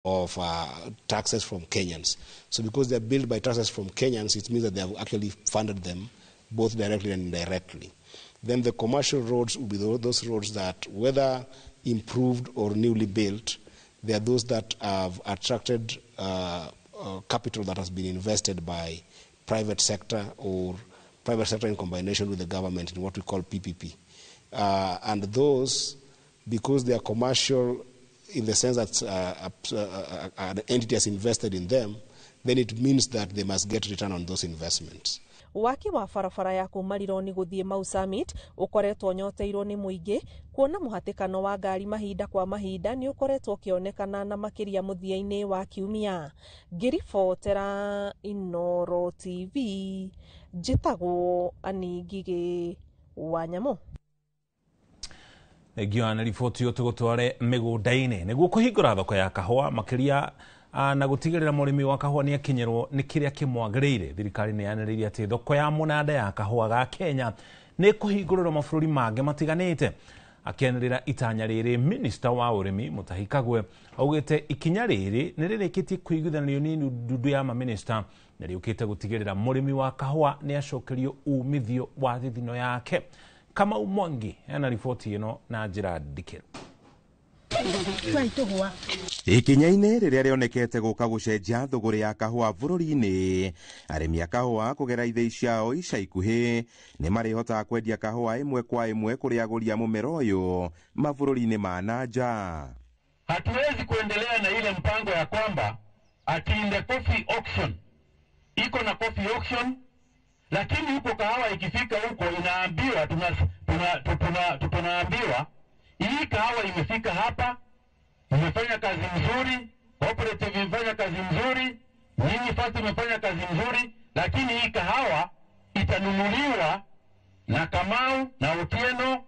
Of taxes from Kenyans. So because they're built by taxes from Kenyans, it means that they have actually funded them both directly and indirectly. Then the commercial roads will be those roads that, whether improved or newly built, they are those that have attracted capital that has been invested by private sector or private sector in combination with the government in what we call PPP. And those, because they are commercial in the sense that an entity has invested in them, then it means that they must get return on those investments. Waki wa barabara ya kuma Rironi guthie Mau Summit ukoretwo nyoteirwo ni muingi kuona muhatikano wa ngari mahinda kwa mahinda ni ukoretwo ukionekana na makiria muthia-ini wa kiumia. Ngiribotera Inooro TV, njitagwo Annie Ngigĩ wa Nyamu. Thengio na riboti ĩyo. Tũgũtware mĩgũnda-inĩ nĩguo kũhingũra thoko ya kahũa makĩria na gũtigĩrĩra mũrĩmi wa kahũa nĩ akinyĩrwo nĩ kĩrĩa kĩmwagĩrĩire. Thirikari nĩ yanĩrĩire atĩ thoko ya mũnanda ya kahũa ga Kenya nĩ kũhingũrĩrwo mabũrũri mangĩ matiganĩte. Akĩanĩrĩra itanya rĩrĩ, minista wa ũrĩmi Mutahi Kagwe augĩte ikinya rĩrĩ nĩ rĩrĩkĩtie kũiguithanio nĩ ndundu ya mamĩnĩsta na rĩũkĩte gũtigĩrĩra mũrĩmi wa kahũa nĩ acokerio umithio wa thithino yake. Kamau Mwangi ena riboti ĩno na njĩra ndikĩru. Ikinya-inĩ rĩrĩa rĩonekete gũka gũcenjia thũgũrĩ ya kahũa bũrũri-inĩ, arĩmi a kahũa kũgera ithĩi ciao ica ikuhĩ nĩ marĩhotaga kwendia kahũa ĩmwe kwa ĩmwe kũrĩ agũri a mũmera ũyũ mabũrũri-inĩ ma na nja. Hatuwezi kuendelea na ile mpango ya kwamba ati in the coffee auction iko na coffee auction, lakini huko kahawa ikifika huko inaambiwa tunaambiwa hii kahawa imefika hapa, imefanya kazi mzuri, cooperative imefanya kazi mzuri, nyinyi FAST imefanya kazi mzuri, lakini hii kahawa itanunuliwa na Kamau na Otieno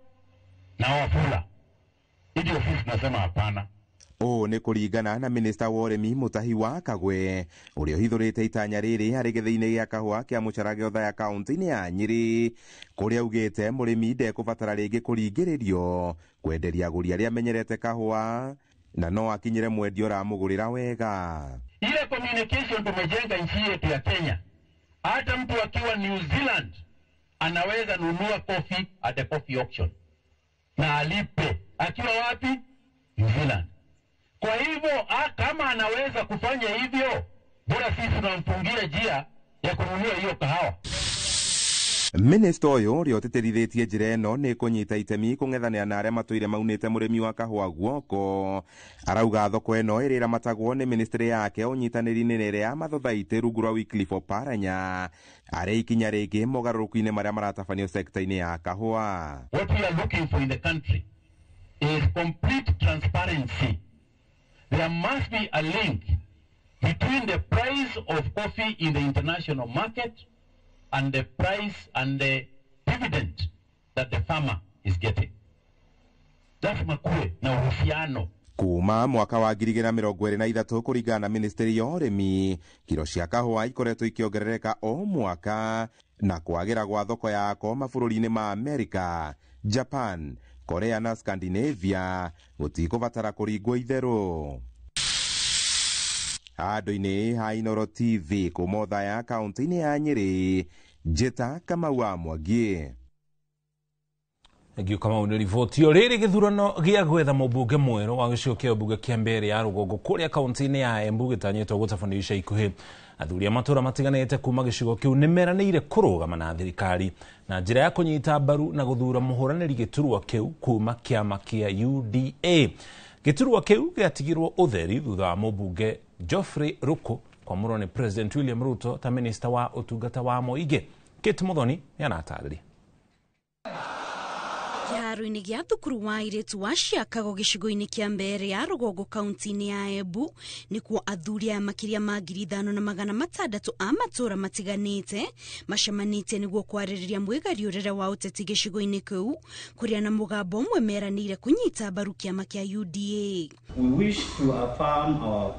na Wafula. Ndio sisi tunasema hapana. Ũũ nĩ kũringana na minista wa ũrĩmi Mutahi wa Kagwe ũrĩa ũhithũrĩte itanya rĩrĩ harĩ gĩthĩi-inĩ gĩa kahũa kĩa Mũcarage Othaya kaũntĩ-inĩ ya Nyĩrĩ, kũrĩa augĩte mũrĩmi ndekũbatara rĩngĩ kũringĩrĩrio kwenderia agũri arĩa amenyerete kahũa na no akinyĩre mwendia ũramũgũrĩra wega. Ile communication tumejenga nchi yetu ya Kenya, hata mtu akiwa New Zealand anaweza nunua coffee at the coffee auction na alipe akiwa wapi? New Zealand. Kwa hivyo kama anaweza kufanya hivyo, bora sisi tunamfungia njia ya kununua hiyo kahawa. Minista ũyũ ũrĩa ũtĩtĩrithĩtie njĩra ĩno nĩ kũnyita itemi kũng'ethanĩra na arĩa matũire maunĩte mũrĩmi wa kahũa guoko, arauga thoko ĩno ĩrĩa ĩramatagwo nĩ ministry yake ũnyitanĩri-inĩ na ĩrĩa ya mathothaitĩ rungu rwa Wycliffe Oparanya arĩ ikinya rĩngĩ mogarũrũku-inĩ marĩa maratabanio sekta-inĩ ya kahũa. What we are looking for in the country is complete transparency. There must be a link between the price of coffee in the international market and the price and the dividend that the farmer is getting. Lazima kuwe na uhusiano. Kuma mwaka wa 2023, kũringana na ministry ya ũrĩmi, kiro cia kahũa ikoretwo ikĩongerereka o mwaka na kwagĩra gwa thoko yako mabũrũri-inĩ ma Amerika, Japan, Korea na Scandinavia gũtikũbatara kũringwo itherũ. Handũ-inĩ ha Inooro TV kuma Othaya kaũntĩ-inĩ ya Nyĩrĩ, njĩta Kamau wa Mwangi. Thengio Kamau nĩ riboti ĩyo. Rĩrĩ gĩthurano gĩa gwetha mũmbunge mwerũ wa gĩcigo kĩa mbunge kĩa Mbeere ya rũgongo kũrĩa kaũntĩ-inĩ ya Embu gĩtanyĩtwo gũtabanio ica ikuhĩ, athuri a matũra matiganĩte kuma gĩcigo kĩu nĩ meranĩire kũrũgama na thirikari na njĩra ya kũnyita mbaru na gũthura mũhũranĩri gĩturwa kĩu kuma kĩama kĩa UDA. Gĩturwa kĩu gĩatigirwo ũtheri thutha wa mũmbunge Geoffrey Ruku kwamũrwo nĩ President William Ruto ta minista wa ũtungata wa mũingĩ. Kate Muthoni nĩaratarĩria. Kĩharo-inĩ gĩa thukuru wa airĩtu wa Ciakago gĩcigo-inĩ kĩa Mbeere ya rũgongo kaunti-inĩ ya Embu nĩkuo athuri aya makĩria ma 5600 a matũra matiganĩte macemanĩtie nĩguo kwarĩrĩria mwĩgariũrĩre wa ũteti gĩcigo-inĩ kĩu, kũrĩa na mũgambo ũmwe meranĩire kũnyita mbaru kĩama kĩa UDA. We wish to affirm our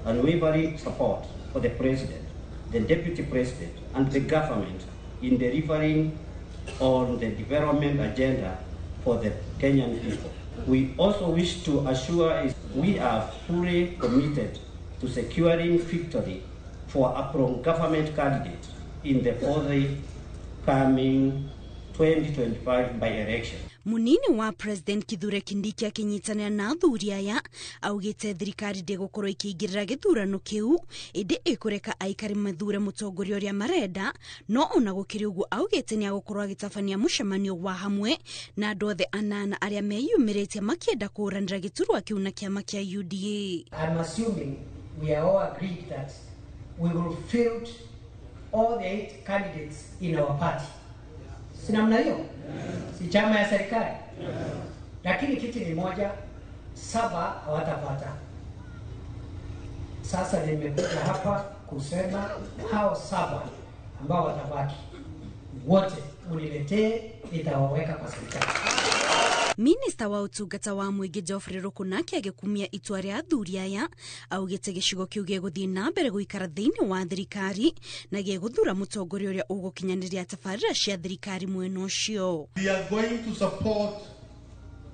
unwavering support for the President, the Deputy President and the government in delivering on the development agenda for the Kenyan people. We also wish to assure is we are fully committed to securing victory for a pro-government candidate in the forthcoming 2025 by-election. Munini wa President Kithure Kindiki akinyitanĩra na athuri aya augĩte thirikari ndĩgũkorwo ĩkĩingĩrĩra gĩthurano kĩu ĩndĩ ĩkũreka aikari mathure mũtongoria ũrĩa marenda, no ona gũkĩrĩ ũguo augĩte nĩ agũkorwo agĩtabania mũcemanio wa hamwe na andũ othe anana arĩa meyumĩrĩtie makĩenda kũũranĩra gĩturwa kĩu na kĩama kĩa UDA. I'm assuming we are all agreed that we will field all the 8 candidates in our party. Si namna hiyo? Si chama ya serikali? Lakini kiti ni moja, 7 hawatapata. Sasa nimekuja hapa kusema hao 7 ambao watabaki wote uniletee, nitawaweka kwa serikali. Minista wa utungata wa mũingĩ Geoffrey Rukunaki agĩkumia itua rĩa athuri aya augĩte gĩcigo kĩu gĩgũthiĩ na mbere gũikara thĩinĩ wa thirikari na gĩgũthura mũtongoria ũrĩa ũgũkinyanĩria tabarĩra cia thirikari mwena ũcio. We are going to support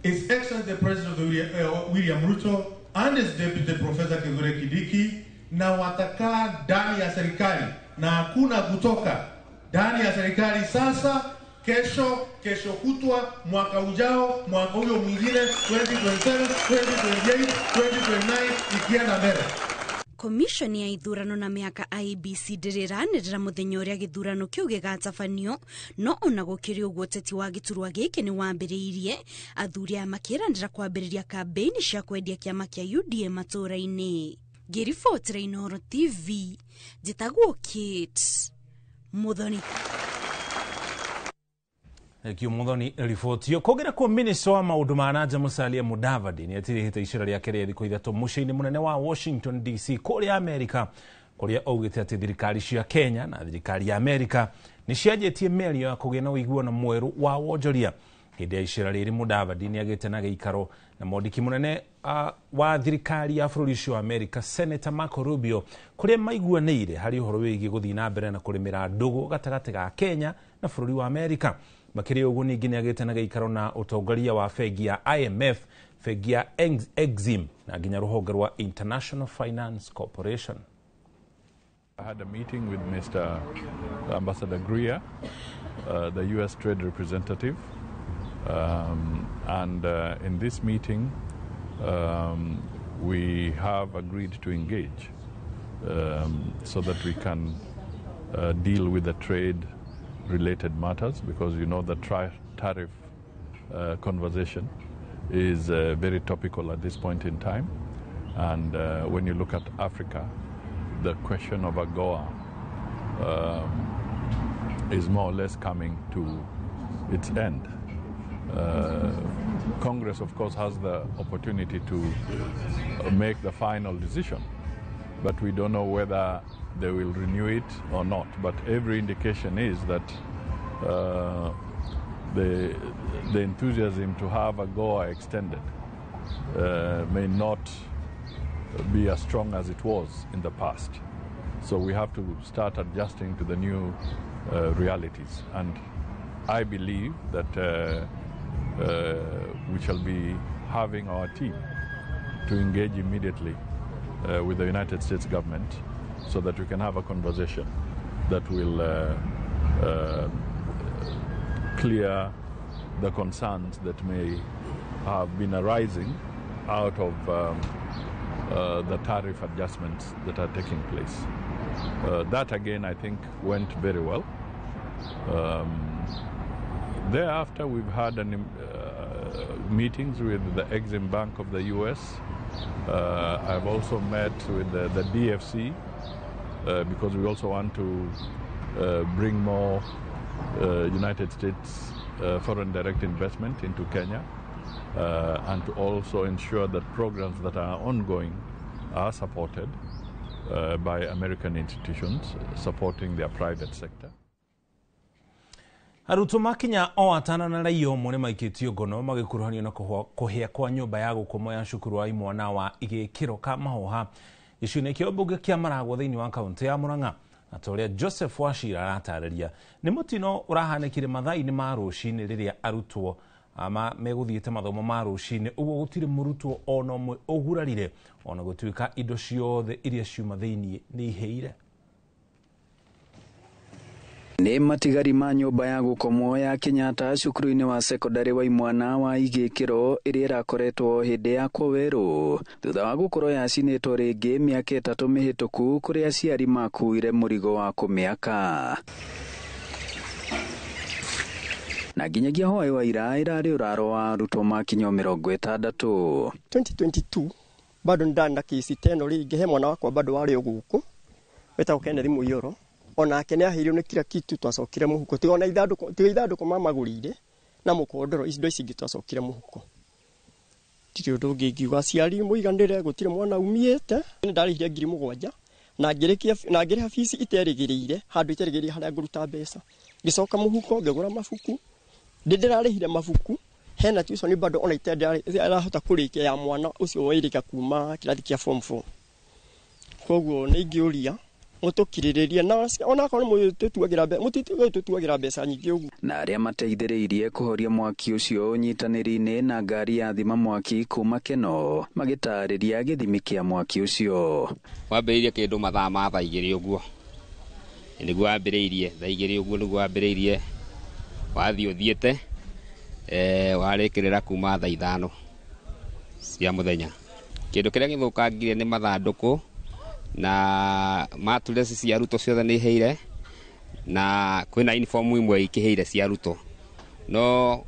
His Excellency the President William Ruto and his Deputy Professor Kithure Kindiki, na watakaa ndani ya serikali na hakuna kutoka ndani ya serikali sasa, kesho, kesho kutwa, mwaka ujao, mwaka huyo mwingine, 2027, 2028, 2029, ikienda mbele. Commission ya ithurano na mĩhaka IEBC ndĩrĩranĩrĩra mũthenya ũrĩa gĩthurano kĩu gĩgatabanio, no ona gũkĩrĩ ũguo ũteti wa gĩturwa gĩkĩ nĩ wambĩrĩirie athuri aya makĩranĩra kwambĩrĩria kambĩini cia kwendia kĩama kĩa UDA matũũra-inĩ. Ngĩribotera Inooro TV, njĩtagwo Kate Muthoni. Kio Muthoni riboti yo kogera kwa minister wa maundu ma nanja Musalia Mudavadi ni atirihite icera riake ria thikũ 3 mũciĩ-inĩ mũnene wa Washington DC kũrĩa Amerika, kũrĩa augĩte atĩ thirikari cia Kenya na thirikari ya Amerika nĩ cianjĩtie mĩario ya kũgĩa na ũiguano mwerũ wa wonjoria. Hĩndĩ ya icera rĩrĩ Mudavadi nĩ agĩte na gĩikaro na mwandĩki mũnene wa thirikari ya bũrũri ũcio wa Amerika Senator Marco Rubio, kũrĩa maiguanĩire harĩ ũhoro wĩgiĩ gũthiĩ na mbere na kũrĩmĩra ndũgũ gatagatĩ ga Kenya na bũrũri wa Amerika. Makĩria ũguo ningĩ nĩ agĩte na gĩikaro na ũtongoria wa bengi ya IMF, bengi ya Exim na nginya rũhonge rwa International Finance Corporation. I had a meeting with Mr. Ambassador Greer, the U.S. Trade Representative, and in this meeting we have agreed to engage so that we can deal with the trade related matters, because you know the tariff conversation is very topical at this point in time. And when you look at Africa, the question of AGOA is more or less coming to its end. Congress, of course, has the opportunity to make the final decision, but we don't know whether they will renew it or not. But every indication is that the enthusiasm to have AGOA extended may not be as strong as it was in the past. So we have to start adjusting to the new realities. And I believe that we shall be having our team to engage immediately with the United States government so that we can have a conversation that will clear the concerns that may have been arising out of the tariff adjustments that are taking place. That again, I think, went very well. Thereafter, we've had meetings with the Exim Bank of the US. I've also met with the DFC because we also want to bring more United States foreign direct investment into Kenya, and to also ensure that programs that are ongoing are supported by American institutions supporting their private sector. Arutwo makinya o atano na raia ũmwe nĩmaikĩtio ngono magĩkuruhanio na kũhĩa kwa nyũmba ya gũkomwo ya cukuru wa imwana wa Gĩkĩro ka Mahoha gĩcigo-inĩ kĩa mbunge kĩa Maragwa thĩinĩ wa kaũntĩ ya Murang'a. Na ta ũrĩa Joseph Wachira aratarĩria, nĩ mũtino ũrahanĩkire mathaa-inĩ ma rũcinĩ rĩrĩa arutwo ama megũthiĩte mathomo ma rũcinĩ ũguo gũtirĩ mũrutwo ona ũmwe ũgurarire ona gũtuĩka indo ciothe iria ciuma thĩiniĩ nĩ ihĩire. Nĩ matigari ma nyũmba ya gũkomwo ya Kenyatta cukuru-inĩ wa sekondari wa imwana wa Igĩkĩro ĩrĩa ĩrakoretwo hĩndĩ ya werũ thutha wa gũkorwo yacinĩtwo rĩngĩ mĩaka 3 mĩhĩtũku kũrĩa aciari makuire mũrigo wa kũmĩaka. Na nginyagia hwaĩ wa ira ĩrarĩ ũraro wa arutwo makinya 60. 2022 bado ndana kesi teno rĩngĩ he mwana wakwa bado warĩ gũkũ wetagwo Kenneth Mũiyũro onake nĩ aheirwo nĩ kila kitu twacokire mũhuko tiga ona ithandũkũ tiga ithandũkũ mamagũrĩire na mũkondoro indo ici ingĩ twacokire mũhuko. Ndirĩ ũndũ ũngĩ ingiuga aciari mũiganĩre gũtirĩ mwana umiĩte. Nĩ ndarĩhire 7,000 na ngĩrĩkia na ngĩrĩha fees iterĩgĩrĩire handũ iterĩgĩrĩire harĩa ngũruta mbeca ngĩcoka mũhuko ngĩgũra mabuku ndĩrarĩhire mabuku hena tuition bado ona iterahota kũrĩkia ya mwana ũcio wairĩka kuma kĩrathi kĩa form 4. Koguo nĩ ingĩũria mũtũkirĩrĩrie na onakorwo mũtituagĩra mbeca nyingĩ ũguo. Na arĩa mateithĩrĩirie kũhoria mwaki ũcio ũnyitanĩri-inĩ na ngari ya thima mwaki kuma Keno magĩtarĩria gĩthimi kĩa mwaki ũcio. Wambĩrĩirie kĩndũ mathaa ma thaa 2 ũguo nĩguo wambĩrĩirie thaa 2 ũguo nĩguo wambĩrĩirie wathiĩ ũthiĩte warĩkĩrĩra kuma thaa 5 cia mũthenya. Kĩndũ kĩrĩa gĩthũkangire nĩ mathandũkũ na mattress cia arutwo ciothe nĩ iheire na kwĩna uniform imwe ikĩheire cia arutwo no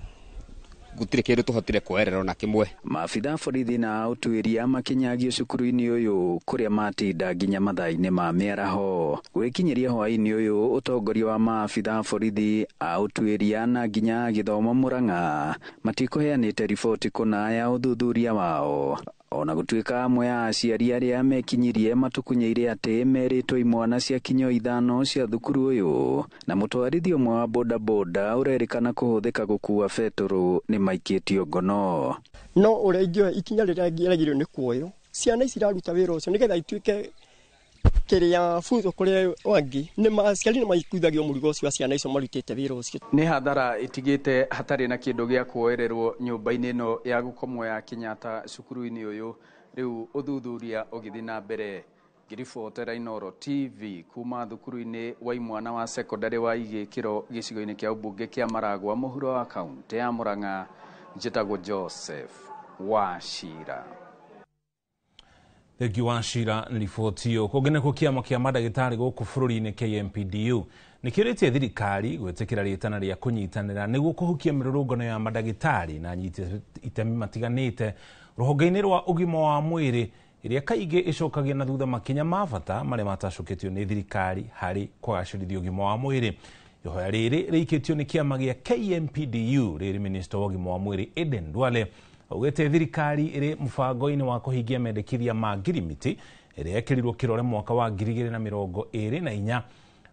gũtirĩ kĩndũ tũhotire kuoerera na kĩmwe. Maabitha borithi na ũtuĩria makinyagio cukuru-inĩ ũyũ kũrĩa matinda nginya mathaa-inĩ ma mĩaraho. Gwĩkinyĩria hwaĩ-inĩ ũyũ ũtongoria wa maabitha borithi a ũtuĩria na nginya gĩthomo Murang'a matikũheanĩte riboti kũna ya ũthuthuria wao. Ona gũtuĩka amwe a aciari arĩa mekinyirie matukunyeire atĩ merĩtwo imwana cia kinyo 5 cia thukuru ũyũ na mũtwarithia ũmwe wa bodaboda ũrerĩkana kũhũthĩka gũkua betũrũ nĩ maikĩtio ngono. No ũrĩa ingĩoya ikinya rĩrĩa rĩagĩrĩirwo nĩ kuoywo ciana ici iraruta wĩra ũcio nĩgetha ituĩke kĩrĩa funzo kũrĩ angĩ nĩ aciari nĩ maikuithagio mũrigo ũcio wa ciana icio marutĩte wĩra ũcio. Nĩ hathara ĩtigĩte hatarĩ na kĩndũ gĩa kuoererwo nyũmba-inĩ ĩno ya gũkomwo ya Kenyatta cukuru-inĩ ũyũ rĩu ũthuthuria ũgĩthiĩ na mbere. Ngĩribotera Inooro TV kuma thukuru-inĩ wa imwana wa sekondari wa Igĩkĩro gĩcigo-inĩ kĩa ũmbunge kĩa Maragwa mũhuro wa kaũntĩ ya Murang'a njĩtagwo Joseph Wachira. Thengiũ Wachira nĩ riboti ĩyo. Kũngĩ nĩkuo kĩama kĩa mandagĩtarĩ gũkũ bũrũri-inĩ KMPDU nĩkĩũrĩtie thirikari gwĩtĩkĩra rĩtana rĩa kũnyitanĩra nĩguo kũhukia mĩrũrũngano ya mandagĩtarĩ na anyiti itemi matiganĩte rũhonge-inĩ rwa ũgima wa mwĩrĩ ĩrĩa kaingĩ ĩcokagia na thutha makinya ma bata marĩa matacũkĩtio nĩ thirikari harĩ kwagacĩrithia ũgima wa mwĩrĩ. Ihoya rĩrĩ rĩikĩtio nĩ kĩama gĩa KMPDU rĩrĩ minista wa ũgima wa mwĩrĩ Aden Duale augĩte thirikari ĩrĩ mũbango-inĩ wa kũhingia mendekithia ma ngirimiti ĩrĩa yekĩrirwo kĩrore mwaka wa 2024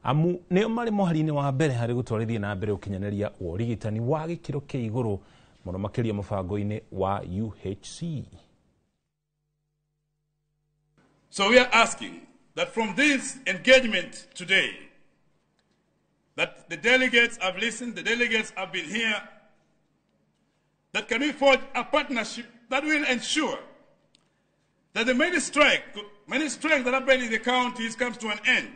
amu nĩo marĩ mũhari-inĩ wa mbere harĩ gũtwarithia na mbere ũkinyanĩria wa ũrigitani wa gĩkĩro kĩa igũrũ mũno makĩria mũbango-inĩ wa UHC. So we are asking that from this engagement today, that the delegates have listened, the delegates have been here, that can we forge a partnership that will ensure that the many strikes that happen in the counties comes to an end.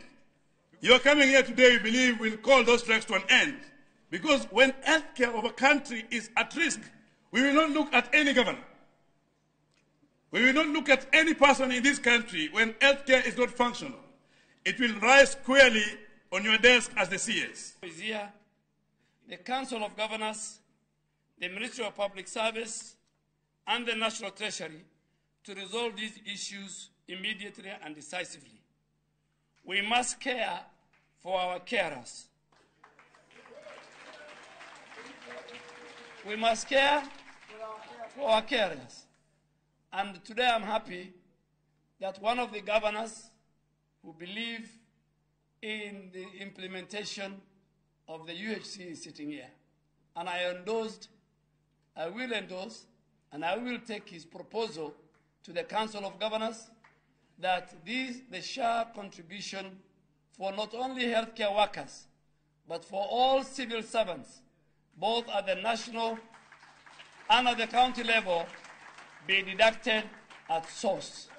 You are coming here today, we believe, will call those strikes to an end. Because when healthcare of a country is at risk, we will not look at any governor. We will not look at any person in this country when healthcare is not functional. It will rise squarely on your desk as the CS. Is here, the Council of Governors, the Ministry of Public Service, and the National Treasury to resolve these issues immediately and decisively. We must care for our carers. We must care for our carers. And today I'm happy that one of the governors who believe in the implementation of the UHC is sitting here. And I will endorse, and I will take his proposal to the Council of Governors that the SHA contribution for not only healthcare workers, but for all civil servants, both at the national and at the county level be deducted at source.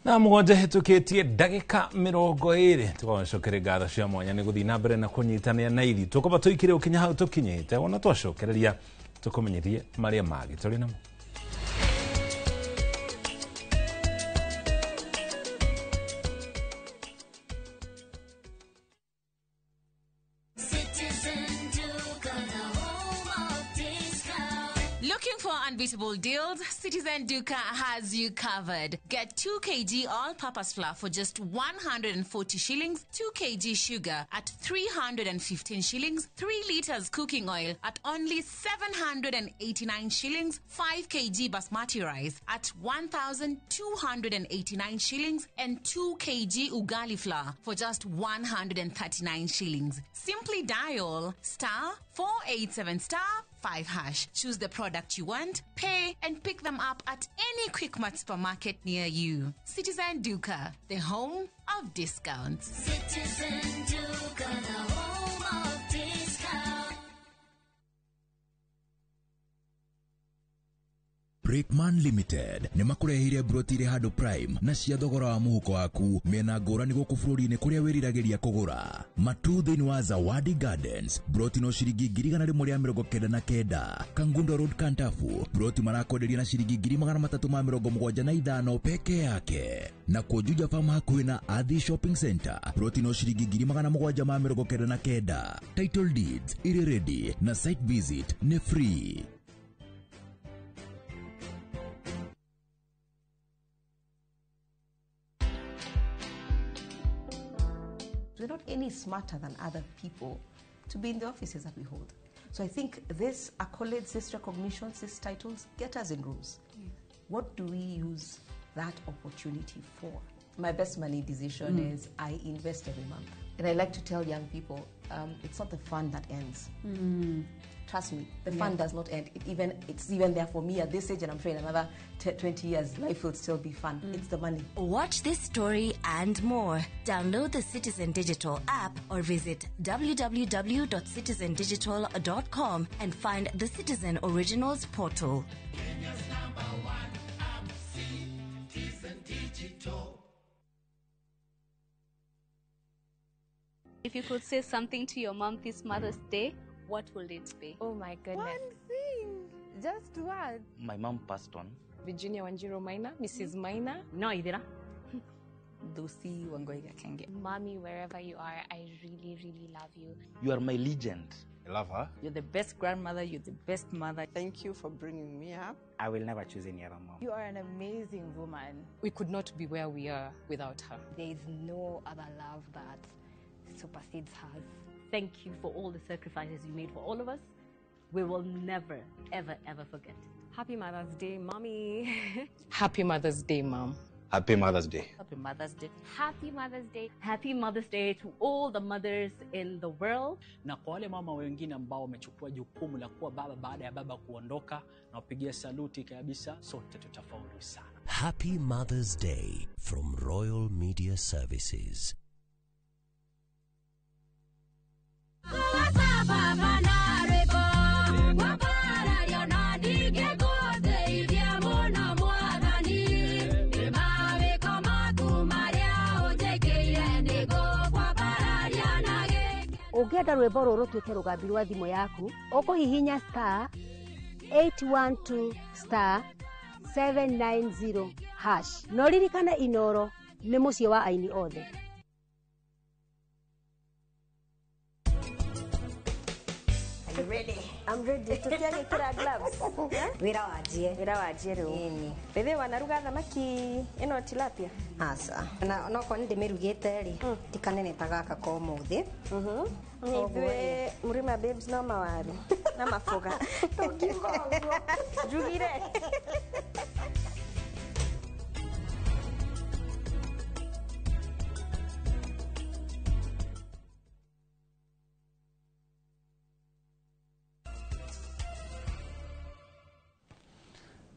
Na mũgwanja hĩtũkĩtie ndagĩka 20 tũgacokere ngatho cia mwanya nĩ gũthiĩ na mbere na kũnyitanĩra na ithuĩ tũkwamba tũikire ũkinya hau tũkinyĩte ona twacokereria tũkũmenyithie marĩa mangĩ tũrĩ namo. Looking for unbeatable deals? Citizen Duka has you covered. Get 2 kg all-purpose flour for just 140 shillings, 2 kg sugar at 315 shillings, 3 liters cooking oil at only 789 shillings, 5 kg basmati rice at 1,289 shillings, and 2 kg ugali flour for just 139 shillings. Simply dial *487*5#. Choose the product you want, pay, and pick them up at any Quickmart supermarket near you. Citizen Duka, the home of discounts. Citizen Duka, the home of discounts. Brickman Limited nĩ makũreheire broti irĩ handũ prime na cia thogora wa mũhuko waku mĩena ngũrani gũkũ bũrũri-inĩ kũrĩa wĩriragĩria kũgũra. Matu thĩinĩ wa Zawadi Gardens broti no ciringi 199, Kangundo Road Kantafu broti marakwenderia na ciringi 375 peke yake, na Juja Farm hakuhĩ na Athi Shopping Center broti no ciringi 799. Title deeds irĩ ready na site visit nĩ free. We're not any smarter than other people to be in the offices that we hold. So I think these accolades, these recognitions, these titles get us in rooms. Yeah. What do we use that opportunity for? My best money decision is I invest every month. And I like to tell young people, it's not the fun that ends. Trust me, the fun does not end. It's even there for me at this age, and I'm sure in another 20 years, life will still be fun. It's the money. Watch this story and more. Download the Citizen Digital app or visit www.citizendigital.com and find the Citizen Originals portal. Kenya's number one app, Citizen Digital. If you could say something to your mom this Mother's Day, what will it be? Oh my goodness. One thing, just one. My mom passed on. Virginia Wanjiru Maina, Mrs. Maina. No, Idira. Lucy Wangoi Gakenge. Mommy, wherever you are, I really, really love you. You are my legend. I love her. You're the best grandmother, you're the best mother. Thank you for bringing me up. I will never choose any other mom. You are an amazing woman. We could not be where we are without her. There is no other love that supersedes hers. Thank you for all the sacrifices you made for all of us. We will never, ever, ever forget. Happy Mother's Day, Mommy. Happy Mother's Day, Mom. Happy Mother's Day. Happy Mother's Day. Happy Mother's Day. Happy Mother's Day to all the mothers in the world. Na kwa wale mama wengine ambao wamechukua jukumu la kuwa baba baada ya baba kuondoka, na wapigia saluti kabisa, sote tutafaulu sana. Happy Mother's Day from Royal Media Services. Ũngĩenda rwĩmbo rũrũ rũtuĩke rũgambi rwa thimũ yaku, ũkũhihinya *812*790# na ũririkane Inoro nĩ mũciĩ wa aini othe. Are you ready? I'm ready. Tũtiagĩkĩra gloves. Wĩra wanjie. Wĩra wanjie rĩu. Ĩni. Rĩthĩ wanaruga thamaki ĩno tilapia? Aca. Na onokorwo nĩ ndĩmĩrugĩte rĩ, ti kanene ta gaka ka ũmũthĩ. Ithuĩ Mrima Babes no mawaru na maboga. Tũngiuga ũguo. Njugire.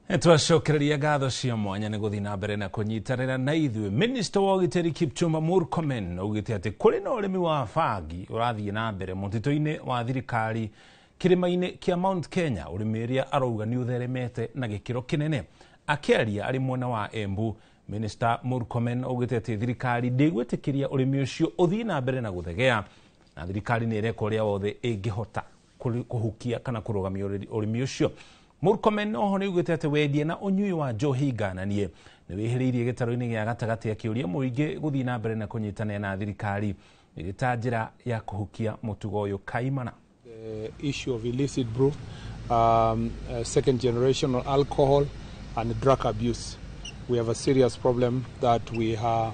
Twacokereria ngatho cia mwanya nĩ gũthiĩ na mbere na kũnyitanĩra na ithuĩ. Minista wa ũgitĩri Kipchumba Murkomen augĩte atĩ kũrĩ na ũrĩmi wa bangi ũrathiĩ na mbere mũtitũ-inĩ wa thirikari kĩrĩma-inĩ kĩa Mount Kenya, ũrĩmi ũrĩa arauga nĩ ũtheremete na gĩkĩro kĩnene. Akĩaria arĩ mwena wa Embu, Minista Murkomen augĩte atĩ thirikari ndĩgwĩtĩkĩria ũrĩmi ũcio ũthiĩ na mbere na gũthegea, na thirikari nĩ ĩreka ũrĩa wothe ĩngĩhota kũhukia kana kũrũgamia ũrĩmi ũcio. Murkomen oho nĩ augĩte atĩ wendia na ũnyui wa njohi ngananie nĩ wĩhĩrĩirie gĩtarũ-inĩ gĩa gatagatĩ, akĩũria mũingĩ gũthiĩ na mbere na kũnyitanĩra na thirikari ĩrĩ ta njĩra ya kũhukia mũtugo ũyũ kaimana. The issue of illicit brew, second generation alcohol and drug abuse. We have a serious problem that we have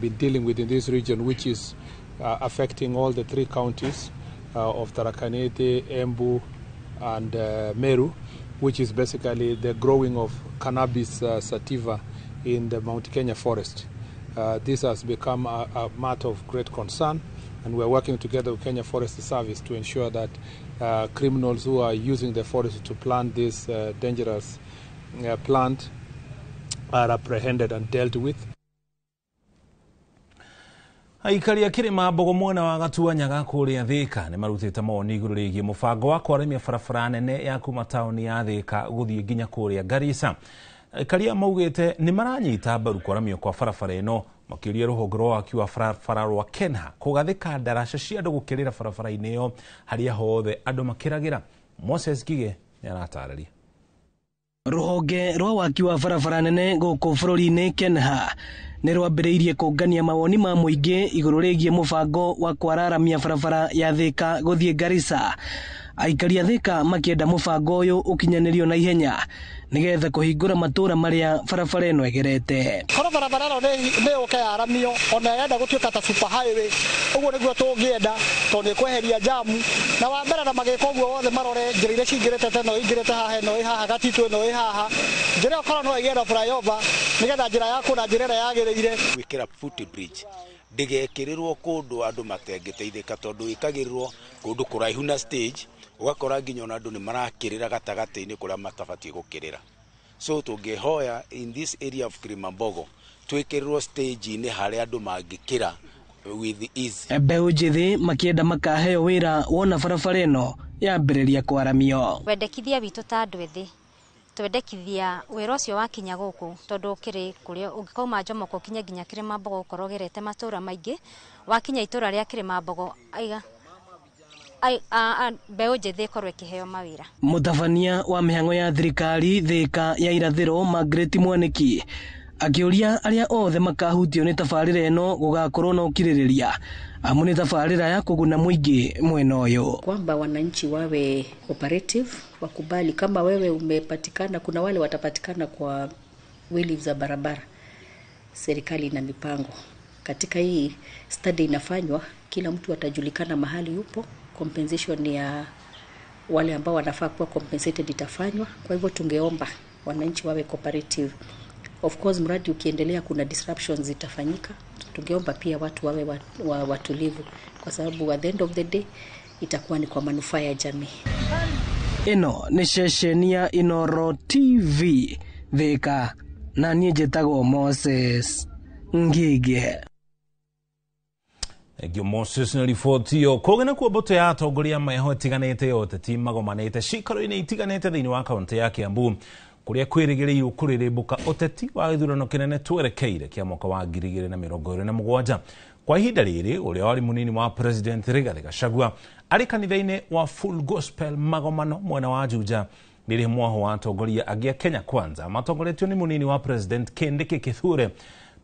been dealing with in this region, which is affecting all the three counties of Tharaka Nithi, Embu and Meru, which is basically the growing of cannabis sativa in the Mount Kenya forest. This has become a matter of great concern, and we are working together with Kenya Forest Service to ensure that criminals who are using the forest to plant this dangerous plant are apprehended and dealt with. Aikari a Kĩrĩma Mbogo mwena wa Gatuanyaga kũrĩa Thĩka nĩ marutĩte mawoni igũrũ rĩgiĩ mũbango wa kwaramia barabara nene ya kuma taũni ya Thĩka gũthiĩ nginya kũrĩa Garissa. Aikari aya maugĩte nĩ maranyita mbaru kwaramio kwa barabara ĩno, makĩria rũhonge rwa waki wa barabara rwa Kenha kũgathĩka ndaraca cia andũ gũkĩrĩra barabara-inĩ ĩyo harĩa hothe andũ makĩragĩra. Moses Ngige nĩ aratarĩria. Rũhonge rwa waki wa barabara nene gũkũ bũrũri-inĩ Kenha nĩ rwambĩrĩirie kũngania mawoni ma mũingĩ igũrũ rĩgiĩ mũbango wa kwararamia barabara ya Thĩka gũthiĩ Garissa. Aikari a Thĩka makĩenda mũbango ũyũ ũkinyanĩrio na ihenya nĩgetha kũhingũra matũũra marĩa barabara ĩno ĩgerete. Korwo barabara ĩno nĩ yũke yaramio ona ĩrenda gũtuĩka ta super highway, ũguo nĩguo tũngĩenda tondũ nĩ kweheria jamu na wa mbere na magĩka ũguo wothe marore njĩra iria cingĩrĩte ta ĩno ĩingĩrĩte haha, ĩno ĩ haha, Gatitũ ĩno ĩ haha, njĩra ĩyo korwo no ĩgĩe na flyover nĩgetha njĩra ya kũna njĩra ĩrĩa yagĩrĩire. Gwĩkĩra footbridge ndĩgekĩrĩrwo kũndũ andũ matengĩteithĩka tondũ ĩkagĩrĩrwo kũndũ kũraihu na stage, ũgakora nginya ona andũ nĩ marakĩrĩra gatagatĩ-inĩ kũrĩa matabatiĩ gũkĩrĩra. So tũngĩhoya in this area of Kilimambogo twĩkĩrĩrwo stage-inĩ harĩa andũ mangĩkĩra with ease. Mbeũ njĩthĩ makĩenda makaheo wĩra wona barabara ĩno yambĩrĩria kwaramio. Wendekithia witũ ta andũ ethĩ twendekithia wĩra ũcio wakinya gũkũ tondũ ũkĩrĩ kũrĩa ũngĩkauma Njomoko ũkinye nginya Kĩrĩmambogo ũkorwo ũgerete matũũra maingĩ, wakinya itũũra rĩa Kĩrĩmambogo aiga mbeũ njĩthĩ ĩkorwo ĩkĩheo mawĩra. Mũtabania wa mĩhang'o ya thirikari Thĩka ya Irathĩro Margaret Mwaniki akĩũria arĩa othe makahutio nĩ tabarĩra ĩno gũgakorwo na ũkirĩrĩria amu nĩ tabarĩra ya kũguna mũingĩ mwena ũyũ. Kwamba wananchi wawe cooperative, wakubali kama wewe umepatikana, kuna wale watapatikana kwa wili za barabara. Serikali ina mipango. Katika hii study inafanywa, kila mtu atajulikana mahali yupo, compensation ya wale ambao wanafaa kuwa compensated itafanywa. Kwa hivyo tungeomba wananchi wawe cooperative. Of course mradi ukiendelea kuna disruptions zitafanyika. Tungeomba pia watu wawe watulivu kwa sababu at the end of the day itakuwa ni kwa manufaa ya jamii. Ĩno nĩ ceceni ya Inooro TV Thĩka, na niĩ njĩtagwo Moses Ngige. Thank Moses na riboti ĩyo. Kũngĩ nakuo mbũtũ ya atongoria meho ĩtiganĩte ya ũteti magomanĩte ciikaro-inĩ itiganĩte thĩinĩ wa kaũntĩ ya Kiambu kũrĩa kwĩrĩgĩrĩirwo kũrĩrĩmbũka ũteti wa gĩthurano kĩnene twerekeire kĩa mwaka wa 2027. Kwa ihinda rĩrĩ ũrĩa warĩ mũnini wa President Rigathi Gachagua arĩ kanitha-inĩ wa Full Gospel magomano mwena wa Juja nĩrĩ mwaho wa atongoria angĩ a Kenya Kwanza matongoretio nĩ mũnini wa President Kindiki Kithure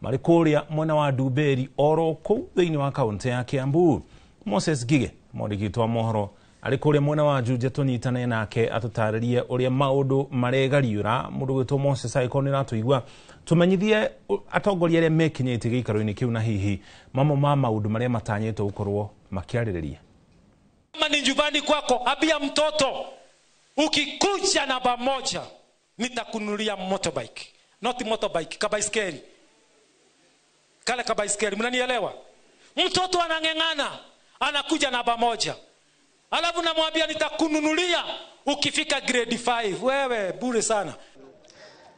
marĩ kũrĩa mwena wa Ndumberi oro kũu thĩinĩ wa kaũntĩ ya Kiambu. Moses Ngige mwandĩki wa mohoro arĩ kũrĩa mwena wa Juja tũnyitane nake atũtarĩrie ũrĩa maũndũ maregariũra. Mũndũ gwĩtwo Moses angĩkorwo nĩ ũratũigua tũmenyithie atongoria arĩa mekinyĩtie gĩikaro-inĩ kĩu na hihi mamwe ma maũndũ marĩa matanyĩtwo gũkorwo makĩarĩrĩria. Kama ni nyumbani kwako, ambia mtoto ukikuja namba moja nitakununulia motorbike. Not motorbike, kabaiskeli. Kale kabaiskeli, mnanielewa? Mtoto anang'eng'ana, anakuja namba moja. Alafu namwambia nitakununulia ukifika grade 5. Wewe bure sana.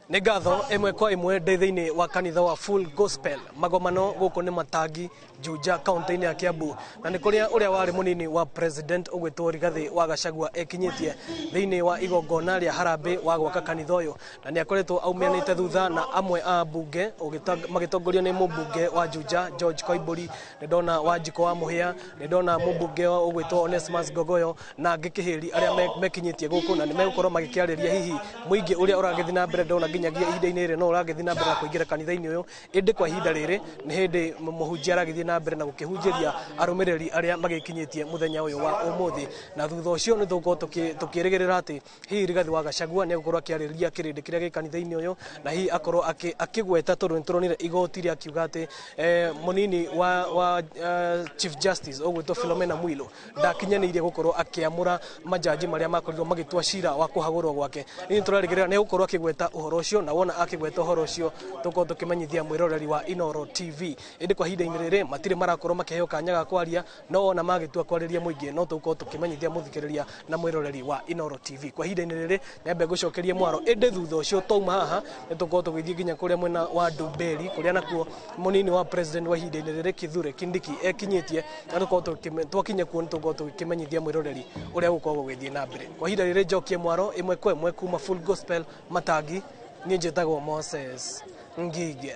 Nĩ ngatho ĩmwe kwa ĩmwe ndĩ thĩinĩ wa kanitha wa Full Gospel magomano gũkũ nĩ Matangi Juja kaunti-inĩ ya Kiambu, na nĩ kũrĩa ũrĩa warĩ mũnini wa president ũgwĩtwo Rigathĩ wa Gachagua ekinyĩtie thĩinĩ wa igongona rĩa harambĩ wa gwaka kanitha ũyũ, na nĩ akoretwo aumianĩte thutha na amwe a mbunge magĩtongorio nĩ mũmbunge wa Juja George Koimburi, nĩ ndona Wanjikũ wa Mũhĩa, nĩ ndona mũmbunge ũgwĩtwo Onesmus Ngogoyo na angĩ kĩhĩri arĩa mekinyĩtie gũkũ, na nĩ megũkorwo magĩkĩarĩria hihi mũingĩ ũrĩa ũragĩthiĩ na mbere. Ndona nginyagia ihinda-inĩ rĩrĩ no ũragĩthiĩ na mbere na kũingĩra kanitha-inĩ ũyũ, ĩndĩ kwa ihinda rĩrĩ nĩ hĩndĩ mũhunjia aragĩthiĩ na mbere na gũkĩhunjĩria arũmĩrĩri arĩa magĩkinyĩtie mũthenya ũyũ wa ũmũthĩ. Na thutha ũcio nĩ tũgũkorwo tũkĩrĩgĩrĩra atĩ hihi Rigathĩ wa Gachagua nĩ egũkorwo akĩarĩria kĩrĩndĩ kĩrĩa gĩ kanitha-inĩ ũyũ, na hihi akorwo akĩgweta, tondũ nĩ tũronire igoti rĩakiuga atĩ mũnini wa Chief Justice ũgwĩtwo Philomena Mwilu ndakinyanĩirie gũkorwo akĩamũra majaji marĩa makorirwo magĩtua cira wa kũhagũrwo gwake. Nĩ tũrerĩgĩrĩra nĩ egũkorwo akĩgweta ũhoro ũcio, na wona akĩgweta ũhoro ũcio tũkorwo tũkĩmenyithia mwĩroreri wa Inooro TV. Ĩndĩ kwa ihinda-inĩ rĩrĩ matirĩ marakorwo makĩheo kanya ga kwaria, no ona magĩtua kwarĩria mũingĩ no tũgũkorwo tũkĩmenyithia mũthikĩrĩria na mwĩroreri wa Inooro TV. Kwa ihinda-inĩ rĩrĩ nyambe ngũcokerie mwaro, ĩndĩ thutha ũcio twauma haha nĩ tũgũkorwo tũgĩthiĩ nginya kũrĩa mwena wa Ndumberi kũrĩa nakuo mũnini wa president wa ihinda-inĩ rĩrĩ Kithure Kindiki ekinyĩtie, na tũkorwo twakinya kuo nĩ tũgũkorwo tũkĩmenyithia mwĩroreri ũrĩa gũkorwo gũgĩthiĩ na mbere. Kwa ihinda rĩrĩ njokie mwaro ĩmwe kwa ĩmwe kuma Full Gospel Matangi, niĩ njĩtagwo Moses Ngige.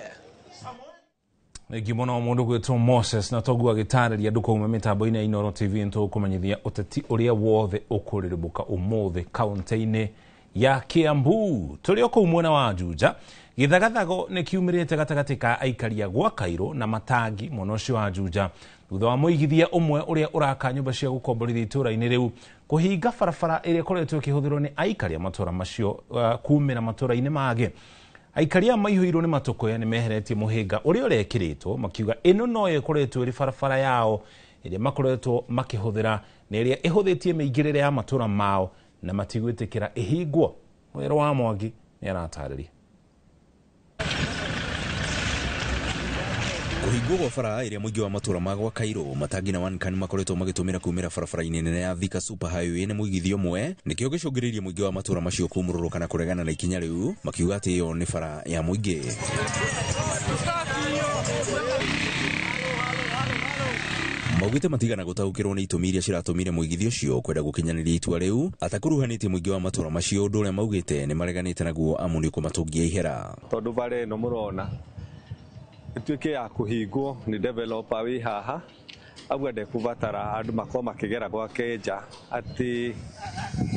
Thengiũ mũno mũndũ gwĩtwo Moses, na toguo agĩtarĩria andũ kuma mĩtambo-inĩ ya Inooro TV nĩ tũgũkũmenyithia ũteti ũrĩa wothe ũkũrĩrĩmbũka ũmũthĩ kaunti-inĩ ya Kiambu. Tũrĩ o kũu mwena wa Juja, gĩthagathago nĩ kiumĩrĩte gatagatĩ ka aikari a gwa Kairũ na Matangi mwena ũcio wa Juja, thutha wa mũigithia ũmwe ũrĩa ũraka nyũmba cia gũkomborithia itũũra-inĩ rĩu kũhinga barabara ĩrĩa ĩkoretwo ĩkĩhũthĩrwo nĩ aikari a matũũra macio kumĩra matũũra-inĩ mangĩ. Aikari aya maihũirwo nĩ matũkũya nĩ meheretie mũhĩnga ũrĩa ũrekĩrĩtwo, makiuga ĩno no ĩkoretwo ĩrĩ barabara yao ĩrĩa makoretwo makĩhũthĩra na ĩrĩa ĩhũthĩtie mĩingĩrĩre ya matũũra mao na matigwĩtĩkĩra ĩhingwo. Mũero wa Mwangi nĩ aratarĩria. Kũhingwo gwa bara ĩrĩa mũingĩ wa matũũra ma gwa Kairũ, Matangi na Wankan makoretwo magĩtũmĩra kumĩra barabara-inĩ nene ya Thika Super Highway nĩ mũigithio ũmwe nĩkĩo gĩcũngĩrĩirie mũingĩ wa matũũra macio kũmũrũrũka na kũregana na ikinya rĩu, makiuga atĩ ĩyo nĩ bara ya mũingĩ. Maugĩte matigana gũtaũkĩrwo nĩ itũmi iria ciratũmire mũigithio ũcio kwenda gũkinyanĩria itua rĩu atakuruhanĩtie mũingĩ wa matũũra macio, ũndũ ũrĩa maugĩte nĩ mareganĩte naguo amu nĩ ũkũmatũngia ihera. Tondũ bara ĩno mũrona ituĩke ya kũhingwo nĩ developer wĩ haha, auga ndekũbatara andũ makorwo makĩgera gwake nja atĩ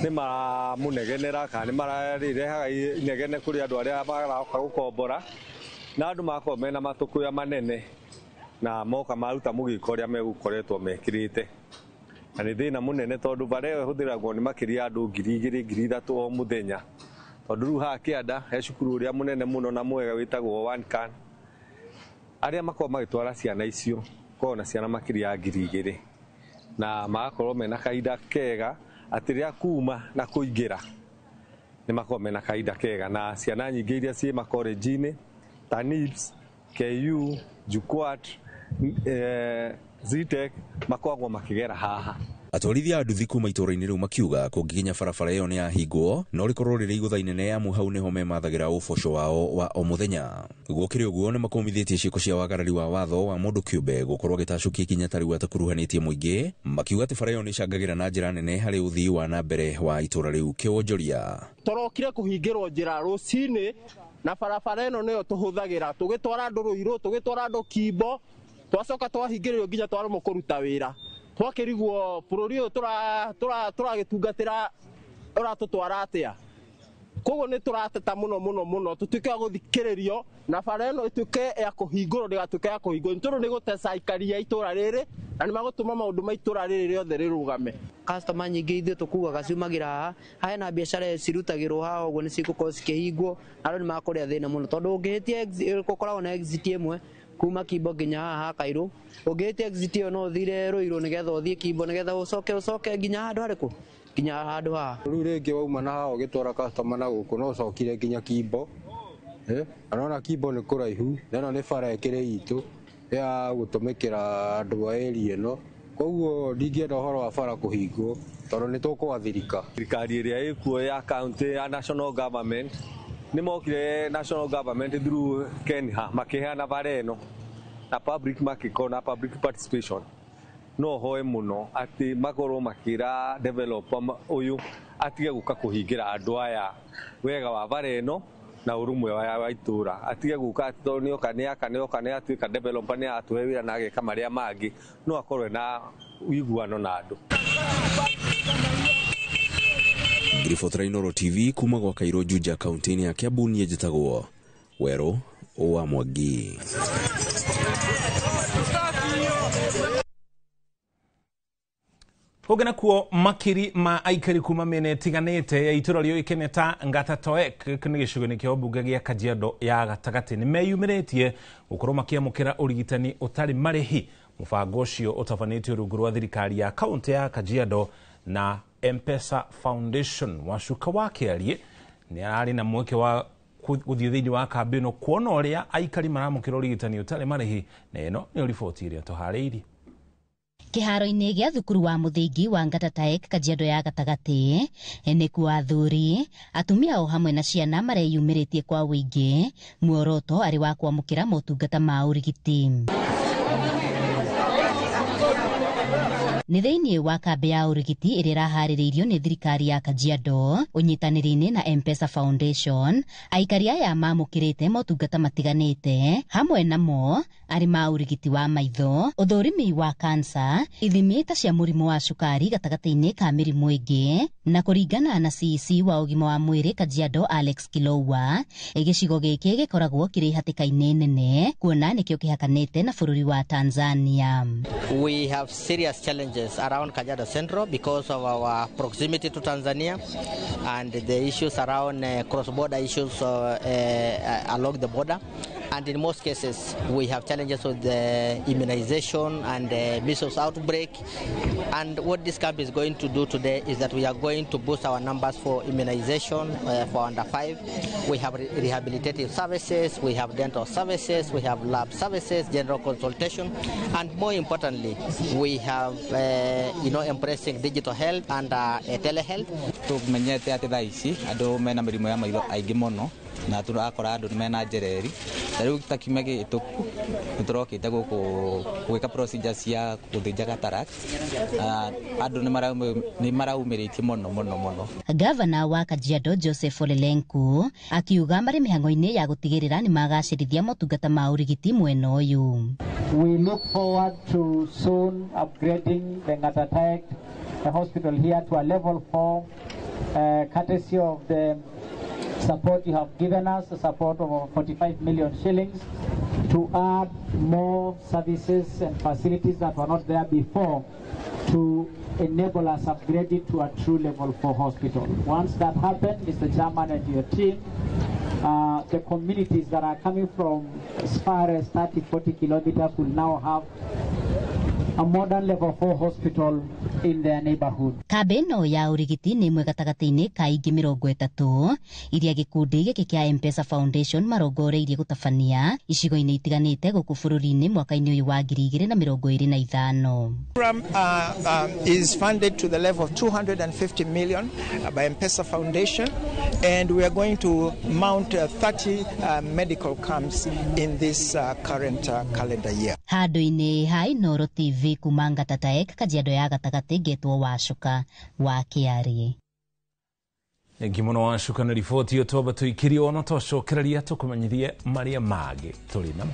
nĩ maramũnegenera kana nĩ mararĩrehaga inegene kũrĩ andũ arĩa maroka gũkombora, na andũ magakorwo mena matũkũya manene na moka maruta mũgĩko ũrĩa megũkoretwo mekĩrĩte. Na nĩ thĩna mũnene tondũ bara ĩyo ĩhũthĩragwo nĩ makĩria andũ 2,000 3,000 o mũthenya, tondũ rĩu haha kĩanda he cukuru ũrĩa mũnene mũno na mwega wĩtagwo Wankan, arĩa makoragwo magĩtwara ciana icio korwo na ciana makĩria ya 2,000 na magakorwo mena kahinda kega atĩ rĩrĩa kuma na kũingĩra nĩ makoragwo mena kahinda kega, na ciana nyingĩ iria ciĩ makorenji-inĩ ta NIBS, KU, JKUAT, ZTech makoragwo makĩgera haha. Atwarithia a nduthi kuma itũũra-inĩ rĩu makiuga kũngĩkinya barabara ĩyo nĩ yahingwo no rĩkorwo rĩrĩ igũtha inene amu hau nĩho memathagĩra ũboco wao wa o mũthenya. Gũkĩrĩ ũguo nĩ makũmithĩtie ciĩko cia wagarari wa watho wa mũndũ kĩũmbe gũkorwo agĩtacũkia ikinya ta rĩu atakuruhanĩtie mũingĩ, makiuga atĩ bara ĩyo nĩ ĩcangagĩra na njĩra nene harĩ ũthii wa na mbere wa itũũra rĩu kĩwonjoria. Tũrokire kũhingĩrwo njĩra rũcinĩ na barabara ĩno nĩyo tũhũthagĩra tũgĩtwara andũ Rũirũ, tũgĩtwara andũ Kimbo, twacoka twahingĩrĩrio nginya twaremwo kũruta wĩra. Twakĩrigwo bũrũri ũyũ tũragĩtungatĩra ũratũtwara atĩa. Koguo nĩ tũrateta mũno mũno mũno tũtuĩke a gũthikĩrĩrio na bara ĩno ĩtuĩke ya kũhingũrwo ndĩgatuĩke ya kũhingũrwo, nĩ tondũ nĩ gũteca aikari a itũũra rĩrĩ na nĩ magũtũma maũndũ ma itũũra rĩrĩ rĩothe rĩrũgame. Customer nyingĩ ithuĩ tũkuaga ciumagĩra haha, haha hena biacara cirutagĩrwo haha ũguo nĩ cigũkorwo cikĩhingwo, andũ nĩ makũrĩa thĩna mũno tondũ ũngĩhĩtia gũkoragwo na exit ĩmwe kuma Kimbo nginya haha Kairũ, ũngĩhĩtia exit ĩyo no ũthire Rũirũ nĩgetha ũthiĩ Kimbo nĩgetha ũcoke nginya handũ harĩkũ, nginya handũ haha. Rĩu rĩngĩ wauma na haha ũgĩtwara customer na gũkũ no ũcokire nginya Kimbo, na Kimbo nĩ kũraihu, na ĩno nĩ bara ĩkĩrĩ itũ ya gũtũmĩkĩra andũ a area ĩno. Koguo ndingĩenda ũhoro wa bara kũhingwo tondũ nĩ tũkwathirika. Thirikari ĩrĩa ĩkuo ya county ya national government nĩ mokire national government through KENHA makĩheana bara ĩno na public makĩkorwo na public participation. No hoe mũno atĩ makorwo makĩra developer ũyũ atige gũka kũhingĩra andũ aya wega wa bara ĩno na ũrũmwe wa itũra, atige gũka atĩ tondũ nĩoka nĩaka nĩoka nĩatuĩka developer nĩatũhe wĩra na ageka marĩa mangĩ, no akorwo na ũiguano na andũ. Ngiribotera Inooro TV kuma gwa Kairũ Juja kaunti-inĩ ya Kiambu, niĩ njĩtagwo Werũ wa Mwangi. Kũngĩ nakuo makiri ma aikari kuma mĩena ĩtiganĩte ya itũra rĩũĩkaine ta Ngatatoek nĩ gĩcigo-inĩ kĩa ũmbunge gĩa Kajiado ya gatagatĩ nĩ meyumĩrĩtie gũkorwo makĩamũkĩra ũrigitani ũtarĩ marĩhi. Mũbango ũcio ũtabanĩtio rungu rwa thirikari ya kaunti ya Kajiado na M-Pesa Foundation. Wacuka wa Kĩarie nĩ ararĩ na mweke wa gũthiĩ thĩinĩ wa kambĩ ĩno kuona ũrĩa aikari maramũkĩra ũrigitani ũtarĩ marĩhi, na ĩno nĩyo riboti ĩrĩa tũharĩirie. Kĩharo-inĩ gĩa thukuru wa mũthingi wa Ngatataek Kajiado ya gatagatĩ nĩkuo athuri, atumia o hamwe na ciana mareyumĩrĩtie kwa ũingĩ, muoroto arĩ wa kwamũkĩra motungata ma ũrigiti. Nĩ thĩinĩ wa kambĩ ya ũrigiti ĩrĩa ĩraharĩrĩirio nĩ thirikari ya Kajiado ũnyitanĩri-inĩ na M-Pesa Foundation, aikari aya mamũkĩrĩte motungata matiganĩte, hamwe namo arĩ ma ũrigiti wa maitho, ũthũrimi wa kansa, ithimi ta cia mũrimũ wa cukari gatagatĩ-inĩ ka mĩrimũ ĩngĩ, na kũringana na CEC wa ũgima wa mwĩrĩ Kajiado Alex Kilowa, gĩcigo gĩkĩ gĩkoragwo kĩrĩ hatĩka-inĩ nene kuona nĩkĩo kĩhakanĩte na bũrũri wa Tanzania. We have serious challenges around Kajiado Central because of our proximity to Tanzania and the issues around cross-border issues along the border. And in most cases, we have challenges with the immunization and the measles outbreak. And what this camp is going to do today is that we are going to boost our numbers for immunization for under 5. We have rehabilitative services, we have dental services, we have lab services, general consultation, and more importantly, we have embracing digital health and telehealth. Tumenyete atĩ thaa ici andũ mena mĩrimũ ya maitho aingĩ mũno na tũrakora andũ mena njereri. Ta rĩu ta kiumia gĩhĩtũku nĩ tũrokĩte gũkũ gwĩka procedure cia gũthĩnja cataract. Andũ nĩ maraumĩrĩtie mũno mũno mũno. Gavana wa Kajiado Joseph Ole Lenku akiuga marĩ mĩhang'o-inĩ ya gũtigĩrĩra nĩ magacĩrithia motungata ma ũrigiti mwena ũyũ. We look forward to soon upgrading the Ngatataek hospital here to a level 4, courtesy of the support you have given us, the support of over 45 million shillings, to add more services and facilities that were not there before to enable us upgrade it to a true level 4 hospital. Once that happens, Mr. Chairman and your team, the communities that are coming from as far as 30, 40 kilometers will now have a modern level 4 hospital in their neighborhood. Kambĩ ĩno ya ũrigiti nĩ ĩmwe gatagatĩ-inĩ ka ingĩ 30 iria gĩkundi gĩkĩ kĩa M-Pesa Foundation marongoreirie gũtabania icigo-inĩ itiganĩte gũkũ bũrũri-inĩ mwaka-inĩ ũyũ wa 2025. Program is funded to the level of 250 million by M-Pesa Foundation, and we are going to mount 30 medical camps in this current calendar year. Handũ-inĩ ha Inooro TV kuma Ngatataek Kajiado ya gatagatĩ ngetwo Wacuka wa Kĩarie. Thengi mũno Wacuka na riboti ĩyo twamba tũikĩrie ona twacokereria tũkũmenyithie marĩa mangĩ tũrĩ namo.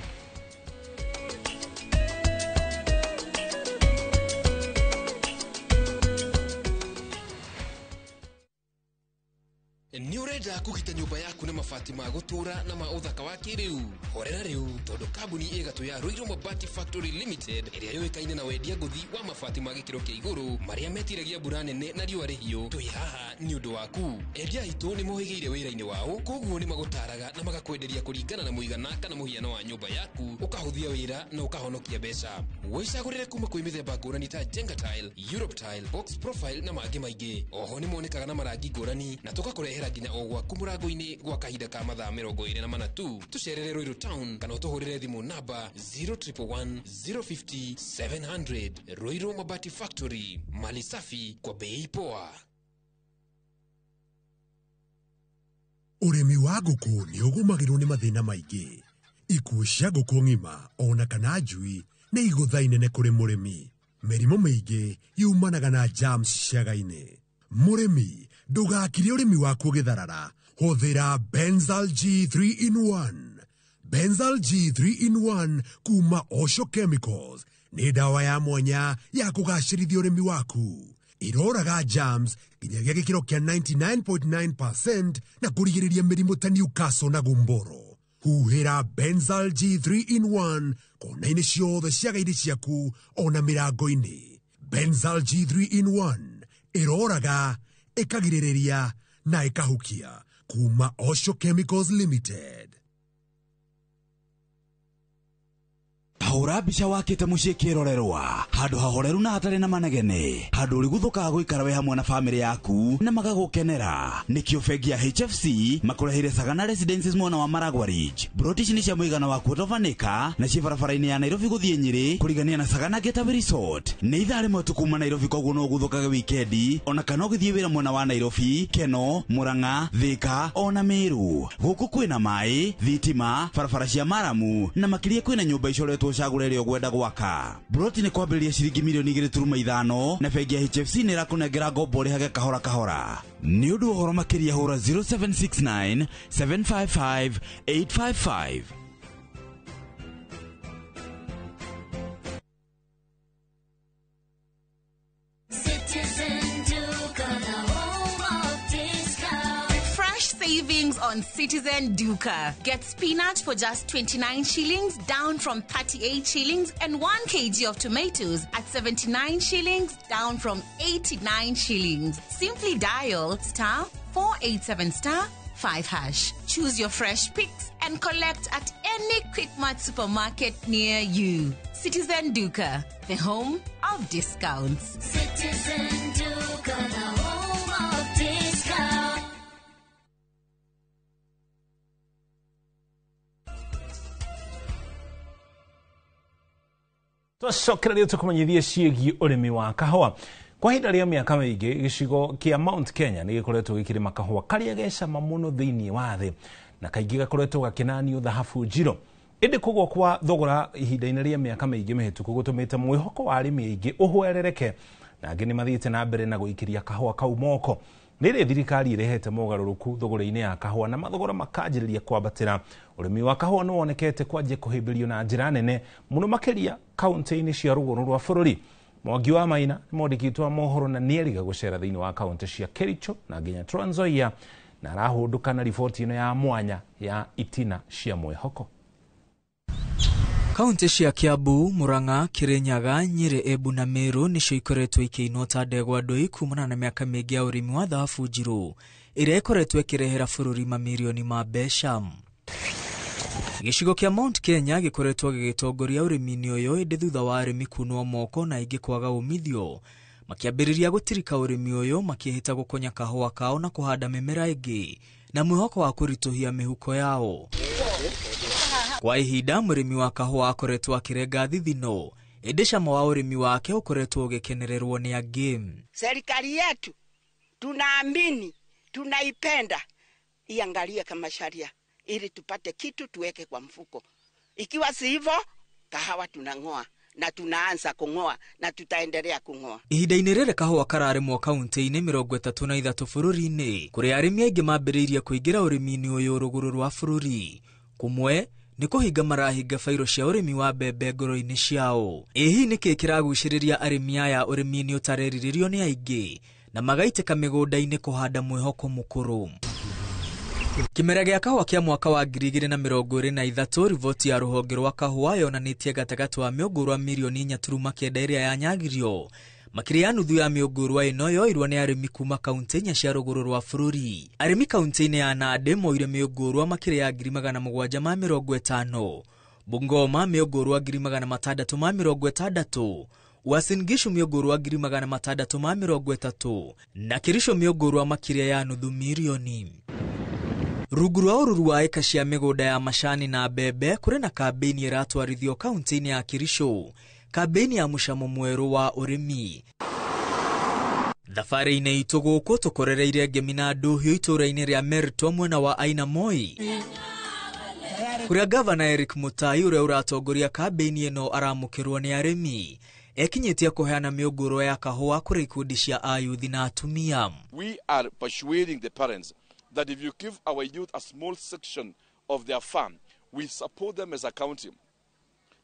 Nĩ ũrenda kũgita nyũmba yaku na mabati ma gũtũũra na ma ũthaka wa kĩrĩu? Horera rĩu tondũ kambuni ĩgatũ ya Ruiru Mabati Factory Limited ĩrĩa yũĩkaine na wendia ngũthi wa mabati ma gĩkĩro kĩa igũrũ marĩa metiragia mbura nene na riũa rĩhiũ, twĩ haha nĩ ũndũ waku. Endia aitũ nĩ mohĩgĩire wĩra-inĩ wao, koguo nĩ magũtaraga na magakwenderia kũringana na mũigana kana mũhiano wa nyũmba yaku, ũkahũthia wĩra na ũkahonokia mbeca. Wĩcagũrĩre kuma kwĩ mĩthemba ngũrani ta Jenga Tile, Europe Tile, Box Profile na mangĩ maingĩ. Oho nĩ monekaga na marangi ngũrani na tũgakũrehera nginya o gwaku mũrango-inĩ gwa kahinda ka mathaa 24 tu. Tucerere Ruiru Town kana utuhurire thimu namba 0111 050 700. Ruiru Mabati Factory, mali safi kwa bei poa. Ũrĩmi wa ngũkũ nĩ ũgũmagĩrwo nĩ mathĩna maingĩ. Ikuũ cia ngũkũ ng'ima ona kana njui nĩ igũtha inene kũrĩ mũrĩmi. Mĩrimũ mĩingĩ yumanaga na germs ciaga-inĩ. Mũrĩmi, ndũgakire ũrĩmi waku ũgĩtharara. Hũthĩra Benzal G3 in 1. Benzal G3 in 1 kuma Osho Chemicals nĩ ndawa ya mwanya ya kũgacĩrithia ũrĩmi waku. Iroraga germs nginyagia gĩkĩro kĩa 99.9% na kũrigĩrĩria mĩrimũ ta Newcastle na gumboro. Huhĩra Benzal G3 in 1 kona-inĩ ciothe ciaga-inĩ ciaku ona mĩrango-inĩ. Benzal G3 in 1 ĩroraga, ĩkagirĩrĩria na ĩkahukia kuma Osho Chemicals Limited. Hũra mbica wakĩte mũciĩ kĩrorerwa handũ hahoreru na hatarĩ na manegene, handũ ũrĩguthũkaga gũikara wĩ hamwe na bamĩrĩ yaku na magagũkenera. Nĩkĩo bengi ya HFC makũreheire Sagana Residences mwena wa Maragwa Ridge. Broti ici nĩ cia mũigana wa quarter of an acre na ciĩ barabara-inĩ ya Nairobi gũthiĩ Nyĩrĩ kũrigania na Sagana Getaway Resort. Nĩ ithaa rĩmwe tu kuma Nairobi, koguo no ũguthũkage wikendi ona kana ũgĩthiĩ wĩra mwena wa Nairobi, Keno, Murang'a, Thika ona Meru. Gũkũ kwĩna maĩ, thitima, barabara cia maramu na makĩria kwĩna nyũmba icoretwo cagũre ĩrĩa ũgwenda gwaka. Broti nĩ kwambĩrĩria ciringi milioni 2.5 na bengi ya HFC nĩ ĩrakũnengera ngombo ũrĩhage kahora kahora. Nĩ ũndũ wa ũhoro makĩria hũra 0769 755 855. Citizen Duka, the home of discount. Fresh savings on Citizen Duka. Get spinach for just 29 shillings, down from 38 shillings, and 1 kg of tomatoes at 79 shillings, down from 89 shillings. Simply dial star 487 star 5 hash. Choose your fresh picks and collect at any Quickmart supermarket near you. Citizen Duka, the home of discounts. Citizen Duka, the home of discount. Twacokereria tũkũmenyithie ciĩgiĩ ũrĩmi wa kahũa. Kwa ihinda rĩa mĩaka mĩingĩ gĩcigo kĩa Mount Kenya nĩ gĩkoretwo gĩkĩrĩma kahũa karĩa gecama mũno thĩinĩ wa thĩ na kaingĩ gakoretwo gakĩnanio thahabu njirũ. Ĩndĩ kũgũa kwa thogora ihinda-inĩ rĩa mĩaka mĩingĩ mĩhĩtũku gũtũmĩte mwĩhoko wa arĩmi aingĩ ũhwerereke na angĩ nĩ mathiĩte na mbere na gũikĩria kahũa kau moko. Nĩ thirikari ĩrehete mogarũrũku thogora-inĩ ya kahũa na mathogora makanjĩrĩria kwambatĩra. Ũrĩmi wa kahũa nĩ wonekete kwanjia kũhĩmbĩrio na njĩra nene mũno makĩria kaunti-inĩ cia rũgongo rwa bũrũri. Mwangi wa Maina nĩ mwandĩki wa mohoro na nĩeriga gũcera thĩinĩ wa kaunti cia Kericho na nginya Trans Nzoia na arahũndũka na riboti ĩno ya mwanya ya itina cia mwĩhoko. Kaunti cia Kiambu, Murang'a, Kirinyaga, Nyĩrĩ, Embu na Meru nĩcio ikoretwo ikĩinwo ta ndegwa ndũi kumana na mĩaka mĩingĩ ya ũrĩmi wa thahabu njirũ ĩrĩa ĩkoretwo ĩkĩrehera bũrũri mamirioni ma mbeca. Gĩcigo kĩa Mount Kenya gĩkoretwo gĩgĩtongoria ũrĩmi-inĩ ũyũ ĩndĩ thutha wa arĩmi kunwo moko na aingĩ kwaga umithio makĩambĩrĩria gũtirika ũrĩmi ũyũ makĩhĩta gũkonya kahũa kao na kũhanda mĩmera ĩngĩ na mwĩhoko wa kũritũhia mĩhuko yao. Kwa ihinda mũrĩmi wa kahũa akoretwo akĩrenga thithino ĩndĩ cama wa ũrĩmi wake ũkoretwo ũgĩkenererwo nĩ angĩ. Serikali yetu tunaamini, tunaipenda, iangalie kama sharia ili tupate kitu tuweke kwa mfuko. Ikiwa si hivyo, kahawa tunang'oa na tunaanza kung'oa na tutaendelea kung'oa. Ihinda-inĩ rĩrĩ kahũa kararĩmwo kaunti-inĩ 33 bũrũri-inĩ kũrĩa arĩmi aingĩ mambĩrĩirie kũingĩra ũrĩmi-inĩ ũyũ rũgũrũ rwa bũrũri. Kũmwe nĩ kũhinga marahinga bairo cia ũrĩmi wa mbembe ngoro-inĩ ciao. Ĩ hihi nĩkĩ kĩragucĩrĩria arĩmi aya ũrĩmi-inĩ ũtarerirĩrio nĩ aingĩ na magaitĩka mĩgũnda-inĩ kũhanda mwĩhoko mũkũrũ? Kĩmera gĩa kahũa kĩa mwaka wa 2023 riboti ya rũhonge rwa kahũa yonanĩtie gatagatĩ wa mĩũngũrwa mirioni 4.9 ĩrĩa yanyagirio. Makĩria ya nuthu ya mĩũngũrwa ĩno yoirwo nĩ arĩmi kuma kaunti inya cia rũgũrũ rwa bũrũri. Arĩmi kaunti-inĩ ya Nandĩ moire mĩũngũrwa makĩria ya 750,000, Bungoma mĩũngũrwa 660,000, Uasin Gishu mĩũngũrwa 630,000 na Kericho mĩũngũrwa makĩria ya nuthu mirioni. Rungu rwa ũruru wa ĩka cia mĩgũnda ya macani na mbembe kũrĩ na kambĩini ĩratwarithio kaunti-inĩ ya Kericho, kambĩini ya mũcamo mwerũ wa ũrĩmi. Thabarĩ-inĩ itũ gũkũ tũkorereire ngemi na ndũhiũ itũũra-inĩ rĩa Merto mwena wa Ainamoi, kũrĩa gavana Eric Mutai ũrĩa ũratongoria kambĩini ĩno aramũkĩrwo nĩ arĩmi. Ekinyĩtie kũheana mĩũngũrwa ya kahũa kũrĩ ikundi cia ayuthi na atumia. We are persuading the parents that if you give our youth a small section of their farm, we support them as a county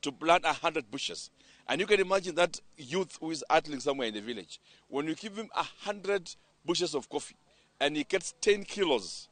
to plant 100 bushes. And you can imagine that youth who is idling somewhere in the village, when you give him 100 bushes of coffee and he gets 10 kilos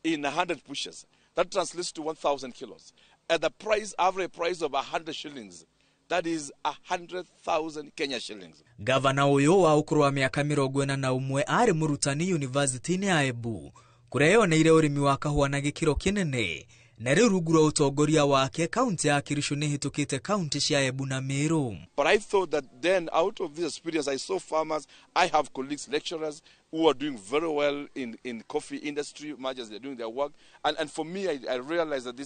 in 100 bushes, that translates to 1,000 kilos. At the price, average price of 100 shillings, that is 100,000 Kenya shillings. Gavana ũyũ wa ũkũrũ wa mĩaka 41 arĩ mũrutani yunivasĩtĩ-inĩ ya Embu, kũrĩa yoneire ũrĩmi wa kahũa na gĩkĩro kĩnene, na rĩu rungu rwa ũtongoria wake kaunti ya Kericho nĩ ĩhĩtũkĩte kaunti cia Embu na Meru. But I thought that then out of this experience I saw farmers, I have colleagues, lecturers who are doing very well in coffee industry, much as they're doing their work. And for me, I realized that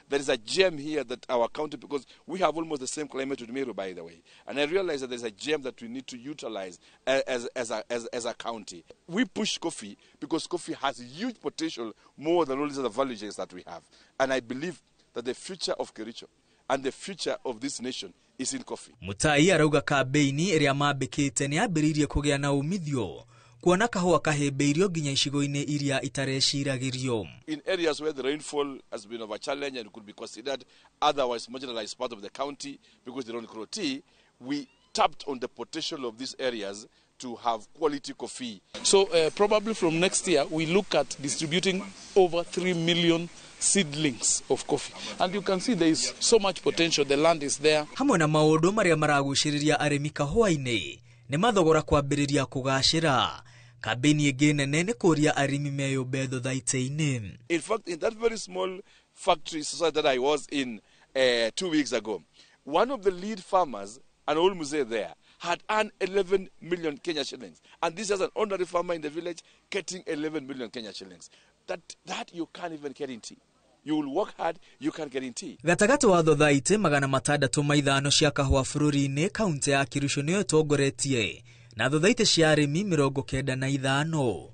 there is a gem here that our county, because we have almost the same climate with Meru, by the way. And I realized that there's a gem that we need to utilize as a county. We push coffee because coffee has huge potential, more than all these other value chains that we have. And I believe that the future of Kericho and the future of this nation is in coffee. Mutai arauga kambĩini ĩrĩa mambĩkĩte nĩ yambĩrĩirie kũgĩa na umithio kuona kahũa kahĩmbĩirio nginya icigo-inĩ iria itareciragĩrio. In areas where the rainfall has been of a challenge and could be considered otherwise marginalized part of the county because they don't grow tea, we tapped on the potential of these areas to have quality coffee. So probably from next year we look at distributing over 3 million seedlings of coffee. And you can see there is so much potential, the land is there. Hamwe na maũndũ marĩa maragucĩrĩria arĩmi kahũa-inĩ nĩ mathogora kwambĩrĩria kũgacĩra. Kambĩini ĩngĩ nene nĩ kũria arĩmi meyũmbe thothaitĩ-inĩ. In fact, in that very small factory society that I was in 2 weeks ago, one of the lead farmers, an old mzee there, had earned 11 million Kenya shillings. And this is an ordinary farmer in the village getting 11 million Kenya shillings. That you can't even guarantee. You will work hard, you can guarantee. Gatagatĩ wa thothaitĩ 605 cia kahũa bũrũri-inĩ, kaunti ya Kericho nĩyo ĩtongoretie na thothaitĩ cia arĩmi 95.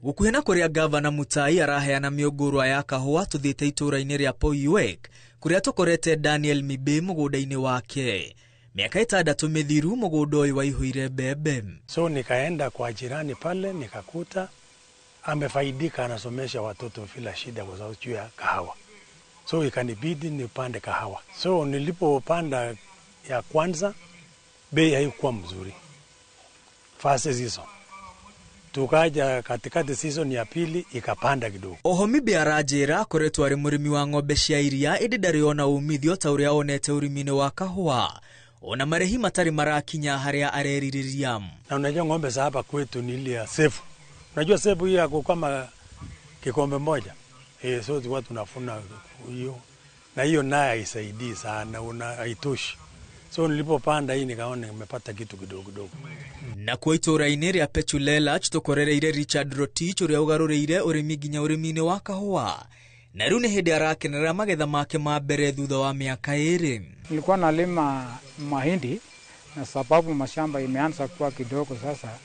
Gũkuhĩ na kũrĩa gavana Mutai araheana mĩũngũrwa ya kahũa, tũthiĩte itũũra-inĩ rĩa Poiwek kũrĩa tũkorete Daniel Mibe mũgũnda-inĩ wake. Miaka 6 mĩthiru mũgũnda ũyũ waihũire mbembe. So nikaenda kwa jirani pale nikakuta amefaidika, anasomesha watoto bila shida kwa sababu ya kahawa. So ikanibidi nipande kahawa. So nilipopanda ya kwanza bei haikuwa mzuri. First season. Tukaja katikati season ya pili ikapanda kidogo. Oho Mibe aranjĩra akoretwo arĩ mũrĩmi wa ng'ombe cia iria ĩndĩ ndarĩ ona umithio ta ũrĩa onete ũrĩmi-inĩ wa kahũa. Ona marĩhi matarĩ marakinya harĩa arerirĩria. Na unajua ng'ombe za hapa kwetu ni ile ya sefu. Unajua sefu hiyo yako kama kikombe moja. So tulikuwa tunafuna hiyo. Na hiyo naye haisaidii sana, una haitoshi. So nilipopanda hii nikaona nimepata kitu kidogo kidogo. Na kwa itũũra-inĩ rĩa Pechulela tũkorereire Richard Rotich ũrĩa ũgarũrĩire ũrĩmi nginya ũrĩmi-inĩ wa kahũa. Na rĩu nĩ hĩndĩ arakenera magetha make ma mbere thutha wa miaka 2. Nilikuwa nalima mahindi na sababu mashamba imeanza kuwa kidogo sasa,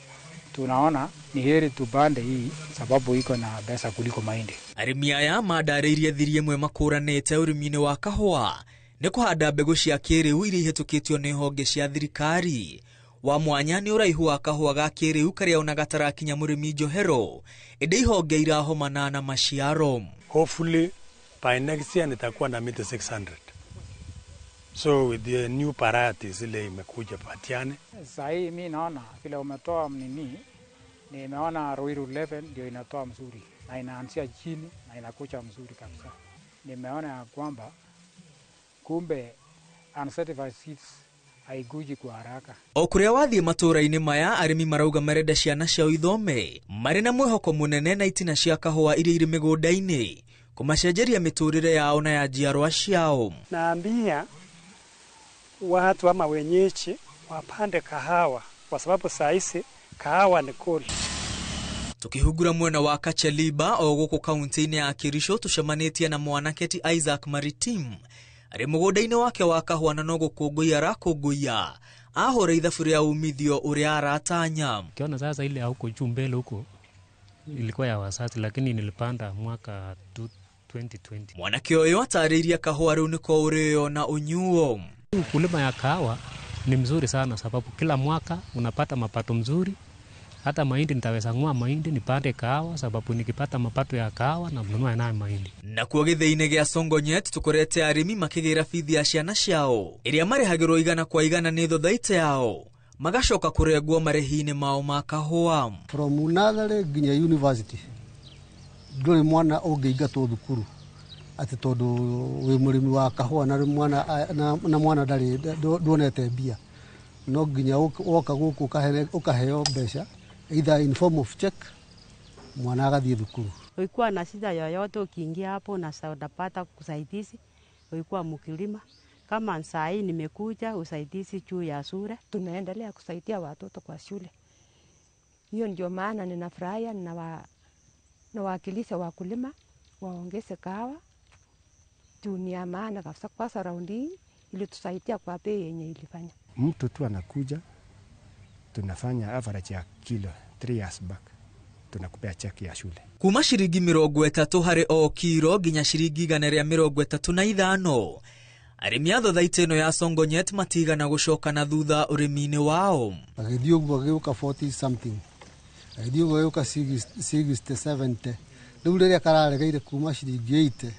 tunaona ni heri tupande hii sababu iko na pesa kuliko mahindi. Arĩmi aya mandarĩirie thiri ĩmwe makũranĩte ũrĩmi-inĩ wa kahũa nĩ kũhanda mbegũ cia kĩrĩu iria ihĩtũkĩtio nĩ honge cia thirikari. Wa mwanya nĩ ũraihu wa kahũa ga kĩrĩu karĩa ona gatarakinya mũrĩmi njohero, ĩndĩ ihonge irahomana na maciaro. Hopefully by next year nitakuwa na miti 600. So with the new varieties ile imekuja Patiane. Sasa hii mimi naona vile umetoa nini, nimeona Ruiru 11 ndio inatoa mzuri na inaanzia chini na inakucha mzuri kabisa. Nimeona ya kwamba kumbe uncertified seeds haiguji kwa haraka. O kũrĩa wathiĩ matũũra-inĩ maya, arĩmi marauga marenda ciana ciao ithome marĩ na mwĩhoko mũnene na itina cia kahũa iria irĩ mĩgũnda-inĩ kũmacenjeria mĩtũrĩre yao na ya njiarwa ciao. Naambia watu ama wenyeji wapande kahawa kwa sababu saa hizi kahawa ni koli. Tukihungura mwena wa Kacheliba o gũkũ kaunti-inĩ ya Kericho tũcemanĩtie na mwanake ti Isaac Maritim arĩ mũgũnda-inĩ wake wa kahũa na no gũkũngũiya arakũngũiya ahũra ithabu rĩa umithio ũrĩa aratanya. Ukiona sasa ile huko juu mbele huko ilikuwa ya wazazi, lakini nilipanda mwaka 2020. Mwanake ũyũ atarĩirie kahũa rĩu nĩko ũrĩo na ũnyuo. Ukulima ya kahawa ni mzuri sana sababu kila mwaka unapata mapato mzuri. Hata mahindi nitaweza ng'oa mahindi nipande kahawa sababu nikipata mapato ya kahawa na mnunua nayo mahindi. Nakuo gĩthĩi-inĩ gĩa Songonyet tũkorete arĩmi makĩgĩra bithi ya ciana ciao ĩrĩa marĩhagĩrwo 100% nĩ thothaitĩ yao magacoka kũrengwo marĩhi-inĩ mao ma kahũa. From nursery nginya university ndũrĩ mwana ũngĩingatwo thukuru atĩ tondũ wĩ mũrĩmi wa kahũa na mwana na mwana ndarĩ nduonete mbia, no nginya woka gũkũ ũkaheo mbeca either in form of check, mwana agathiĩ thukuru. Ulikuwa na shida yoyote ukiingia hapo na utapata usaidizi. Ulikuwa mkulima kama saa hii nimekuja usaidizi juu ya shule. Tunaendelea kusaidia watoto kwa shule. Hiyo ndio maana ninafurahia na nawakilisha wakulima waongeze kahawa. Dunia maana kabisa kwa raundi ili tusaidia kwa bei yenye ilifanya. Mtu tu anakuja tunafanya average ya kilo 3 years back tunakupea cheki ya shule. Kuma ciringi 30 harĩ o kiro nginya ciringi 135. Arĩmi a thothaitĩ ĩno ya Songonyet matigana gũcoka na thutha ũrĩmi-inĩ wao. Agĩthiĩ ũguo agĩũka 40 something, agĩthiĩ ũguo agĩũka 60 70. Rĩu rĩrĩa kararegeire kuma ciringi 80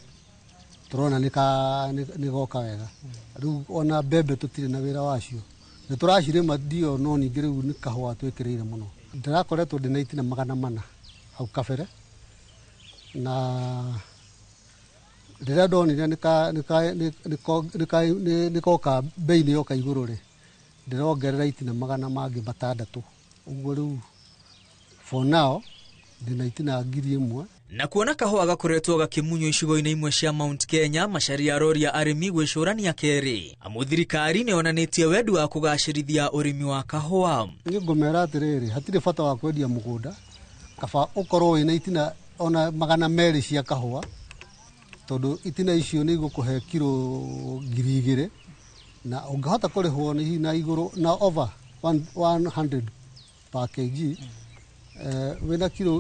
tũrona nĩ goka wega. Rĩu ona mbembe tũtirĩ na wĩra wacio, nĩ tũracirĩma ndio, no ningĩ rĩu nĩ kahũa twĩkĩrĩire mũno. Ndĩrakoretwo ndĩna itina 400 hau kabere, na rĩrĩa ndonire nĩ koka bei nĩ yoka igũrũ rĩ, ndĩrongerera itina 600 ũguo rĩu for now ndĩna itina 1000. Na kuona kahũa gakoretwo gakĩmunywo icigo-inĩ imwe cia Mount Kenya, Macharia aroria arĩmi gwĩcũrania kerĩ amu thirikari nĩ yonanĩtie wendi wa kũgacĩrithia ũrĩmi wa kahũa. Niĩ ngũmera atĩrĩrĩ, hatirĩ bata wa kwendia mũgũnda, kaba ũkorwo wĩna itina ona 200 cia kahũa, tondũ itina icio nĩ igũkũhe kiro 2000 na ũngĩhota kũrĩhwo nĩ na igũrũ na over 100 per kg, wĩna kiro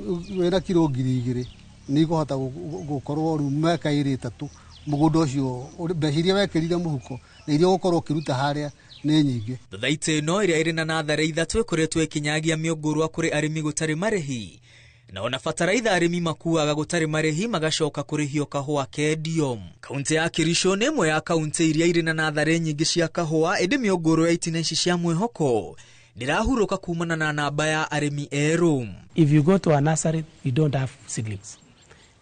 2000 nĩ igũhota gũkorwo rĩu mĩaka 2 3 mũgũnda ũcio mbeca iria wekĩrire mũhuko na iria ũgũkorwo ũkĩruta harĩa nĩ nyingĩ. Thothaitĩ ĩno ĩrĩa ĩrĩ na natharĩ 3 ĩkoretwo ĩkĩnyagia mĩũngũrwa kũrĩ arĩmi gũtarĩ marĩhi, na ona bataraitha arĩmi makuaga gũtarĩ marĩhi magacoka kũrĩhio kahũa kendio. Kaunti ya Kericho nĩ ĩmwe ya kaunti iria irĩ na natharĩ nyingĩ cia kahũa, ĩndĩ mĩũngũrwa ya itina ici cia mwĩhoko ndĩrahurũka kumana na namba ya arĩmi erũ. If you go to a nursery, you don't have seedlings.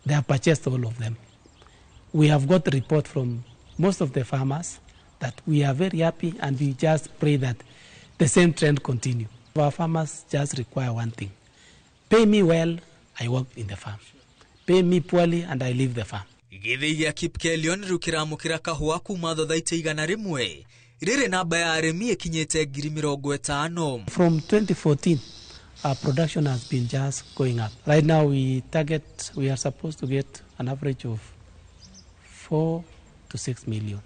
They have purchased all of them. We have got report from most of the farmers that we are very happy, and we just pray that the same trend continue. Our farmers just require one thing. Pay me well, I work in the farm. Pay me poorly and I leave the farm. Gĩthĩi gĩa Kipkelion rĩu kĩramũkĩra kahũa kuma thothaitĩ 100 rĩrĩ namba ya arĩmi ĩkinyĩte 50,000. From 2014, our production has been just going up. Right now we target, we are supposed to get an average of 4 to 6 million.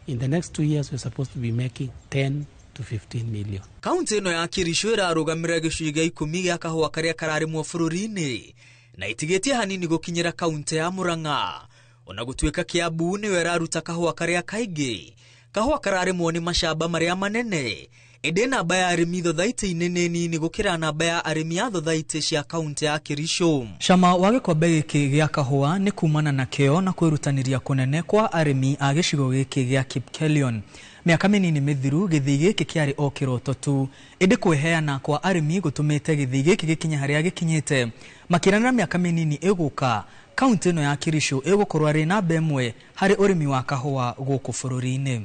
In the next 2 years, we're supposed to be making 10 to 15 million. Kaunti ĩno ya Kericho ĩrarũgamĩrĩra gĩcunjĩ gĩa 10 gĩa kahũa karĩa kararĩmwo bũrũri-inĩ na ĩtigĩtie hanini gũkinyĩra kaunti ya Murang'a. Ona gũtuĩka Kiambu nĩyo ĩraruta kahũa karĩa kaingĩ, kahũa kararĩmwo nĩ macamba marĩa manene, ĩndĩ namba ya arĩmi thothaitĩ-inĩ nĩ nini gũkĩra namba ya arĩmi a thothaitĩ cia kaunti ya Kericho. Cama wa gĩkombe gĩkĩ gĩa kahũa nĩ kumana na kĩo na kwĩrutanĩria kũnene kwa arĩmi a gĩcigo gĩkĩ gĩa Kipkelion. Mĩaka mĩnini mĩthiru gĩthii gĩkĩ kĩarĩ o kĩroto tu, ĩndĩ kwĩheana kwa arĩmi gũtũmĩte gĩthii gĩkĩ gĩkinye harĩa gĩkinyĩte. Makĩranĩra mĩaka mĩnini ĩgũka, kaunti ĩno ya Kericho ĩgũkorwo arĩ namba ĩmwe harĩ ũrĩmi wa kahũa gũkũ bũrũri-inĩ.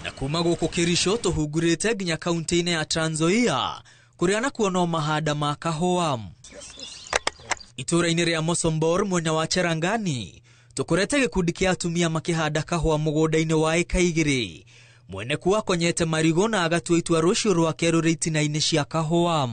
Na kuma gũkũ Kericho tũhungurĩte nginya kaunti-inĩ ya Trans Nzoia kũrĩa nakuo no mahanda ma kahũa. Itũũra-inĩ rĩa Mosombor mwena wa Cherangani tũkorete gĩkundi kĩa atumia makĩhanda kahũa mũgũnda-inĩ wa ĩka 2. Mwene kuo akonyete marigũ na agatua itua rũciũ rwake rũrĩ itina-inĩ cia kahũa.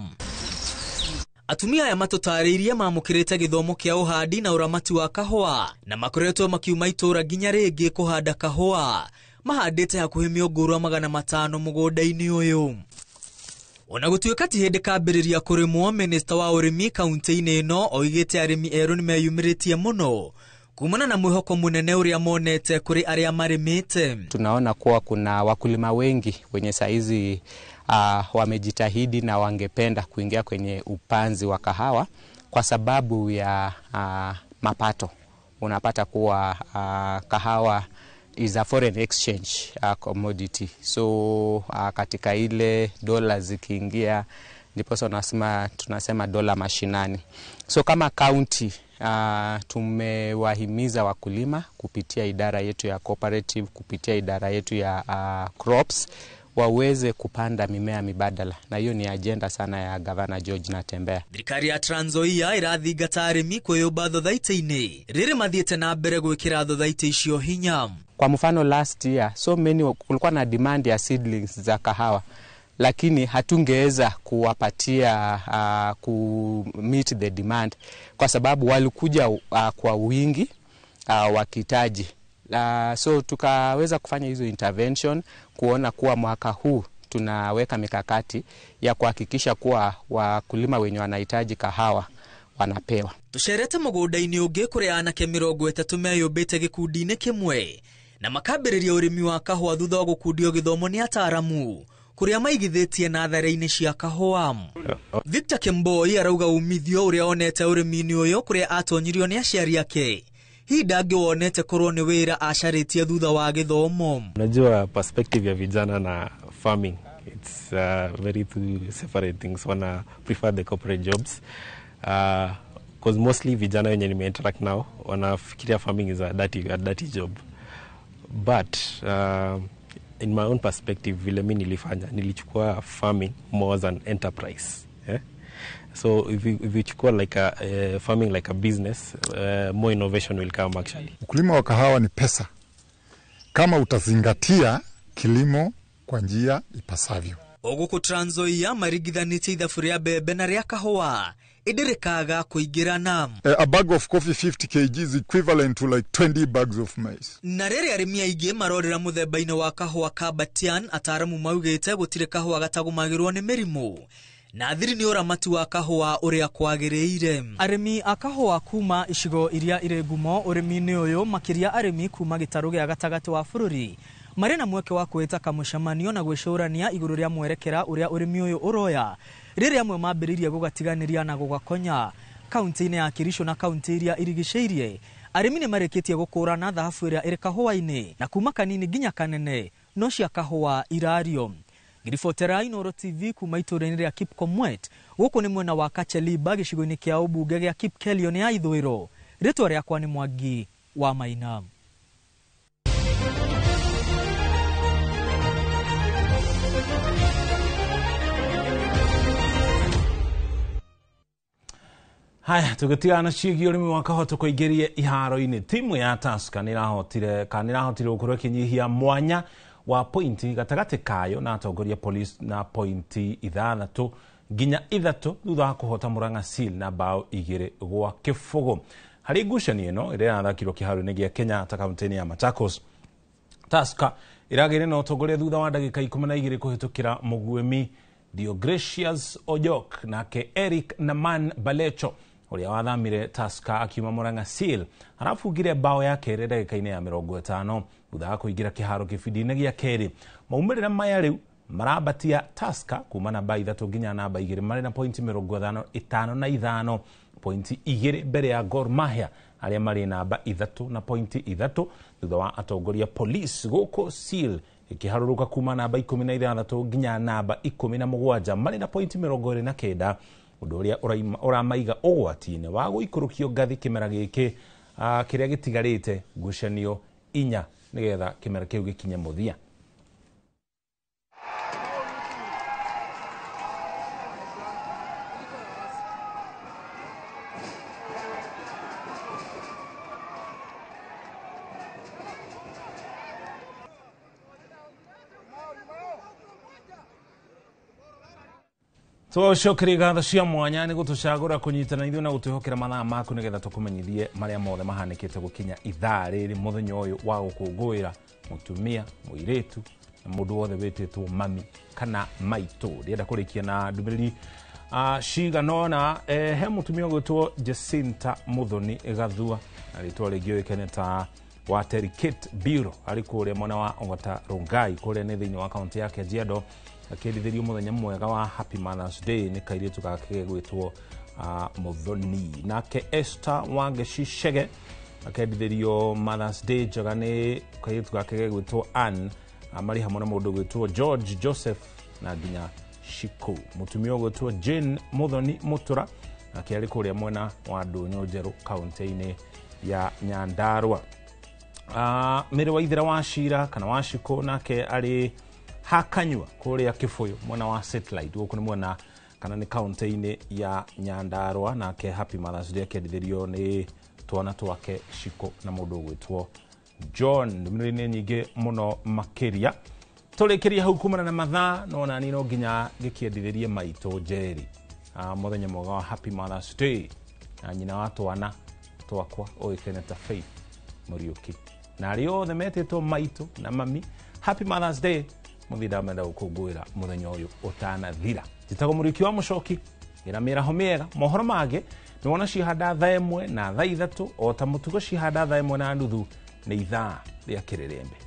Atumia aya matũtarĩirie mamũkĩrĩte gĩthomo kĩa ũhandi na ũramati wa kahũa na makoretwo makiuma itũra nginya rĩngĩ kũhanda kahũa. Mahandĩte hakuhĩ mĩũngũrwa 500 mũgũnda-inĩ ũyũ. Ona gũtuĩka ti hĩndĩ kambĩrĩria kũrĩmwo, minista wa ũrĩmi kaunti-inĩ ĩno oigĩte arĩmi erũ nĩmeyumĩrĩtie mũno kumana na mwĩhoko mũnene ũrĩa monete kũrĩ arĩa marĩmĩte. Tunaona kuwa kuna wakulima wengi wenye saizi wamejitahidi na wangependa kuingia kwenye upanzi wa kahawa kwa sababu ya mapato. Unapata kuwa kahawa is a foreign exchange commodity. So katika ile dola zikiingia ndipo tunasema dola mashinani. So kama county tumewahimiza wakulima kupitia idara yetu ya cooperative, kupitia idara yetu ya crops waweze kupanda mimea mibadala, na hiyo ni agenda sana ya Governor George Natembeya. Thirikari ya Trans Nzoia irathingata arĩmi kwĩyũmba thothaitĩ-inĩ rĩrĩ mathiĩte na mbere gwĩkĩra thothaitĩ icio hinya. Kwa mfano last year so many kulikuwa na demand ya seedlings za kahawa, lakini hatungeweza kuwapatia ku meet the demand kwa sababu walikuja kwa wingi wakitaji. So tukaweza kufanya hizo intervention kuona kuwa mwaka huu tunaweka mikakati ya kuhakikisha kuwa wakulima wenye wanahitaji kahawa wanapewa. Tucerete mũgũnda-inĩ ũngĩ kũrĩa anake 30 meyũmbĩte gĩkundi-inĩ kĩmwe na makambĩrĩria ũrĩmi wa kahũa thutha wa gũkundio gĩthomo nĩ ataaramu kũrĩa maigithĩtie natharĩ-inĩ cia kahũa. Victor Kemboi arauga umithio ũrĩa onete ũrĩmi-inĩ ũyũ kũrĩa atonyirio nĩ aciari ake hii ndangĩwonete korwo nĩ wĩra acarĩtie thutha wa gĩthomo. Unajua perspective ya vijana na farming, it's very two separate things. Wana prefer the corporate jobs because mostly vijana wenye nime interact now wanafikiria farming is a dirty job. But in my own perspective, vile mimi nilifanya, nilichukua farming more as an enterprise. Yeah? So if you chukua like a farming like a business, more innovation will come actually. Ukulima wa kahawa ni pesa kama utazingatia kilimo kwa njia ipasavyo. Oguku Trans Nzoia marigithanĩtie ithabu rĩa mbembe na rĩa kahũa ĩndĩrĩkaga kũingĩrana. A bag of coffee 50 kg is equivalent to like 20 bags of maize. Na rĩrĩa arĩmi aingĩ marorera mũthemba-inĩ wa kahũa ka Batian, ataaramu maugĩte gũtirĩ kahũa gatagũmagĩrwo nĩ mĩrimũ na thiri nĩ ũramati wa kahũa ũrĩa kwagĩrĩire. Arĩmi a kahũa kuma icigo iria irĩ ngumo ũrĩmi-inĩ ũyũ, makĩria arĩmi kuma gĩtarũ gĩa gatagatĩ wa bũrũri, marĩ na mweke wa kwĩta kamũcemanio na gwĩcũrania igũrũ rĩa mwerekera ũrĩa ũrĩmi ũyũ ũroya rĩrĩa amwe mambĩrĩirie gũgatiganĩria na gũgakonya. Kaunti-inĩ ya Kericho na kaunti iria irigicĩirie, arĩmi nĩ marĩkĩtie gũkũrana thahabu ĩrĩa ĩrĩ kahũa-inĩ na kuma kanini nginya kanene no cia kahũa irario. Ngiribotera Inooro TV kuma itũũra-inĩ rĩa Kipkomwet, gũkũ nĩ mwena wa Kacheliba gĩcigo-inĩ kĩa ũmbunge gĩa Kipkelion ya ithũĩro. Rĩtwa rĩakwa nĩ Mwangi wa Maina. Haya, tugitigana ciĩgiĩ ũrĩmi wa kahũa tũkũingĩrie iharo-inĩ. Timu ya Tusker nĩrahotire gũkorwo ĩkĩnyihia mwanya wa pointi gatagatĩ kayo na atongoria Police na pointi 6 nginya 3 thutha wa kũhota Murang'a Seal na bao 2-0. Harĩ ngucanio ĩno ĩrĩa ĩrathakirwo kĩharo-inĩ gĩa Kenyatta kaunti-inĩ ya Machakos, Tusker ĩragĩire na ũtongoria thutha wa ndagĩka 12 kũhĩtũkĩra mũguĩmi Deogracious Ojok nake Eric Naman Balecho ũrĩa wathamire Tusker akiuma Murang'a Seal arabungire bao ya kerĩ ndagĩka-inĩ ya 50 thutha wa kũingĩra kĩharo kĩbindi-inĩ gĩa kerĩ. Maumĩrĩra maya rĩu marambatia Tusker kuma namba 3 nginya namba 2 marĩ na pointi 55, pointi 2 mbere ya Gor Mahia arĩa marĩ namba 3 na pointi 3 thutha wa atongoria Police gũkũ Seal ikiharũrũka kuma namba 16 nginya namba 17 marĩ na pointi 29, ũndũ ũrĩa ũramaiga ũgwati-inĩ wa gũikũrũkio ngathĩ kĩmera gĩkĩ kĩrĩa gĩtigarĩte ngucanio 4 nĩgetha kĩmera kĩu gĩkinye mũthia. Tũcokerie ngatho cia mwanya nĩ gũtũcagũra kũnyitana ithuĩ na gũtwĩhokera mathaa maku nĩgetha tũkũmenyithie marĩa mothe mahanĩkĩte gũkinya ithaa rĩrĩ mũthenya ũyũ wa gũkũngũĩra mũtumia, mũirĩtu na mũndũ wothe wĩtĩtwo mami kana maitũ. Ndĩrenda kũrĩkia na ndũmĩrĩri cigana he mũtumia ũgwĩtwo Jacinta Muthoni Gathua na rĩtwa rĩngĩ ũĩkaine ta wa Terikate Bureau arĩ kũrĩa mwena wa Ongata Rongai kũrĩa nĩ thĩinĩ wa kaunti ya Kajiado akĩendithĩrio mũthenya mwega wa Happy Mother's Day nĩ kairĩtu gake gegwĩtwo Muthoni. Nake Esther Wangeci Chege akendithĩrio Mother's Day njega nĩ kairĩtu gake gegwĩtwo Ann, marĩ hamwe na mũndũ ũgwĩtwo George Joseph na nginya Shiko. Mũtumia ũgwĩtwo Jane Muthoni Mutura nake arĩ kũrĩa mwena wa Ndũnyũ Njerũ kaunti-inĩ ya Nyandarua. Mĩrĩ wa Ithera wa Cira kana wa Shiko nake arĩ Hakanyua kũrĩa Kĩbũyũ mwena wa Satellite gũkũ nĩ mwena kana nĩ kaunti-inĩ ya Nyandarua nake Happy Mother's Day akĩendithĩrio nĩ twana twake Shiko na mũndũ ũgwĩtwo John. Ndũmĩrĩri nĩ nyingĩ mũno makĩria tũrĩkĩrie hau kumana na mathaa no nani no nginya ngĩkĩendithĩrie maitũ Njeri mũthenya mwega wa Happy Mother's Day na nyina wa twana twakwa ũĩkaine ta Faith Mũriũki na arĩa othe metĩtwo maitũ na mami Happy Mother's Day mũthinda menda gũkũngũĩra mũthenya ũyũ ũtanathira. Njĩtagwo Mũriũki wa Mũcoki ĩra mĩraho mĩega mohoro mangĩ nĩ wona cihanda thaa 1 na thaa 3 o ta mũtugo cihanda thaa 1:30 nĩ ithaa rĩa kĩrĩrĩmbĩ.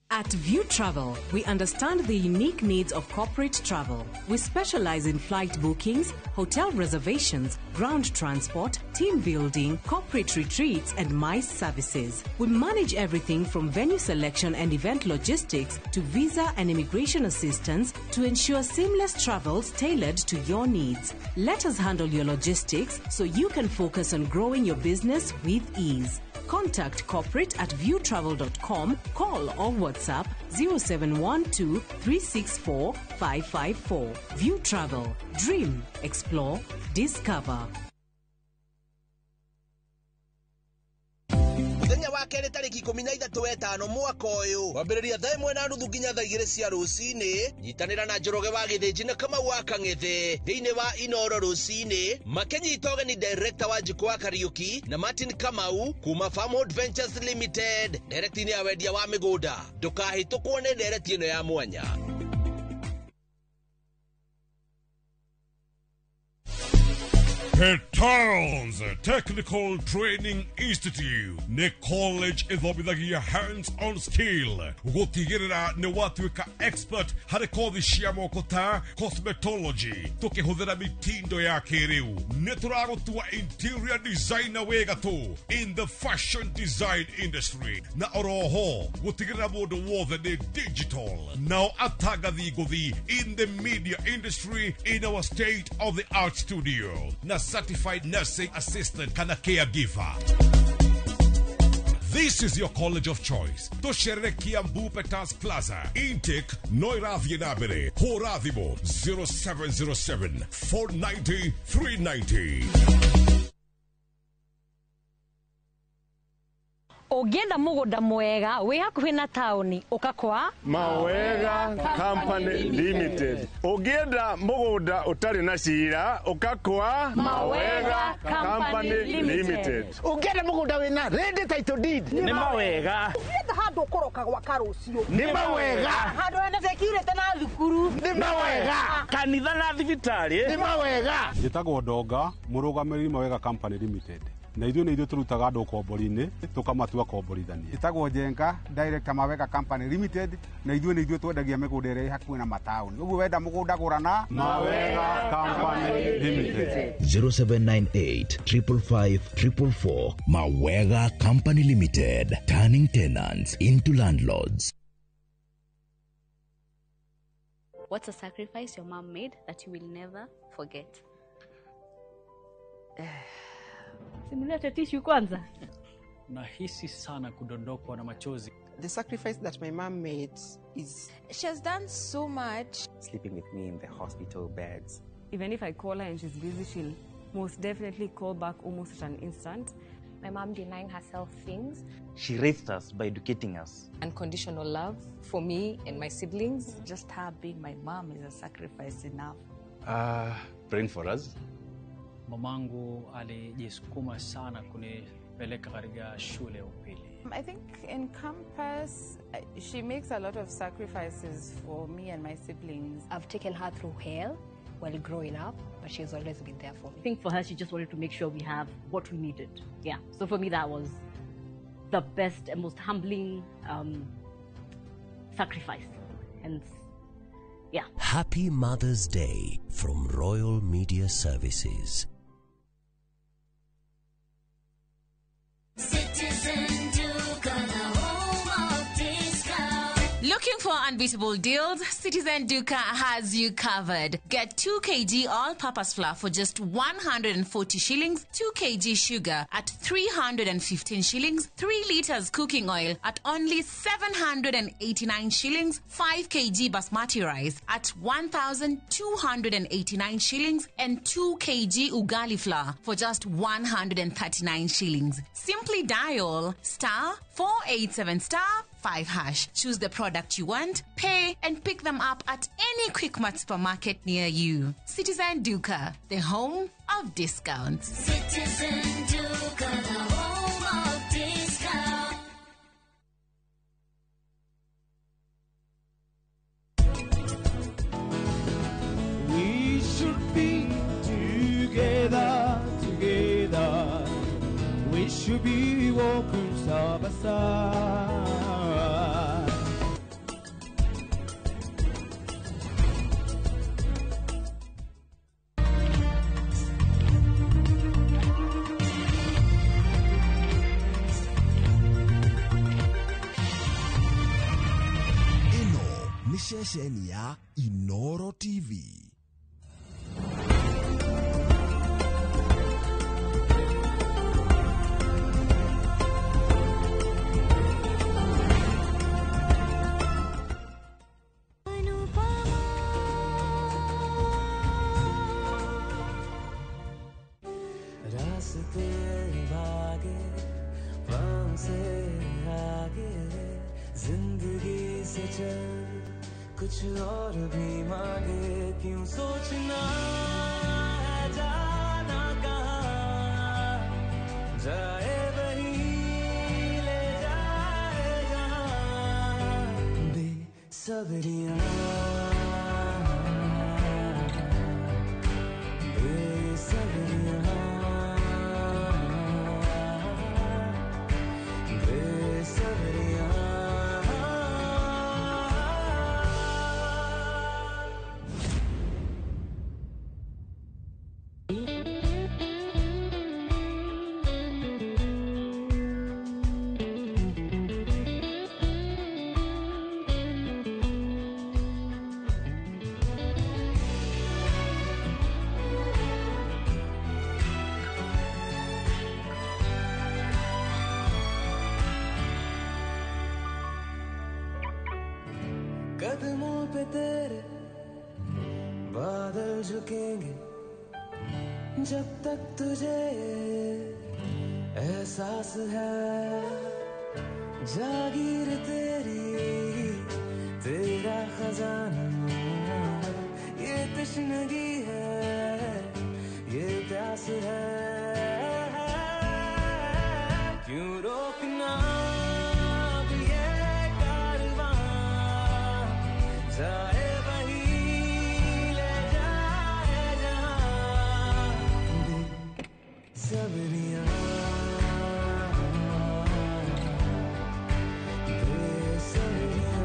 At View Travel, we understand the unique needs of corporate travel. We specialize in flight bookings, hotel reservations, ground transport, team building, corporate retreats, and MICE services. We manage everything from venue selection and event logistics to visa and immigration assistance to ensure seamless travels tailored to your needs. Let us handle your logistics so you can focus on growing your business with ease. Contact corporate at viewtravel.com, call or WhatsApp 0712 364 554. View Travel. Dream, explore, discover. Mũthenya wa kerĩ tarĩki 13 wetano mwaka ũyũ kwambĩrĩria thaa 1:30 nginya thaa 2 cia rũcinĩ nyitanĩra na Njoroge wa Gĩthĩnji na Kamau wa Kang'ethe thĩinĩ wa Inoro rũcinĩ makĩnyita ũgeni director wa Njikũ wa Kariũki na Martin Kamau kuma Farmhold Ventures Limited ndereti-inĩ ya wendia wa mĩgũnda. Ndũkahĩtũkwo nĩ ndereti ĩno ya mwanya. Petals Technical Training Institute nĩ college ĩthomithagia hands-on skill gũtigĩrĩra nĩ watuĩka expert harĩ kothi cia moko ta cosmetology tũkĩhũthĩra mitindo ya kĩrĩu. Nĩ tũragũtua interior designer wĩ gatũ in the fashion design industry na oroho gũtigĩrĩra mũndũ wothe nĩ digital nao atangathi ngũthi in the media industry in our state of the art studio na certified nursing assistant kana caregiver. This is your college of choice. Tũcerere Kiambu Petals Plaza. Intake no ĩrathiĩ na mbere. Hũra thimũ 0707 490 390. Ũngĩenda mũgũnda mwega wĩ hakuhĩ na taũni ũka kwa Mawega Company Limited. Ũngĩenda mũgũnda ũtarĩ na cira ũka kwa Mawega Company Limited. Ũngĩenda mũgũnda wĩna ready title deed nĩ Mawega. Ũngĩenda handũ ũkũroka gwaka rũciũ nĩ Mawega. Handũ hena security na thukuru nĩ Mawega. Kanitha na thibitarĩ nĩ Mawega. Njĩtagwo Ndonga, mũrũgamĩrĩri Mawega Company Limited. Na ithuĩ nĩ ithuĩ tũrutaga andũ ũkombori-inĩ tũkamatua komborithania. Njĩtagwo Njenga, director Mawega Company Limited, na ithuĩ nĩ ithuĩ twendagia mĩgũnda ĩrĩa ĩ hakuhĩ na mataũni. Ũguo wenda mũgũnda gũra na Mawega Company Limited. 0798 555 444 Mawega Company Limited, turning tenants into landlords. What's a sacrifice your mom made that you will never forget? Simulete tissue kwanza. Nahisi sana kudondokwa na machozi. The sacrifice that my mom made is... She has done so much. Sleeping with me in the hospital beds. Even if I call her and she's busy, she'll most definitely call back almost at an instant. My mom denying herself things. She raised us by educating us. Unconditional love for me and my siblings. Just her being my mom is a sacrifice enough. Praying for us. Mamangu alijisukuma sana kunipeleka katika shule ya upili. I think in campus, she makes a lot of sacrifices for me and my siblings. I've taken her through hell while growing up, but she's always been there for me. I think for her, she just wanted to make sure we have what we needed. Yeah. So for me, that was the best and most humbling sacrifice. And yeah. Happy Mother's Day from Royal Media Services. Citizen Duka, the home of discount. Looking for unbeatable deals? Citizen Duka has you covered. Get 2 kg all-purpose flour for just 140 shillings, 2 kg sugar at 315 shillings, 3 liters cooking oil at only 789 shillings, 5 kg basmati rice at 1,289 shillings, and 2 kg ugali flour for just 139 shillings. Simply dial *487 *5#. Choose the product you want, pay, and pick them up at any Quickmart supermarket near you. Citizen Duka, the home of discounts. Citizen Duka, the home of discounts. We should be together, together. We should be walking side by side. Ĩno nĩ ceceni ya Inoro TV. रास्ते भागे पाँव से आगे जिंदगी से चल कुछ और भी मांगे क्यों सोचना है जाना कहाँ जाए वही ले जाए जहाँ बेसब्रियाँ बेसब्रियाँ बेसब्रियाँ। कदमों पे तेरे बादल झुकेंगे जब तक तुझे एहसास है जागीर तेरी तेरा खजाना ये तश्नगी है ये प्यास है क्यों रोकना जाए वही ले जाए जहाँ बेसब्रियाँ बेसब्रियाँ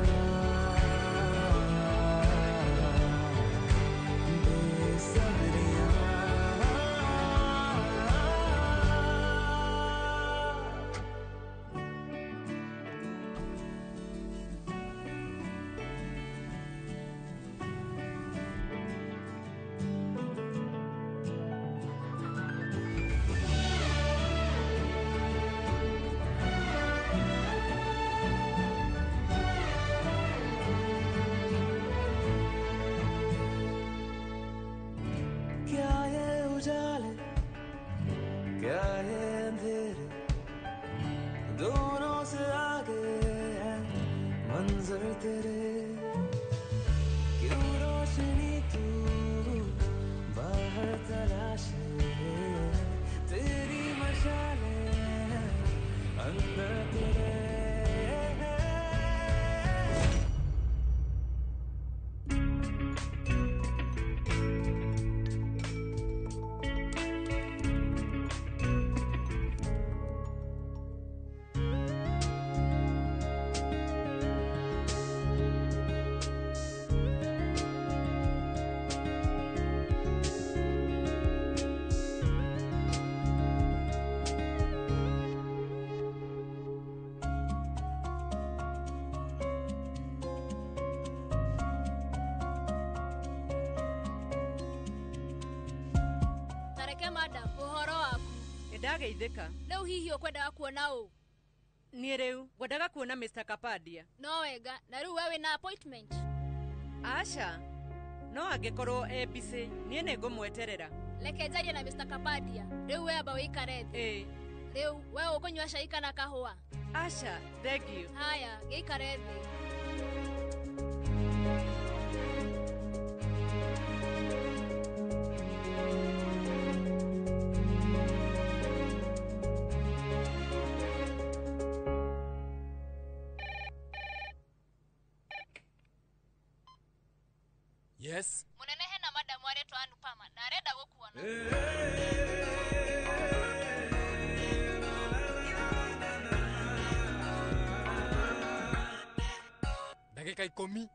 बेसब्रियाँ। मंजर तेरे, क्यों रोशनी तू बाहर तलाशे, तेरी मशाले अंदर तेरे। Tareke madam, ũhoro waku? Nĩndageithĩka. Rĩu hihi ũkwendaga kuona ũ? Niĩ rĩu ngwendaga kuona Mr. Kapadia. No wega, na rĩu we wĩna appointment? Aca, no angĩkorwo e busy, niĩ nĩngũmweterera. Reke njarie na Mr. Kapadia. Rĩu we amba wĩikare thĩ. Ĩĩ. Rĩu we ũkũnyua cai kana kahũa? Aca, thengiũ. Haya, gĩikare thĩ. Yes. Munene hena madamu aretwo Anupama na arenda gũkuona. Ndagĩka 10.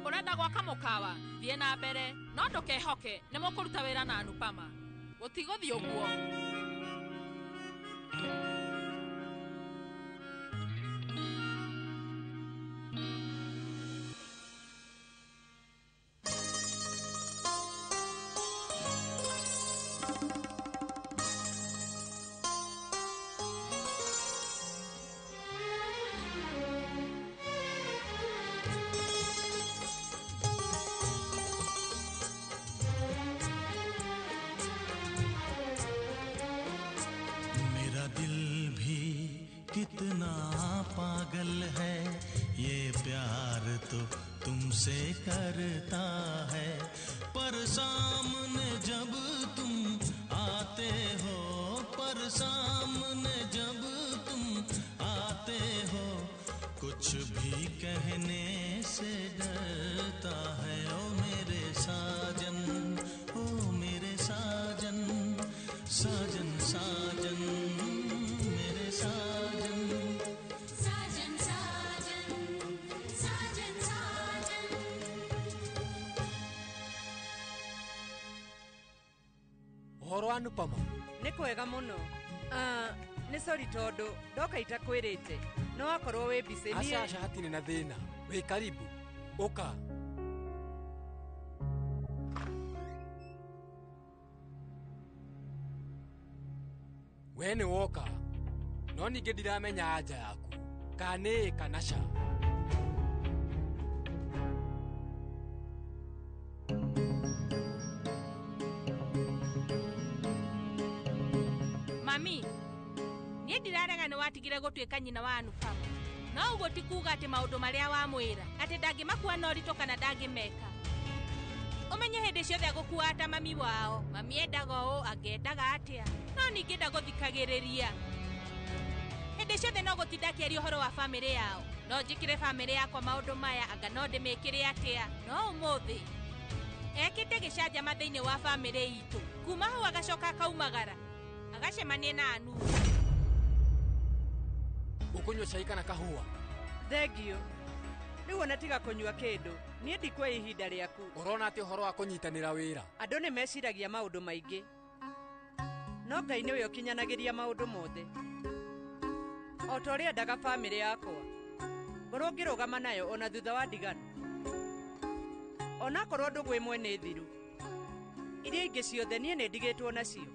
Ũrenda gwaka mũkawa, thiĩ na mbere, no ndũkehoke nĩ mũkũruta wĩra na Anupama. Gũtigũthiĩ ũguo. मेरा दिल भी कितना पागल है, ये प्यार तो तुमसे करता है, पर सामने जब तुम आते हो, पर सामने जब तुम आते हो, कुछ भी कहने से डरता है। ओ मेरे साजन, ओ मेरे साजन, साजन साजन मेरे साजन, साजन साजन साजन साजन। Ũhoro wa Anupama? Nĩ kwega mũno. Nĩ sorry tondũ ndoka itakwĩrĩte, no akorwo wĩ busy niĩ. Aca aca, hatirĩ na thĩna. Wĩ karibu. Ũka. We nĩ woka, no ningĩ ndiramenya anja yaku kana nĩ ĩ kana ca. Mami, niĩ ndirarega nĩ watigire gũtuĩka nyina wa Anupama. No ũguo ti kuuga atĩ maũndũ marĩa wamwĩra atĩ ndangĩmakua na ũritũ kana ndangĩmeka. Ũmenye hĩndĩ ciothe agũkuaga ta mami wao. Mami endaga ũũ, angĩendaga atĩa. No ningĩ ndagũthikagĩrĩria. Hĩndĩ ciothe no gũtinda akĩaria ũhoro wa bamĩrĩ yao. No njĩkĩre bamĩrĩ yakwa maũndũ maya, anga no ndĩmĩkĩre atĩa. No ũmũthĩ ekĩte gĩcanjama thĩinĩ wa bamĩrĩ itũ. Kuma hau agacoka akaumagara, agacemania na Anu. Ũkũnyua cai kana kahũa? Thengiũ. Rĩu ona tiga kũnyua kĩndũ, niĩ ndikuoya ihinda rĩaku. Ũrona atĩ ũhoro wa kũnyitanĩra wĩra? Andũ nĩ meciragia maũndũ maingĩ, no Ngai nĩwe ũkinyanagĩria maũndũ mothe. O ta ũrĩa endaga bamĩrĩ yakwa, ngorwo ngĩrũgama nayo ona thutha wa ndigano. Onakorwo ndũgũ ĩmwe nĩ thiru, iria ingĩ ciothe niĩ nĩ ndigĩtwo nacio.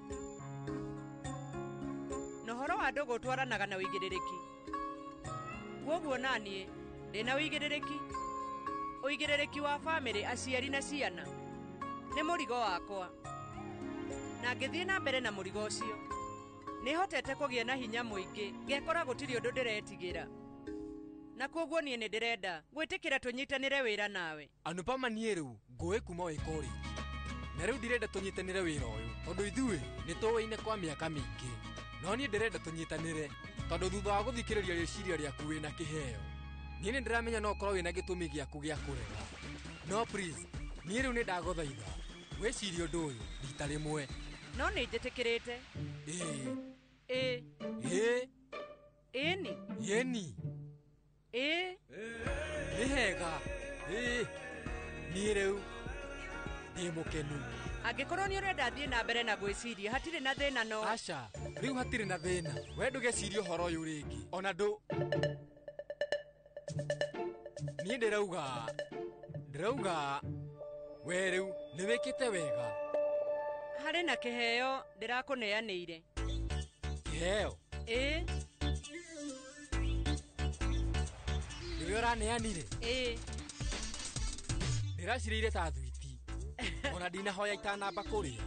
Na ũhoro wa ndũgũ ũtwaranaga na ũigĩrĩrĩki. Kwoguo naniĩ ndĩna ũigĩrĩrĩki. Ũigĩrĩrĩki wa bamĩrĩ, aciari na ciana nĩ mũrigo wakwa, na ngĩthiĩ na mbere na mũrigo ũcio Nĩ hotete kũgĩa na hinya mũingĩ, ngekora gũtirĩ ũndũ ndĩretigĩra. Na koguo niĩ nĩ ndĩrenda gwĩtĩkĩra tũnyitanĩre wĩra nawe. Anupama niĩ rĩu ngũĩ kuma wĩ college. Na rĩu ndirenda tũnyitanĩre wĩra ũyũ tondũ ithuĩ nĩ tũũĩine kwa mĩaka mĩingĩ. No niĩ ndĩrenda tũnyitanĩre tondũ thutha wa gũthikĩrĩria rĩciria rĩaku wĩna kĩheo, niĩ nĩ ndĩramenya no ũkorwo wĩna gĩtũmi gĩaku gĩa kũrega. No please, niĩ rĩu nĩ ndagũthaitha wĩcirie ũndũ ũyũ rita rĩmwe. No nĩ njĩtĩkĩrĩte. Ĩĩ. Ĩĩ. Ĩĩ. Ĩni. Ĩni. Ĩĩ. Nĩ hega. Ĩĩ. Niĩ rĩu ndĩ mũkenu. Angĩkorwo nĩ ũrenda thiĩ na mbere na gwĩciria, hatirĩ na thĩna no. Aca, rĩu hatirĩ na thĩna. We ndũgecirie ũhoro ũyũ rĩngĩ. Ona ndũ. Niĩ ndĩrauga we rĩu nĩ wĩkĩte wega. Harĩ na kĩheo ndĩrakũneanĩire. Kĩheo? Ĩĩ. Nĩwe ũraneanire? Ĩĩ. Ndĩracirĩire ta thwiti. Ona ndinahoya itanamba kũrĩa.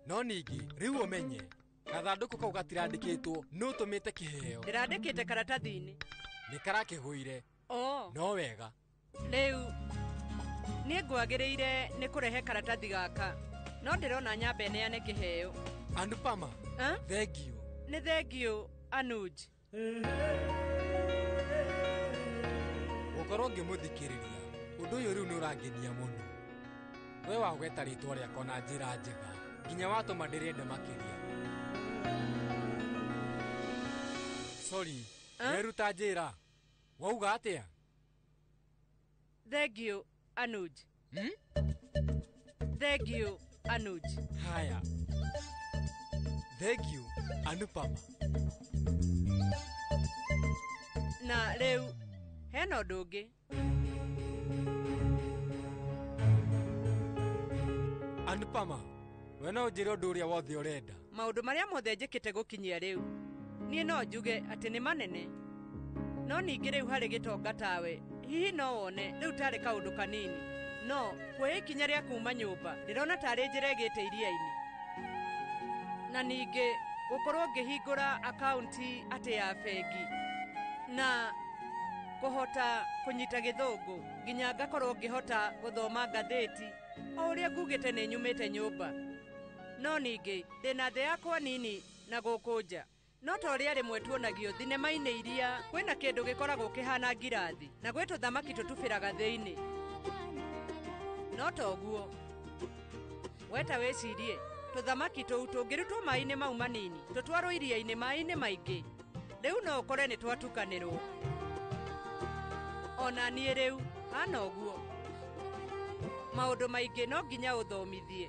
No ningĩ rĩu ũmenye gathandũkũ kau gatirandĩkĩtwo nũ ũtũmĩte kĩheo. Ndĩrandĩkĩte karatathi-inĩ. Nĩ karakĩgũire. Oh. No wega. Rĩu niĩ ngwagĩrĩire nĩ kũrehe karatathi gaka. No ndĩrona nyambe neane kĩheo. Anupama. Thengiũ. Nĩ thengiũ Anuj. Gũkorwo ngĩmũthikĩrĩria ũndũ ũyũ rĩu nĩ ũrangenia mũno. We wagweta rĩtwa rĩakwa na njĩra njega nginya watũma ndĩrĩende makĩria. Sorry, weruta njĩra. Wauga atĩa? Thengiũ Anuj. Thengiũ Anuj. Haya. Thengiũ Anupama. Na rĩu hena ũndũ ũngĩ. Anupama, we no ũnjĩre ũndũ ũrĩa wothe ũrenda. Maũndũ marĩa mothe njĩkĩte gũkinyia rĩu, niĩ no njuge atĩ nĩ manene. No ningĩ rĩu harĩ gĩtonga tawe, hihi no wone rĩu tarĩ kaũndũ kanini. No kuoya ikinya rĩa kuma nyũmba, ndĩrona tarĩ njĩra ĩgĩte iria-inĩ. Na ningĩ gũkorwo ngĩhingũra akaunti atĩ ya bengi na kũhota kũnyita gĩthũngũ nginya ngakorwo ngĩhota gũthoma ngathĩti o ũrĩa ngugĩte nĩ nyumĩte nyũmba. No ningĩ ndĩna thĩ yakwa nini na gũkũ nja. No ta ũrĩa rĩmwe tuonagio thinema-inĩ iria kwĩna kĩndũ gĩkoragwo kĩhana ngirathi na gwĩ tũthamaki tũtubĩraga thĩinĩ. No ta ũguo weta wĩcirie tũthamaki tũu tũngĩrutwo maĩ-inĩ mau manini tũtwarwo iria-inĩ maĩ-inĩ maingĩ, rĩu no ũkore nĩ twatukanĩrwo. Ona niĩ rĩu hana ũguo. Maũndũ maingĩ no nginya ũthomithie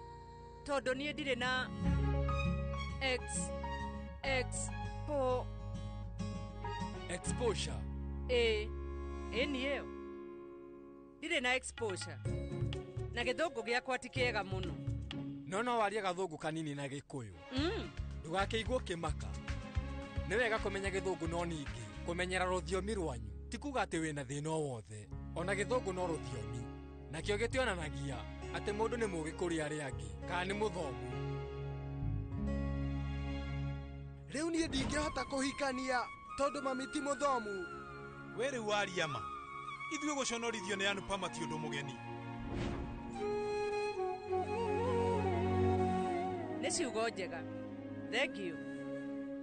tondũ niĩ ndirĩ na exposure. Ĩĩ, ĩni ĩyo. Ndirĩ na exposure. Na gĩthũngũ gĩakwa ti kĩega mũno. No warie gathũngũ kanini na gĩkũyũ. Ndũgakĩigwo kĩmaka. Nĩ wega kũmenya gĩthũngũ no ningĩ kũmenyera rũthiomi rwanyu ti kuga atĩ wĩna thĩna o wothe. Ona gĩthũngũ no rũthiomi, nakĩo gĩtionanagia atĩ mũndũ nĩ mũũgĩ kũrĩ arĩa angĩ kana nĩ mũthomu. Rĩu niĩ ndingĩhota kũhikania tondũ mami ti mũthomu. We rĩu waria ma. Ithuĩ gũconorithio nĩ Anupama ti ũndũ mũgeni. Nĩ ciugo njega. Thengiũ.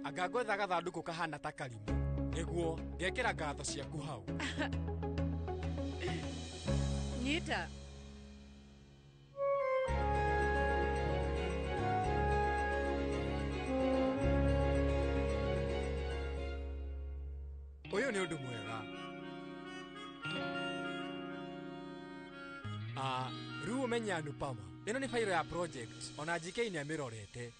Anga ngwetha gathandũkũ kahana ta karimũ nĩguo ngekĩra ngatho ciaku hau. Nyita. Ũyũ nĩ ũndũ mwega. Rĩu ũmenye Anupama, ĩno nĩ fairo ya project ona GK nĩ amĩrorete.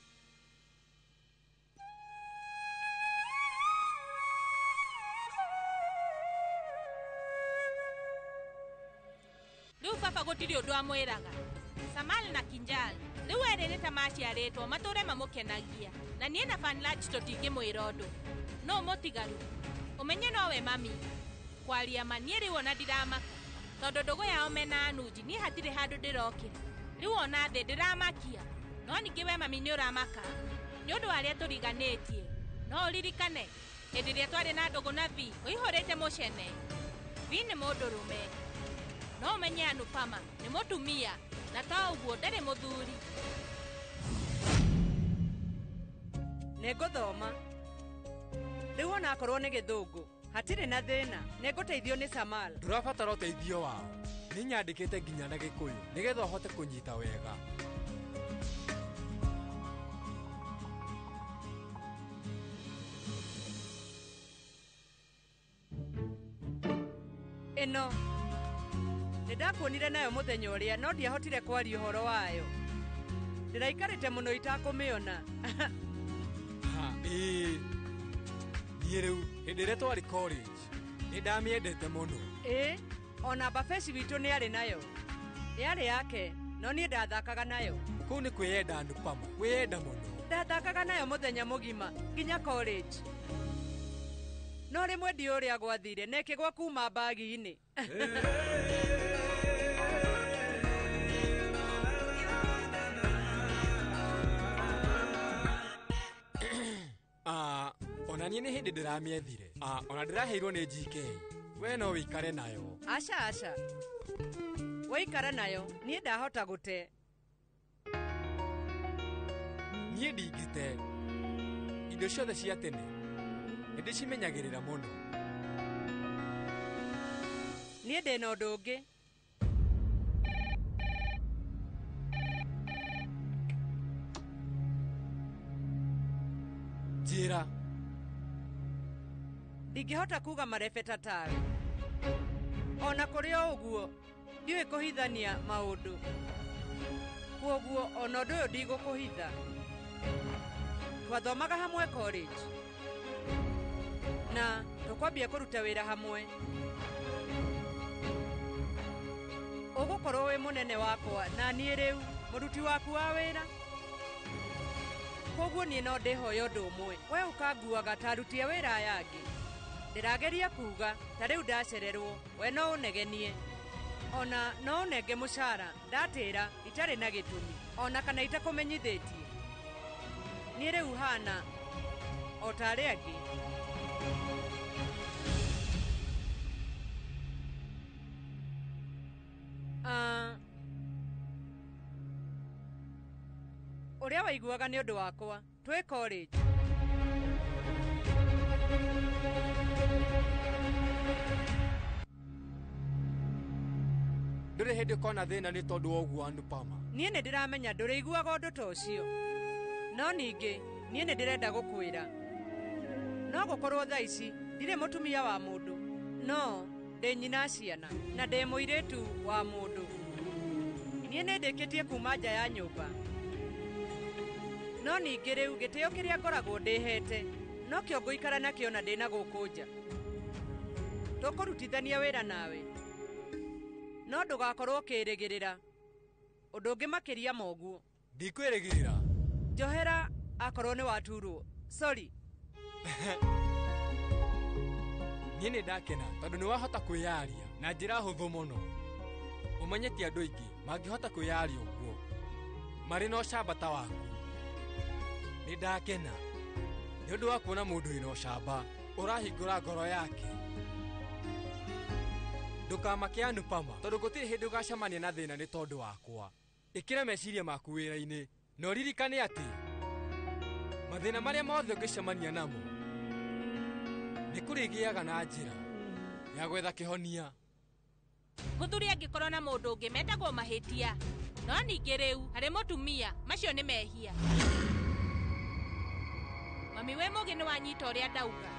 Rĩu baba gũtirĩ ũndũ amwĩraga. Samal na Kinjal rĩu erĩ nĩ ta maciarĩtwo matũre mamũkenagia, na niĩ na Fanlaj tũtingĩmwĩra ũndũ. No mũtigaru ũmenye nowe mami. Kwaria ma niĩ rĩu ona ndiramaka tondũ ndũgũ yao mena Anuji niĩ hatirĩ handũ ndĩrokĩra. Rĩu ona thĩ ndĩramakia. No ningĩ we mami nĩ ũramaka nĩ ũndũ wa arĩa tũriganĩtie. No ũririkane hĩndĩ ĩrĩa twarĩ na ndũgũ na Vi ũihũrĩte mũcene. Vi nĩ mũndũrũme, no ũmenye Anupama nĩ mũtumia, na to ũguo ndarĩ mũthuri. Nĩ ngũthoma rĩu onakorwo nĩ gĩthũngũ hatirĩ na thĩna, nĩ ngũteithio nĩ Samal. Ndũrabatara ũteithio wao, nĩ nyandĩkĩte nginya na Gĩkũyũ nĩgetha ũhote kũnyita wega. Ĩno nĩ ndakuonire nayo mũthenya ũrĩa, no ndiahotire kwaria ũhoro wayo. Ndĩraikarĩte mũno itakũmĩona. Ha, ĩĩ niĩ rĩu hĩndĩ ĩrĩa twarĩ college nĩ ndamĩendete mũno. Ĩĩ, ona Bafeshi witũ nĩ arĩ nayo. Yarĩ yake, no niĩ ndathakaga nayo. Kũu nĩ kwĩyenda Anupama, kwĩyenda mũno. Ndathakaga nayo mũthenya mũgima nginya college. No rĩmwe ndiũĩ ũrĩa gwathire na ĩkĩgwa kuma mbagi-inĩ. Ah, ona niĩ nĩ hĩndĩ ndĩramĩethire. Ah, ona ndĩraheirwo nĩ GK. We no wĩikare nayo. Aca aca, waikara nayo niĩ ndahota gũte. Niĩ ndingĩte. Indo ciothe cia tene nĩ ndĩcimenyagĩrĩra mũno. Niĩ ndĩna ũndũ ũngĩ. Njĩra. Ndingĩhota kuga marebeta tawe. Ona kũrĩ o ũguo ndiũĩ kũhithania maũndũ, kwoguo ona ũndũ ũyũ ndigũkũhitha. Twathomaga hamwe college na tũkwambia kũruta wĩra hamwe. Ũgũkorwo wĩ mũnene wakwa na niĩ rĩu mũruti waku wa wĩra. Kwoguo niĩ no ndĩhoya ũndũ ũmwe, we ũkanguaga ta aruti a wĩra aya angĩ. Ndĩrageria kuga ta rĩu ndacererwo, we no ũnegenie, ona no ũnenge mũcara ndatĩra itarĩ na gĩtũmi, ona kana itakũmenyithĩtie. Niĩ rĩu hana o ta arĩa angĩ. Ũrĩa waiguaga nĩ ũndũ wakwa twĩ college. Ndũrĩ hĩndĩ ũkona thĩna nĩ tondũ wa ũguo Anupama. Niĩ nĩ ndĩramenya ndũrĩiguaga ũndũ ta ũcio, no ningĩ niĩ nĩ ndĩrenda gũkwĩra. No gũkorwo thaa ici ndirĩ mũtumia wa mũndũ, no ndĩ nyina ciana na ndĩ mũirĩtu wa mũndũ. Niĩ nĩ ndĩkĩtie kuma nja ya nyũmba, no ningĩ rĩu gĩtĩo kĩrĩa ngoragwo ndĩhete nokĩo ngũikara nakĩo na ndĩna gũkũ nja. Tũkũrutithania wĩra nawe, no ndũgakorwo ũkĩrĩgĩrĩra ũndũ ũngĩ makĩria ma ũguo. Ndikwĩrĩgĩrĩra. Njohera akorwo nĩ waturwo. Sorry. Niĩ nĩ ndakena tondũ nĩ wahota kwĩyaria na njĩra hũthũ mũno. Ũmenye ti andũ aingĩ mangĩhota kwĩyaria ũguo marĩ na ũcamba ta waku. Nĩ ndakena nĩ ũndũ wa kuona mũndũ wĩna ũcamba ũrahingũra ngoro yake. Ndũkamake Anupama tondũ gũtirĩ hĩndĩ ũgacemania na thĩna nĩ tondũ wakwa. Ĩkĩra meciria maku wĩra-inĩ na ũririkane atĩ mathĩna marĩa mothe ũngĩcemania namo nĩ kũrĩgĩaga na njĩra ya gwetha kĩhonia. Mũthuri angĩkorwo na mũndũ ũngĩ metagwo mahĩtia, no ningĩ rĩu harĩ mũtumia macio nĩ mehia. Mami wĩ mũgĩ nĩ wanyita ũrĩa ndauga.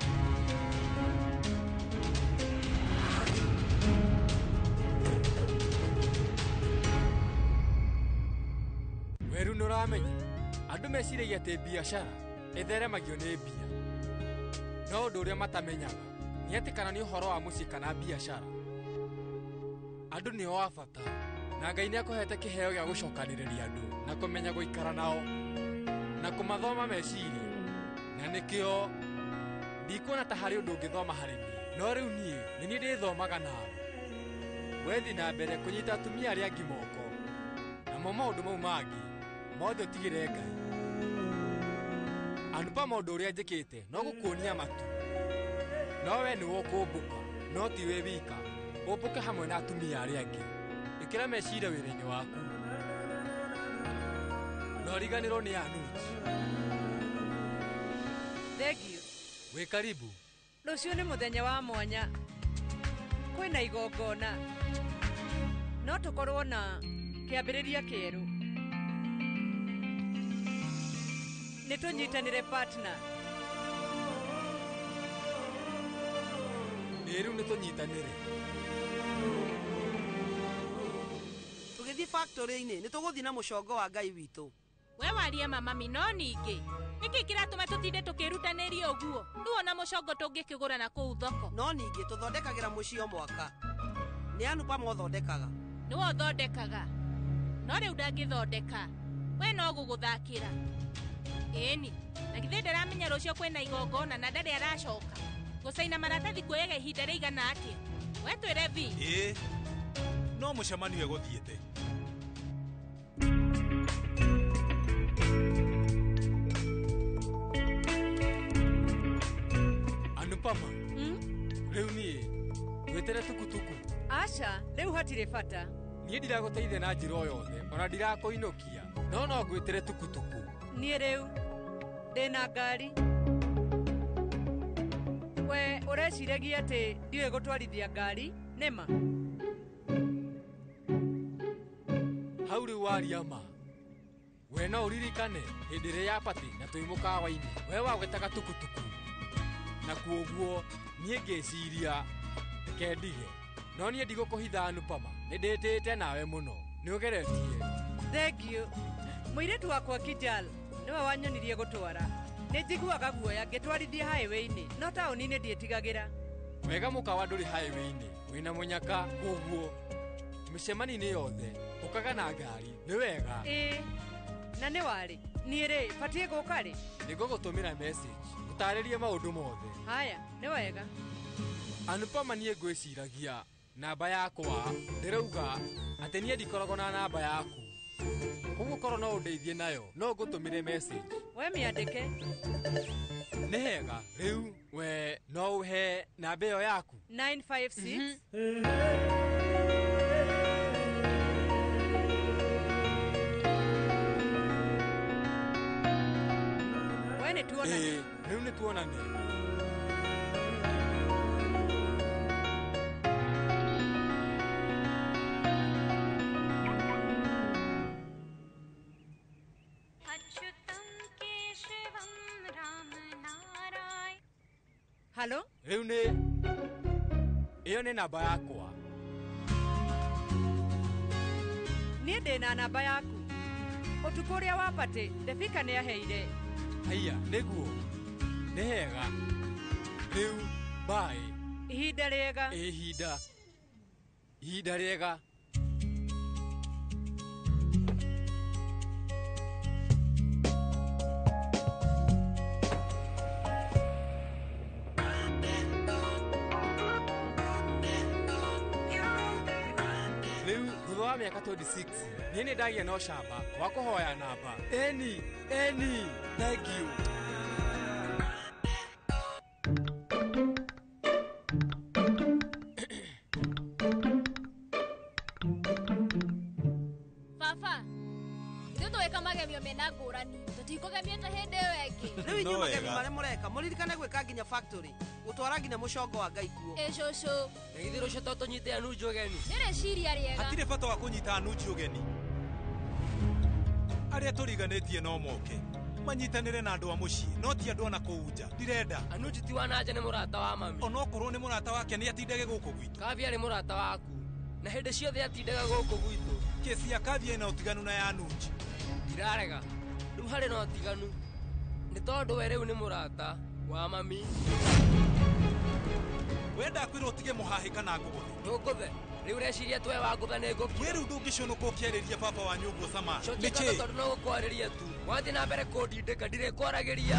Weru nĩ ũramenya andũ meciragia atĩ biacara ĩtheremagio nĩ mbia, no ũndũ ũrĩa matamenyaga nĩ atĩ kana nĩ ũhoro wa mũciĩ kana biacara, andũ nĩo a bata, na Ngai nĩ akũhete kĩheo gĩa gũcokanĩrĩria andũ na kũmenya gũikara nao na kũmathoma meciria, na nĩkĩo ndikuona ta harĩ ũndũ ũngĩthoma harĩ niĩ, no rĩu niĩ nĩ niĩ ndĩthomaga nawe. Wethi na mbere kũnyita atumia arĩa angĩ moko, namo maũndũ mau mangĩ Mothe ũtigĩre Ngai. Anupama ũndũ ũrĩa njĩkĩte no gũkuonia matu. No we nĩwe ũkũmbũka, no ti wĩ wika. Ũmbũke hamwe na atumia arĩa angĩ. Ĩkĩra meciria wĩra-inĩ waku. Na ũriganĩrwo nĩ Anuj. Thengiũ. Wĩ karibu. Rũciũ nĩ mũthenya wa mwanya. Kwĩna igongona. No tũkorwo na kĩambĩrĩria kĩerũ. Nĩ tũnyitanĩre partner. Ĩ rĩu nĩ tũnyitanĩre. Tũgĩthiĩ factory-inĩ nĩ tũgũthiĩ na mũcongo wa Ngai witũ. We warie mama mi no ningĩ. Nĩkĩ kĩratũma tũtinde tũkĩrutanĩria ũguo? Rĩu ona mũcongo tũngĩkĩgũra na kũu thoko. No ningĩ tũthondekagĩra mũciĩ o mwaka. Nĩ Anupama ũthondekaga. Nĩwe ũthondekaga. No rĩu ndangĩthondeka. We no gũgũthakĩra. Ĩni, na githĩ ndaramenya rũciũ kwĩna igongona na ndarĩ aracoka. Gũcaina maratathi kuoyaga ihinda rĩigana atĩa? We twĩre Vi. Ĩĩ, no mũcemanio egũthiĩte. Anupama. Rĩu niĩ ngwĩtere tukutuku. Aca, rĩu hatirĩ bata. Niĩ ndiragũteithia na njĩra o yothe, ona ndirakũinũkia. No no ngwĩtere tukutuku. Niĩ rĩu ndĩna ngari. We ũreciragia atĩ ndiũĩ gũtwarithia ngari, nĩma? Hau rĩu waria ma. We no ũririkane hĩndĩ ĩrĩa ya patĩ na twĩ mũkawa-inĩ, we wagwetaga tukutuku. Na kuoguo niĩ ngĩciria reke ndige. No niĩ ndigũkũhitha Anupama, nĩ ndĩtĩte nawe mũno. Nĩ ũgeretie. Thengiũ. Mũirĩtu wakwa Kijal nĩwe wanyonirie gũtwara. Nĩ njiguaga guoya ngĩtwarithia highway-inĩ, no taũni-inĩ ndiĩtigagĩra. Wega mũkawa ndũrĩ highway-inĩ, wĩna mũnyaka koguo mĩcemanio-inĩ yothe ũkaga na ngari, nĩ wega. Ĩĩ, na nĩ warĩ. Niĩ rĩ, batiĩ gũka rĩ? Nĩ ngũgũtũmĩra message, ngũtarĩrie maũndũ mothe. Haya, nĩ wega. Anupama niĩ ngwĩciragia namba yakwa ndĩrauga atĩ niĩ ndikoragwo na namba yaku. Koguo korwo no ũndeithie nayo, no ngũtũmĩre message. We mĩandĩke. Nĩ hega, rĩu we no ũhe namba ĩyo yaku. 956. We nĩ tuonane. Ĩĩ, rĩu nĩ tuonane. Halo? Rĩu nĩ ĩyo nĩ namba yakwa. Niĩ ndĩna namba yaku. Ũtukũ ũrĩa wa patĩ, Devika nĩ aheire. Haiya, nĩguo. Nĩ hega. Rĩu, bye. Ihinda rĩega. Ĩ ihinda. Ihinda rĩega. Rĩu thutha wa mĩaka 26 niĩ nĩ ndagĩa na ũcamba wa kũhoya namba. Eni, eni, thank you. Baba, ithuĩ tũgĩka magemio mena ngũrani, tũtikũgemio ta hĩndĩ ĩyo ĩngĩ. Rĩu inyuĩ magemio marĩa mũreka, mũririkane gwĩka nginya factory, gũtwara nginya mũcongo wa Ngai kuo. Ĩ cũcũ. Na githĩ rũciũ to tũnyite Anuj ũgeni? Nĩ rĩciria rĩega. Hatirĩ bata wa kũnyita Anuj ũgeni. Arĩa tũriganĩtie no moke. Manyitanĩre na andũ a mũciĩ, no ti andũ a na kũu nja. Ndirenda. Anuj ti wa na nja nĩ mũrata wa mami. Onokorwo nĩ mũrata wake nĩ atindage gũkũ gwitũ. Kavya arĩ mũrata waku. Na hĩndĩ ciothe atindaga gũkũ gwitũ. Kesi ya Kavya ĩna ũtiganu na ya Anuj. Ndirarega. Rĩu harĩ na ũtiganu. Nĩ tondũ we rĩu nĩ mũrata wa mami. We ndakwĩra ũtige mũhahĩ kana ngũgũthe. Ndũngũthe. Rĩu ũreciria twe wangũtha nĩ ngũkira. We rĩu ndũngĩconoka ũkĩarĩria baba wanyu ũguo Sama. Cokia Nĩkĩ? ngatho tondũ no gũkwarĩria tu. Wathiĩ na mbere kũndindĩka ndirĩkwaragĩria.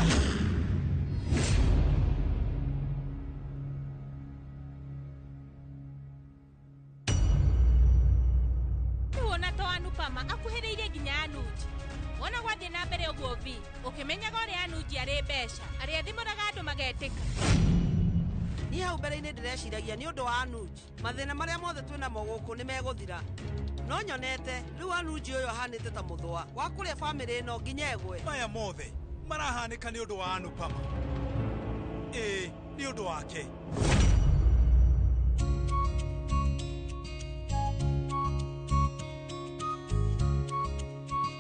Rĩu ona to Anupama akuhĩrĩirie nginya Anuj. Wona Mami, ũkĩmenyaga ũrĩa Anuji arĩ mbeca, arĩa thimũraga andũ magetĩka. Niĩ hau mbere-inĩ ndĩreciragia nĩ ũndũ wa Anuji. Mathĩna marĩa mothe twĩ namo gũkũ nĩ megũthira. No nyonete rĩu Anuji ũyũ ahanĩte ta mũthũa wa kũrĩa bamĩrĩ ĩno nginya ĩgwe. Maya mothe marahanĩka nĩ ũndũ wa Anupama. Ĩĩ, nĩ ũndũ wake.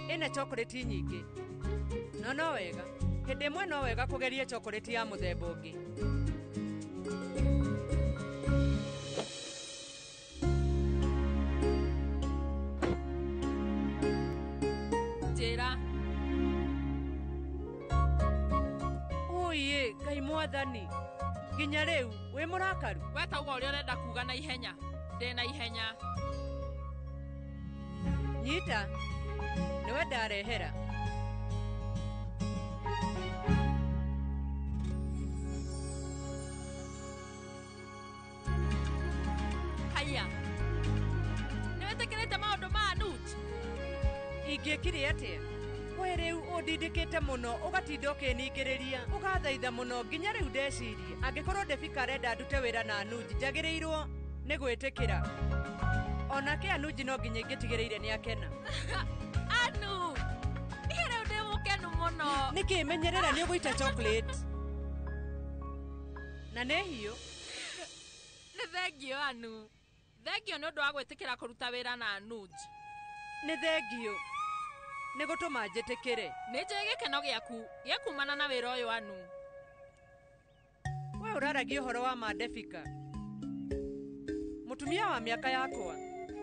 Ĩna chocolate nyingĩ. No no wega. Hĩndĩ ĩmwe no wega kũgeria chocolate ya mũthemba ũngĩ. Njĩra. Ũiĩ, Ngai mwathani. Nginya rĩu wĩ mũrakaru. We tauga ũrĩa ũrenda kuga na ihenya. Ndĩ na ihenya. Nyita. Nĩwe ndarehera. Haya. Nĩwĩtĩkĩrĩte maũndũ ma Anuj? Ingĩkire atĩa? We rĩu ũndindĩkĩte mũno ũgatinda ũkĩningĩrĩria ũgathaitha mũno nginya rĩu ndeciria angĩkorwo Devika arenda ndute wĩra na Anuj njagĩrĩirwo nĩ gwĩtĩkĩra. Onake Anuj no nginya ingĩtigĩrĩire nĩ akena. Anu, niĩ rĩu ndĩ mũkenu mũno. Nĩkĩ menyerera nĩ ũgũita chocolate. Na nĩ hiũ. Nĩ thengio Anu. Thengio nĩ ũndũ wa gwĩtĩkĩra kũruta wĩra na Anuj. Nĩ thengio. Nĩ gũtũma njĩtĩkĩre. Nĩ njũĩ gĩkeno gĩaku gĩa kumana na wĩra ũyũ Anu. We ũraragia ũhoro wa ma Devika. Mũtumia wa mĩaka yakwa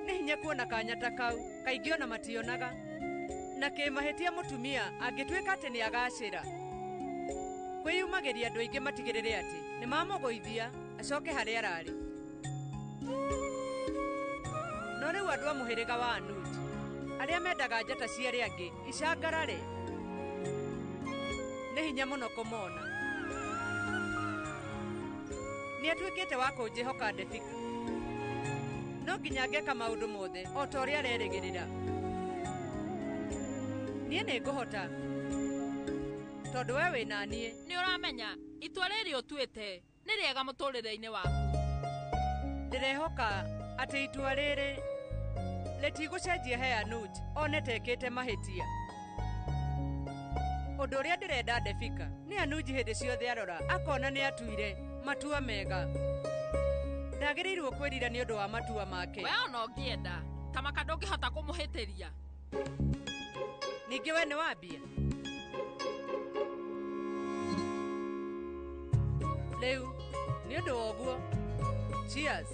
nĩ hinya kuona kanya ta kau kaingĩ ona mationaga. Na kĩmahĩtia mũtumia angĩtuĩka atĩ nĩ agacĩra. Kwĩyumagĩria andũ aingĩ matigĩrĩre atĩ nĩ mamũgũithia acoke harĩa ararĩ. No rĩu andũ a mũhĩrĩga wa Anuj arĩa mendaga njata cia arĩa angĩ icangarare nĩ hinya mũno kũmona. Nĩ atuĩkĩte wa kũnjĩhoka Devika. No nginya ngeka maũndũ mothe o ta ũrĩa arerĩgĩrĩra. Niĩ nĩ ngũhota tondũ we wĩ na niĩ. Nĩ ũramenya itua rĩrĩ ũtuĩte nĩ rĩega mũtũrĩre-inĩ waku. Ndĩrehoka atĩ itua rĩrĩ rĩtigũcenjia he Anuj one tekĩte mahĩtia. Ũndũ ũrĩa ndĩrenda Devika nĩ Anuj hĩndĩ ciothe arora akona nĩ atuire matua mega. Ndagĩrĩirwo kwĩrira nĩ ũndũ wa matua make. We ona ũngĩenda tamaka ndũngĩhota kũmũhĩtĩria. Ningĩ we nĩ wambia. Rĩu nĩ ũndũ wa ũguo. Cheers.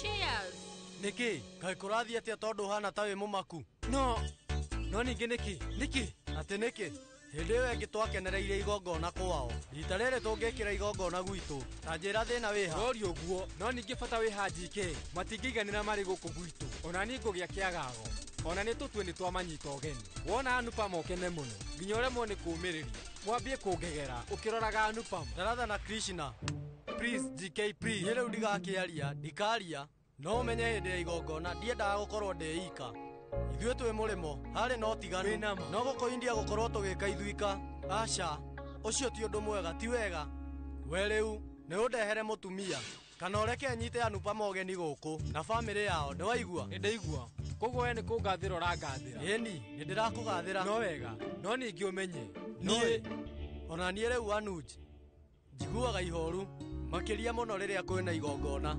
Cheers. Nĩkĩ? Kaĩ kũrathiĩ atĩa tondũ ũhana ta wĩ mũmaku? No ningĩ nĩkĩ? Nĩkĩ? Atĩ nĩkĩ? Hĩndĩ ĩyo ĩngĩ twakenereire igongona kwao. Rita rĩrĩ tũngĩkĩra igongona gwitũ. Ta njĩra thĩna wĩha. Rori ũguo, no ningĩ bata wĩ ha GK. Matingĩiganĩra marĩ gũkũ gwitũ. Ona niĩ ngũgĩa kĩagago. Ona nĩ tũtue nĩ twamanyita ũgeni. Wona Anupama ũkene mũno. Nginya ũremwo nĩ kũũmĩrĩria. Mwambie kũngegera ũkĩroraga Anupama. Daratha na Krishna. Please GK please. Niĩ rĩu ndigakĩaria, ndikaria. No ũmenye hĩndĩ ya igongona ndiendaga gũkorwo ndĩ ika. Ithuĩ twĩ mũrĩmo, harĩ na ũtiganu. No gũkũ India gũkorwo tũgĩka ithuika. Aca, ũcio ti ũndũ mwega, ti wega. We rĩu nĩ ũndehere mũtumia kana ũreke nyite Anupama ũgeni gũkũ na bamĩrĩ yao, nĩ waigua? Nĩ ndaigua. Koguo we nĩ kũngathĩra ũrangathĩra. Ĩni, nĩ ndĩrakũgathĩra. No wega, no ningĩ ũmenye. Niĩ, ona niĩ rĩu Anuj, njiguaga ihoru makĩria mũno rĩrĩa kwĩna igongona.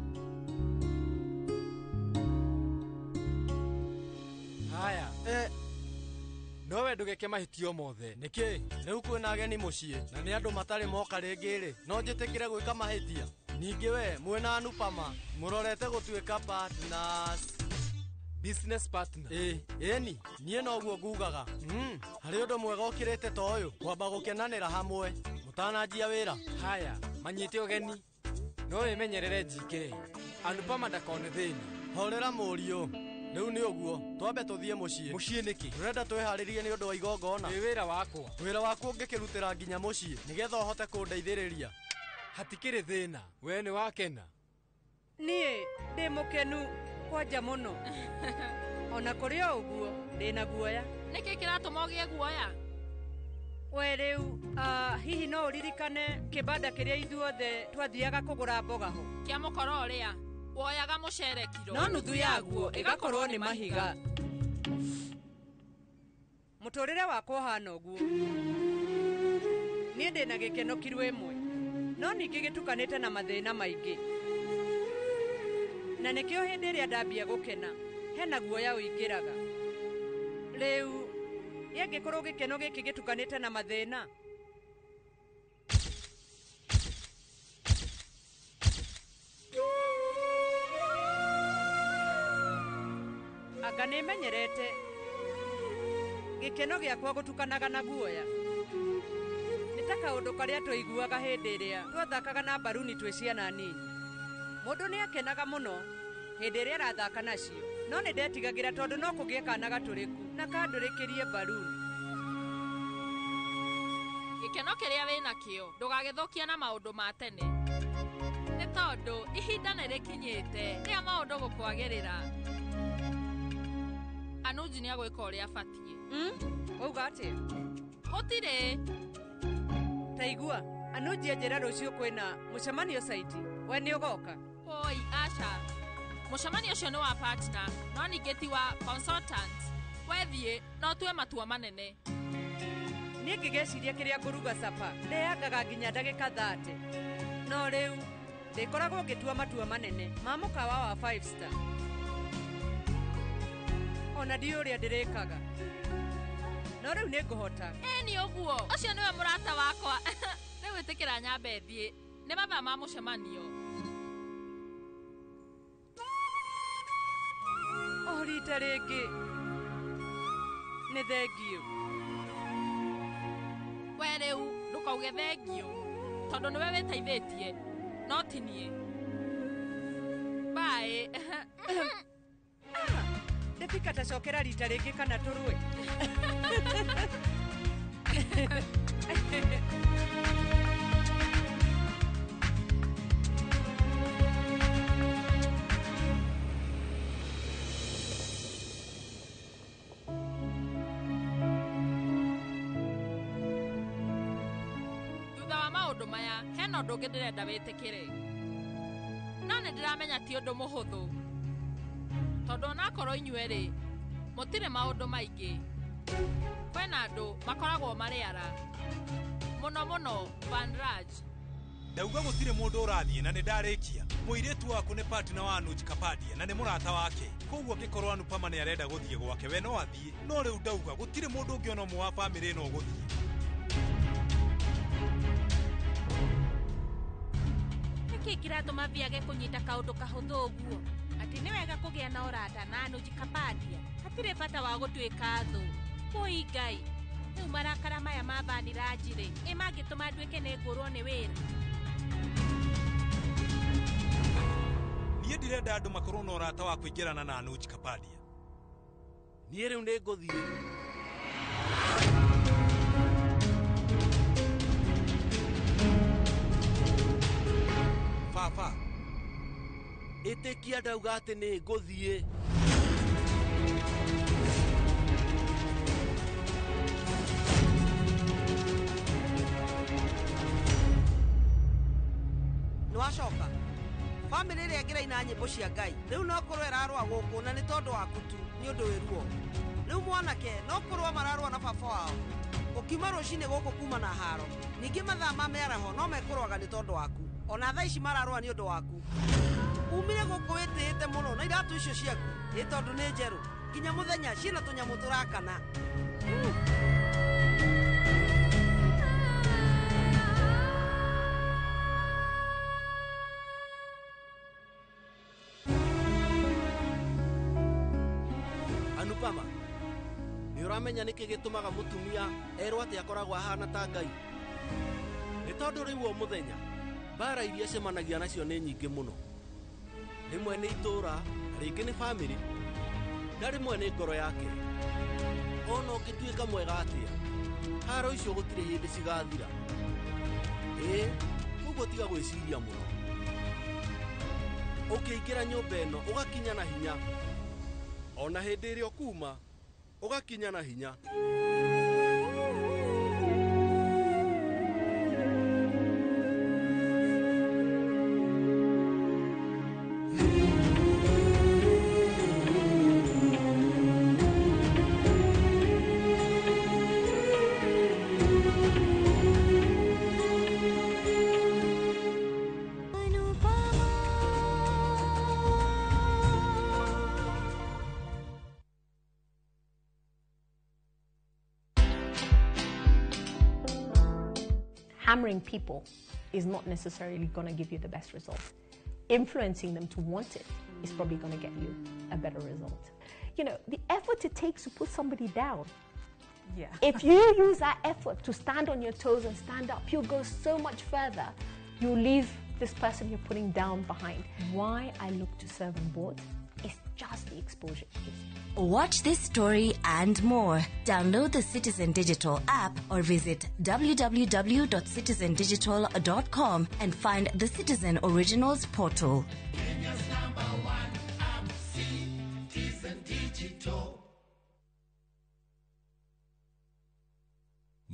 Haya. No we ndũgeke mahĩtio mothe. Nĩkĩ? Rĩu kwĩna ageni mũciĩ na nĩ andũ matarĩ moka rĩngĩ rĩ, no njĩtĩkĩre gwĩka mahĩtia. Ningĩ we mwĩna Anupama mũrorete gũtuĩka partners. Business partner. Ĩni, niĩ noguo ngugaga. Harĩ ũndũ mwega ũkĩrĩte ta ũyũ, kwamba gũkenanĩra hamwe mũtananjia wĩra. Haya, manyite ũgeni. No wĩmenyerere GK. Anupama ndakone thĩna. Horera mũriũ. Rĩu nĩ ũguo, twambe tũthiĩ mũciĩ. Mũciĩ nĩkĩ? Tũrenda twĩharĩrie nĩ ũndũ wa igongona. Nĩ wĩra wakwa. Wĩra waku ũngĩkĩrutĩra nginya mũciĩ nĩgetha ũhote kũndeithĩrĩria. Hatikĩrĩ thĩna. We nĩ wakena. Niĩ ndĩ mũkenu kwanja mũno. Ona kũrĩ o ũguo ndĩ na guoya. Nĩkĩ kĩratũma ũgĩe guoya? We rĩu hihi no ũririkane kĩbanda kĩrĩa ithuothe twathiaga kũgũra mboga ho kĩa mũkoro ũrĩa woyaga mũcere kiro no nuthu yaguo ĩgakorwo nĩ mahiga. Mũtũrĩre wakwa ũhana ũguo. Niĩ ndĩna gĩkeno kiro ĩmwe no ningĩ gĩtukanĩte na mathĩna maingĩ, na nĩkĩo hĩndĩ ĩrĩa ndambia gũkena hena guoya ũingĩraga. Rĩu ĩngĩkorwo gĩkeno gĩkĩ gĩtukanĩte na mathĩna, anga nĩmenyerete gĩkeno gĩakwa gũtukanaga na guoya. Nĩ ta kaũndũ karĩa twaiguaga hĩndĩ ĩrĩa twathakaga na mbaruni twĩ ciana nini. Mũndũ nĩakenaga mũno hĩndĩ ĩrĩa arathaka nacio, no nĩ ndetigagĩra tondũ no kũgĩe kana gatũrĩku na kandũrĩkĩrie mbaruni. Gĩkeno kĩrĩa wĩnakĩo ndũgagĩthũkie na maũndũ ma tene, nĩ tondũ ihinda nĩ rĩkinyĩte rĩa maũndũ gũkwagĩrĩra. Anuji nĩ agwĩka ũrĩa abatiĩ. Wauga atĩa? Gũtirĩ. Taigua, Anuji anjĩra rũciũ kwĩna mũcemanio saiti. We nĩ ũgoka? Oi, aca. Mũcemanio ũcio nĩ wa partner, no ningĩ ti wa consultant. We thiĩ no ũtue matua manene. Niĩ ngĩgeciria kĩrĩa ngũruga capa ndeangaga nginya ndagĩka 30. No rĩu ndĩkoragwo ngĩtua matua manene ma mũkawa wa 5 star. Ona ndiũĩ ũrĩa ndĩrĩkaga, no rĩu nĩngũhota. Ĩni ũguo, ũcio nĩwe mũrata wakwa. Rĩu ĩtĩkĩra nyambe thiĩ, nĩ mathaa ma mũcemanio. O rita rĩngĩ nĩ thengiũ. We rĩu ndũkauge thengiũ tondũ nĩwe wĩteithĩtie, no ti niĩ. Bye. Ndĩbika tacokera rita rĩngĩ kana tũrũe. Thutha wa maũndũ maya hena ũndũ ũngĩ ndĩrenda wĩtĩkĩre, no nĩ ndĩramenya ti ũndũ mũhũthũ tondũ onakorwo inyuerĩ mũtirĩ maũndũ maingĩ, kwĩna andũ makoragwo marĩ ara mũno mũno Vanraj. Ndauga gũtirĩ mũndũ ũrathiĩ na nĩ ndarĩkia. Mũirĩtu waku nĩ partner wa Anuj Kapadia na nĩ mũrata wake, koguo angĩkorwo Anupama nĩ arenda gũthiĩ gwake we no athiĩ, no rĩu ndauga gũtirĩ mũndũ ũngĩ ona ũmwe wa bamĩrĩ ĩno ũgũthiĩ. Nĩkĩ kĩratũma thiage kũnyita kaũndũ kahũthũ ũguo? Atĩ nĩ wega kũgĩa na ũrata na Anuj Kapadia, hatirĩ bata wa gũtuĩka thũ. Kũi Ngai, rĩu marakara maya ma Vanraj rĩ, ĩ mangĩtũma nduĩke nĩ ngũrwo nĩ wĩra. Niĩ ndirenda andũ makorwo na ũrata wa kũingĩrana na Anuj Kapadia. Niĩ rĩu nĩ ngũthiĩ. Baba, ĩtĩkia ndauga atĩ nĩ ngũthiĩ. Nĩ wacoka. Bamĩrĩ ĩrĩa ĩngĩraina nyĩmbo cia Ngai rĩu no kũrwo ĩrarũa gũkũ na nĩ tondũ waku tu nĩ ũndũ wĩ ruo. Rĩu mwanake no kũrũa mararũa na baba wao. Ũkiuma rũcinĩ gũkũ kuma na haro, ningĩ mathaa ma mĩaraho no mekũrũaga nĩ tondũ waku. Ona thaa ici mararũa nĩ ũndũ waku. Umire gũkũ wĩtĩĩte mũno na iratũ icio ciaku ĩ tondũ nĩ njerũ nginya mũthenya ciĩna tũnyamũ tũrakana. Anupama, nĩ ũramenya nĩkĩ gĩtũmaga mũtumia erwo atĩ akoragwo ahana ta Ngai? Nĩ tondũ rĩu o mũthenya mbara iria acemanagia nacio nĩ nyingĩ mũno. Rĩmwe nĩ itũũra, rĩngĩ nĩ bamĩrĩ, na rĩmwe nĩ ngoro yake. Ona ũngĩtuĩka mwega atĩa, haro icio gũtirĩ hĩndĩ cigathira. Ĩĩ, koguo tiga gwĩciria mũno. Ũkĩingĩra nyũmba ĩno ũgakinya na hinya, ona hĩndĩ ĩrĩa ũkuma ũgakinya na hinya. Hammering people is not necessarily going to give you the best result. Influencing them to want it is probably going to get you a better result. You know, the effort it takes to put somebody down. Yeah. If you use that effort to stand on your toes and stand up, you'll go so much further. You'll leave this person you're putting down behind. Why I look to serve on boards is just the exposure it gives you. Watch this story and more. Download the Citizen Digital app or visit www.citizendigital.com and find the Citizen Originals portal. Kenya's number one app, Citizen Digital.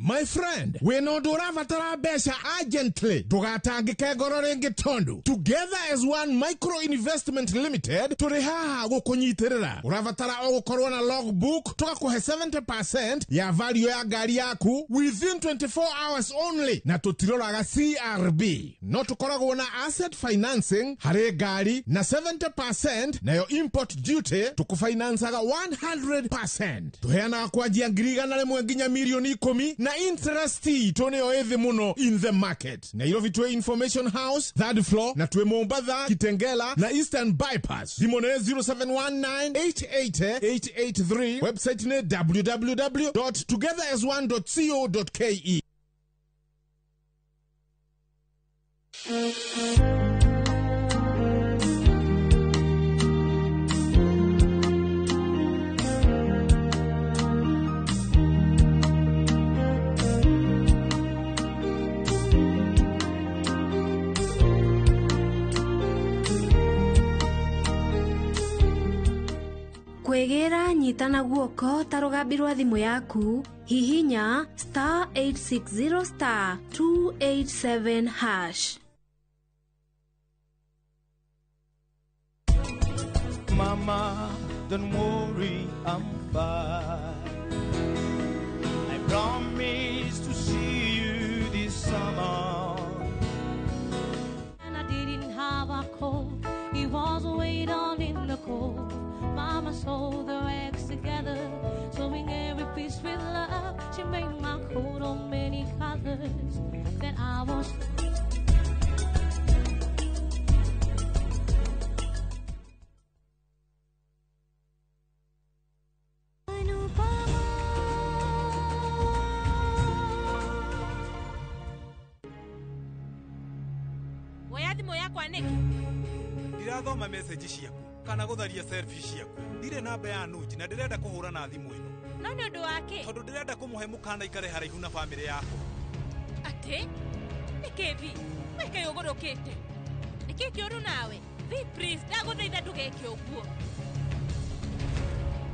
My friend, wĩna ũndũ ũrabatara mbeca urgently ndũgatangĩke ngoro rĩngĩ tondũ Together as One Micro Investment Limited tũrĩ haha gũkũnyitĩrĩra. Ũrabatara o gũkorwo na logbook, tũgakũhe 70% ya value ya ngari yaku within 24 hours only, na tũtiroraga CRB. No tũkoragwo na asset financing harĩ ngari na 70%, nayo import duty tũkũfinancaga 100%. Tũheanaga kwanjia 100,000 nginya 10,000,000 na interest itũ nĩyo ĩthĩ mũno in the market. Nairobi twĩ Information House third floor, na twĩ Mombatha, Kitengela na Eastern Bypass. Thimũ nĩ 0719888883, website nĩ www.togetherasone.co.ke. Kwĩgĩra nyitana guoko ta rũgambi rwa thimũ yaku, hihinya star 860 star 287 hash. Mama, don't worry, I'm fine. I promise to see you this summer. And I didn't have a coat. He was way down in the cold. Mama sewed the rags together, sewing every piece with love. She made my coat of many colors. Then I was. Woya thimũ yakwa nĩkĩ? Ndirathoma message ciaku kana gũtharia selfie ciaku. Ndirĩ namba ya Anuj na ndĩrenda kũhũra na thimũ ĩno. No nĩ ũndũ wa kĩ? Tondũ ndĩrenda kũmũhe mũkana ikare haraihu na bamĩrĩ yakwa. Atĩ? Nĩkĩ Vi? Wĩke ũgũrũkĩte. Nĩkĩ kĩũru nawe? Vi, please, ndagũthaitha ndũgeke ũguo.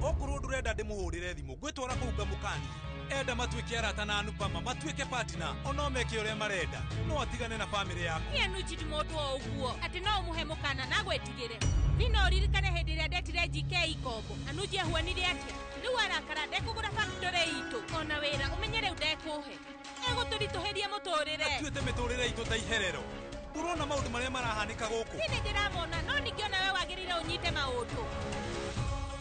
Okorwo ndũrenda ndĩmũhũrĩre thimũ, ngwĩtwara kũu ngamũkanie. Enda matuĩke arata na Anupama, matuĩke partner, ono meke ũrĩa marenda, no atigane na bamĩrĩ yakwa. Niĩ Anuj ti mũndũ o ũguo, atĩ no ũmũhe mũkana na agwĩtigĩre. Vi, no ũririkane hĩndĩ ĩrĩa ndetire GK ngombo, Anuj ahuanire atĩa? Rĩu arakara ndekũgũra factory itũ, ona wĩra ũmenye rĩu ndekũhe. Egũtũritũhĩria mũtũrĩre. Atuĩte mĩtũrĩre itũ ta iherero. Ndũrona maũndũ marĩa marahanĩka gũkũ? Niĩ nĩndĩramona, no ningĩ ona we wagĩrĩire ũnyite maũndũ.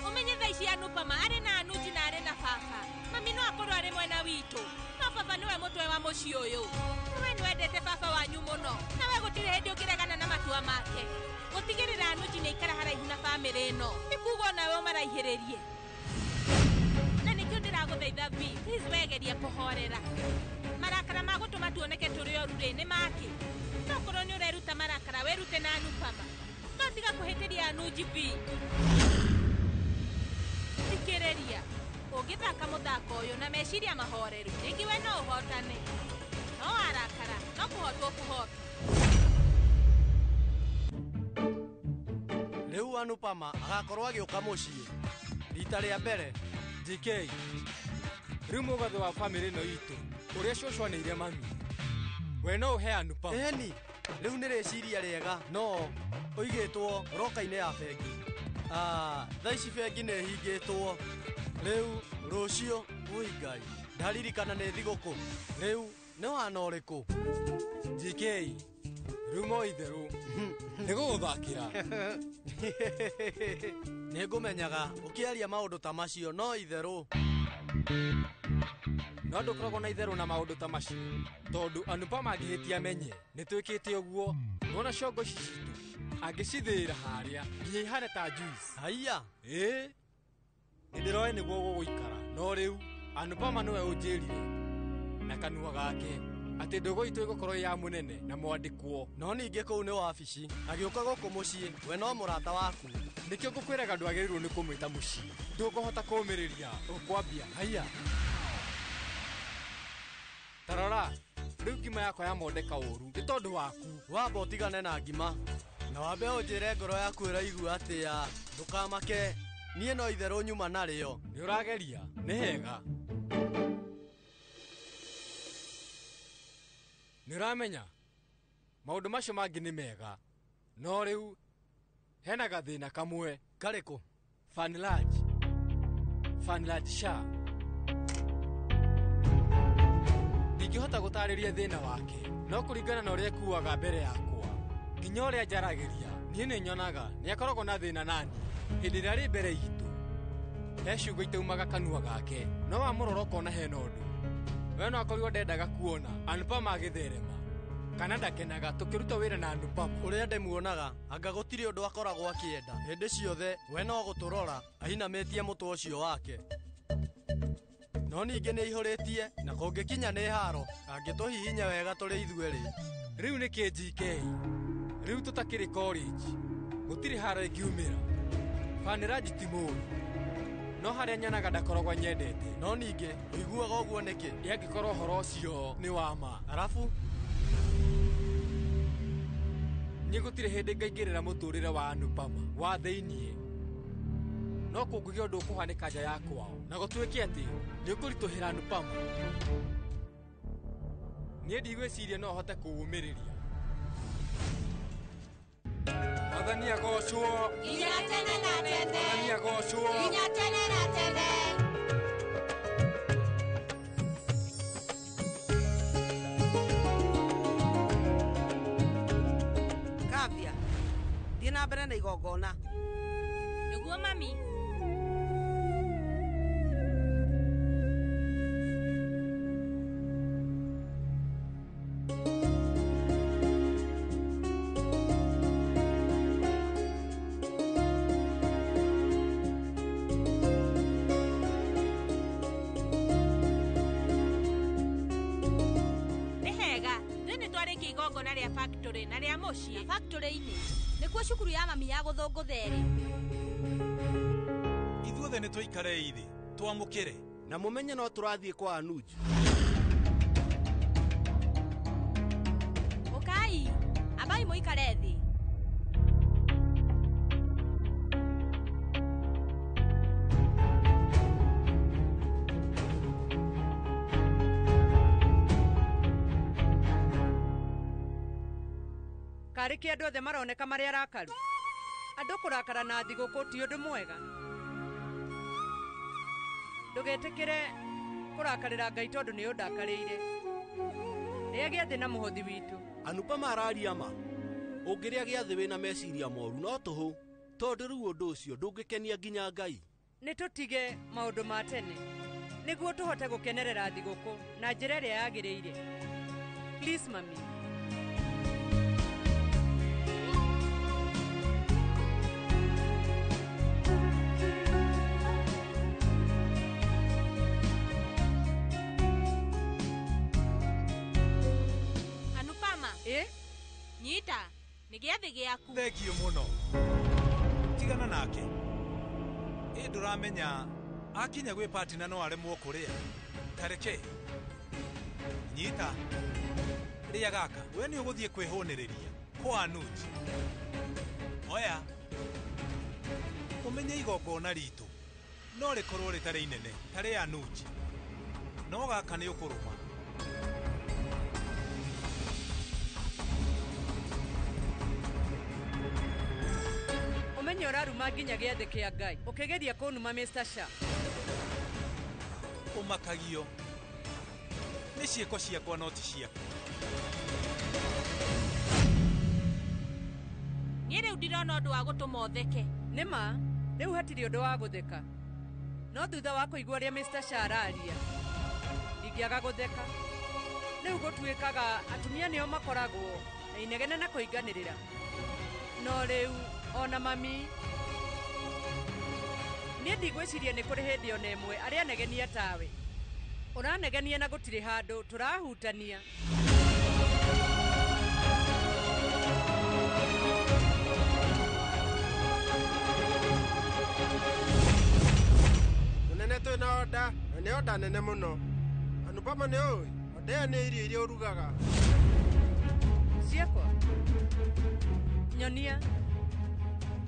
Ũmenye thaa ici Anupama arĩ na Anuj na arĩ na baba. Mami no akorwo arĩ mwena witũ, no baba nĩwe mũtwe wa mũciĩ ũyũ. We nĩwendete baba wanyu mũno, na we gũtirĩ hĩndĩ ũngĩregana na matua make. Gũtigĩrĩra Anuj nĩ aikara haraihu na bamĩrĩ ĩno, nĩ kuuga onawe ũmaraihĩrĩrie. Na nĩkĩo ndĩragũthaitha Vi, please wegerie kũhorera. Marakara ma gũtũma tuoneke tũrĩ oru rĩ, nĩ makĩ? No korwo nĩ ũreruta marakara, wĩrute na Anupama. No tiga kũhĩtĩria Anuj Vi. Thikĩrĩria, ũngĩthaka mũthako ũyũ na meciria mahoreru, rĩngĩ we no ũhotane. No warakara, no kũhotwo kũhotwo. Rĩu Anupama agakorwo agĩũka mũciĩ rita rĩa mbere. GK, rĩu mũgathe wa bamĩrĩ ĩno itũ ũrĩa cũcũ anĩire mami, we no ũhe Anupama. Ĩni, rĩu nĩ rĩciria rĩega, no ũigĩtwo roka-inĩ ya bengi. Thaa ici bengi nĩ ĩhingĩtwo. Rĩu rũciũ, ui Ngai, ndaririkana nĩ thigũkũ. Rĩu nĩ wana ũrĩkũ? GK, rĩu mo itherũ nĩ gũgũthakĩra. Nĩ ngũmenyaga ũkĩaria maũndũ ta macio, no itherũ. No ndũkoragwo na itherũ na maũndũ ta macio tondũ Anupama angĩhĩtia amenye nĩ twĩkĩte ũguo. Nĩwona ciongo ici citũ angĩcithĩĩra harĩa nginya ihane ta juice. Haiya. Ĩĩ, nĩ ndĩroĩ nĩguo gũgũikara, no rĩu Anupama nĩwe ũnjĩrire na kanua gake atĩ ndũgũ itũ ĩgũkorwo ya mũnene na mwandĩkwo. No ningĩ kũu nĩ wabici, agĩũka gũkũ mũciĩ we no mũrata waku. Nĩkĩo ngũkwĩraga ndwagĩrĩirwo nĩ kũmwĩta mũciĩ, ndũkũhota kũũmĩrĩria ũkwambia. Haiya, tarora rĩu ngima yakwa yamondeka ũru nĩ tondũ waku. Wamba ũtigane na ngima na wambe ũnjĩre ngoro yaku ĩraigua atĩa. Ndũkamake, niĩ no itherũ nyuma narĩo. Nĩ ũrageria, nĩ hega. Nĩ ũramenya maũndũ macio mangĩ nĩ mega, no rĩu hena gathĩna kamwe. Karĩkũ? Fanlaj, Fanlaj Shah. Ndingĩhota gũtarĩria thĩna wake, no kũringana na ũrĩa ekuaga mbere yakwa nginya ũrĩa njaragĩria, niĩ nĩ nyonaga nĩ akoragwo na thĩna nani hĩndĩ ĩrĩa arĩ mbere itũ. He ciugo itaumaga kanua gake, no wamũrora ũkona hena ũndũ. We no akorirwo ndendaga kuona Anupama agĩtherema kana ndakenaga tũkĩruta wĩra na Anupama. Ũrĩa ndĩmuonaga anga gũtirĩ ũndũ akoragwo akĩenda. Hĩndĩ ciothe we no gũtũrora ainamĩtie mũtwe ũcio wake. No ningĩ nĩ aihũrĩtie na kũngĩkinya nĩ haro angĩtũhihinya wega tũrĩ ithuerĩ. Rĩu nĩ kĩ GK? Rĩu tũtakĩrĩ college, gũtirĩ haro ĩngiumĩra. Faniraj ti mũũru, no harĩa nyonaga ndakoragwo nyendete. No ningĩ ũiguaga ũguo nĩkĩ? Ĩ angĩkorwo ũhoro ũcio nĩ wa ma? Arabu niĩ gũtirĩ hĩndĩ ngaingĩrĩra mũtũrĩre wa Anupama wa thĩiniĩ, no kũngĩgĩa ũndũ ũkũhanĩka nja ya kwao na gũtuĩke atĩ nĩ ũkũritũhĩra Anupama, niĩ ndigwĩciria no hote kũũmĩrĩria. Mwathani agocwo nginya tene na tene. Mwathani agocwo nginya tene na tene. Kavya, thiĩ na mbere na igongona. Nĩguo mami. Nĩ hega, ithuĩ nĩ twarĩkia igongona rĩa factory na rĩa mũciĩ. Factory-inĩ nĩkuo cukuru ya mami ya gũthũngũtha ĩrĩ. Ithuothe nĩ tũikarei thĩ twamũkĩre na mũmenye no tũrathiĩ kwa Anuj. Ũkai, ambai mũikare thĩ. Karĩ kĩ andũ othe maroneka marĩ arakaru. Andũ kũrakara na thigũkũ ti ũndũ mwega. Ndũgetĩkĩre kũrakarĩra Ngai tondũ nĩ ũndakarĩire. Rĩa gĩathĩ na mũhothi witũ. Anupama araria ma. Ũngĩrĩa gĩathĩ wĩna meciria moru no tũhũ, tondũ rĩu ũndũ ũcio ndũngĩkenia nginya Ngai. Nĩ tũtige maũndũ ma tene nĩguo tũhote gũkenerera thigũkũ na njĩra ĩrĩa yagĩrĩire. Please mami. Anupama. Ĩ? Nyita, nĩ gĩathĩ gĩaku. Thengio mũno. Tigana nake. Ĩ ndũramenya akinya gwĩ partner no aremwo kũrĩa. Tareke. Nyita. Rĩa gaka, we nĩ ũgũthiĩ kwĩhũnĩrĩria kwa Anuj. Oya, ũmenye igongona ritũ no rĩkorwo rĩtarĩ inene ta rĩa Anuj, no gaka nĩ ũkũrũma. Ũmenye ũraruma nginya gĩathĩ kĩa Ngai ũkĩgeria kũnuma Mr. Shah. Ũmakagio nĩ ciĩko ciakwa no ti ciaku. Niĩ rĩu ndirona ũndũ wa gũtũma ũtheke. Nĩ ma, rĩu hatirĩ ũndũ wa gũtheka. No thutha wa kũigua ũrĩa Mr. Shah araria, Ndingĩaga gũtheka. Rĩu gũtuĩkaga atumia nĩo makoragwo na inegene na kũinganĩrĩra. No rĩu ona mami niĩ ndigwĩciria nĩ kũrĩ hĩndĩ ona ĩmwe arĩa anegenia tawe. Ũranegenia na gũtirĩ handũ tũrahutania. Mũnene twĩna oda na nĩ oda nene mũno. Anupama nĩ ũĩ oda ĩyo nĩ irio iria ũrugaga. Ciakwa nyonia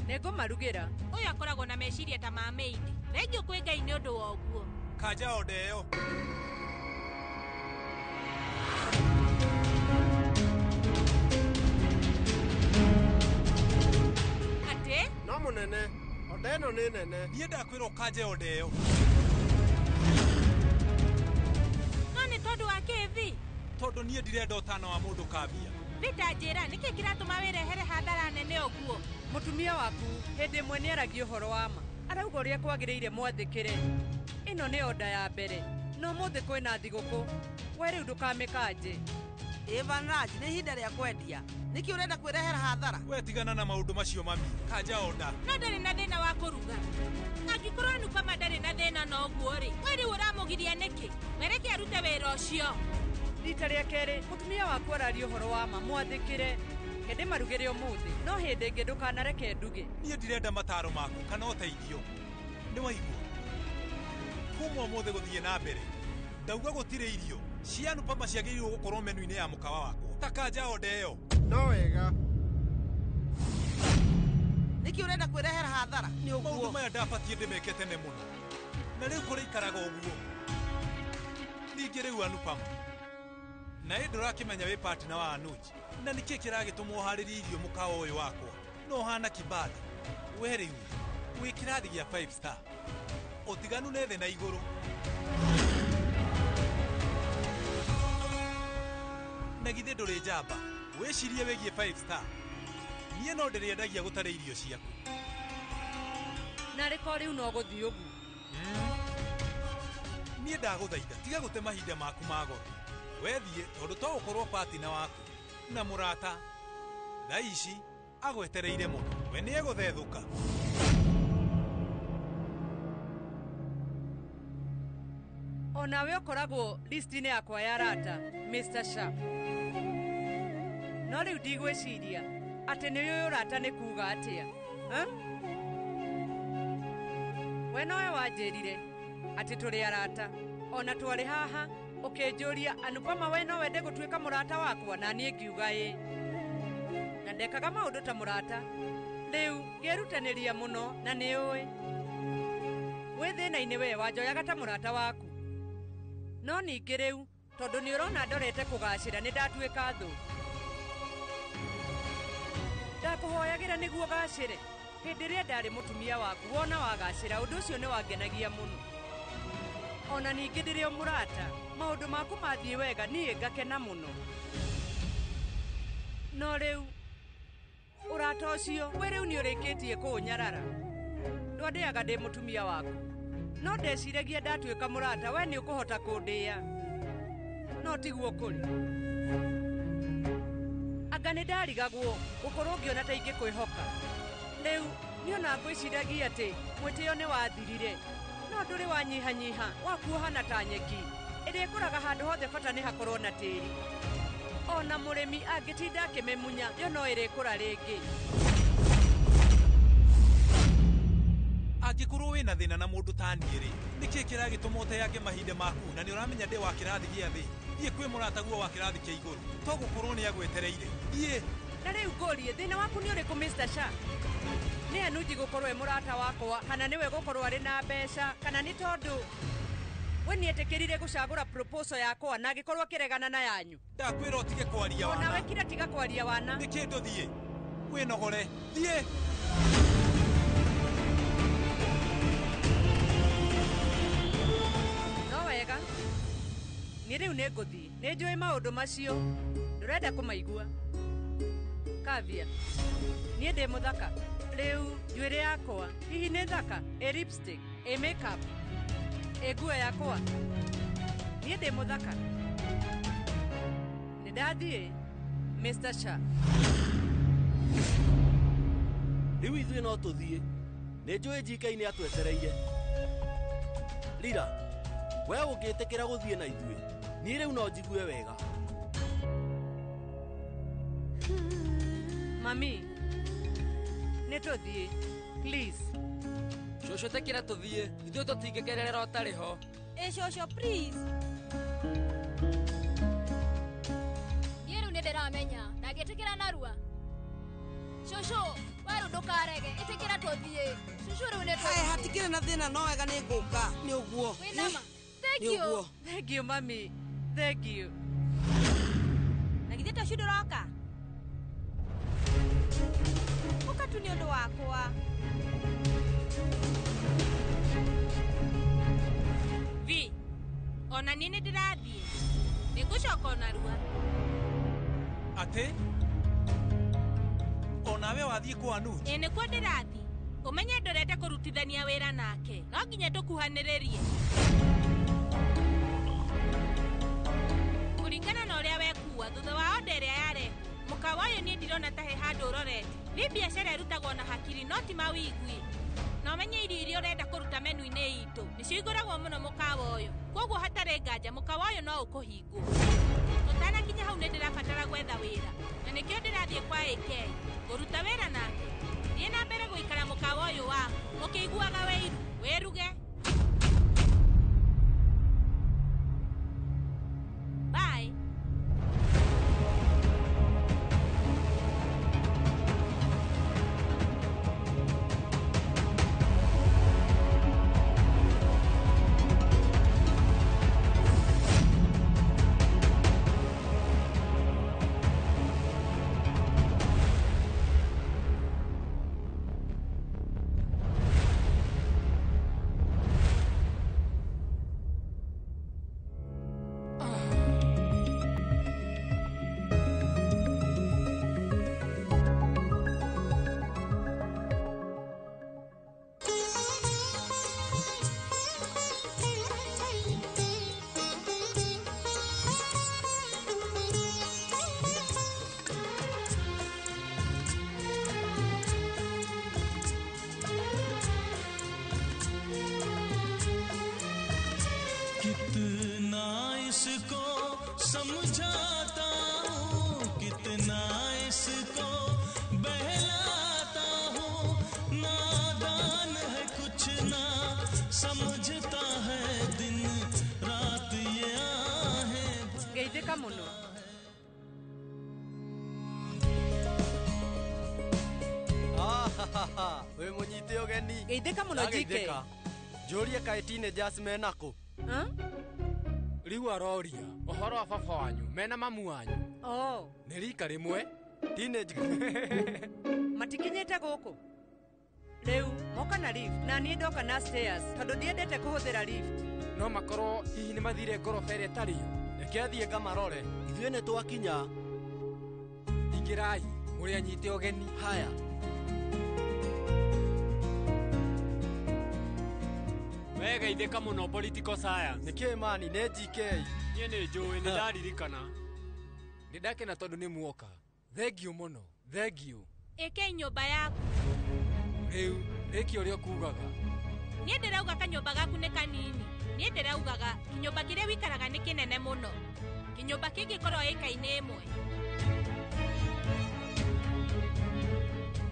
nĩngũmarugĩra. Ũyũ akoragwo na meciria ta ma maid. Thengiũ kwĩ Ngai nĩ ũndũ wa ũguo. Kanja oda ĩyo. Atĩ? No mũnene, oda ĩno nĩ nene. Niĩ ndakwĩra ũkanje oda ĩyo. No nĩ tondũ wa kĩthi? Tondũ niĩ ndirenda ũtana wa mũndũ kambia. Vita njĩra, nĩkĩ kĩratũma wĩrehere hathara nene ũguo? Mũtumia waku hĩndĩ ĩmwe nĩaragia ũhoro wa ma. Arauga ũrĩa kwagĩrĩire mwathĩkĩre. Ĩno nĩ oda ya mbere. No ũmũthĩ kwĩna thigũkũ. We rĩu ndũkamĩkanje. Ĩ Raj, nĩ ihinda rĩa kwendia. Nĩkĩ ũrenda kwĩrehera hathara? We tigana na maũndũ macio mami. Kanja oda. No ndarĩ na thĩna wa kũruga. Angĩkorwo Anupama ndarĩ na thĩna na ũguo rĩ, we rĩu ũramũgiria nĩkĩ? We reke arute wĩra ũcio. Rita rĩa kerĩ, mũtumia waku araria ũhoro wa ma mwathĩkĩre. Reke ndĩmarugĩre ũmũthĩ, no hĩndĩ ĩngĩ ndũkanareke nduge. Niĩ ndirenda mataro maku kana ũteithio. Nĩ waigua? Kuma ũmũthĩ gũthiĩ na mbere, ndauga gũtirĩ irio cia Anupama ciagĩrĩirwo gũkorwo menu-inĩ ya mũkawa wakwa. Ta kanja oda ĩyo. No wega. Nĩkĩ ũrenda kwĩrehera hathara? Nĩ ũguo. Maũndũ maya ndabatiĩ ndĩmeke tene mũno. Na rĩu kũrĩikaraga ũguo. Ningĩ rĩu Anupama, na ĩ ndũrakĩmenya wĩ partner wa Anuj. Na nĩkĩ kĩragĩtũma ũharĩrie irio mũkawa ũyũ wakwa? No ũhana kibanda. We rĩu wĩ kĩrathi gĩa 5 star. Ũtiganu nĩ thĩ na igũrũ. Na githĩ ndũrĩ njamba? Wĩcirie wĩgiĩ 5 star. Niĩ no ndĩrĩendagia gũtarĩ irio ciaku. Narĩ ko rĩu no gũthiĩ ũguo. Niĩ ndagũthaitha tiga gũte mahinda maku ma goro. We thiĩ tondũ to ũkorwo partner waku na mũrata. Thaa ici agwetereire mũno. We nĩegũthethũka. Onawe ũkoragwo list-inĩ yakwa ya arata, Mr. Shah. No rĩu ndigwĩciria atĩ nĩ ũyũ ũrata nĩ kuga atĩa. We nowe wanjĩrire atĩ tũrĩ arata. Ona twarĩ haha ũkĩnjũria Anupama we no wende gũtuĩka mũrata wakwa, na niĩ ngiuga ĩ. Na ndekaga maũndũ ta mũrata. Rĩu ngĩrutanĩria mũno na nĩ ũĩ. Wĩ thĩna-inĩ we wanjoyaga ta mũrata waku. No ningĩ rĩu tondũ nĩ ũrona ndorete kũgacĩra nĩ ndatuĩka thũ. Ndakũhoyagĩra nĩguo gacĩre. Hĩndĩ ĩrĩa ndarĩ mũtumia waku wona wagacĩra ũndũ ũcio nĩ wangenagia mũno. Ona ningĩ ndĩrĩ o mũrata, maũndũ maku mathiĩ wega niĩ ngakena mũno. No rĩu ũrata ũcio we rĩu nĩ ũrĩkĩtie kũũnyarara. Ndwandĩaga ndĩ mũtumia waku. No ndeciragia ndatuĩka mũrata we nĩ ũkũhota kũndĩa. No tiguo kũrĩ. Anga nĩ ndarigagwo gũkorwo ngĩona ta ingĩkwĩhoka. Rĩu niĩ ona ngwĩciragia atĩ mwĩtĩo nĩ wathirire. No ndũrĩ wanyihanyiha wakuohana ta nyeki ĩrĩa ĩkũraga handũ hothe bata nĩ hakorwo na tĩri. Ona mũrĩmi angĩtinda akĩmĩmunya yo no ĩrĩkũra rĩngĩ. Angĩkorwo wĩna thĩna na mũndũ ta niĩ rĩ, nĩkĩ kĩragĩtũma ũteange mahinda maku na nĩ ũramenya ndĩ wa kĩrathi gĩa thĩ? Thiĩ kwĩ mũrataguo wa kĩrathi kĩa igũrũ. To gũkorwo nĩ agwetereire. Thiĩ. Na rĩu ngũrie thĩna waku nĩ ũrĩkũ Mr. Shah? Nĩ Anuji gũkorwo e mũrata wakwa kana nĩwe gũkorwo arĩ na mbeca kana nĩ tondũ we nĩetĩkĩrire gũcagũra proposal yakwa na agĩkorwo akĩregana na yanyu. Ndakwĩra ũtige kwaria wana. Onawe kira tiga kwaria wana. Nĩ kĩndũ thiĩ. Wĩnogore. Thiĩ. No wega. Niĩ rĩu nĩ ngũthiĩ. Nĩ njũĩ maũndũ macio. Ndũrenda kũmaigua. Kavya. Niĩ ndĩ mũthaka. Rĩu njuĩrĩ yakwa hihi nĩ thaka? Ĩ lipstick, ĩ makeup, ĩ nguo yakwa. Niĩ ndĩ mũthaka. Nĩ ndathiĩ Mr. Shah. Rĩu ithuĩ no tũthiĩ. Nĩ njũĩ GK nĩ atwetereire. Rira, we ũngĩtĩkĩra gũthiĩ na ithuĩ, niĩ rĩu no njigue wega. Mami, nĩ tũthiĩ. Please. Cũcũ tĩkĩra tũthiĩ, ithuĩ tũtingĩkererera ũtarĩ ho. Ĩ cũcũ please. Niĩ rĩu nĩ ndĩramenya ndangĩtĩkĩra narua. Cũcũ, we rĩu ndũkarege, ĩtĩkĩra tũthiĩ. Cũcũ rĩu nĩ Haya, tũthiĩ. hatikĩrĩ na thĩna no wega nĩ ngũka. Nĩ ũguo. Wĩna ma? Thank Nĩ you. ũguo. Thank you, mami. Thank you. Na githĩ tocio ndũroka? Ũka tu nĩ ũndũ wakwa. V, ona niĩ nĩ ndĩrathiĩ. Nĩ ngũcoka o narua. Atĩ? Onawe wathiĩ kwa Anuj? Ĩ nĩkuo ndĩrathiĩ. Ũmenye ndorete kũrutithania wĩra nake. No nginya tũkuhanĩrĩrie. Kũringana na ũrĩa wekua thutha wa onda ĩrĩa yarehwo, mũkawa ũyũ niĩ ndirona ta he handũ ũrorete. Nĩ biacara ĩrutagwo na hakiri no ti mawigwi. Na ũmenye irio iria ũrenda kũruta menu-inĩ itũ nĩcio igũragwo mũno mũkawa ũyũ. Kwoguo hatarĩ nganja mũkawa ũyũ no ũkũhingwo. Tũtanakinya hau nĩ ndĩrabatara gwetha wĩra na nĩkĩo ndĩrathiĩ kwa AK kũruta wĩra nake. Thiĩ na mbere gũikara mũkawa ũyũ waku ũkĩiguaga wĩiru, wĩruge. Bye. कितना इसको समझाता हूँ, कितना इसको बहलाता हूँ, नादान है कुछ ना समझता है, दिन रात ये आहें। Geithĩka mũno. Wĩ mũnyite ũgeni. Geithĩka mũno GK. Ndageithĩka. Njũrie kaĩ teenagers mena kũ? Rĩu aroria ũhoro wa baba wanyu mena mamu wanyu. Oh. Nĩ rika rĩmwe. Teenage. Matikinyĩte gũkũ. Rĩu moka na lift na niĩ ndoka na stairs tondũ ndiendete kũhũthĩra lift. No makorwo hihi nĩ mathire ngoroba ĩrĩa ĩtarĩ yo. Reke thiĩ ngamarore. Ithuĩ nĩ twakinya. Ingĩrai mũrĩ anyite ũgeni. Haya. We geithĩka mũno political science. Nĩkĩĩ mani nĩ GK. Niĩ nĩ njũĩ nĩ ndaririkana. Nĩ ndakena tondũ nĩ muoka. Thengiũ mũno. Thengiũ. Ĩke nyũmba yaku. Rĩu rĩki ũrĩa ũkugaga. Niĩ ndĩrauga kanyũmba gaku nĩ kanini. Niĩ ndĩraugaga kĩnyũmba kĩrĩa wĩikaraga nĩ kĩnene mũno. Kĩnyũmba kĩngĩkorwo ĩka-inĩ ĩmwe.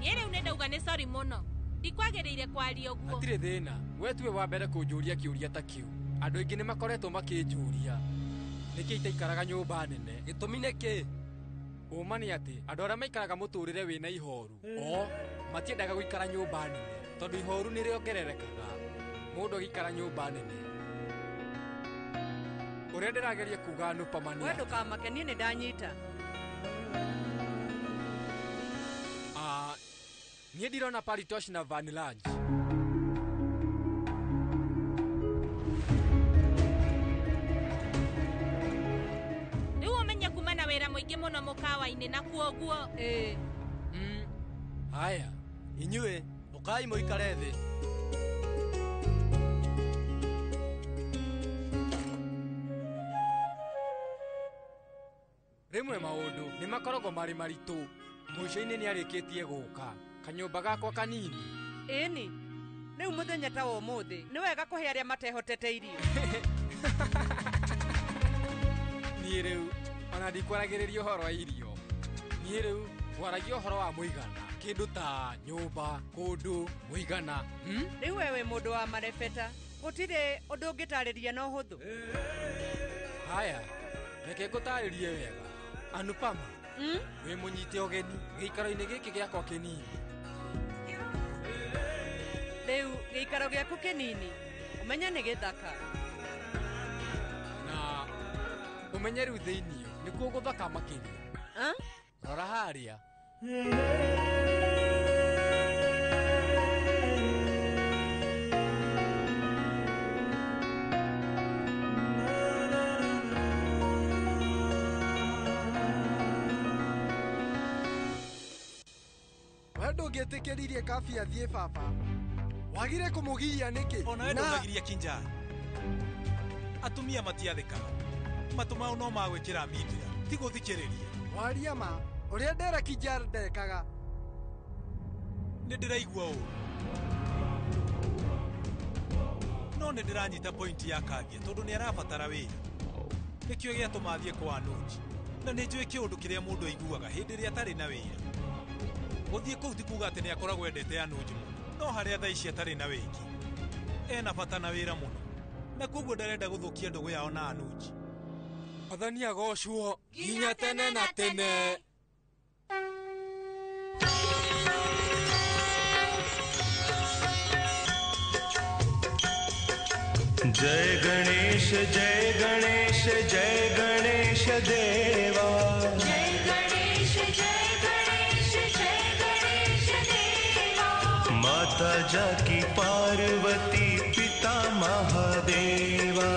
Niĩ rĩu nĩ ndauga nĩ sorry mũno. Ndikwagĩrĩire kwaria ũguo. Hatirĩ thĩna. We tuwe wa mbere kũnjũria kĩũria ta kĩu. Andũ aingĩ nĩ makoretwo makĩnjũria nĩkĩ itaikaraga nyũmba nene. Gĩtũmi nĩ kĩ? Ũma nĩ atĩ andũ arĩa maikaraga mũtũrĩre wĩna ihoru o matiendaga gũikara nyũmba nene tondũ ihoru nĩ rĩongererekaga mũndũ agĩikara nyũmba nene. Ũrĩa ndĩrageria kuga Anupama nĩ We atĩ ndũkamake niĩ nĩ ndanyita. Niĩ ndirona Paritosh na Vanilaj. Rĩu ũmenye kuma na wĩra mũingĩ mũno mũkawa-inĩ na kuoguo. Ĩĩ. Haya. Inyuĩ, ũkai mũikare thĩ. Rĩmwe maũndũ nĩ makoragwo marĩ maritũ. Mũico-inĩ nĩ arĩkĩtie gũka. Kanyũmba gakwa kanini. Ĩni. Rĩu mũthenya ta wa ũmũthĩ nĩ wega kũhe arĩa matehotete irio. Niĩ rĩu ona ndikwaragĩrĩria ũhoro wa irio. Niĩ rĩu ngwaragia ũhoro wa mũigana. Kĩndũ ta nyũmba, kũndũ, mũigana. Rĩu we wĩ mũndũ wa marebeta. Gũtirĩ ũndũ ũngĩtarĩria na ũhũthũ. Haya, reke ngũtarĩrie wega. Anupama, wĩ mũnyite ũgeni gĩikaro-inĩ gĩkĩ gĩakwa kĩnini. Rĩu gĩikaro gĩaku kĩnini, ũmenye nĩ gĩthaka. Na ũmenye rĩu thĩiniĩ nĩkuo gũthaka makĩria. Rora harĩa. We ndũngĩtĩkĩririe Kabi athiĩ baba. Wagire kũmũgiria nĩkĩ? Ona we ndũngagiria Kinjari. Atumia matiathĩkaga. Matũ mao no magwĩkĩra mindira, ti gũthikĩrĩria. Waria ma, ũrĩa ndera Kinjari ndekaga. Nĩ ndĩraigua ũũ. No nĩ ndĩranyita pointi ya Kavya tondũ nĩ arabatara wĩra. Nĩkĩo gĩatũma athiĩ kwa Anuj. Na nĩ njũĩ kĩũndũ kĩrĩa mũndũ aiguaga hĩndĩ ĩrĩa atarĩ na wĩra. Gũthiĩ kũu ti kuuga atĩ nĩ akoragwo endete Anuj mũno. No harĩa thaa ici atarĩ na wĩki. Ena bata na wĩra mũno. Na koguo ndarenda gũthũkia ndũgũ yao na Anuj. Mwathani agocwo nginya tene na tene. जय गणेश जय गणेश जय गणेश देवा। जय गणेश जय गणेश जय गणेश देवा। माता जाकी पार्वती पिता महादेवा।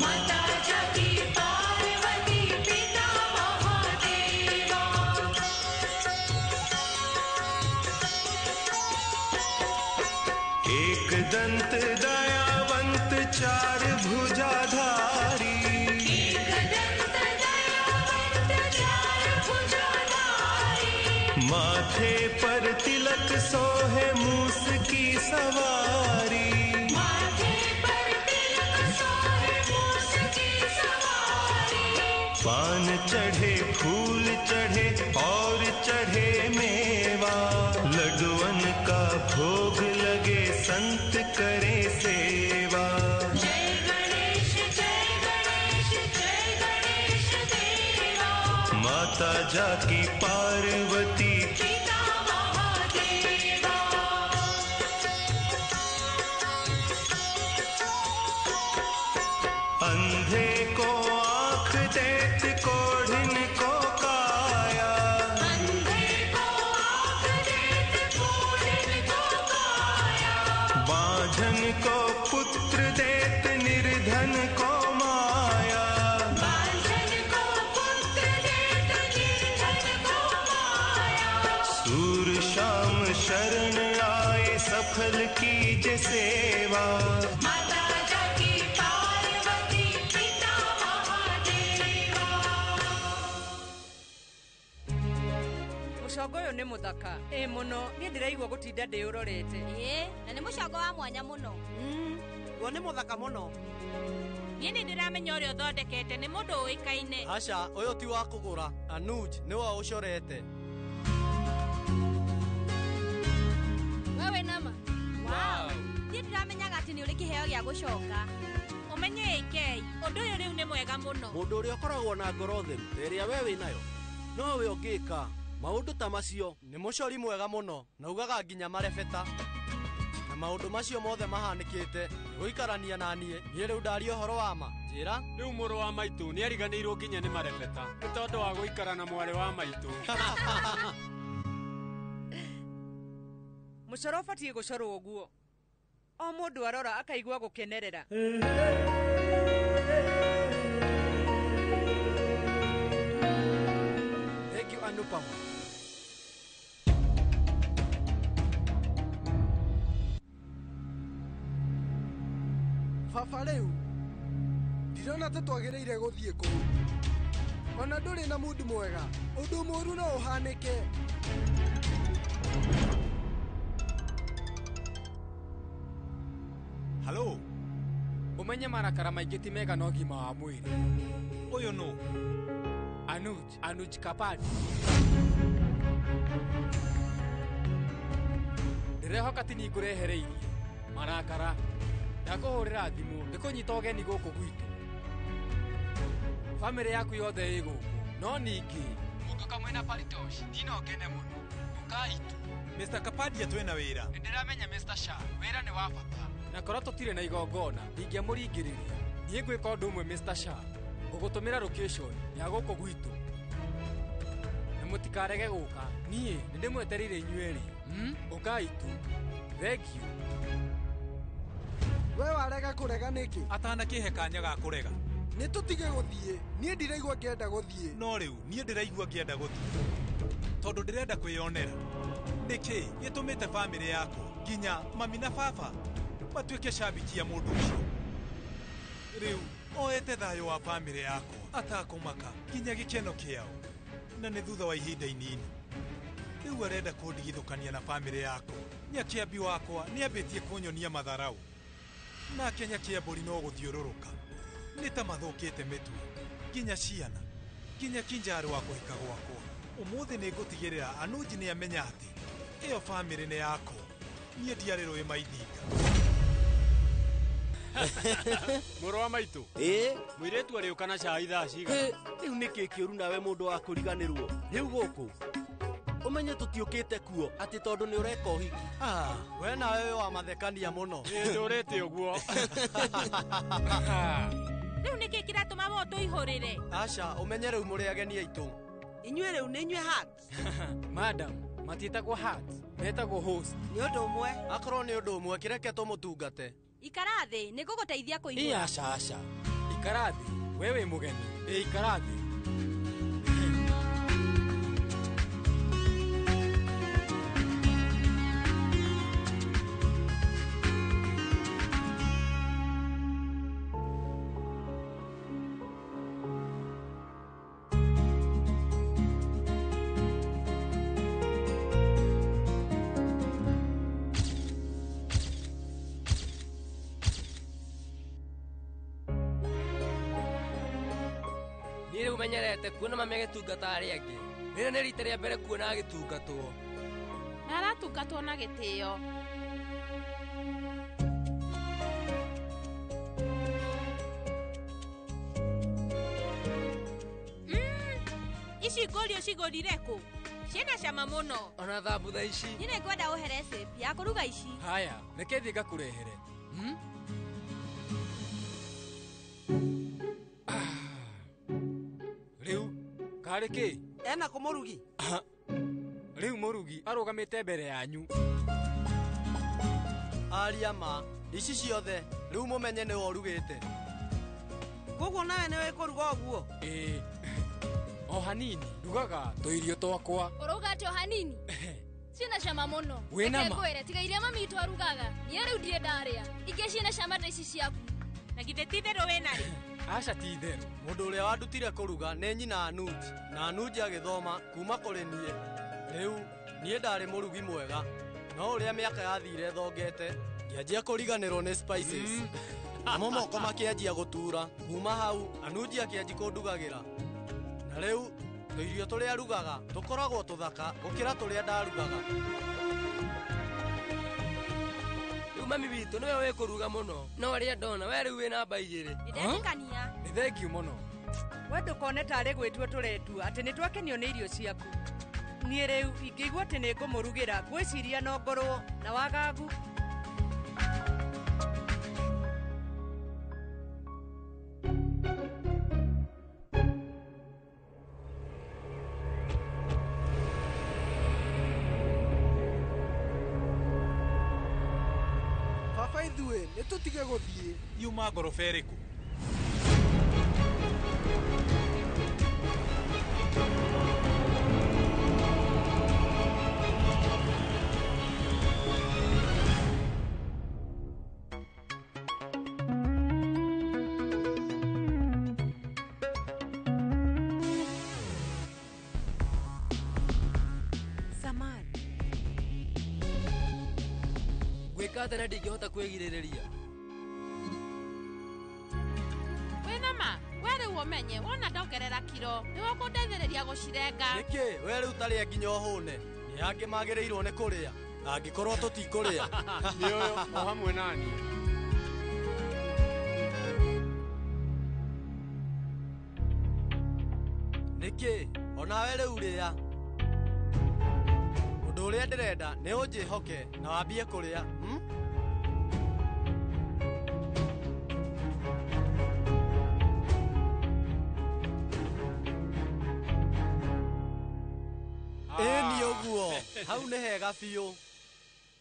माता जाकी पार्वती पिता महादेवा। एक दंत दयावंत चार भुजाधारी। एक दंत दयावंत चार भुजाधारी। माथे पर तिलक सोहे मूस की सवारी। माथे पर तिलक सोहे मूस की सवारी। पान चढ़े फूल चढ़े और चढ़े मेवा। लड्डुअन का भोग लगे संत करे सेवा। जय गणेश जय गणेश जय गणेश देवा। माता जाकी पार्वती पिता महादेवा। अंधे को आँख देत कोढ़िन को काया। अंधे को आँख देत कोढ़िन को काया। बांझन को पुत्र देत निर्धन को माया। बांझन को पुत्र देत निर्धन को माया। सूर श्याम शरण आए सफल कीजे सेवा। माता जाकी पार्वती पिता Mahadeva. Mũcongo ũyũ nĩ mũthaka. Ĩ mũno, niĩ ndĩraigua gũtinda ndĩũrorete. Ĩĩ, na nĩ mũcongo wa mwanya mũno. Guo nĩ mũthaka mũno. Niĩ nĩ ndĩramenya ũrĩa ũthondekete nĩ mũndũ ũĩkaine. Aca, ũyũ ti wa kũgũra. Anuj nĩwe ũcorete. We wĩ nama? Wow. Niĩ ndiramenyaga atĩ nĩ ũrĩ kĩheo gĩa gũconga. Ũmenye AK, ũndũ ũyũ rĩu nĩ mwega mũno. Mũndũ ũrĩa ũkoragwo na ngoro theru ta ĩrĩa we wĩ nayo, nowe ũngĩka maũndũ ta macio. Nĩ mũcori mwega mũno na ugaga nginya marebeta. Na maũndũ macio mothe mahanĩkĩte nĩ gũikarania na niĩ. Niĩ rĩu ndaria ũhoro wa ma. Njĩra. Rĩu mũrũ wa maitũ nĩ ariganĩirwo nginya nĩ marebeta nĩ tondũ wa gũikara na mwarĩ wa maitũ. Mũcoro ũbatiĩ gũcorwo ũguo. O mũndũ arora akaigua gũkenerera. Thank you, Anupama. Baba rĩu ndirona ta twagĩrĩire gũthiĩ kũu. Ona ndũrĩ na mundu mwega. Ũndũ mũũru no ũhanĩke. Halo. Ũmenye marakara maingĩ ti mega na ũgima wa mwĩrĩ. Ũyũ nũ? Anuj, Anuj Kapadi. Ndĩrehoka ti niĩ ngũrehereirie marakara. Ndakũhũrĩra thimũ ndĩkũnyita ũgeni gũkũ gwitũ. Bamĩrĩ yaku yothe ĩ gũkũ. No ningĩ mũngĩũka mwĩna Paritosh niĩ no ngene mũno. Ũkai tu. Mr. Kapadia twĩna wĩra. Nĩndĩramenya Mr. Shah, wĩra nĩ wa bata. Na korwo tũtirĩ na igongona ndingĩamũringĩrĩria. Niĩ ngwĩka ũndũ ũmwe Mr. Shah. Ngũgũtũmĩra location ya gũkũ gwitũ. Na mũtikarege gũka. Niĩ nĩndĩmwetereire inyuerĩ. Ũkai tu. Thank you. We warega kũrega nĩkĩ? Atanakĩhe kanya ga kũrega. Nĩ tũtige gũthiĩ. Niĩ ndiraigua ngĩenda gũthiĩ. No rĩu niĩ ndĩraigua ngĩenda gũthiĩ. Tondũ ndĩrenda kwĩyonera. Nĩkĩ gĩtũmĩte bamĩrĩ yakwa nginya mami na baba matuĩke shabiki ya mũndũ ũcio. Rĩu oete thayũ wa bamĩrĩ yakwa atakũmaka nginya gĩkeno kĩao. Na nĩ thutha wa ihinda inini. Rĩu arenda kũndigithũkania na bamĩrĩ yakwa. Nyakĩambi wakwa nĩambĩtie kũnyonia matharau. Nake Nyakĩambũri no gũthiũrũrũka. Nĩ ta mathũkĩte mĩtwe. Nginya ciana. Nginya kinjarũ wa kũhika gwakwa. Ũmũthĩ nĩ ngũtigĩrĩra Anuj nĩ amenya atĩ ĩyo bamĩrĩ nĩ yakwa. Niĩ ndiarĩ rũĩ maithinga. Mũrũ wa maitũ. Ĩĩ. Mũirĩtu arĩũka na cai thaa cigana? Rĩu nĩkĩ kĩũru nawe mũndũ wa kũriganĩrwo? Rĩu gũkũ ũmenye tũtiũkĩte kuo atĩ tondũ nĩ ũreka ũhiki. We nawe wĩ wa mathekania mũno. Ĩĩ ndũrĩte ũguo. Rĩu nĩkĩ kĩratũma we ũtũihũrĩre? Aca, ũmenye rĩu mũrĩ ageni aitũ. Inyuĩ rĩu nĩ inyuĩ hat. Madam, matiĩtagwo hat, metagwo host. Nĩ ũndũ ũmwe. Akorwo nĩ ũndũ ũmwe kĩreke tũmũtungate. Ikara thĩ, nĩ ngũgũteithia kũihũra. Ĩ aca aca. Ikara thĩ, we wĩ mũgeni. Ĩ ikara thĩ. Menyerete kuona mami agĩtungata arĩa angĩ. Rĩrĩ nĩ rita rĩa mbere kuona agĩtungatwo. Na aratungatwo na gĩtĩo. Ici ngũrio cigũrire kũ? Ciĩna cama mũno. Ona thambutha ici. Niĩ nĩngwenda ũhe recipe ya kũruga ici. Haya, reke thiĩ ngakũrehere. Rĩu karĩ kĩ? Ena kũ mũrugi? Rĩu mũrugi arũgamĩte mbere yanyu. Aria ma, ici ciothe rĩu mũmenye nĩwe ũrugĩte. Koguo nawe nĩwe kũruga ũguo? Ĩĩ. O hanini, ndugaga tũirio twakwa. Ũrauga atĩ o hanini? Ciĩna cama mũno. Wĩna ma? Ngwĩre tiga iria mami witũ arugaga. Niĩ rĩu ndirĩ ndarĩa. Ingĩ ciĩna cama ta ici ciaku. Na githĩ ti itherũ wĩna rĩ? Aca ti itherũ. Mũndũ ũrĩa wandutire kũruga nĩ nyina Anuj, na Anuj agĩthoma kuma kũrĩ niĩ. Rĩu niĩ ndarĩ mũrugi mwega, no ũrĩa mĩaka yathire thongete, ngĩanjia kũriganĩrwo nĩ spices. Namo moko makĩanjia gũtura. Kuma hau Anuj akĩanjia kũndugagĩra. Na rĩu tũirio tũrĩa arugaga tũkoragwo tũthaka gũkĩra tũrĩa ndarugaga. Rĩu mami witũ nĩwe wĩkũruga mũno. No arĩa ndona we rĩu wĩ namba 2. Nĩndetĩkania. Nĩ thengiũ mũno. We ndũkone tarĩ gwĩtua tũretua atĩ nĩtwakenio nĩ irio ciaku. Niĩ rĩu ingĩigua atĩ nĩ ngũmũrugĩra ngwĩciria no ngorwo na wagagu. Baba ithuĩ nĩ tũtige gũthiĩ. Yuma ngoroba ĩrĩkũ? Ngwĩka atĩa na ndingĩhota kwĩgirĩrĩria? Wĩna ma we rĩu ũmenye wona ndongerera kiro nĩwe ũkũndeithĩrĩria gũcirenga. Nĩkĩ we rĩu tarĩa nginya ũhũne? Nĩ angĩ magĩrĩirwo nĩ kũrĩa angĩkorwo tũtikũrĩa. Nĩ ũyũ o hamwe naniĩ. Nĩkĩ onawe rĩu rĩa? Ũndũ ũrĩa ndĩrenda nĩ ũnjĩhoke na wambie kũrĩa. Ĩni ũguo hau nĩ hega biũ.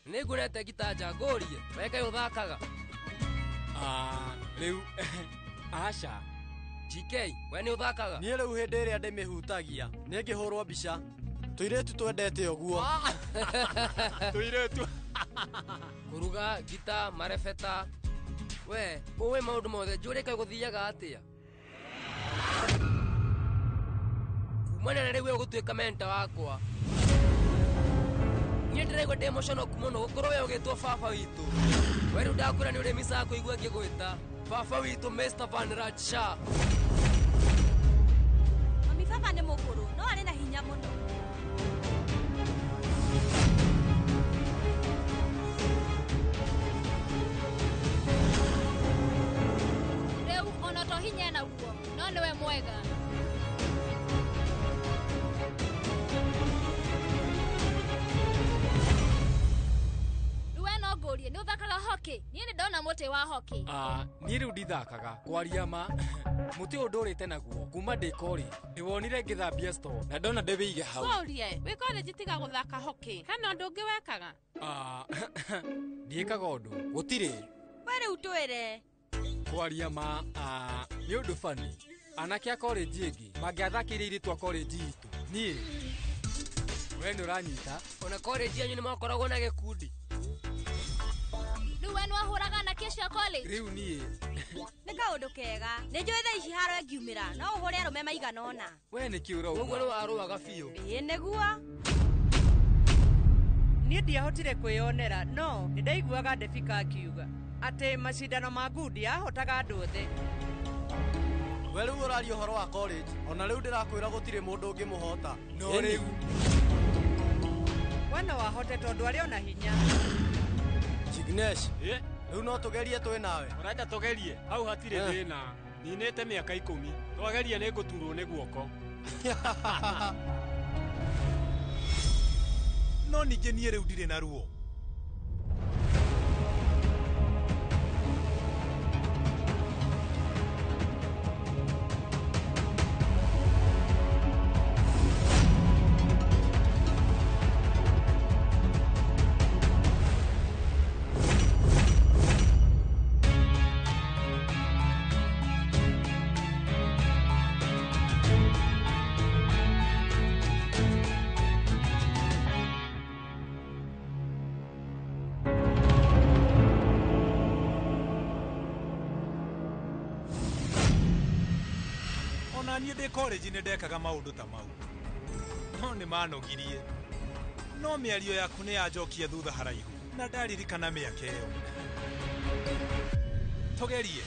Nĩ nguonete ngita nja ngũrie we kaĩ ũthakaga? Rĩu aca. GK we nĩ ũthakaga? Niĩ rĩu hĩndĩ ĩrĩa ndĩmĩhutagia nĩ ngĩhũrwo mbica. Tũirĩtu twendete ũguo. Tũirĩtu. Kũruga ngita marebeta. We ũĩ maũndũ mothe njũrie kaĩ gũthiaga atĩa? Kumana na rĩu ũgũtuĩka menta wakwa. Niĩ ndĩraigua ndĩ mũconoku mũno gũkorwo we ũgĩtwo baba witũ. We rĩu ndakwĩra nĩ ũrĩmicaga kũigua ngĩgwĩta baba witũ Mr. Van Raj Shah. Mami baba nĩ mũkũrũ no arĩ na hinya mũno. Rĩu ona to hinya naguo no nĩwe mwega. Ngũrie nĩ ũthakaga hockey? Niĩ nĩ ndona mũtĩ wa hockey. Niĩ rĩu ndithakaga kwaria ma. Mũtĩ ũyũ ndũrĩte naguo kuma ndĩ college. Ndĩwonire ngĩthambia store na ndona ndĩwĩige hau. Ngũrie wĩ college tiga gũthaka hockey hena ũndũ ũngĩ wekaga? Ndiĩkaga ũndũ gũtirĩ. We rĩu twĩre. Kwaria ma nĩ ũndũ funny. Anake a college ĩngĩ mangĩathakĩire airĩtu a college itũ. Niĩ we nĩ ũranyita. Ona college yanyu nĩ makoragwo na gĩkundi? Rĩu we nĩwahũraga anake acio a college? Rĩu niĩ nĩ kaũndũ kega. Nĩ njũĩ thaa ici haro ĩngiumĩra no ũhũre arũme maigana ũna. We nĩkĩ ũrauga? Ũguo nĩ warũaga biũ. Ĩĩ nĩguo. Niĩ ndiahotire kwĩyonera no nĩ ndaiguaga Debika akiuga atĩ macindano ma ngundi ahotaga andũ othe. We rĩu ũraria ũhoro wa college ona rĩu ndĩrakwĩra gũtirĩ mũndũ ũngĩmũhota. No rĩu we no ahote tondũ arĩ ona hinya. Jignesh, rĩu no tũgerie twĩ nawe. Ũrenda tũgerie? Hau hatirĩ thĩna. Ninĩte mĩaka 10. Twageria nĩ ngũturwo nĩ guoko. No ningĩ niĩ rĩu ndirĩ na ruo. Niĩ ndĩ college nĩ ndekaga maũndũ ta mau no nĩ manogirie. No mĩario yaku nĩ yanjokia thutha haraihu na ndaririkana mĩaka ĩyo. Tũgerie.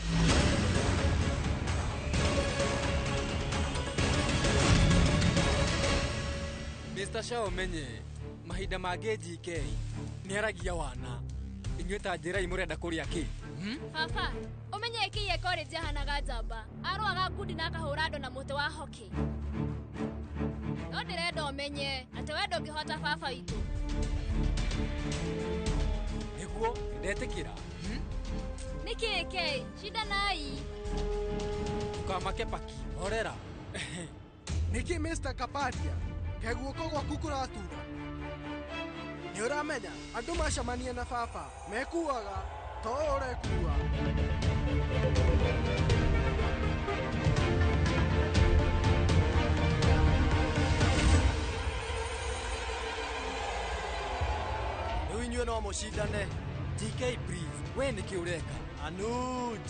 Mr. Shaw ũmenye mahinda mangĩ GK nĩ aragia wana. Inyuĩ ta njĩrai mũrenda kũrĩa kĩ? Baba ũmenye ĩkĩiye college ahanaga njamba. Arũaga ngundi na akahũra andũ na mũtĩ wa hockey. No ndĩrenda ũmenye atĩ we ndũngĩhota baba witũ. Nĩguo ndetĩkĩra. Nĩkĩ kĩ? Cindanai. Ndũkamake paki horera. Nĩkĩ Mr. Kapadia kaĩ guoko gwaku kũratura? Nĩ ũramenya andũ macemania na baba mekuaga to ũũ ũrekua. Rĩu inyuĩ no mũcindane. GK please we nĩkĩ ũreka? Anuj.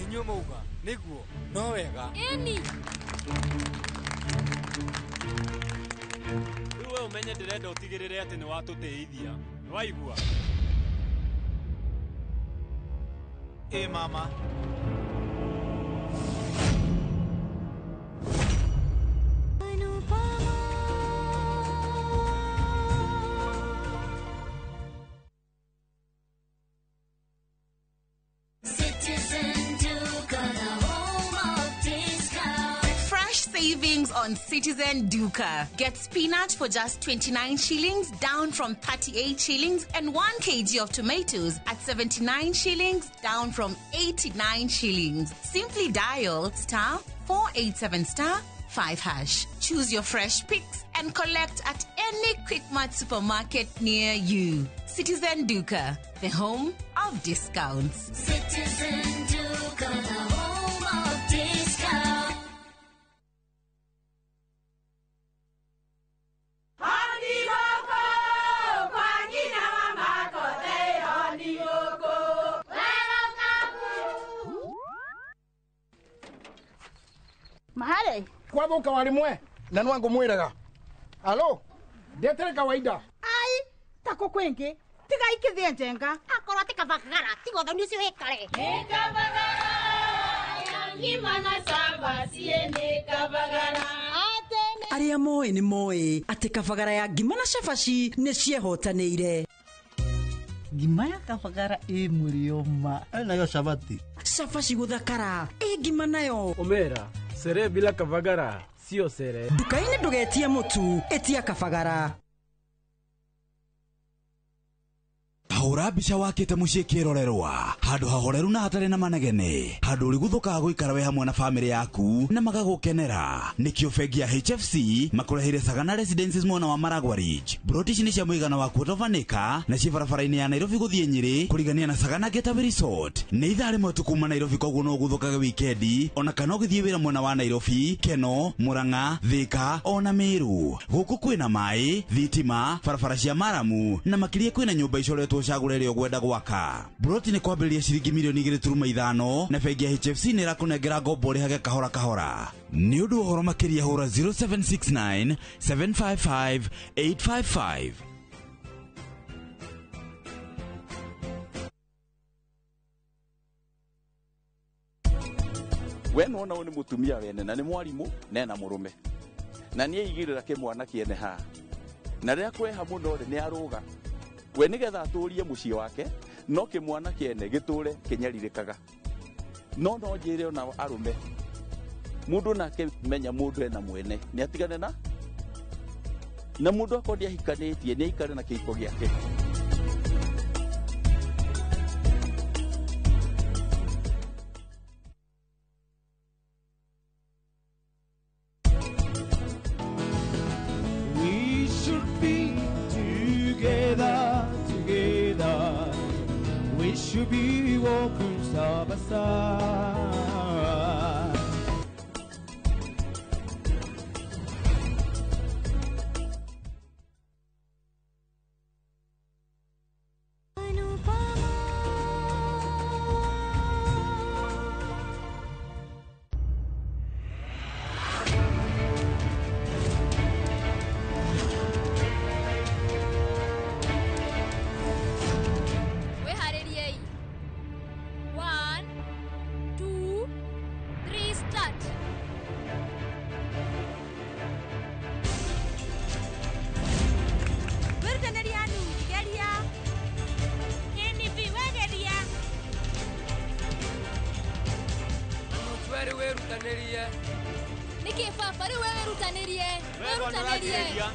Inyuĩ mauga nĩguo no wega. Ĩni. Rĩu we ũmenye ndĩrenda ũtigĩrĩre atĩ nĩ watũtĩithia. Nĩ Nĩwaigua? Ĩ mama. Citizen Duka, the home of discount. Fresh savings on Citizen Duka. Get spinach for just 29 shillings, down from 38 shillings, and 1 kg of tomatoes at 79 shillings, down from 89 shillings. Simply dial star 487 star 5 hash. Choose your fresh picks and collect at any Quickmart supermarket near you. Citizen Duka, the home of discounts. Citizen Duka, the home of discount. Mahale kwathuka warimwe na nwangu mwiraga alo ndetere kawaida ai tako kwingi tiga ikithie njenga akorwo ti kabagara tiga ũthoni ũcio wĩkare Arĩa moĩ nĩ moĩ atĩ kabagara ya ngima na cabaci nĩ ciehotanĩire. Ngima ya kabagara ĩ mũrĩo ma. Nayo cabaci. Cabaci gũthakara ĩ ngima nayo. Omera, sere bila kabagara sio sere. Nduka-inĩ ndũgetie mũtu, ĩtia kabagara. Hũra mbica wakĩte mũciĩ kĩrorerwa handũ hahoreru na hatarĩ na manegene handũ ũrĩguthũkaga gũikara wĩ hamwe na bamĩrĩ yaku na magagũkenera. Nĩkĩo bengi ya HFC makũreheire Sagana Residences mwena wa Maragwa Ridge. Broti ici nĩ cia mũigana wa quarter of an acre na ciĩ barabara-inĩ ya Nairobi gũthiĩ Nyĩrĩ kũrigania na Sagana Getaway Resort. Nĩ ithaa rĩmwe tu kuma Nairobi, koguo no ũguthũkage wikendi ona kana ũgĩthiĩ wĩra mwena wa Nairobi, Keno, Murang'a, Thika ona Meru. Gũkũ kwĩna maĩ, thitima, barabara cia maramu na makĩria kwĩna nyũmba icoretwo cagũre ĩrĩa ũgwenda gwaka. Broti nĩ kwambĩrĩria ciringi milioni 2.5 na bengi ya HFC nĩ ĩrakũnengera ngombo ũrĩhage kahora kahora. Nĩ ũndũ wa ũhoro makĩria hũra 0769 755 855. We nona ũyũ nĩ mũtumia wene na nĩ mwarimũ na ena mũrũme na nĩ aigĩrĩra kĩmwana kĩene haha na rĩrĩa kweha mũno rĩ nĩ arũga we nĩgetha atũrie mũciĩ wake no kĩmwana kĩene gĩtũre kĩnyarirĩkaga. No no njĩre ona arũme mũndũ nake menya mũndũ ena mwene nĩ atigane na mũndũ akorwo nĩahikanĩtie nĩ aikare na kĩhiko gĩake. We should be together, together. We should be walking side by side. Wĩharĩriei. 1 2 3 start. Wĩrutanĩria Anuji, geria. Ĩni bi wegeria. Anuj we rĩu wĩrutanĩrie. Nĩkĩ baba rĩu we wĩrutanĩrie? Wĩrutanĩrie.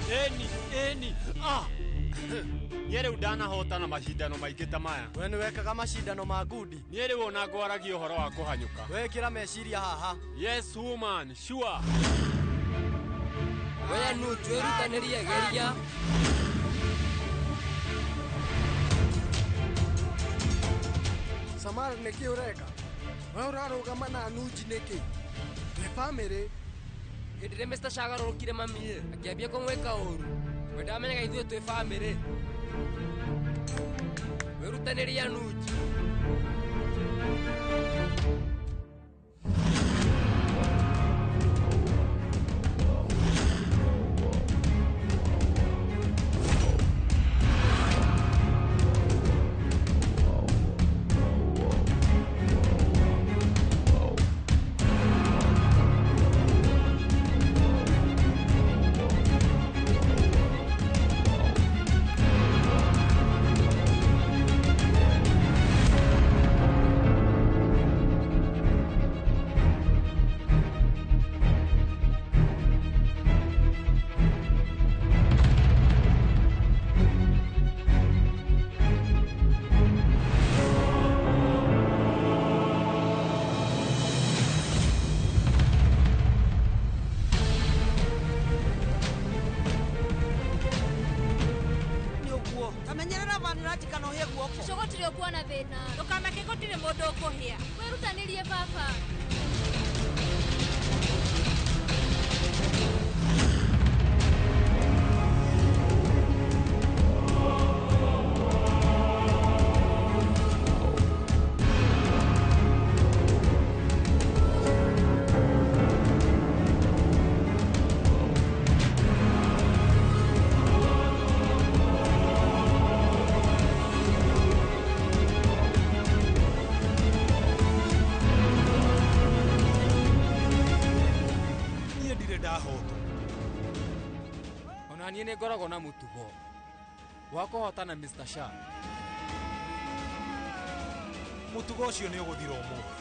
Ĩni, ĩni, ah! Niĩ rĩu ndanahotana macindano maingĩ ta maya. We nĩ wekaga macindano ma ngundi. Niĩ rĩu ona ngwaragia ũhoro wa kũhanyũka. Wekĩra meciria haha. Yes woman, sure. We Anuj wĩrutanĩrie geria. Samara nĩkĩ ũreka? We ũrarũgama na Anuji nĩkĩ? Twĩ bamĩrĩ. Hĩndĩ ĩrĩa Mr. Shagarũrũkire mami ĩ, akĩambia kũmwĩka ũru. We ndamenyaga ithuĩ twĩ bamĩrĩ. Wĩrutanĩrie Anuj. Menyerera Vanraj kana ũhĩe guoko. Cũcũ gũtirĩ ũkuona thĩna. Ndũkamake gũtirĩ mũndũ ũkũhĩa. Wĩrutanĩrie baba. Niĩ ndirĩ ndahotwo. Ona niĩ nĩ ngoragwo na mũtugo wa kũhotana Mr. Shah. Mũtugo ũcio nĩ ũgũthira ũmũthĩ.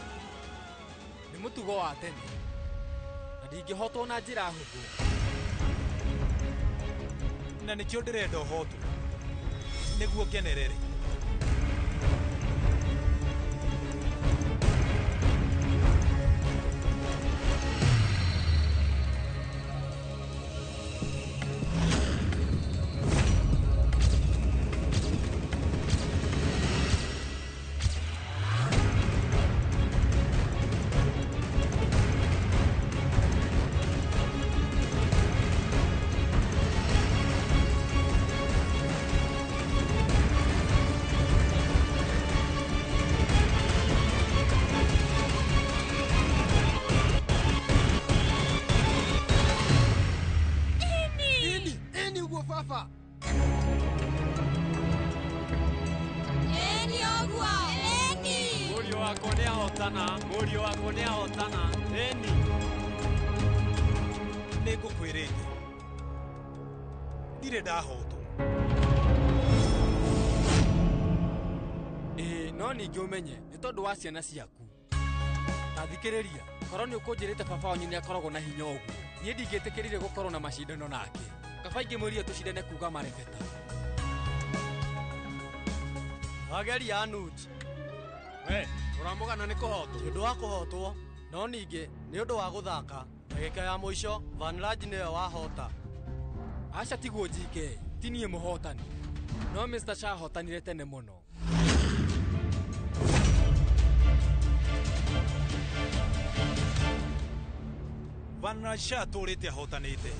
Nĩ mũtugo wa tene na ndingĩhotwo na njĩra hũthũ. Na nĩkĩo ndĩrenda ũhotwo nĩguo ngenerere. Ĩni, ĩni ũguo baba. Ĩni ũguo, ĩni. Mũriũ wakwa nĩ ahotana, mũriũ wakwa nĩ ahotana. Ĩni. Nĩ ngũkwĩrĩte ndirĩ ndahotwo. Ĩĩ, no ningĩ ũmenye nĩ tondũ wa ciana ciaku. Ta thikĩrĩria, korwo nĩ ũkũnjĩrĩte baba wanyu nĩ akoragwo na hinya ũguo, niĩ ndingĩtĩkĩrire gũkorwo na macindano nake. Kaba ingĩmwĩrire tũcindane kuga marebeta. Wageria Anuj. We, ũramũgana nĩ kũhotwo. Ti ũndũ wa kũhotwo, no ningĩ nĩ ũndũ wa gũthaka. Ndagĩka ya mũico Vanraj nĩwe wahota. Aca tiguo GK, ti niĩ mũhotani. No Mr. Shah ahotanire tene mũno. Vanraj Shah atũrĩte ahotanĩte.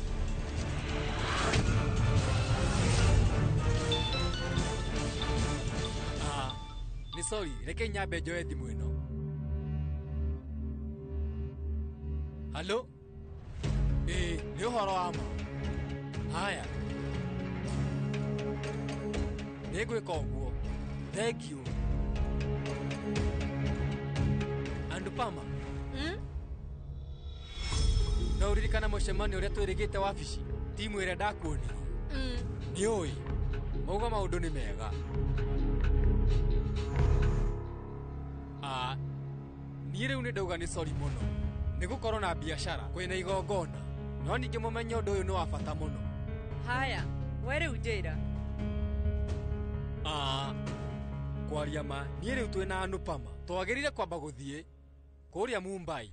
Ah, nĩ sorry, reke nyambe njoe thimũ ĩno. Halo? Ĩĩ, nĩ ũhoro wa ma. Haya. Nĩ ngwĩka ũguo. Thank you. Anupama. No ũririkana mũcemanio ũrĩa twĩrĩgĩte wabici? Timu ĩrĩa ndakuonirie. Nĩ ũĩ, mauga maũndũ nĩ mega. Ah, niĩ rĩu nĩ ndauga nĩ sorry mũno nĩ gũkorwo na biacara kwĩna igongona, no ningĩ mũmenye ũndũ ũyũ nĩ wa bata mũno. Haya, we rĩu njĩra. Ah, kwaria ma, niĩ rĩu twĩna Anupama twagĩrĩire kwamba gũthiĩ kũrĩa Mumbai.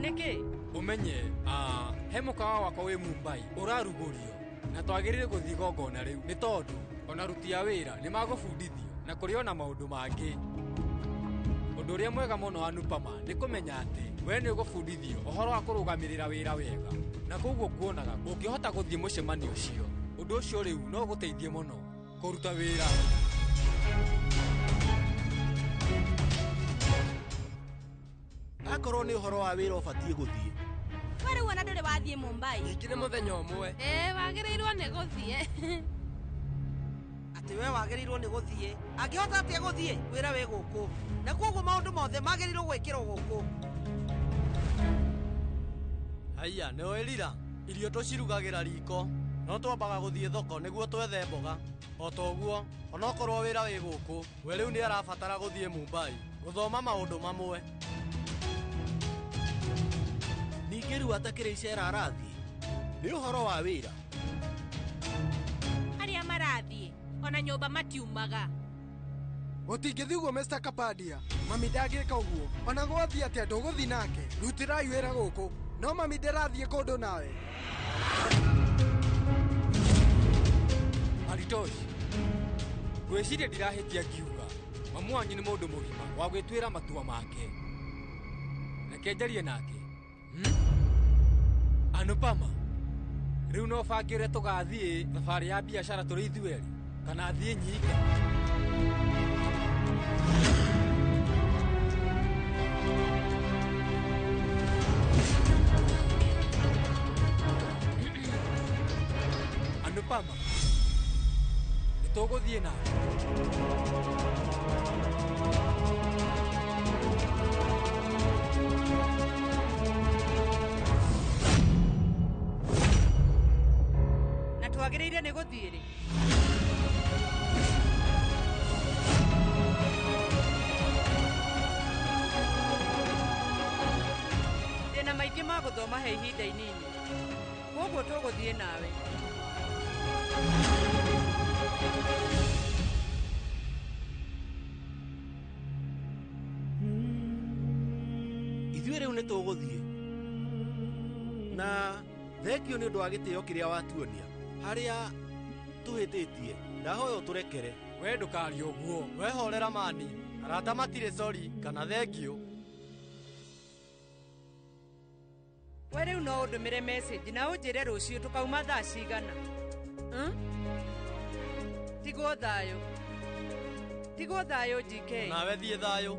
Nĩkĩ? Ũmenye, he mũkawa wakwa wĩ Mumbai ũrarugũrio na twagĩrĩire gũthiĩ igongona rĩu nĩ tondũ ona aruti a wĩra nĩ magũbundithio na kũrĩ ona maũndũ mangĩ. Ũndũ ũrĩa mwega mũno Anupama nĩ kũmenya atĩ we nĩ ũgũbundithio ũhoro wa kũrũgamĩrĩra wĩra wega, na koguo kuonaga ũngĩhota gũthiĩ mũcemanio ũcio, ũndũ ũcio rĩu no ũgũteithie mũno kũruta wĩra. Akorwo nĩ ũhoro wa wĩra ũbatiĩ gũthiĩ. We rĩu ona ndũrĩ wathiĩ Mumbai. Ningĩ nĩ mũthenya ũmwe. Ĩĩ, wagĩrĩirwo nĩ gũthiĩ. Atĩ we wagĩrĩirwo nĩ gũthiĩ. Angĩhota atĩa gũthiĩ? Wĩra wĩ gũkũ. Na koguo maũndũ mothe magĩrĩirwo gwĩkĩrwo gũkũ. Haiya, nĩ ũĩ Rira, irio tũcirugagĩra riko, no twambaga gũthiĩ thoko nĩguo twethe mboga. O ta ũguo, onokorwo wĩra wĩ gũkũ, we rĩu nĩ arabatara gũthiĩ Mumbai gũthoma maũndũ mamwe. Ningĩ rĩu atakĩrĩ icera arathiĩ. Nĩ ũhoro wa wĩra. Arĩa marathiĩ Ona nyũmba matiumaga. Gũtingĩthiĩ ũguo Mr. Kapadia. Mami ndangĩka ũguo. Ona gwathiĩ atĩa ndũgũthiĩ nake. Rutĩrai wĩra gũkũ. No mami ndĩrathiĩ kũndũ nawe. Aritosh, ngwĩciria ndirahĩtia ngiuga mamu wanyu nĩ mũndũ mũgima wa gwĩtuĩra matua make. Reke njarie nake. Anupama, rĩu no bange ũrĩa tũgathiĩ thabarĩ ya biacara tũrĩ ithuerĩ kana thiĩ nyika. Anupama, nĩ tũgũthiĩ nawe. Na twagĩrĩire nĩ gũthiĩ rĩ? Ndĩna maingĩ ma gũthoma he ihinda inini. Koguo tũgũthiĩ nawe. Ithuĩ rĩu nĩ tũgũthiĩ. Na thengio nĩ ũndũ wa gĩtĩo kĩrĩa watuonia. Harĩa tũhĩtĩtie, ndahoya ũtũrekere. We ndũkarie ũguo. Wehorera mani. Arata matirĩ sori kana thengio. We rĩu no ũndũmĩre message na ũnjĩre rũciũ tũkauma thaa cigana. Tigwo thayũ. Tigwo thayũ GK. Nawe thiĩ thayũ.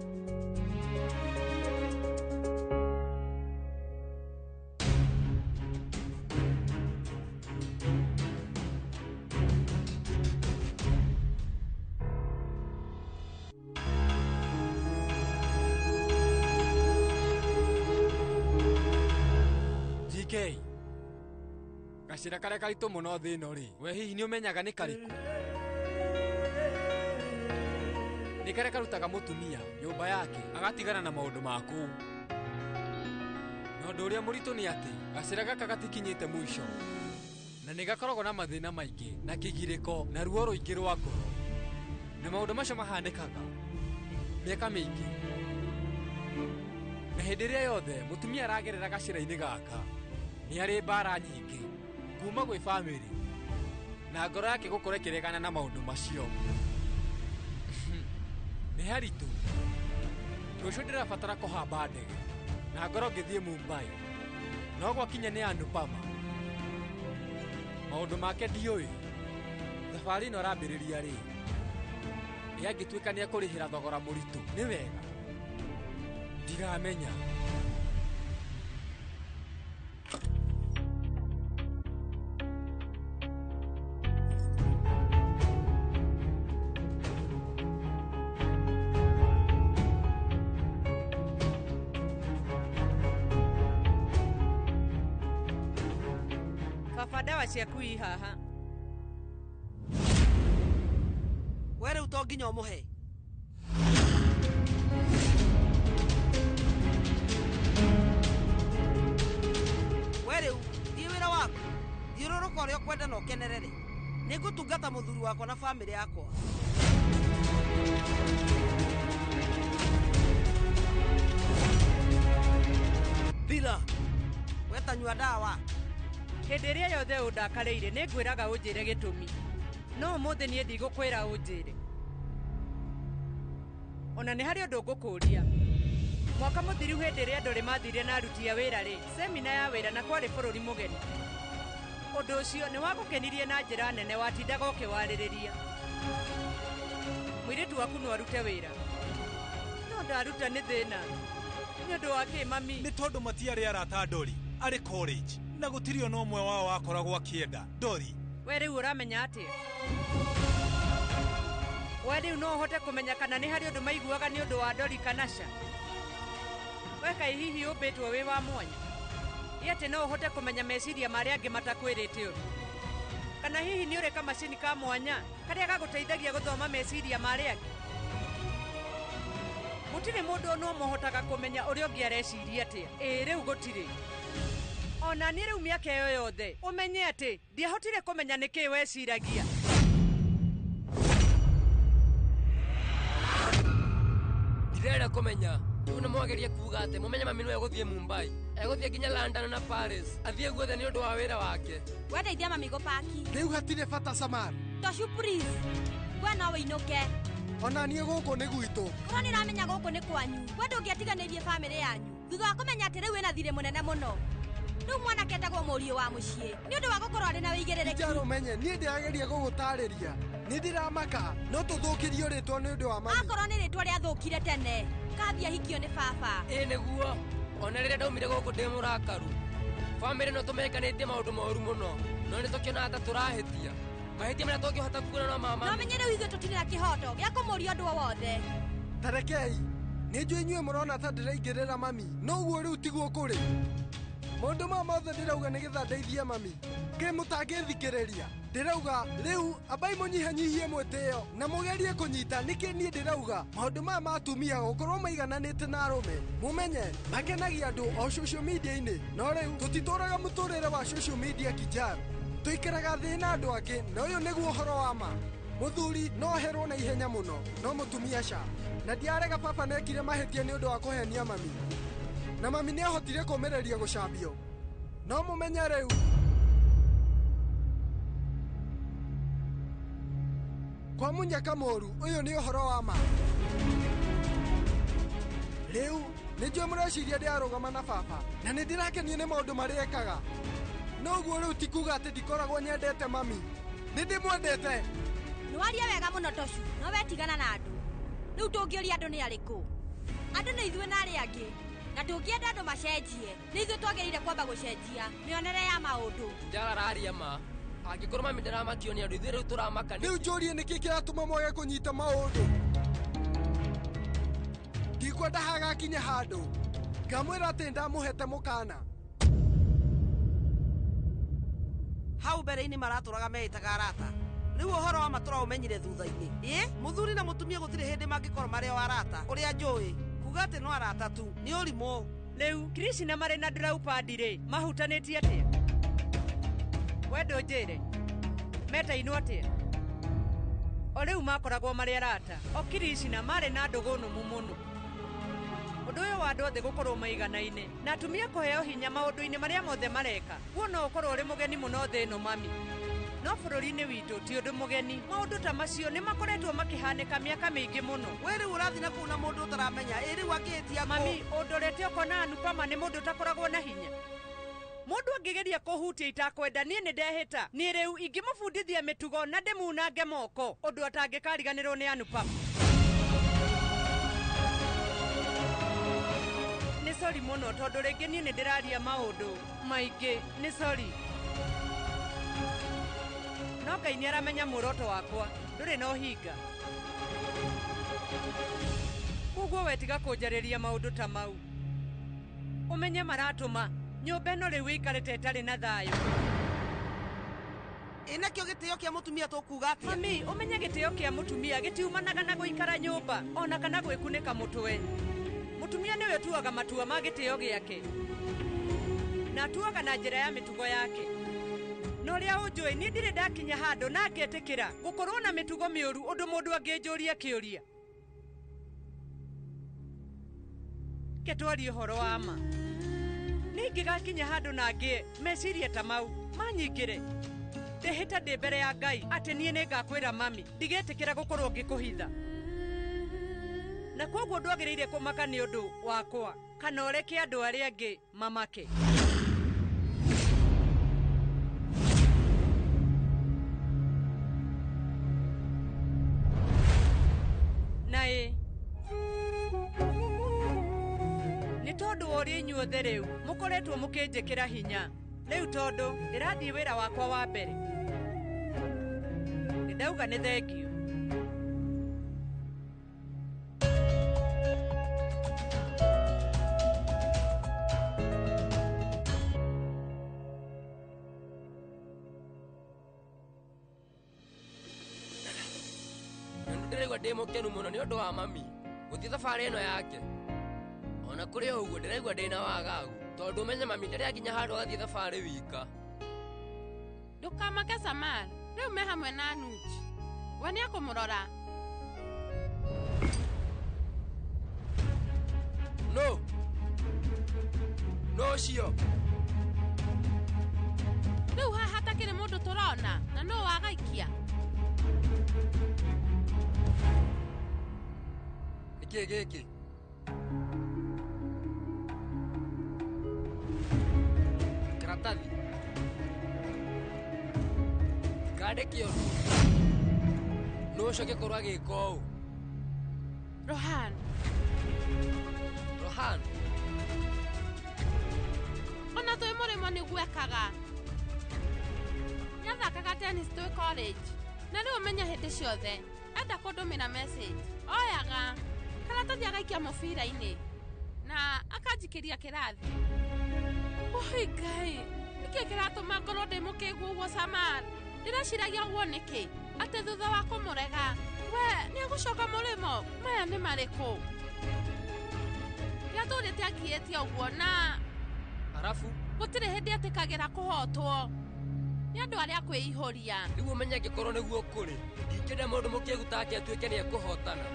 GK, gacĩra karĩa karitũ mũno thĩ ĩno rĩ, we hihi nĩ ũmenyaga nĩ karĩkũ? Nĩ karĩa karutaga mũtumia nyũmba yake agatigana na maũndũ ma kũu. Na ũndũ ũrĩa mũritũ nĩ atĩ gacĩra gaka gatikinyĩte mũico na nĩ gakoragwo na mathĩna maingĩ na kĩgirĩko na ruo rũingĩ rwa ngoro. Na maũndũ macio mahanĩkaga mĩaka mĩingĩ. Na hĩndĩ ĩrĩa yothe mũtumia aragerera gacĩra-inĩ gaka nĩ arĩ mbara nyingĩ kuma gwĩ bamĩrĩ na ngoro yake gũkorwo ĩkĩregana na maũndũ macio. Nĩ haritũ. Rũciũ ndĩrabatara kũhamba ndege na ngoro ngĩthiĩ Mumbai. No gwakinya nĩ Anupama. Maũndũ make ndiũĩ. Thabarĩ ĩno arambĩrĩria rĩ, ĩ angĩtuĩka nĩ ekũrĩhĩra thogora mũritũ nĩ wega. Ndiramenya. Baba ndawa ciaku i haha. We rĩu to nginya ũmũhe. We rĩu thiĩ wĩra waku. Thiũrũrũka ũrĩa ũkwenda na ũkenerere. Nĩngũtungata mũthuri wakwa na bamĩrĩ yakwa. Thira. We tanyua ndawa. Hĩndĩ ĩrĩa yothe ũndakarĩire nĩ ngwĩraga ũnjĩre gĩtũmi. No ũmũthĩ niĩ ndigũkwĩra ũnjĩre. Ona nĩ harĩ ũndũ ngũkũũria. Mwaka mũthiru hĩndĩ ĩrĩa andũ mathire na aruti a wĩra rĩ, semina ya wĩra na kwarĩ bũrũri mũgeni. Ũndũ ũcio nĩ wagũkenirie na njĩra nene watindaga ũkĩwarĩrĩria. Mũirĩtu waku no arute wĩra. No ndaruta nĩ thĩna. Nĩ ũndũ wa kĩ mami? Nĩ tondũ matiarĩ arata Ndori arĩ college na gũtirĩ ona ũmwe wao wakoragwo akĩenda Ndori. We rĩu ũramenya atĩa? We rĩu no ũhote kũmenya kana nĩ harĩ ũndũ maiguaga nĩ ũndũ wa Ndori kana ca? We kaĩ hihi ũmbĩtwo wĩ wa mwanya? Ĩ atĩ no ũhote kũmenya meciria marĩa angĩ matakwĩrĩte ũndũ? Kana hihi nĩ ũrĩ kamacini ka mwanya karĩa gagũteithagia gũthoma meciria marĩa angĩ? Gũtirĩ mũndũ ona ũmwe ũhotaga kũmenya ũrĩa ũngĩ areciria atĩa. Ĩĩ rĩu gũtirĩ. Ona niĩ rĩu mĩaka ĩyo yothe ũmenye atĩ ndiahotire kũmenya nĩkĩ weciragia. Ndĩrenda kũmenya rĩu nĩ mwageria kuga atĩ mũmenye mami nĩwe egũthiĩ Mumbai, egũthiĩ nginya London na Paris, athiĩ guothe nĩ ũndũ wa wĩra wake. Wendeithia mami gũpaki. Rĩu hatirĩ bata Samar. Toshu please. We no wĩinũke. Ona niĩ gũkũ nĩ gwitũ. Korwo nĩ ũramenya gũkũ nĩ kwanyu, we ndũngĩatiganĩirie bamĩrĩ yanyu thutha wa kũmenya atĩ rĩu wĩna thirĩ mũnene mũno. Rĩu mwanake etagwo mũriũ wa mũciĩ nĩ ũndũ wa gũkorwo arĩ na wĩigĩrĩrĩki. Njaro menye niĩ ndĩrageria gũgũtarĩria. Nĩ ndĩramaka no tũthũkĩrio rĩtwa nĩ ũndũ wa mami. Akorwo nĩ rĩtwa rĩathũkire tene, kathi ahikio nĩ baba. Ĩ nĩguo, ona rĩrĩa ndaumire gũkũ ndĩ mũrakaru. Bamĩrĩ no tũmekanĩtie maũndũ moru mũno, no nĩ tũkĩonaga ta tũrahĩtia. Mahĩtia marĩa tũngĩhota kuona no ma mami. No menye rĩu ithuĩ tũtirĩ na kĩhoto gĩa kũmũria ũndũ o wothe. Tarekei, nĩ njũĩ inyuĩ mũrona ta ndĩraingĩrĩra mami, no ũguo rĩu tiguo kũrĩ. Maũndũ maya mothe ndĩrauga nĩgetha ndeithie mami. Kĩ mũtangĩthikĩrĩria? Ndĩrauga rĩu ambai mũnyihanyihie mwĩtĩo na mũgerie kũnyita nĩkĩ niĩ ndĩrauga maũndũ maya ma atumia gũkorwo maigananĩte na arũme. Mũmenye makenagia andũ o social media-inĩ, no rĩu tũtitũraga mũtũrĩre wa social media kijaro. Tũikaraga thĩ na andũ angĩ, na ũyũ nĩguo ũhoro wa ma. Mũthuri no oherwo na ihenya mũno, no mũtumia ca. Na ndiarega baba nekire mahĩtia nĩ ũndũ wa kũhenia mami. Na mami nĩ ahotire kũmĩrĩria gũcambio. No mũmenye rĩu kwa mũnyaka mũru, ũyũ nĩ ũhoro wa ma. Rĩu nĩ njũĩ mũreciria ndĩrarũgama na baba, na nĩ ndĩrakenio nĩ maũndũ marĩa ekaga. No ũguo rĩu ti kuga atĩ ndikoragwo nyendete mami. Nĩ ndĩmwendete. Nĩwaria wega mũno Toshu, no wetigana na andũ. Rĩu tũngĩũria andũ nĩ arĩkũ? Andũ nĩ ithuĩ na arĩa angĩ. Na tũngĩenda andũ macenjie, nĩ ithuĩ twagĩrĩire kwamba gũcenjia mĩonere ya maũndũ. Njara araria ma. Angĩkorwo mami ndaramakio nĩ andũ, ithuĩ rĩu tũramaka nĩkĩ? Rĩu njũrie nĩkĩ kĩratũma mwage kũnyita maũndũ. Ndikwenda hagakinya handũ ngamwĩra atĩ ndamũhete mũkana. Hau mbere-inĩ maratũraga meĩtaga arata. Rĩu ũhoro wa matũra ũmenyire thutha-inĩ. Ĩ, mũthuri na mũtumia gũtirĩ hĩndĩ mangĩkorwo marĩ o arata. Ũrĩa njũĩ, kuga atĩ no arata tu, nĩ ũrimũ. Rĩu Krishna marĩ na Draupadi rĩ, mahutanĩtie atĩa? We ndũnjĩre, metainwo atĩa? O rĩu makoragwo marĩ arata. O Krishna marĩ na ndũgũ nũmu mũno. Ũndũ ũyũ wa andũ othe gũkorwo maiganaine na atumia kũheo hinya maũndũ-inĩ marĩa mothe mareka, guo no ũkorwo ũrĩ mũgeni mũno thĩ ĩno mami. No bũrũri-inĩ witũ ti ũndũ mũgeni. Maũndũ ta macio nĩ makoretwo makĩhanĩka mĩaka mĩingĩ mũno. We rĩu ũrathiĩ na kũu na mũndũ ũtaramenya, ĩ rĩu angĩhĩtia kũ? Mami, ũndorete ũkona Anupama nĩ mũndũ ũtakoragwo na hinya. Mũndũ angĩgeria kũhutia itakwenda, niĩ nĩ ndehĩta. Niĩ rĩu ingĩmũbundithia mĩtugo na ndĩmunange moko, ũndũ atangĩkariganĩrwo nĩ Anupama. Nĩ sori mũno tondũ rĩngĩ niĩ nĩ ndĩraria maũndũ maingĩ. Nĩ sori. No Ngai nĩ aramenya muoroto wakwa, ndũrĩ na ũhinga. Koguo we tiga kũnjarĩria maũndũ ta mau. Ũmenye maratũma nyũmba ĩno rĩu ĩikarĩte ĩtarĩ na thayũ. Ĩ nakĩo gĩtĩo kĩa mũtumia tũkuga atĩa? Mami, ũmenye gĩtĩo kĩa mũtumia gĩtiumanaga na gũikara nyũmba ona kana gwĩkunĩka mũtwe. Mũtumia nĩwe ũtuaga matua ma gĩtĩo gĩake, na atuaga na njĩra ya mĩtugo yake. No ũrĩa ũnjũĩ, niĩ ndirĩ ndakinya handũ na ngetĩkĩra gũkorwo na mĩtugo mĩũru ũndũ mũndũ angĩnjũria kĩũria. Ke twarie ũhoro wa ma. Niĩ ingĩgakinya handũ na ngĩe meciria ta mau manyingĩre, ndĩhĩta ndĩ mbere ya Ngai atĩ niĩ nĩngakwĩra mami, ndigetĩkĩra gũkorwo ngĩkũhitha. Na koguo ndwagĩrĩire kũmaka nĩ ũndũ wakwa kana ũreke andũ arĩa angĩ mamake. Na ĩ nĩ tondũ wa ũrĩa inyuothe rĩu mũkoretwo mũkĩnjĩkĩra hinya. Rĩu tondũ ndĩrathiĩ wĩra wakwa wa mbere, nĩ ndauga nĩ thengio. Ndĩraigua ndĩ mũkenu mũno nĩ ũndũ wa mami gũthiĩ thabarĩ ĩno yake. Ona kũrĩ o ũguo ndĩraigua ndĩ na wagagu tondũ ũmenye mami ndarĩ akinya handũ agathiĩ thabarĩ wika. Ndũkamake Samar, rĩu me hamwe na Anuj. We nĩ ekũmũrora. No. No ũcio. Rĩu haha hatakĩrĩ mũndũ tũrona na no wagaikia. Nĩkĩĩ gĩkĩ? Karatathi. Kandĩke ũndũ. No ũcio angĩkorwo agĩka ũũ. Rohan. Rohan. Ona twĩ mũrĩmo nĩguo ekaga. Nĩathakaga tennis twĩ college. Na rĩu ũmenye hĩndĩ ciothe enda kũndũmĩra message. Oyaga karatathi agaikia mũbira-inĩ na akanjikĩria kĩrathi. Oi Ngai, nĩkĩ kĩratũma ngorwo ndĩ mũkĩgu ũguo Samar? Ndĩreciragia ũguo nĩkĩ? Atĩ thutha wa kũmũrega we nĩegũcoka mũrĩmo? Maya nĩ marĩkũ? Nĩatũrĩte angiĩtie ũguo na arabu gũtirĩ hĩndĩ etĩkagĩra kũhotwo nĩ andũ arĩa kwĩihũria. Rĩu ũmenye angĩkorwo nĩguo kũrĩ, ndingĩenda mũndũ mũkĩgu take atuĩke nĩekũhotana.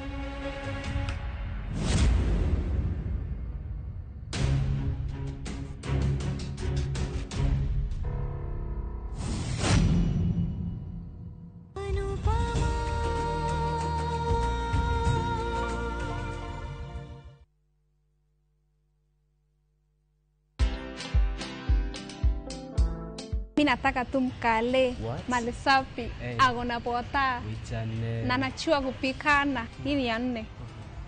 Mi nataka tu mkale mali safi, Hey. ako na pota Wichane. na anajua kupikana. Hii ni ya nne.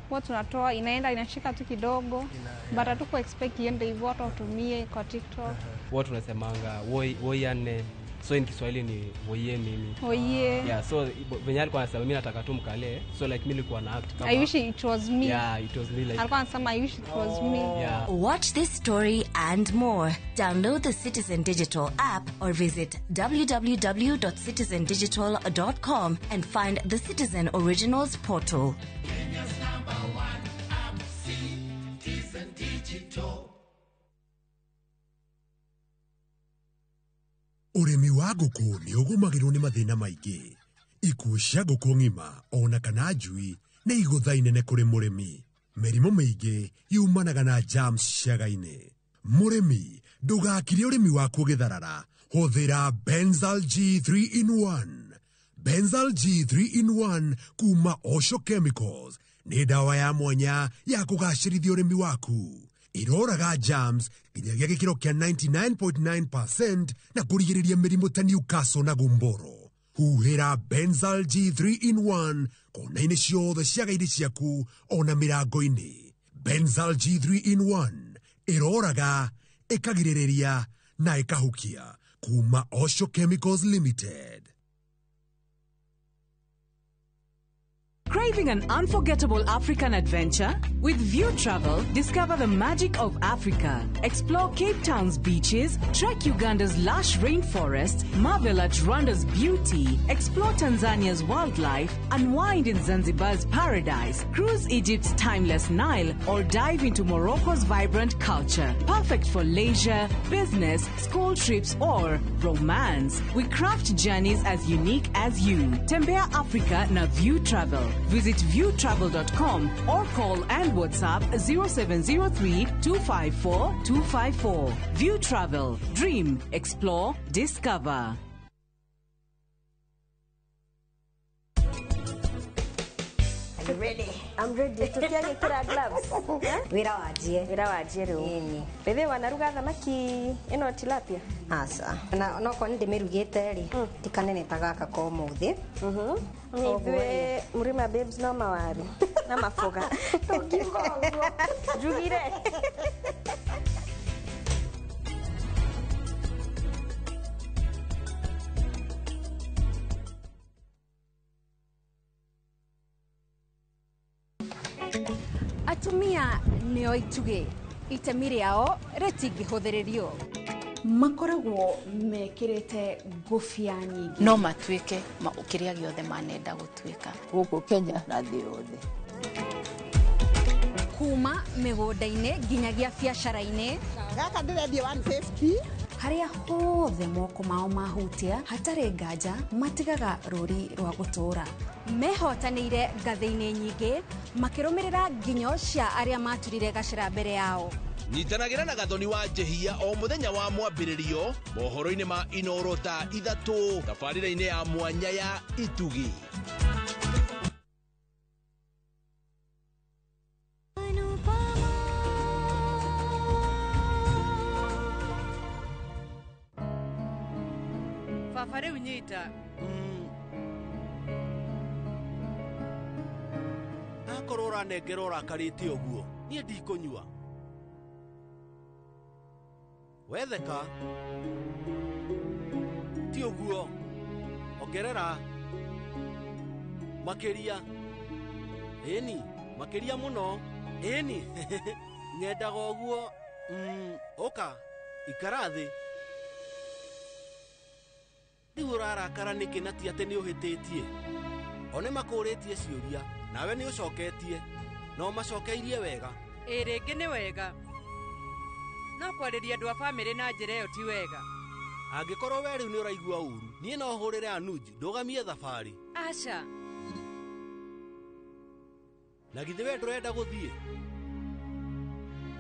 Huwa tunatoa inaenda inashika tu kidogo, but hatuku expect iende hivyo, hata utumie kwa TikTok. Huwa tunasemanga woi woi ane. So in Kiswahili ni woiye mimi. Woiye. Yeah, so venye alikuwa anasema mimi nataka tu mkale. So like mimi nilikuwa na act kama I wish it was me. Yeah, it was me like. Alikuwa anasema I wish it was me. Yeah. Watch this story and more. Download the Citizen Digital app or visit www.citizendigital.com and find the Citizen Originals portal. Kenya's number one app, Citizen Digital. Ũrĩmi wa ngũkũ nĩ ũgũmagĩrwo nĩ mathĩna maingĩ. Ikuũ cia ngũkũ ng'ima ona kana njui nĩ igũtha inene kũrĩ mũrĩmi. Mĩrimũ mĩingĩ yumanaga na germs ciaga-inĩ. Mũrĩmi ndũgakire ũrĩmi waku ũgĩtharara. Hũthĩra Benzal G3 in 1. Benzal G3 in 1 kuma Osho Chemicals nĩ ndawa ya mwanya ya kũgacĩrithia ũrĩmi waku. Iroraga germs nginyagia gĩkĩro kĩa 99.9% na kũrigĩrĩria mĩrimũ ta Newcastle na gumboro. Huhĩra Benzal G3 in 1 kona-inĩ ciothe ciaga-inĩ ciaku ona mĩrango-inĩ. Benzal G3 in 1 ĩroraga, ĩkagirĩrĩria na ĩkahukia kuma Osho Chemicals Limited. Craving an unforgettable African adventure? With View Travel, discover the magic of Africa. Explore Cape Town's beaches, trek Uganda's lush rainforests, marvel at Rwanda's beauty, explore Tanzania's wildlife, unwind in Zanzibar's paradise, cruise Egypt's timeless Nile, or dive into Morocco's vibrant culture. Perfect for leisure, business, school trips, or romance. We craft journeys as unique as you. Tembea Africa na View Travel. Visit viewtravel.com or call and WhatsApp 0703 254 254. View Travel. Dream, explore, discover. Are you ready? I'm ready. Tukiagĩkĩra gloves. Wĩra wanjie. Wĩra wanjie rĩu. Bethe wanaruga thamaki ĩno tilapia? Aca. Na nokorwo nĩ ndĩmĩrugĩte rĩ, ti kanene ta gaka ka ũmũthĩ. Ithuĩ Mrima Babes no mawaru na maboga. Tũngiuga ũguo. Njugire. Atumia nĩo itugĩ, itemi rĩao rĩtingĩhũthĩrĩrio. Makoragwo mekĩrĩte ngũbia nyingĩ. No matuĩke kĩrĩa gĩothe manenda gũtuĩka. Gũkũ Kenya na thĩ yothe. Kuma mĩgũnda-inĩ nginyagia biacara-inĩ. Gaka ndĩrendia 150. Harĩa hothe moko mao mahutia hatarĩ nganja matigaga rũri rwa gũtũũra. Mehotanĩire ngathĩ-inĩ nyingĩ, Makĩrũmĩrĩra nginyo cia arĩa maturire gacĩra mbere yao. Nyitanagĩra na Gathoni wa Njĩhia o mũthenya wa mwambĩrĩrio mohoro-inĩ ma Inoro thaa 3 tabarĩra-inĩ ya mwanya ya Itugi. Baba rĩu nyita. Akorwo ũranengera ũrakarĩte ũguo, niĩ ndikũnyua. Wetheka ti ũguo, ongerera makĩria. Ĩni makĩria mũno. Ĩni nyendaga ũguo. Ũka ikara thĩ. Rĩu ũrarakara nĩkĩ na ti atĩ nĩ ũhĩtĩtie? O nĩ makũrĩtie ciũria nawe nĩ ũcoketie, no macokeirie wega. Ĩ rĩngĩ nĩ wega, no kwarĩria andũ a bamĩrĩ na njĩra ĩyo ti wega. Angĩkorwo we rĩu nĩ ũraigua ũru, niĩ no hũrĩre Anuj ndũgamie thabarĩ. Aca. Na githĩ we ndũrenda gũthiĩ?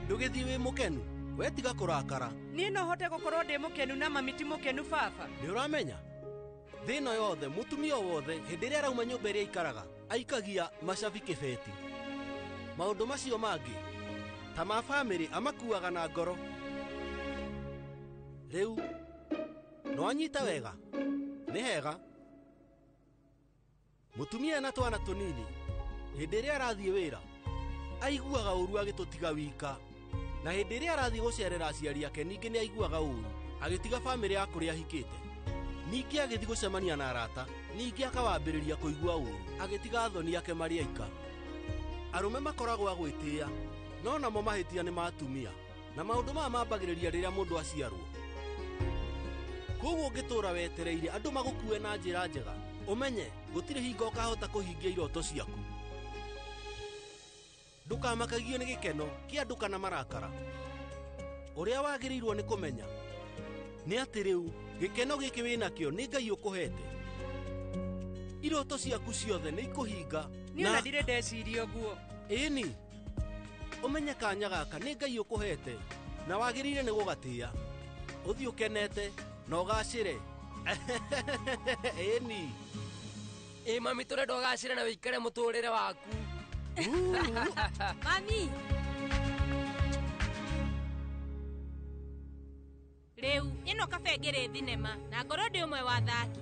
Ndũgĩthiĩ wĩ mũkenu, we tiga kũrakara. Niĩ no hote gũkorwo ndĩ mũkenu na mami ti mũkenu baba. Nĩ ũramenya thĩ ĩno yothe mũtumia wothe hĩndĩ ĩrĩa arauma nyũmba ĩrĩa aikaraga aikagia macabi kĩbeti. Maũndũ macio mangĩ ta ma bamĩrĩ amakuaga na ngoro. Rĩu no anyita wega, nĩ hega. Mũtumia na twana tũnini hĩndĩ ĩrĩa arathiĩ wĩra aiguaga ũru agĩtũtiga wika, na hĩndĩ ĩrĩa arathiĩ gũcerera aciari ake ningĩ nĩ aiguaga ũru agĩtiga bamĩrĩ ya kũrĩa ahikĩte. Ningĩ agĩthiĩ gũcemania na arata, ningĩ akawambĩrĩria kũigua ũru agĩtiga athoni ake marĩ aika. Arũme makoragwo a gwĩtĩĩa, no namo mahĩtia nĩ ma atumia, na maũndũ maya mambagĩrĩria rĩrĩa mũndũ aciarwo. Koguo ũngĩtũũra wetereire andũ magũkue na njĩra njega, ũmenye gũtirĩ hingo ũkahota kũhingia iroto ciaku. Ndũkamakagio nĩ gĩkeno kĩa andũ kana marakara. Ũrĩa wagĩrĩirwo nĩ kũmenya nĩ atĩ rĩu gĩkeno gĩkĩ wĩnakĩo nĩ Ngai ũkũhete. Iroto ciaku ciothe nĩ ikũhinga. Niĩ ona ndirĩ ndeciria ũguo. Ĩni ũmenye kanya gaka nĩ Ngai ũkũhete na wagĩrĩire nĩ gũgatĩĩa. Ũthiĩ ũkenete na ũgacĩre. Ĩni. Ĩ mami tũrenda ũgacĩre na wĩikare mũtũrĩre waku. Mami. Rĩu ĩno kabe ngĩrĩ thinema na ngorwo ndĩ ũmwe wa athaki.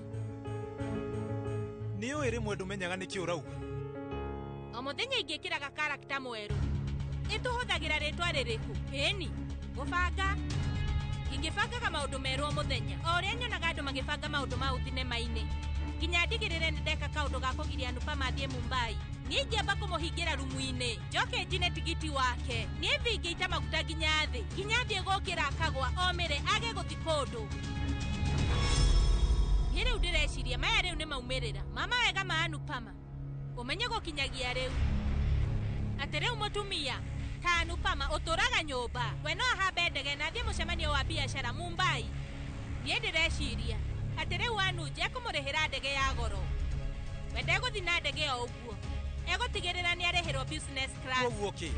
Nĩ ũĩ rĩmwe ndũmenyaga nĩkĩ ũrauga. O mũthenya ingĩkĩraga karakta mwerũ. Ĩtũhũthagĩra rĩtwa rĩrĩkũ? Ĩni gũbanga. Ingĩbangaga maũndũ merũ o mũthenya, o ũrĩa nyonaga andũ magĩbanga maũndũ mau thinema-inĩ. Nginya ndigĩrĩre nĩ ndeka kaũndũ ga kũgiria Anupama athiĩ Mumbai. Niĩ ingĩamba kũmũhingĩra rumu-inĩ, njoke njine tigiti wake. Niĩ thingĩita maguta nginya thĩ, nginya thiĩ gũkĩra akagwa omĩre age gũthiĩ kũndũ. Niĩ rĩu ndĩreciria maya rĩu nĩ maumĩrĩra ma mawega ma Anupama. Ũmenye gũkinyagia rĩu atĩ rĩu mũtumia ta Anupama ũtũraga nyũmba, we no ahambe ndege na athiĩ mũcemanio wa biacara Mumbai. Niĩ ndĩreciria atĩ rĩu Anuj ekũmũrĩhĩra ndege ya goro. We ndegũthiĩ na ndege o ũguo, egũtigĩrĩra nĩ arĩhĩrwo business class. Koguo kĩ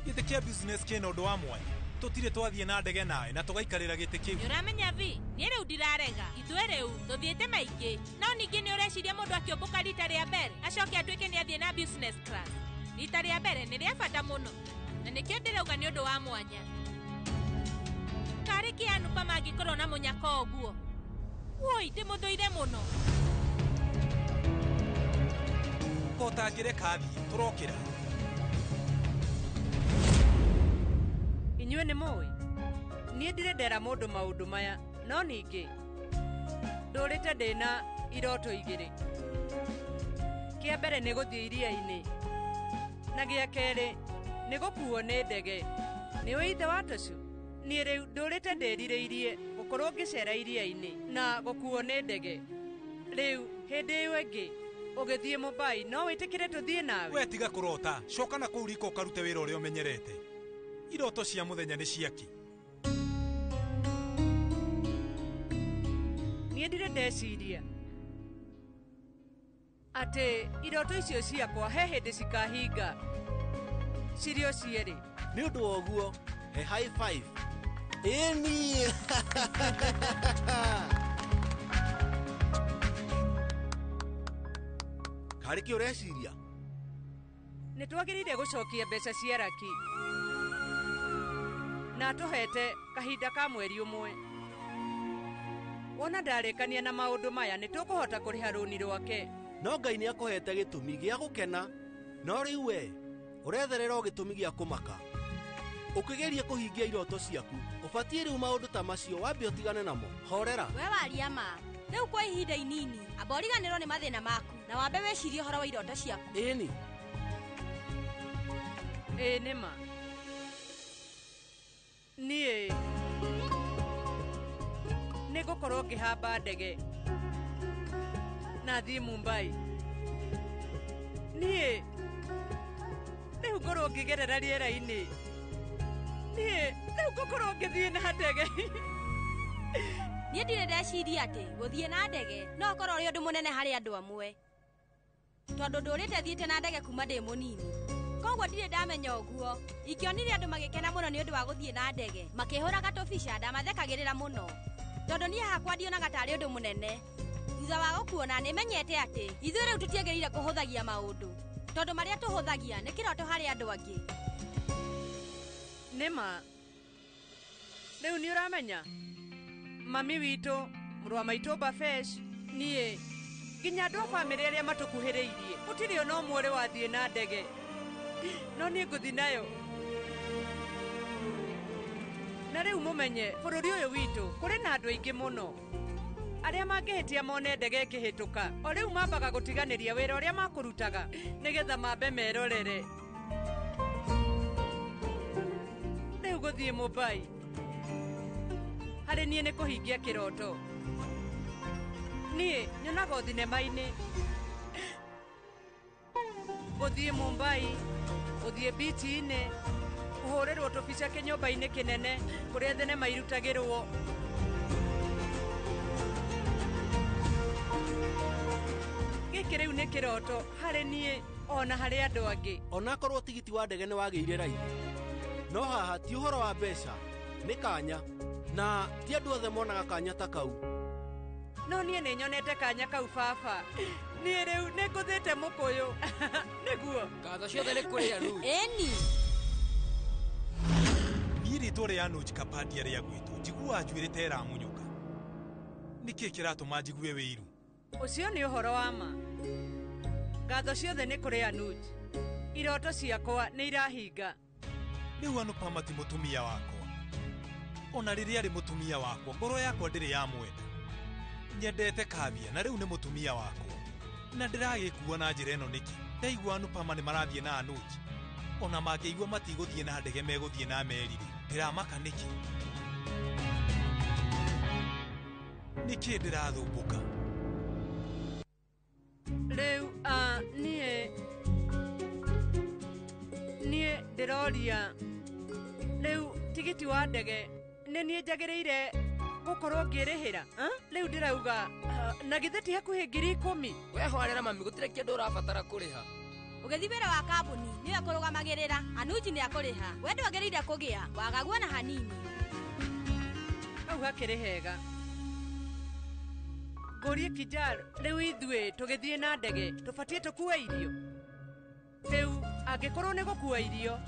gĩtĩ kĩa business kĩna ũndũ wa mwanya? Tũtirĩ twathiĩ na ndege nawe na tũgaikarĩra gĩtĩ kĩu. Nĩ ũramenya vi, niĩ rĩu ndirarega. Ithuĩ rĩu tũthiĩte maingĩ, no ningĩ nĩ ũreciria mũndũ akĩũmbũka rita rĩa mbere acoke atuĩke nĩ athiĩ na business class. Rita rĩa mbere nĩ rĩa bata mũno, na nĩkĩo ndĩrauga nĩ ũndũ wa mwanya. Karĩ kĩ Anupama angĩkorwo na mũnyaka ũguo? Woi, ndĩmũthũire mũno. Ko ũtangĩreka athiĩ, tũrokĩra. Inyuĩ nĩ mũĩ niĩ ndirĩ ndera mũndũ maũndũ maya, no ningĩ ndũrĩte ndĩna iroto igĩrĩ. Kĩa mbere nĩ gũthiĩ iria-inĩ, na gĩa kerĩ nĩ gũkuo nĩ ndege. Nĩ ũĩ ithe wa Tocu? Niĩ rĩu ndũrĩte ndĩrirĩirie gũkorwo ngĩcera iria-inĩ na gũkuo nĩ ndege. Rĩu hĩndĩ ĩyo ĩngĩ ũgĩthiĩ Mumbai no wĩtĩkĩre tũthiĩ nawe? We tiga kũrota, coka na kũu riko ũkarute wĩra ũrĩa ũmenyerete. Iroto cia mũthenya nĩ ciaki. Niĩ ndirĩ ndeciria Atĩ iroto icio ciakwa he hĩndĩ cikahinga. Cirĩ o cierĩ. Nĩ ũndũ wa ũguo, he high five. Ĩni. Karĩ kĩ ũreciria? Nĩ twagĩrĩire gũcokia mbeca cia Raki. Na atũhete kahinda ka mweri ũmwe. Wona ndarĩkania na maũndũ maya nĩ tũkũhota kũrĩha rũni rwake. No Ngai nĩ akũhete gĩtũmi gĩa gũkena. No rĩu we ũretherera o gĩtũmi gĩa kũmaka. Ũkĩgeria kũhingia iroto ciaku, ũbatiĩ rĩu maũndũ ta macio wambe ũtigane namo. Horera. We waria ma. Rĩu kwa ihinda inini, amba ũriganĩrwo nĩ mathĩna maku na wambe wĩcirie ũhoro wa iroto ciaku. Ĩni. Ĩĩ nĩ ma. Niĩ nĩ ngũkorwo ngĩhamba ndege na thiĩ Mumbai. Niĩ rĩu ngorwo ngĩgerera rĩera-inĩ. Niĩ rĩu ngũkorwo ngĩthiĩ na ndege. Niĩ ndirĩ ndeciria atĩ gũthiĩ na ndege no ũkorwo ũrĩ ũndũ mũnene harĩ andũ amwe. Tondũ ndũrĩte thiĩte na ndege kuma ndĩ mũnini. Koguo ndirĩ ndamenya ũguo. Ingĩonire andũ magĩkena mũno nĩ ũndũ wa gũthiĩ na ndege, makĩhũraga tũbica ndamathekagĩrĩra mũno. Tondũ niĩ hakwa ndionaga tarĩ ũndũ mũnene. Thutha wa gũkuona nĩ menyete atĩ ithuĩ rĩu tũtiagĩrĩire kũhũthagia maũndũ. Tondũ marĩa tũhũthagia nĩ kĩroto harĩ andũ angĩ. Nĩ ma. Rĩu nĩ ũramenya? Mami witũ, mũrũ wa maitũ Bafesh, niĩ nginya andũ a bamĩrĩ arĩa matũkuhĩrĩirie gũtirĩ ona ũmwe ũrĩ wathiĩ na ndege. No niĩ ngũthiĩ nayo. Na rĩu mũmenye bũrũri ũyũ witũ kũrĩ na andũ aingĩ mũno arĩa mangĩhĩtia mone ndege ĩkĩhĩtũka o rĩu mambaga gũtiganĩria wĩra ũrĩa makũrutaga nĩgetha mambe merorere. Rĩu gũthiĩ Mumbai harĩ niĩ nĩ kũhingia kĩroto. Niĩ nyonaga o thinema-inĩ. Gũthiĩ Mumbai, gũthiĩ bichi-inĩ, kũhũrĩrwo tũbica kĩnyũmba-inĩ kĩnene kũrĩa thenema irutagĩrwo. Gĩkĩ rĩu nĩ kĩroto harĩ niĩ ona harĩ andũ angĩ. Onakorwo tigiti wa ndege nĩ wagĩire raithi. No haha ti ũhoro wa mbeca, nĩ kanya. Na ti andũ othe monaga kanya ta kau. No niĩ nĩ nyonete kanya kau baba. Niĩ rĩu nĩ ngũthĩte mũkũyũ. Nĩguo. Ngatho ciothe nĩ kũrĩ Anuj. Ĩni. Niĩ rĩtwa rĩa Anuj Kapadia rĩa gwĩtwo njiguaga njuĩrĩ ta ĩramunyũka. Nĩkĩ kĩratũma njigue wĩiru? Ũcio nĩ ũhoro wa ma. Ngatho ciothe nĩ kũrĩ Anuj. Iroto ciakwa nĩ irahinga. Rĩu Anupama ti mũtumia wakwa. Ona rĩrĩa arĩ mũtumia wakwa, ngoro yakwa ndĩrĩ yamwenda. Nyendete Kavya na rĩu nĩ mũtumia wakwa. Na ndĩragĩkua na njĩra ĩno nĩkĩ? Ndaigua Anupama nĩ marathiĩ na Anuj. Ona mangĩigua matigũthiĩ na ndege megũthiĩ na meri rĩ, ndĩramaka nĩkĩ? Nĩkĩ ndĩrathumbũka? Rĩu niĩ ndĩroria rĩu tigiti wa ndege nĩ niĩ njagĩrĩire gũkorwo ngĩrĩhĩra. Rĩu ndĩrauga na githĩ ti hakuhĩ 10,000. We horera mami, gũtirĩ kĩndũ ũrabatara kũrĩha. Ũgĩthiĩ wĩra wa kambuni nĩwe kũrũgamagĩrĩra. Anuji nĩ akũrĩha. We ndwagĩrĩire kũgĩa wagaguo na hanini. Hau hakĩrĩ hega. Ngũrie Kijar, rĩu ithuĩ tũgĩthiĩ na ndege tũbatiĩ tũkue irio. Rĩu angĩkorwo nĩ gũkua irio,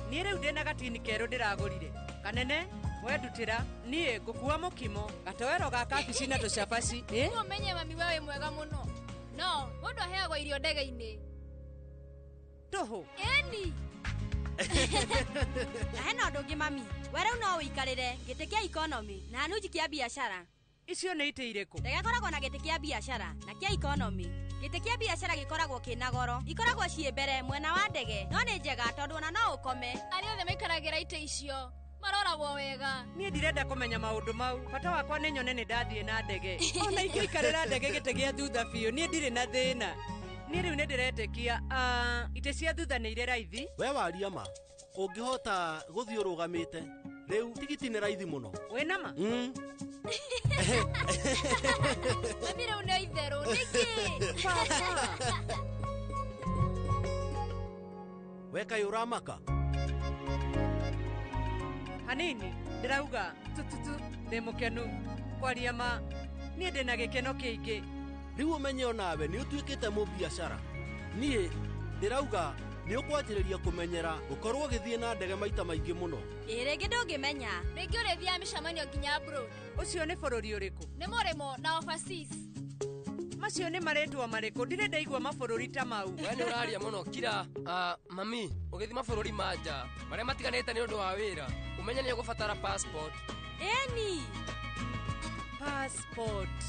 niĩ rĩu ndĩna gatini kerũ ndĩragũrire. Kanene, we ndutĩra, niĩ ngũkua mũkimo, gatoero ga kabici na tũcabaci. No ũmenye mami we wĩ mwega mũno. No, mũndũ aheagwo irio ndege-inĩ. Tũhũ. Ĩni. Na hena ũndũ ũngĩ mami, we rĩu no ũikarĩre gĩtĩ kĩa economy na Anuji kĩa biacara. Icio nĩ itĩ irĩkũ? Ndege ĩkoragwo na gĩtĩ kĩa biacara na kĩa economy. Gĩtĩ kĩa biacara gĩkoragwo kĩna goro. Ikoragwo ciĩ mbere mwena wa ndege, no nĩ njega tondũ ona no ũkome. Arĩa othe maikaragĩra itĩ icio maroragwo wega. Niĩ ndirenda kũmenya maũndũ mau. Bata wakwa nĩ nyone nĩ ndathiĩ na ndege. Ona ingĩikarĩra ndege gĩtĩ gĩa thutha biũ, niĩ ndirĩ na thĩna. Niĩ rĩu nĩ ndĩretĩkia itĩ cia thutha nĩ irĩ raithi. We waria ma. Ũngĩhota gũthiĩ ũrũgamĩte. Rĩu tigiti nĩ raithi mũno. Wĩ nama? Mami rĩu nĩ itherũ nĩkĩ? We kaĩ ũramaka? Hanini ndĩrauga tututu ndĩ mũkenu. Kwaria ma niĩ ndĩ na gĩkeno kĩingĩ. Rĩu ũmenye onawe nĩ ũtuĩkĩte mũbiacara. Niĩ ndĩrauga nĩ ũkwanjĩrĩria kũmenyera gũkorwo ũgĩthiĩ na ndege maita maingĩ mũno. Ĩ rĩngĩ ndũngĩmenya. Rĩngĩ ũrĩthiaga mĩcemanio nginya abroad. Ũcio nĩ bũrũri ũrĩkũ? Nĩ mũrĩmo na overseas. Macio nĩ marĩtwa marĩkũ? Ndirĩ ndaigua mabũrũri ta mau. We nĩ ũraria mũno kira. Mami, ũgĩthiĩ mabũrũri ma nja marĩa matiganĩte nĩ ũndũ wa wĩra, ũmenye nĩ ũgũbatara passport. Ĩni. Passport.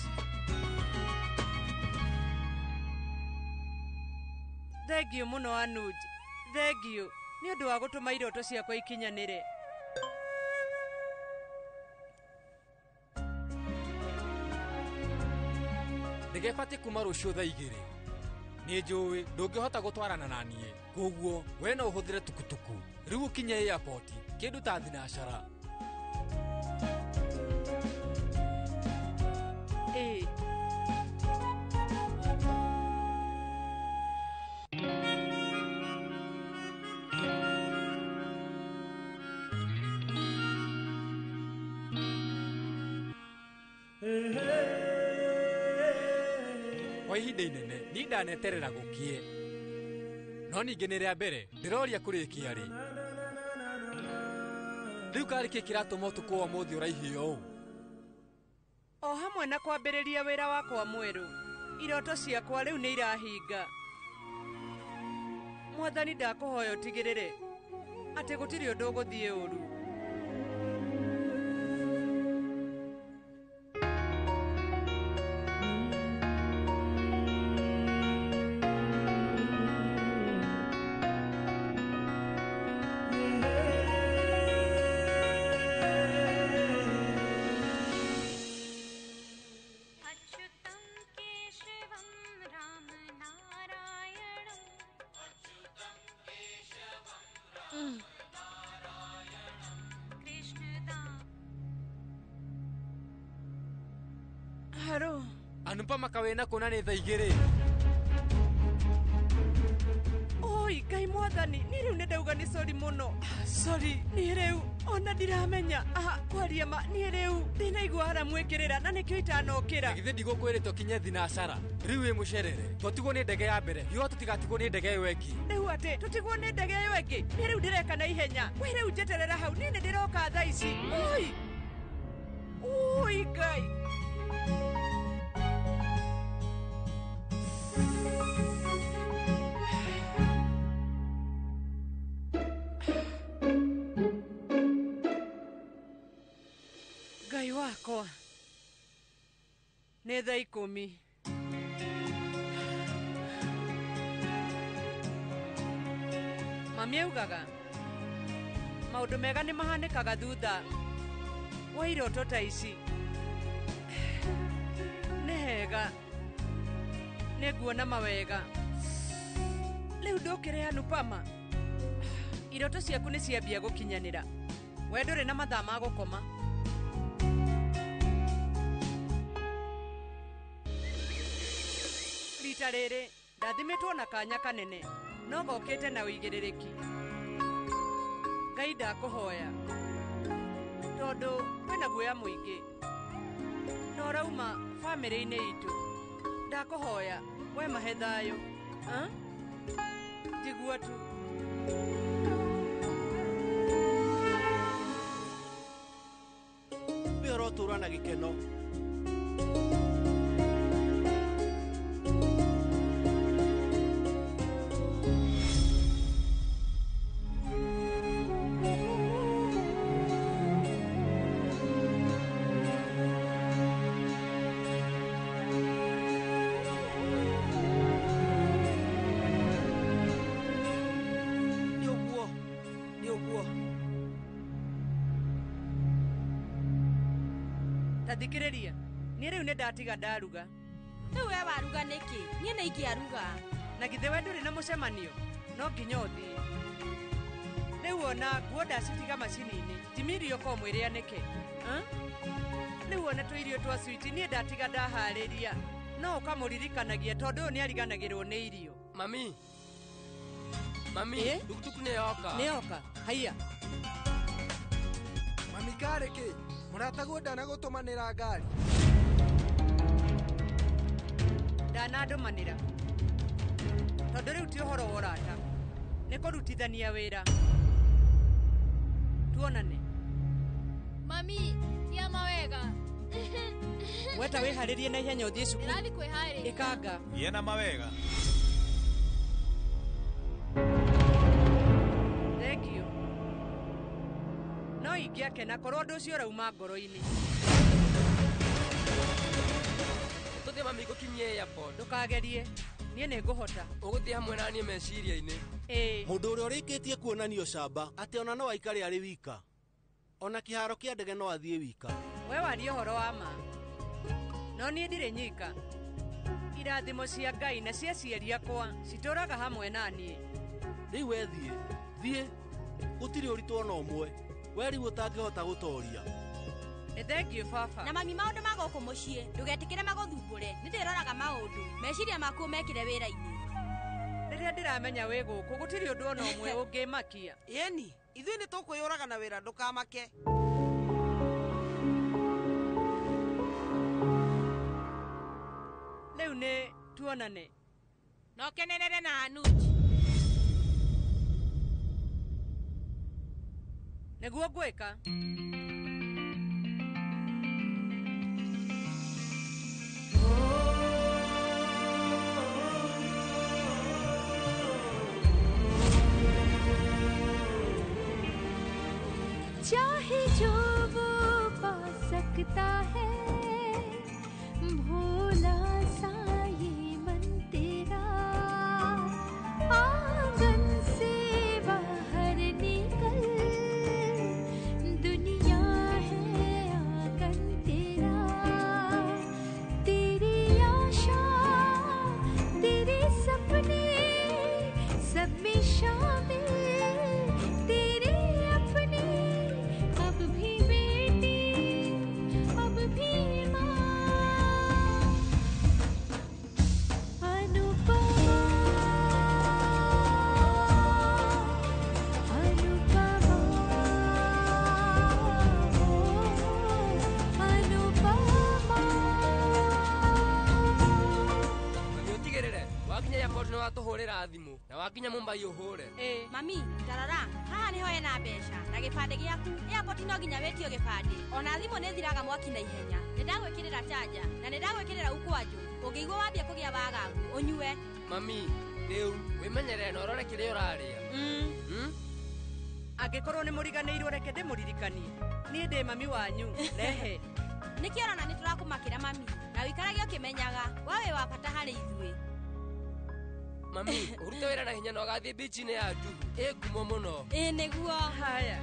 Thengiũ mũno Anuj. Thengiũ nĩ ũndũ wa gũtũma iroto ciakwa ikinyanĩre. Ndege ĩbatiĩ kuma rũciũ thaa 2. Nĩ njũĩ ndũngĩhota gũtwarana na niĩ, koguo we no ũhũthĩre tukutuku. Rĩu ũkinye airport kĩndũ ta thinacara. Ĩĩ. Kwa ihinda inene ni ndaneterera gũkie. No ningĩ nĩ rĩa mbere ndĩroria kũrĩkia rĩ. Rĩu karĩ kĩ kĩratũma ũtukũ wa ũmũthĩ ũraihie ũũ? O hamwe na kwambĩrĩria wĩra wakwa mwerũ, iroto ciakwa rĩu nĩ irahinga. Mwathani ndakũhoya ũtigĩrĩre atĩ gũtirĩ ũndũ ũgũthiĩ ũru. Haro. Anupama kawena kũna nĩ thaa 2. Oi, Ngai mwathani, niĩ rĩu nĩ ndauga nĩ sorry mũno. Sorry, niĩ rĩu ona ndiramenya. Kwaria ma niĩ rĩu ndinaigua hara mwĩkĩrĩra na nĩkĩo itanokĩra. Githĩ ndigũkwĩrĩte ũkinye thinacara. Rĩu wĩ mũcerere. Twatigwo nĩ ndege ya mbere. Hiũha tũtigatigwo nĩ ndege ĩyo ĩngĩ. Rĩu atĩ tũtigwo nĩ ndege ĩyo ĩngĩ. Niĩ rĩu ndĩreka na ihenya. We rĩu njeterera hau, niĩ nĩ ndĩroka thaa ici. Oi. Oi Ngai. Ngai wakwa. Nĩ thaa 10. Mami augaga maũndũ mega nĩ mahanĩkaga thutha wa iroto ta ici. Nĩ hega, nĩ nguona mawega. Rĩu ndũkĩre Anupama, iroto ciaku nĩ ciambia gũkinyanĩra. We ndũrĩ na mathaa ma gũkoma. Rita rĩrĩ ndathimĩtwo na kanya kanene no gokĩte na ũigĩrĩrĩki. Ngai ndakũhoya tondũ kwĩna guoya mũingĩ na ũrauma bamĩrĩ-inĩ itũ. Ndakũhoya we mahe thayũ. Njigua tu. We ũrotũra na gĩkeno. Thikĩrĩria, niĩ rĩu nĩ ndatiga ndaruga. Rĩu we waruga nĩkĩ? Niĩ nĩ ingĩaruga. Na githĩ we ndũrĩ na mũcemanio? No nginya ũthiĩ. Rĩu ona nguo ndacitiga macini-inĩ timirio ko mwĩre anĩke. Rĩu ona tũirio twa switi niĩ ndatiga ndaharĩria. No ũkamũririkanagia tondũ ũyũ nĩariganagĩrwo nĩ irio. Mami. Mami, tukutuku nĩ yoka. Nĩ yoka. Haiya. Mami karĩ kĩ? Mũrataguo ndanagũtũmanĩra ngari. Ndanandũmanĩra. Tondũ rĩu ti ũhoro wa ũrata. Nĩ kũrutithania wĩra. Tuonane. Mami, tia mawega. Weta wĩharĩrie na ihenya ũthiĩ cukuru. Ndĩrathiĩ kwĩharĩria. Ĩkanga. Gĩa na mawega. Thank you. No ingĩakena korwo ũndũ ũcio ũrauma ngoro-inĩ. Tũthiĩ mami ngũkinyie airport. Ndũkagerie. Niĩ nĩngũhota. Ũgũthiĩ hamwe na niĩ meciria-inĩ. Ĩĩ. Mũndũ ũrĩa ũrĩkĩtie kuonania ũcamba atĩ ona no aikare arĩ wika. Ona kĩharo kĩa ndege no athiĩ wika. We waria ũhoro wa ma. No niĩ ndirĩ nyika. Irathimo cia Ngai na cia aciari akwa citũraga hamwe na niĩ. Rĩu we thiĩ, thiĩ. Gũtirĩ ũritũ ona ũmwe. We rĩu ũtangĩhota gũtoria. Nĩ thengiũ baba. Na mami maũndũ ma gũkũ mũciĩ ndũgetĩkĩre magũthumbũre. Nĩ ndĩroraga maũndũ. Meciria maku ũmekĩre wĩra-inĩ. Rĩrĩa ndĩramenya wĩ gũkũ gũtirĩ ũndũ ona ũmwe ũngĩmakia. Ĩni, ithuĩ nĩ tũkwĩyũraga na wĩra ndũkamake. Rĩu nĩ tuonane. No kenerere na Anuj. Nĩguo ngwĩka. चाहे जो वो पा सकता है भोला सा ये मन तेरा आंगन से बाहर निकल दुनिया है आंगन तेरा तेरी आशा तेरे सपने सब में शामिल तेरे अपने अब भी बेटी अब भी माँ अनुपमा अनुपमा Anupama Mami ũtigĩrĩre wakinya airport nĩ watũhũrĩra thimũ na wakinya Mumbai ũhũre. Mami, tarora, haha nĩho hena mbeca na gĩbandĩ gĩaku. Airport no nginya wĩtio gĩbandĩ. Ona thimũ nĩ thiraga mwaki na ihenya. Nĩ ndagwĩkĩrĩra charger na nĩ ndagwĩkĩrĩra ukwanjũ. Ũngĩigua wambia kũgĩa wagagu, ũnyue. Mami, rĩu wĩmenyerere na ũrore kĩrĩa ũrarĩa. Angĩkorwo nĩ mũriganĩirwo reke ndĩmũririkanie. Niĩ ndĩ mami wanyu. Rehe. Nĩkĩo ũrona nĩ tũrakũmakĩra mami na ũikarage ũkĩmenyaga we wĩ wa bata harĩ ithuĩ. Mami, ũrute wĩra na hinya na ũgathiĩ bichi-inĩ ya Juhu. Ĩ ngumo mũno. Ĩ nĩguo. Haya.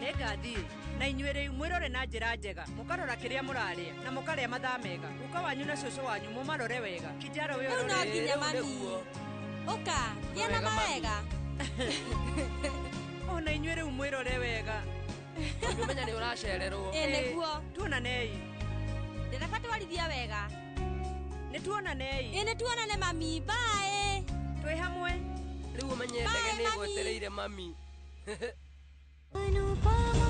Nĩngathiĩ. Na inyuĩ rĩu mwĩrore na njĩra njega. Mũkarora kĩrĩa mũrarĩa na mũkarĩa mathaa mega. Guka wanyu na cũcũ wanyu mũmarore wega. Kijaro wĩ Rĩu no ũrore. nginya mami. Ũka, gĩa na mawega. Ona inyuĩ rĩu mwĩrore wega. Mami ũmenya nĩ ũracererwo. Ĩ nĩguo. Tuonanei. Ndereba twarithia wega. Nĩ tuonanei. Ĩ nĩ tuonane mami. Bye. Twĩ hamwe. Rĩu ũmenye ndege nĩ ĩgwetereire mami. Anupama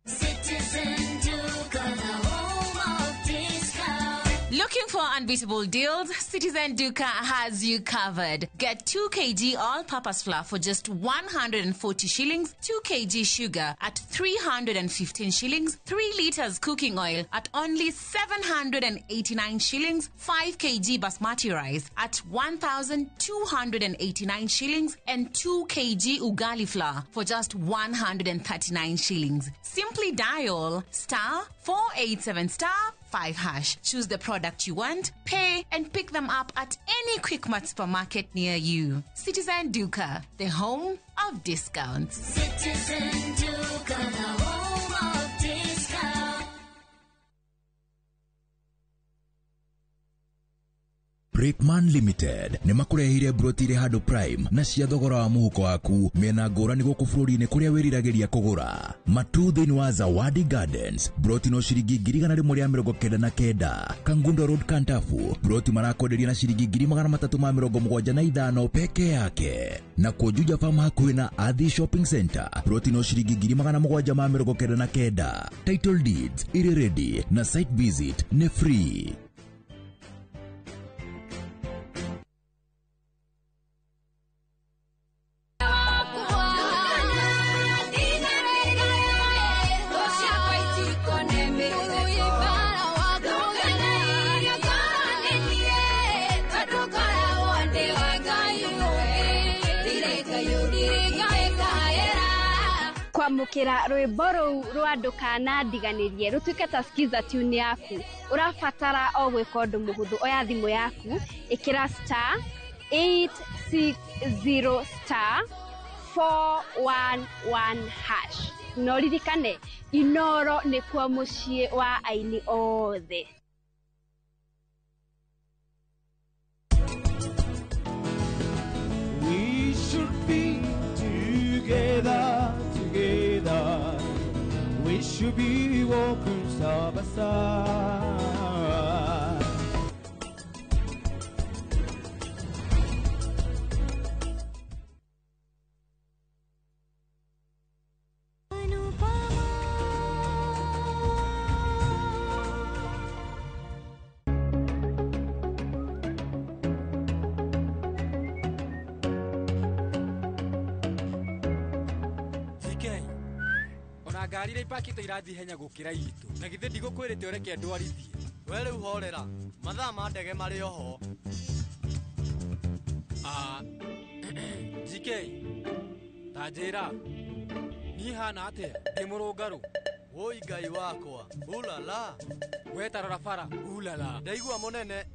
Citizen Duka, the home of discount. Looking for unbeatable deals? Citizen Duka has you covered. Get 2 kg all-purpose flour for just 140 shillings, 2 kg sugar at 315 shillings, 3 liters cooking oil at only 789 shillings, 5 kg basmati rice at 1,289 shillings, and 2 kg ugali flour for just 139 shillings. Simply dial star 487 star 5 hash. Choose the product you want, pay, and pick them up at any Quickmart supermarket near you. Citizen Duka, the home of discounts. Citizen Duka, the home of discount. Brickman Limited nĩ makũreheire broti irĩ handũ prime na cia thogora wa mũhuko waku mĩena ngũrani gũkũ bũrũri-inĩ kũrĩa wĩriragĩria kũgũra. Matu thĩinĩ wa Zawadi Gardens, broti no ciringi 199,000. Kangundo Road Kantafu, broti marakwenderia na ciringi 375,000 peke yake. Na Juja Farm hakuhĩ na Athi Shopping Center, broti no ciringi 799,000. Title deeds iri ready na site visit ni free. Kwamũkĩra rwĩmbo rũu rwa ndũkanandiganĩrie rũtuĩke ta skiza tune yaku, ũrabatara o gwĩka ũndũ mũhũthũ. Oya thimũ yaku, ĩkĩra star 860 star 411 hash. Na ũririkane Inoro nĩkuo mũciĩ wa aini othe. We should be together, together. We should be walking side by side. Ona ngari iria ipakĩtwo irathiĩ ihenya gũkĩra itũ, na githĩ ndigũkwĩrĩte ũreke ndwarithie? We rĩu horera, mathaa ma ndege marĩ oho. Ah, GK, ta njĩra niĩ hana atĩa ndĩ mũrũngarũ? Woi Ngai wakwa, ulala. We ta rora bara, ulala. Ndaigua mũnene.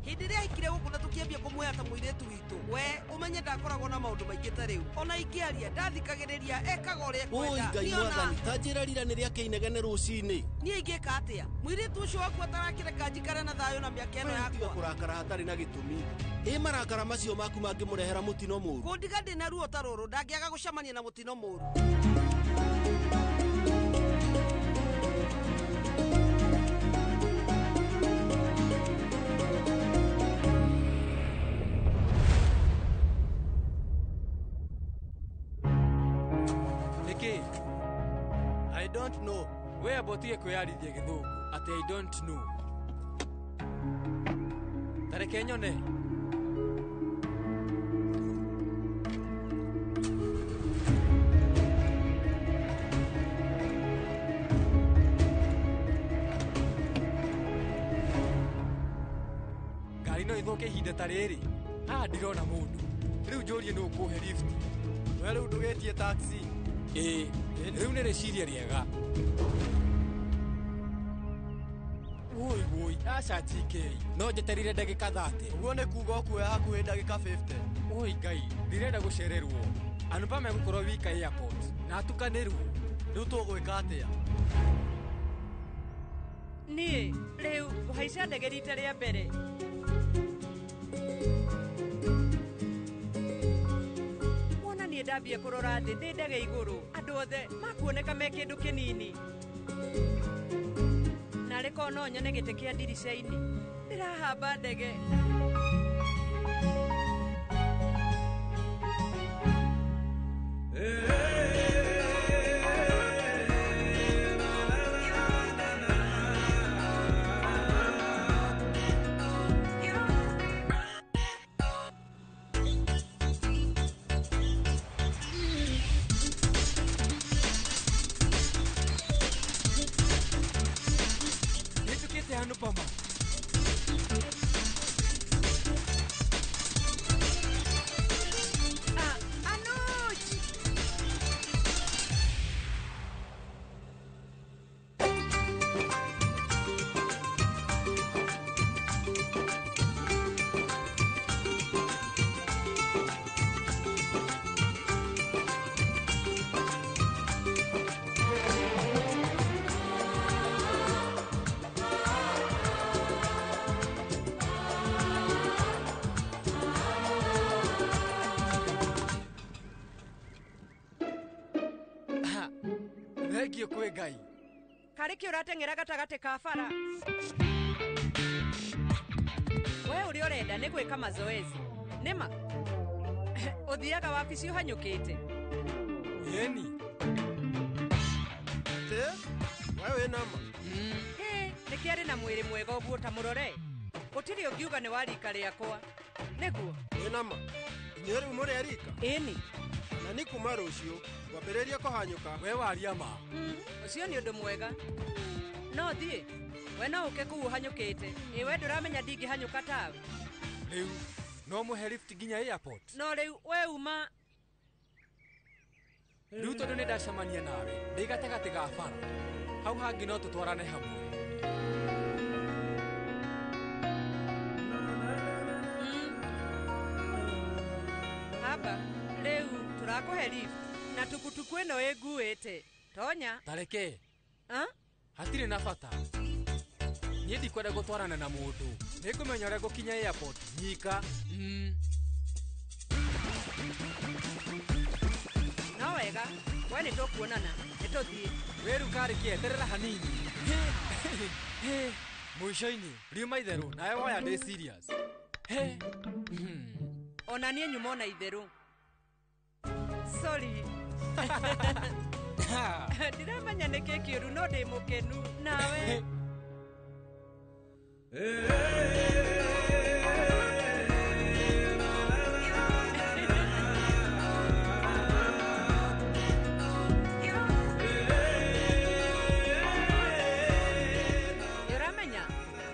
Hĩndĩ ĩrĩa aikire gũkũ na tũkĩambia kũmuoya ta mũirĩtu witũ, we ũmenye ndakoragwo na maũndũ maingĩ ta rĩu. Ona ingĩaria ndathikagĩrĩria, ekaga ũrĩa Woi ekwenda. Ngai mwathani, ta njĩra rira nĩ rĩa kĩinegene rũcinĩ. Niĩ ingĩka atĩa? Mũirĩtu ũcio waku atarakĩreka njikare na thayũ na mĩaka ĩno Tiga yakwa. kũrakara hatarĩ na gĩtũmi. Ĩ marakara macio maku mangĩmũrehera mũtino mũũru. Kũndiga ndĩ na ruo ta rũrũ, ndangĩaga gũcemania na mũtino mũũru. Nĩkĩ? I don't know. We amba ũtige kwĩyarithia gĩthũngũ atĩ I don't know. Ta reke nyone. Ngari no ithũke ihinda ta rĩrĩ. Haha ndirona mũndũ. Rĩu njũrie nũ ũkũhe lift. We rĩu ndũgĩtie taxi. Ĩĩ, rĩu nĩ rĩciria rĩega. Woi woi, aca GK, no njeterire ndagĩka 30. Ũguo nĩ kuga ũkuoya hakuhĩ ndagĩka 50. Woi Ngai, ndirenda gũcererwo. Anupama megũkorwo wika airport na atukanĩrwo. Rĩu tũgwĩka atĩa? Niĩ rĩu ngũhaica ndege rita rĩa mbere. Wona niĩ ndambia kũrora thĩ ndĩ ndege igũrũ, andũ othe makuoneka me kĩndũ kĩnini. Narĩ korwo no nyone gĩtĩ kĩa ndirica-inĩ, ndĩrahamba ndege. Nĩnjũkĩte Anupama. Ah, Anuj! Thengiũ kwĩ Ngai. Karĩ kĩ ũrateng'era gatagatĩ ka bara? We ũrĩa ũrenda nĩ gwĩka mazoezi. Nĩma? Ũthiaga wabici ũhanyũkĩte? Ĩni. Tĩ, we wĩ nama? Hĩ, nĩkĩ arĩ na mwĩrĩ mwega ũguo ta mũrore? Gũtirĩ ũngiuga nĩ wa rika rĩakwa. Nĩguo? Wĩ nama? Inyuĩ rĩu mũrĩ a rika? Ĩni. Na nĩ kuma rũciũ ngwambĩrĩria kũhanyũka. We waria ma. Ũcio nĩ ũndũ mwega. No thiĩ. We no ũke kũu ũhanyũkĩte. Ĩ we ndũramenya ndingĩhanyũka tawe. Rĩu no mũhe lift nginya airport. No rĩu we uma. Rĩu tondũ nĩ ndacemania nawe ndĩ gatagatĩ ga bara. Hau hangĩ no tũtwarane hamwe. Haba, rĩu tũrakũhe lift na tukutuku ĩno ĩnguĩte. Tonya. Tareke. Hatirĩ na bata. Niĩ ndikwenda gũtwarana na mũndũ. Nĩngũmenya ũrĩa ngũkinya airport nyika. No wega, we nĩ tũkuonana, nĩ tũthiĩ. We rĩu karĩ kĩ eterera hanini. Hĩ, mũico-inĩ riuma itherũ nawe woya ndĩ serious. Hĩ. Ona niĩ nyuma ona itherũ. Sorry. Ndiramenya nĩkĩ kĩũru no ndĩ mũkenu nawe. Ũramenya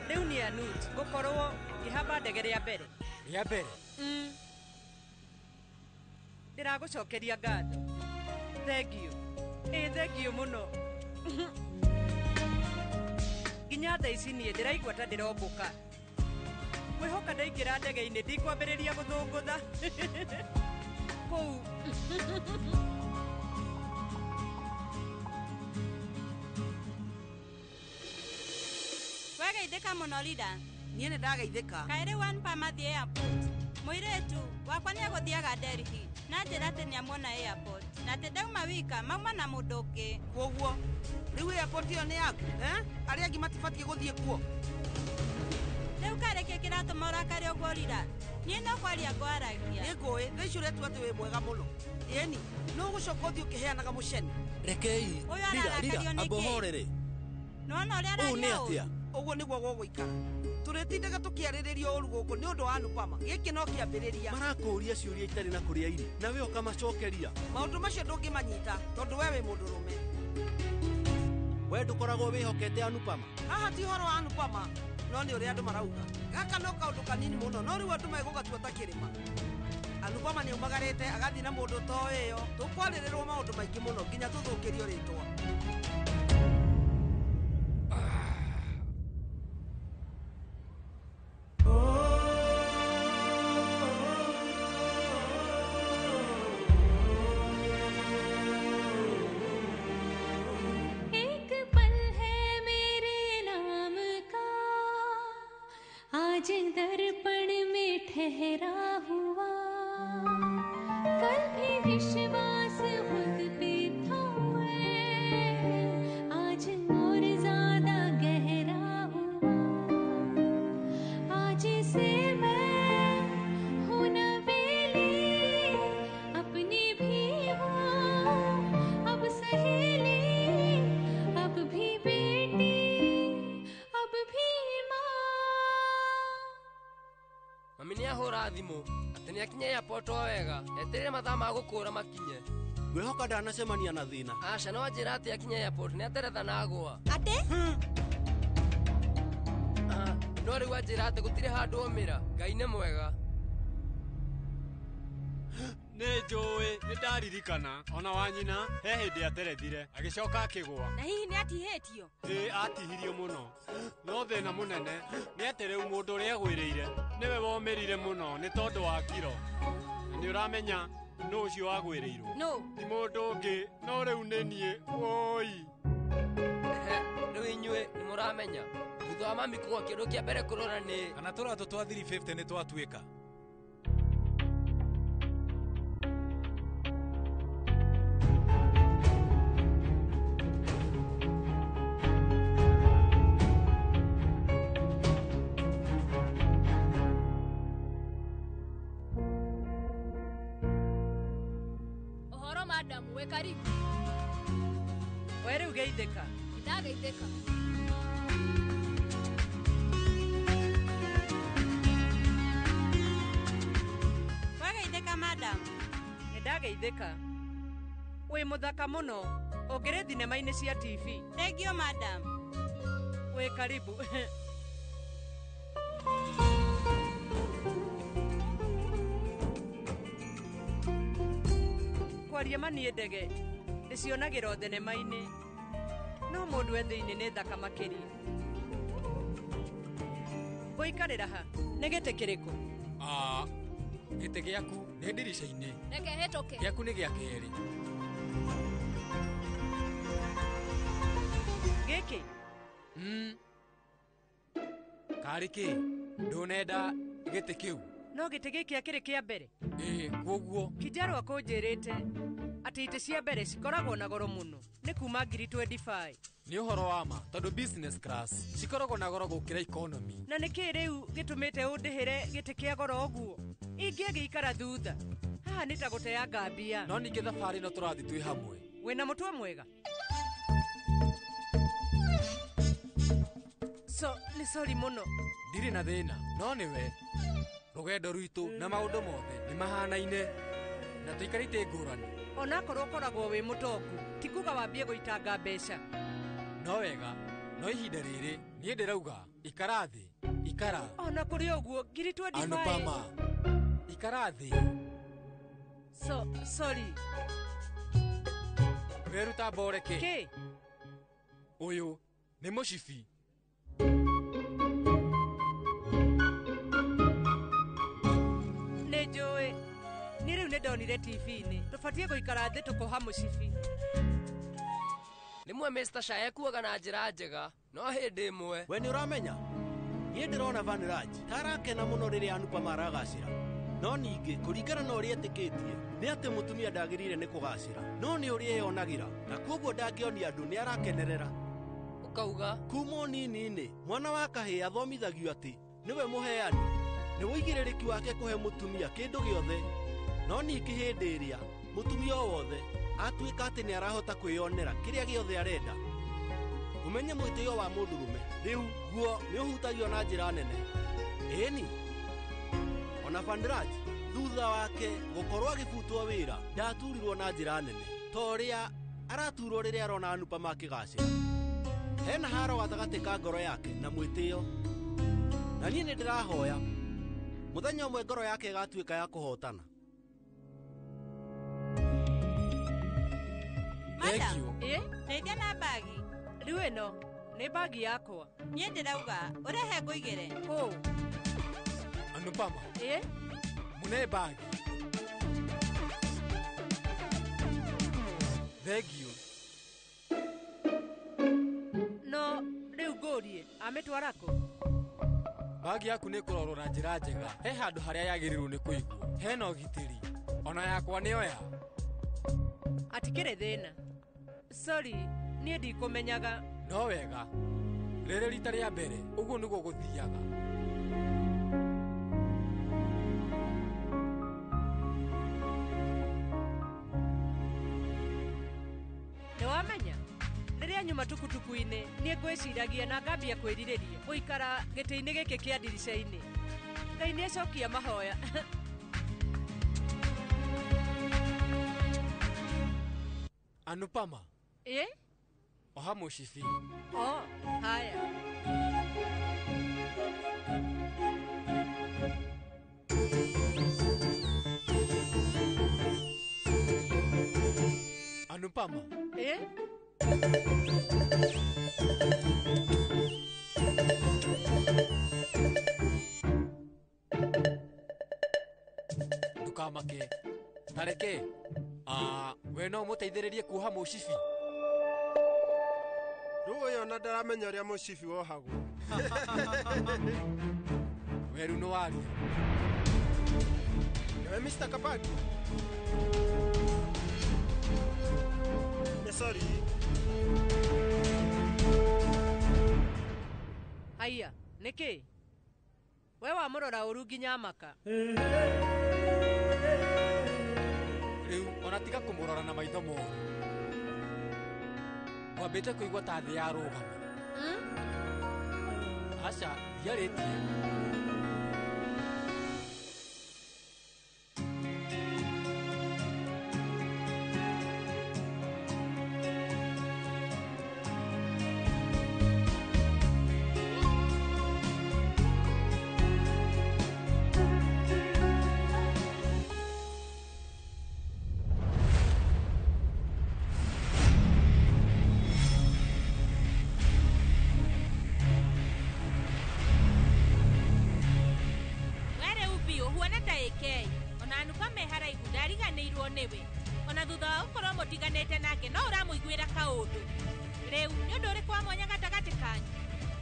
rĩu nĩ Anuj ngũkorwo ngĩhamba ndege rĩa mbere. Rĩa mbere? Ndĩragũcokeria ngatho. Thengiũ. Ĩ thengiũ mũno. Nginya thaa ici niĩ ndĩraigua ta ndĩrombũka. Ngwĩhoka ndaingĩra ndege-inĩ ndikwambĩrĩria gũthũngũtha. Kũu. Wageithĩka mũno Rida. Niĩ nĩ ndageithĩka. Kaĩ rĩu Anupama athiĩ airport. Mũirĩtu wakwa nĩ egũthiaga Delhi na njĩra atĩ nĩamuona airport na atĩ ndauma wika mauma na mũndũ ũngĩ. Kwoguo rĩu airport ĩyo nĩ yaku? Arĩa angĩ matibatiĩ gũthiĩ kuo? Rĩu karĩ kĩ kĩratũma ũrakare ũguo Rida? Niĩ no kwaria ngwaragia. Nĩ ngũĩ, thaa ici ũretua atĩ wĩ mwega mũno. Ĩni, nĩ ũgũcoka ũthiĩ ũkĩheanaga mũcene. Rekei. Ũyũ ararakario nĩkĩ? Amba ũhorere. Nĩwona ũrĩa Ũũ nĩ araria atĩa? Ũguo nĩguo gũgũikara. Tũrĩtindaga tũkĩarĩrĩria ũru gũkũ nĩ ũndũ wa Anupama. Gĩkĩ no kĩambĩrĩria. Marakũũria ciũria itarĩ na kũrĩa irĩ, na we ũkamacokeria. Maũndũ macio ndũngĩmanyita tondũ we wĩ mũndũrũme. We ndũkoragwo wĩhokete Anupama? Haha ti ũhoro wa Anupama, no nĩ ũrĩa andũ marauga. Gaka no kaũndũ kanini mũno, no rĩu andũ megũgatua ta kĩrĩma. Anupama nĩ aumagarĩte agathiĩ na mũndũ ũtoĩ ĩyo. Tũkwarĩrĩrwo maũndũ maingĩ mũno nginya tũthũkĩrio rĩtwa. एक पल है मेरे नाम का आज दर्पण में ठहरा हुआ, कल भी विश्वास खुद पे था मैं, आज और ज्यादा गहरा हुआ। आज से मैं हूँ नवेली, अपनी भी हूँ अब सहेली, अब भी बेटी अब भी माँ। Mami nĩ ahũra thimũ atĩ nĩ akinya airport o wega. Etereire mathaa ma gũkũra makinye. Ngwĩhoka ndanacemania na thĩna. Aca no anjĩra atĩ akinya airport nĩ ateretha na agũa. Atĩ? No rĩu anjĩra atĩ gũtirĩ handũ omĩra. Ngai nĩ mwega. Nĩ njũĩ, nĩ ndaririkana ona wa nyina he hĩndĩ aterethire agĩcoka akĩgũa. Na hihi nĩ atihĩtio? Ĩ atihirio mũno. No thĩna mũnene nĩ atĩ rĩu mũndũ ũrĩa agwĩrĩire nĩwe womĩrire mũno nĩ tondũ wa kiro. Na nĩ ũramenya nũ ũcio wagwĩrĩirwo? Nũ? Ti mũndũ ũngĩ no rĩu nĩ niĩ. Woi. Rĩu inyuĩ nĩ mũramenya thutha wa mami kũgũa kĩndũ kĩa mbere kũrora nĩ kana tũratũ twa 350 nĩ twatuĩka. Madam, wĩ karibu. We rĩu geithĩka. Ndageithĩka. Wageithĩka madam. Nĩndageithĩka. Wĩ mũthaka mũno ũngĩrĩ thinema-inĩ cia TV. Thank you madam. Wĩ karibu. Kwaria ma niĩ ndege ndĩcionagĩra o thenema-inĩ, no mũndũ e thĩinĩ nĩ thaka makĩria. Ngũikarĩra ha? Nĩ gĩtĩ kĩrĩkũ? Gĩtĩ gĩaku nĩ ndirica-inĩ. Reke hĩtũke. Gĩaku nĩ gĩa kerĩ. Gĩkĩ? Karĩ kĩ? Ndũnenda gĩtĩ kĩu? No gĩtĩ gĩkĩ akĩrĩ kĩa mbere. Ĩĩ, kwoguo. Kinjarwa kũnjĩrĩte atĩ itĩ cia mbere cikoragwo na goro mũno, nĩ kuma 25,000. Nĩ ũhoro wa ma tondũ business class cikoragwo na goro gũkĩra economy. Na nĩkĩ rĩu gĩtũmĩte ũndĩhĩre gĩtĩ kĩa goro ũguo? Ingĩgĩikara thutha haha nĩ ta gũteanga mbia. No ningĩ thabarĩ ĩno tũrathiĩ twĩ hamwe. Wĩna mũtwe mwega? So, nĩ sorry mũno. Ndirĩ na thĩna, no nĩwe. Rũgendo rwitũ na maũndũ mothe nĩ mahanaine na tũikarĩte ngũrani. Onakorwo ũkoragwo wĩ mũtongu, ti kuga wambie gũitanga mbeca. No wega, no ihinda rĩrĩ niĩ ndĩrauga ikara thĩ, ikara. Ona kũrĩ ũguo 25,000. Anupama, ikara thĩ. So, sorry. Weruta mboreke. Kĩ? Ũyũ nĩ mũcibi. Nĩ njũĩ. Niĩ rĩu nĩndonire TV-inĩ. Tũbatiĩ gũikara thĩ tũkoha mũcibi. Rĩmwe Mr. Shah ekuaga na njĩra njega, no hĩndĩ ĩmwe. We nĩ ũramenya? Niĩ ndĩrona Vanraj ta arakena mũno rĩrĩa Anupama aragacĩra. No ningĩ kũringana na ũrĩa etĩkĩtie nĩ atĩ mũtumia ndagĩrĩire nĩ kũgacĩra, no nĩ ũrĩa eyonagĩra, na kwoguo ndangĩonia andũ nĩ arakenerera. Ũkauga? Kuma ũnini-inĩ mwana wa kahĩĩ athomithagio atĩ nĩwe mũheani, nĩ ũigĩrĩrĩki wake kũhe mũtumia kĩndũ gĩothe. No ningĩ hĩndĩ ĩrĩa mũtumia o wothe atuĩka atĩ nĩ arahota kwĩyonera kĩrĩa gĩothe arenda, ũmenye mwĩtĩo wa mũndũrũme rĩu guo nĩ ũhutagio na njĩra nene. Ĩni ona Vanraj thutha wake gũkorwo agĩbutwo wĩra ndaturirwo na njĩra nene ta ũrĩa araturwo rĩrĩa arona Anupama akĩgacĩra. Hena haro gatagatĩ ka ngoro yake na mwĩtĩo, na niĩ nĩ ndĩrahoya mũthenya ũmwe ngoro yake ĩgatuĩka ya kũhotana. Madam, ndeithia na bagi. Rĩu ĩno nĩ bagi yakwa. Niĩ ndĩrauga ũrehe ngũigĩre. Kũ? Anupama. Mũne bagi. Thengiũ. No rĩu ngũrie amĩtwara kũ? Bagi yaku nĩ ĩkũrorwo na njĩra njega. He handũ harĩa yagĩrĩirwo nĩ kũigwo, hena ũgitĩri. Ona yakwa nĩoya. Atikĩrĩ thĩna. Sorry, niĩ ndikũmenyaga. No wega, rĩrĩ rita rĩa mbere ũguo nĩguo gũthiaga. Nĩ wamenya? Rĩrĩa nyuma tukutuku-inĩ niĩ ngwĩciragia na ngambia kwĩrirĩria gũikara gĩtĩ-inĩ gĩkĩ kĩa ndirica-inĩ. Ngai nĩacokia mahoya. Anupama. Oha mũcibi. Oh, haya. Anupama. Ndũkamake. Tareke. We no mũteithĩrĩrie kuoha mũcibi. Rĩu ũyũ ona ndaramenya ũrĩa mũcibi wohagwo. Weru nĩ waria. Nĩwe Mr. Kabaki? Nĩ sorry. Haiya, nĩkĩ? We wamũrora ũru nginya maka. Rĩu ona Ona tiga kũmũrora na maitho moru. Ngwambĩte kũigua ta thĩ yarũgama. Aca, ndiarĩtie. Ona thutha wa gũkorwo mũtiganĩte nake no ũramũiguĩra kaũndũ. Rĩu nĩ ũndũ ũrĩkũ wa mwanya gatagatĩ kanyu?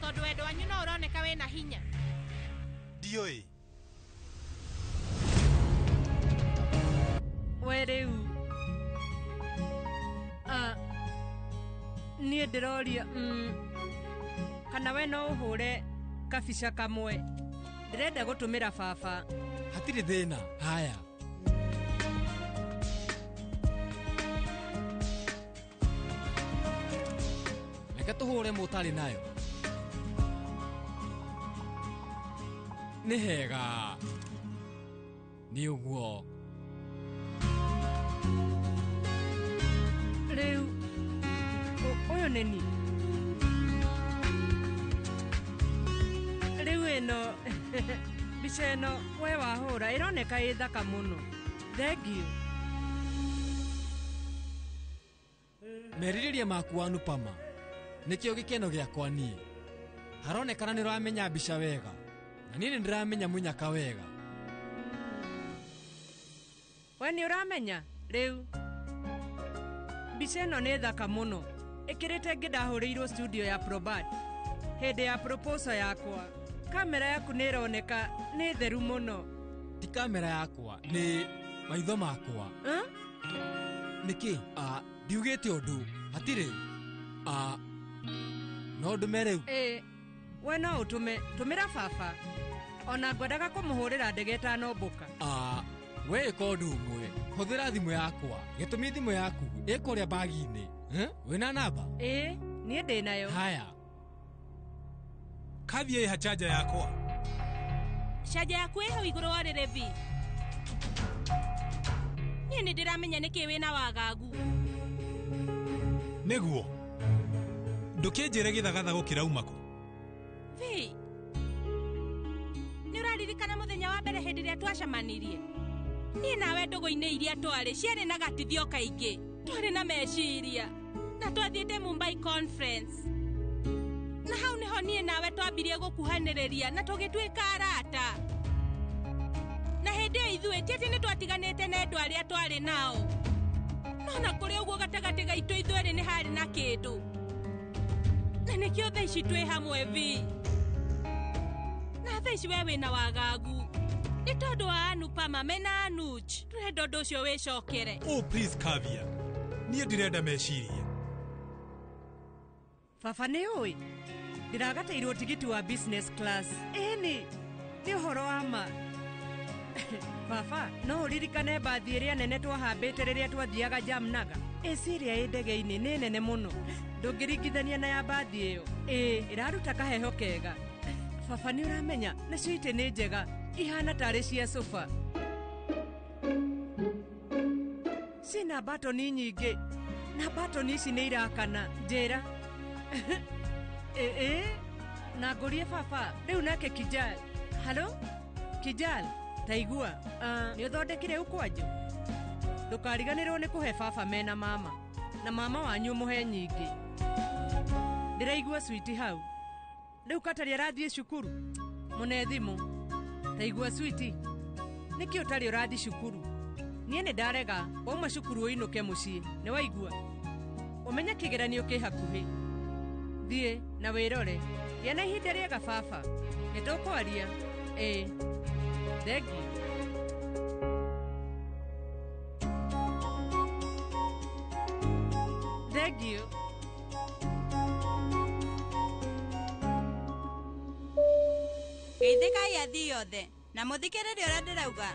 Tondũ wendo wanyu no ũroneka wĩna hinya. Ndiũĩ. We rĩu niĩ ndĩroria kana we no ũhũre kabica kamwe. Ndĩrenda gũtũmĩra baba. Hatirĩ thĩna. Haya. Reke tũhũre mũtarĩ nayo. Nĩ hega. Nĩ ũguo. Rĩu ũyũ nĩ niĩ. Rĩu ĩno mbica ĩno we wahũra ĩroneka ĩ thaka mũno. Thengiũ. Merirĩria maku Anupama nĩkĩo gĩkeno gĩakwa niĩ. Haronekana nĩ ũramenya mbica wega na niĩ nĩ ndĩramenya mũnyaka wega. We nĩ ũramenya rĩu mbica ĩno nĩ thaka mũno. Ĩkĩrĩte ĩngĩ ndahũrĩirwo studio ya Probat hĩndĩ ya proposal yakwa. Kamera yaku nĩ ĩroneka nĩ theru mũno. Ti kamera yakwa, nĩ maitho makwa. Nĩkĩ? Ndiugĩte ũndũ. Hatirĩ. No ndũme rĩu. Ĩĩ, we no ũtũme. Tũmĩra baba. Ona ngwendaga kũmũhũrĩra ndege ĩtanombũka. We ĩka ũndũ ũmwe. Hũthĩra thimũ yakwa. Gĩtũmi thimũ yaku ĩkũrĩa bagi-inĩ. Wĩna namba? Ĩĩ, niĩ ndĩ nayo. Haya. Kavia ĩha chanja yakwa. Chanja yaku ĩ hau igũrũ wa rĩrĩ vi. Niĩ nĩ ndĩramenya nĩkĩ wĩna wagagu. Nĩguo. Ndũkĩnjĩre gĩthagathago kĩrauma kũ. Vi. Nĩ ũraririkana mũthenya wa mbere hĩndĩ ĩrĩa twacemanirie? Niĩ nawe ndũgũ-inĩ iria twarĩ ciarĩ na gatithio kaingĩ. Twarĩ na meciria. Na twathiĩte Mumbai conference. Na hau nĩho niĩ nawe twambirie gũkuhanĩrĩria na tũgĩtuĩka arata. Na hĩndĩ ĩyo ithuĩ ti atĩ nĩ twatiganĩte na endwa arĩa twarĩ nao. No na kũrĩ ũguo gatagatĩ gaitũ ithuerĩ nĩ harĩ na kĩndũ. Na nĩkĩo thaa ici twĩ hamwe vi. Na thaa ici we wĩna wagagu. Nĩ tondũ wa Anupama mena Anuj. Tũrenda ũndũ ũcio wĩcokere. Oh please Kavia. Niĩ ndirenda meciria. Baba nĩ ũĩ ndĩragateirwo tigiti wa business class. Ĩni nĩ ũhoro wa ma. Baba no ũririkane mbathi ĩrĩa nene twahambĩte rĩrĩa twathiaga Jamnagar? AC ĩrĩa ĩ ndege-inĩ nĩ nene mũno. Ndũngĩringithania na ya mbathi ĩyo. Ĩĩ, ĩraruta kaheho kega. Baba nĩ ũramenya nacio itĩ nĩ njega. Ihana tarĩ cia sofa. Ciĩna batoni nyingĩ. Na batoni ici nĩ irakana. Njĩra. Ĩĩ, na ngũrie baba. Rĩu nake Kijal. Halo? Kijal, taigua. Nĩ ũthondekire ũkwanjũ? Ndũkariganĩrwo nĩ kũhe baba mena mama. Na mama wanyu mũhe nyingĩ. Ndĩraigua switi hau. Rĩu Katari arathiĩ cukuru. Mũne thimũ. Taigua switi. Nĩkĩ ũtarĩ ũrathiĩ cukuru? Niĩ nĩ ndarega. Wauma cukuru ũinũke mũciĩ. Nĩ waigua? Ũmenye kĩgeranio kĩ hakuhĩ. Thiĩ na wĩrore. Gĩa na ihinda rĩega baba. Nĩ tũkwaria. Ĩĩ. Thengiũ. Thengiũ. Geithĩkai athii othe na mũthikĩrĩrie ũrĩa ndĩrauga.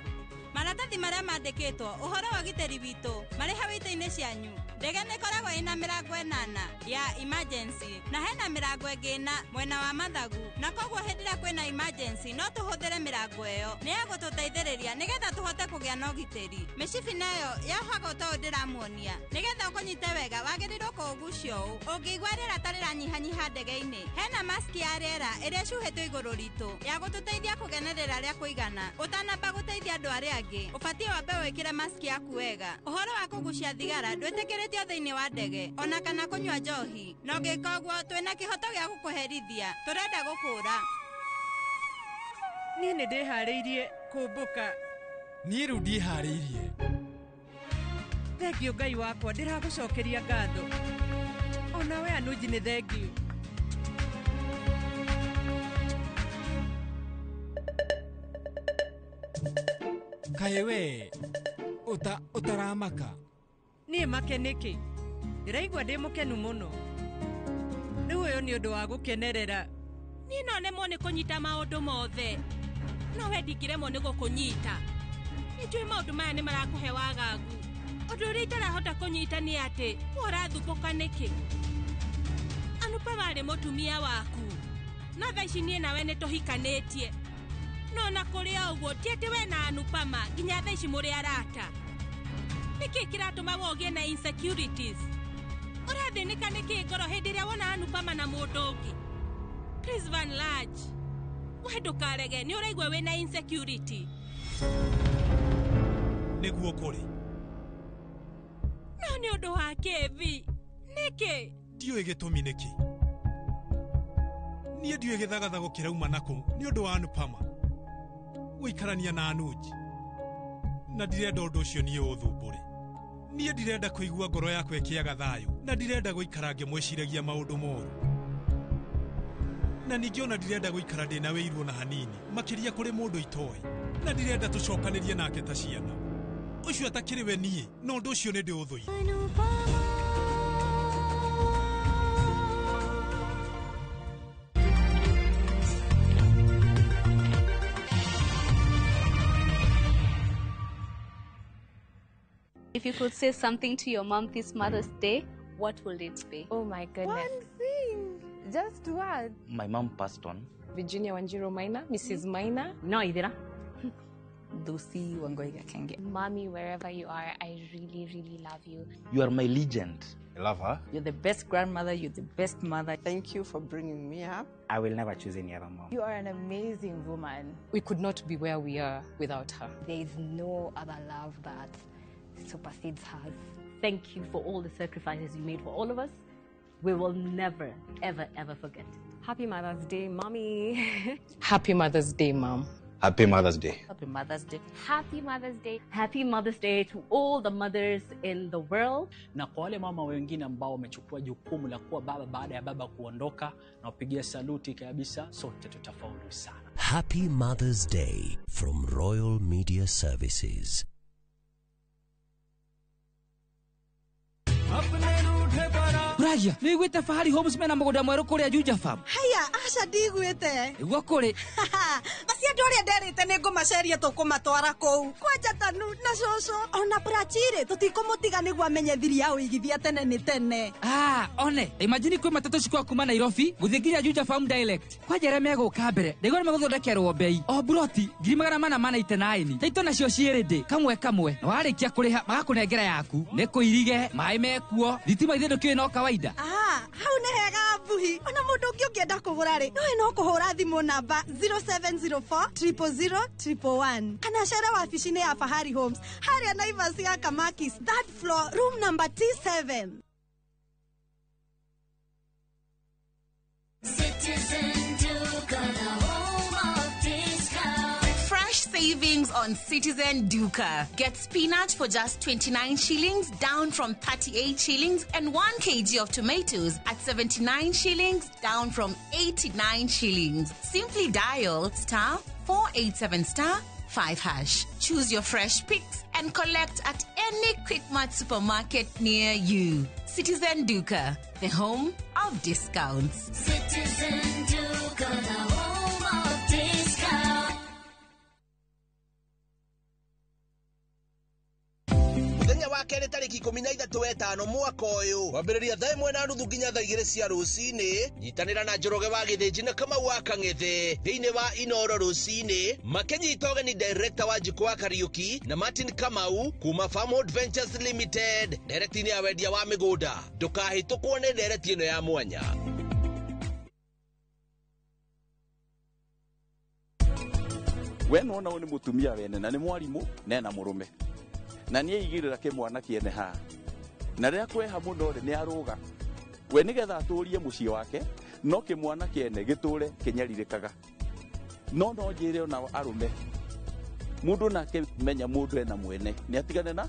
Maratathi marĩa mandĩkĩtwo ũhoro wa ũgitĩri witũ marĩ hau itĩ-inĩ cianyu. Ndege nĩ ĩkoragwo ĩna mĩrango ĩnana ya emergency na hena mĩrango ĩngĩ ĩna mwena wa mathagu, na koguo hĩndĩ ĩrĩa kwĩna emergency no tũhũthĩre mĩrango ĩyo. Nĩ ya gũtũteithĩrĩria nĩgetha tũhote kũgĩa na ũgitĩri. Mĩcibi nayo yohagwo ta ũũ ndĩramuonia. Nĩgetha ũkũnyite wega wagĩrĩirwo kũũgucia ũũ. Ũngĩigua rĩera ta rĩranyihanyiha ndege-inĩ, hena maski ya rĩera ĩrĩa ĩcuhĩtwo igũrũ ritũ ya gũtũteithia kũgĩa na rĩera rĩa kũigana. Ũtanamba gũteithia andũ arĩa angĩ, ũbatiĩ wambe wĩkĩre maski yaku wega. Ũhoro wa kũgucia thigara ndwĩtĩkĩrĩtio thĩinĩ wa ndege ona kana kũnyua njohi, na ũngĩka ũguo twĩna kĩhoto gĩa gũkũherithia. Tũrenda gũkũra. Niĩ nĩ ndĩharĩirie kũmbũka. Niĩ rĩu ndiĩharĩirie. Thengiũ Ngai wakwa, ndĩragũcokeria ngatho. Ona we Anuji nĩ thengiũ. Kaĩ we ũtaramaka? Niĩ make nĩkĩ? Ndĩraigua ndĩ mũkenu mũno. Rĩu ũyũ nĩ ũndũ wa gũkenerera. Niĩ no nemwo nĩ kũnyita maũndũ mothe, no we ndingĩremwo nĩ gũkũnyita. Nĩ njũĩ maũndũ maya nĩ marakũhe wagagu. Ũndũ ũrĩa itarahota kũnyita nĩ atĩ we ũrathumbũka nĩkĩ? Anupama arĩ mũtumia waku, no thaa ici niĩ nawe nĩ tũhikanĩtie. No na kũrĩ o ũguo ti atĩ we na Anupama nginya thaa ici mũrĩ arata. Nĩkĩ kĩratũma we ũgĩe na insecurities? Ũrathĩnĩka nĩkĩ ngoro hĩndĩ ĩrĩa wona Anupama na mũndũ ũngĩ? Chris Van Lodge, we ndũkarege, nĩ ũraigua wĩna insecurity. Nĩguo kũrĩ. No nĩ ũndũ wa kĩbi. Nĩkĩ? Ndiũĩ gĩtũmi nĩkĩ. Niĩ ndiũĩ gĩthagathago kĩrauma nakũ nĩ ũndũ wa Anupama gũikarania na Anuji, na ndirenda ũndũ ũcio niĩ ũthumbũre. Niĩ ndirenda kũigua ngoro yakwa ĩkĩaga thayũ, na ndirenda gũikara ngĩmwĩciragia maũndũ moru. Na ningĩ ona ndirenda gũikara ndĩna wĩiru ona hanini, makĩria kũrĩ mũndũ itoĩ, na ndirenda tũcokanĩrie nake ta ciana. Ũcio atakĩrĩ we niĩ, na ũndũ ũcio nĩ ndĩũthũire. If you could say something to your mom this Mother's Day, what would it be? Oh my goodness. One thing. Just one. My mom passed on. Virginia Wanjiru Maina, Mrs. Maina. No, Idira. Lucy Wangoi Gakenge. Mommy, wherever you are, I really, really love you. You are my legend. I love her. You're the best grandmother, you're the best mother. Thank you for bringing me up. I will never choose any other mom. You are an amazing woman. We could not be where we are without her. There is no other love that supersedes hers. Thank you for all the sacrifices you made for all of us. We will never, ever, ever forget. Happy Mother's Day, Mommy. Happy Mother's Day, Mom. Happy Mother's Day. Happy Mother's Day. Happy Mother's Day. Happy Mother's Day to all the mothers in the world. Na kwa wale mama wengine ambao wamechukua jukumu la kuwa baba baada ya baba kuondoka, na wapigia saluti kabisa, sote tutafaulu sana. Happy Mother's Day from Royal Media Services. Ragia, nĩ wĩiguĩte Fahari Homes mena mũgũnda mwerũ kũrĩa Juja Farm? Haya, aca ndiguĩte. Nĩguo kũrĩ. Acio andũ arĩa nderĩte nĩ ngũmaceria tũkũmatwara kũu. Kwanja Tanu na cũcũ ona Prachirĩ tũtikũmũtiga nĩguo amenye thiri ya ũigithia tene nĩ tene. Ah, one, imagine kwĩ matatũ cikwa kuma Nairobi gũthiĩ nginya Juja Farm direct. Kwanja arĩa megũka mbere, ndaigua nĩ megũthondekerwo bei. O buroti 499. Taito nacio ciĩ kamwe kamwe. Na warĩkia kũrĩha magakũnengera yaku. Nĩ kũirige, maĩ mekuo, thitima ithe ndũkĩũĩ no kawaida. Ah, hau nĩ hega mbuhi. Ona mũndũ ũngĩ ũngĩenda kũgũra rĩ, nowe no kũhũra thimũ namba 0704 000 111 kana cere wabici-inĩ ya Fahari Homes harĩa Naivas ya Kamakis, third floor, room number T7. Citizen Duka, the home of discount. Fresh savings on Citizen Duka. Get spinach for just 29 shillings, down from 38 shillings, and 1 kg of tomatoes at 79 shillings, down from 89 shillings. Simply dial star 487 star 5 hash. Choose your fresh picks and collect at any Quickmart supermarket near you. Citizen Duka, the home of discounts. Citizen Duka, the home of discount. kerĩ tarĩki 13 wetano mwaka ũyũ kwambĩrĩria thaa 1:30 nginya thaa 2 cia rũcinĩ. Nyitanĩra na Njoroge wa Gĩthĩnji na Kamau wa Kang'ethe thĩinĩ wa Inoro rũcinĩ makĩnyita ũgeni director wa Njikũ wa Kariuki na Martin Kamau kuma Farmhold Ventures Limited ndereti-inĩ ya wendia wa mĩgũnda. Ndũkahĩtũkwo nĩ ndereti ĩno ya mwanya. We nona ũyũ nĩ mũtumia wene na nĩ mwarimũ na ena mũrũme na nĩ aigĩrĩra kĩmwana kĩene haha na rĩrĩa kweha mũno rĩ nĩ arũga we nĩgetha atũrie mũciĩ wake no kĩmwana kĩene gĩtũre kĩnyarirĩkaga. No no njĩre ona arũme mũndũ nake menya mũndũ ena mwene nĩ atigane na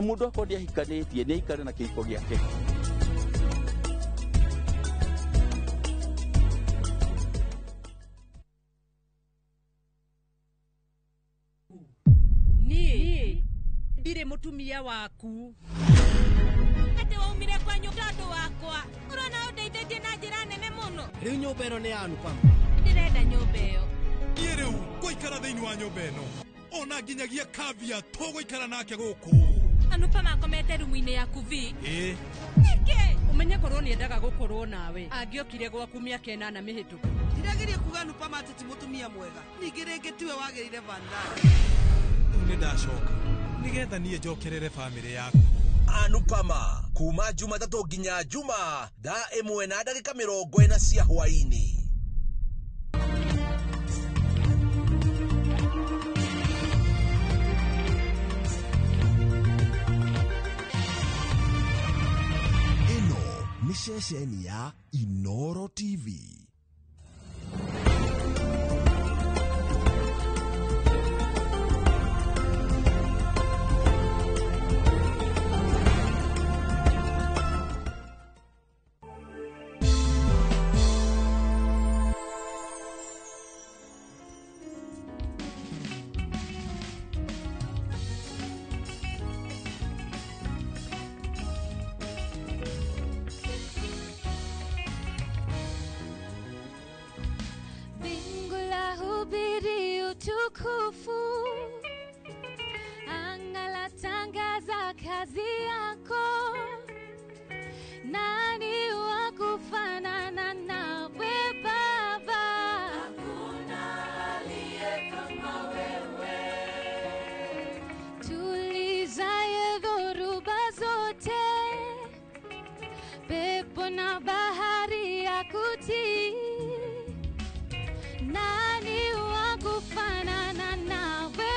mũndũ akorwo nĩ ahikanĩtie nĩ aikare na kĩhiko gĩake. Niĩ ndirĩ mũtumia waku. Atĩ waumire kwanyu tondũ wakwa. Ũrona ũndeithĩtie na njĩra nene mũno. Rĩu nyũmba ĩno nĩ ya Anupama. Ndĩrenda nyũmba ĩyo. Niĩ rĩu ngũikara thĩinĩ wa nyũmba ĩno ona nginyagia Kavya tũgũikara nake gũkũ. Anupama akomete rumu-inĩ yaku vi. Ĩĩ. Nĩkĩ? Ũmenye korwo nĩendaga gũkorwo nawe angĩokire gwaku mĩaka 8 mĩhĩtũku. Ndirageria kuga Anupama atĩ ti mũtumia mwega. Ningĩ rĩngĩ tiwe wagĩrĩire Vanraj. Rĩu nĩ ndacoka nĩgetha niĩ njokerere bamĩrĩ yaku. Anupama kuma Jumatatũ nginya Juma thaa 1:40 cia hwaĩ-inĩ. Ĩno nĩ ceceni ya Inoro TV. Mbingu lahubiri utukufu, anga latangaza kazi yako. Nani wa kufanana nawe Baba? Hakuna aliye kama wewe. Tulizaye dhoruba zote, pepo na bahari ya kutii. Nani wa kufanana nawe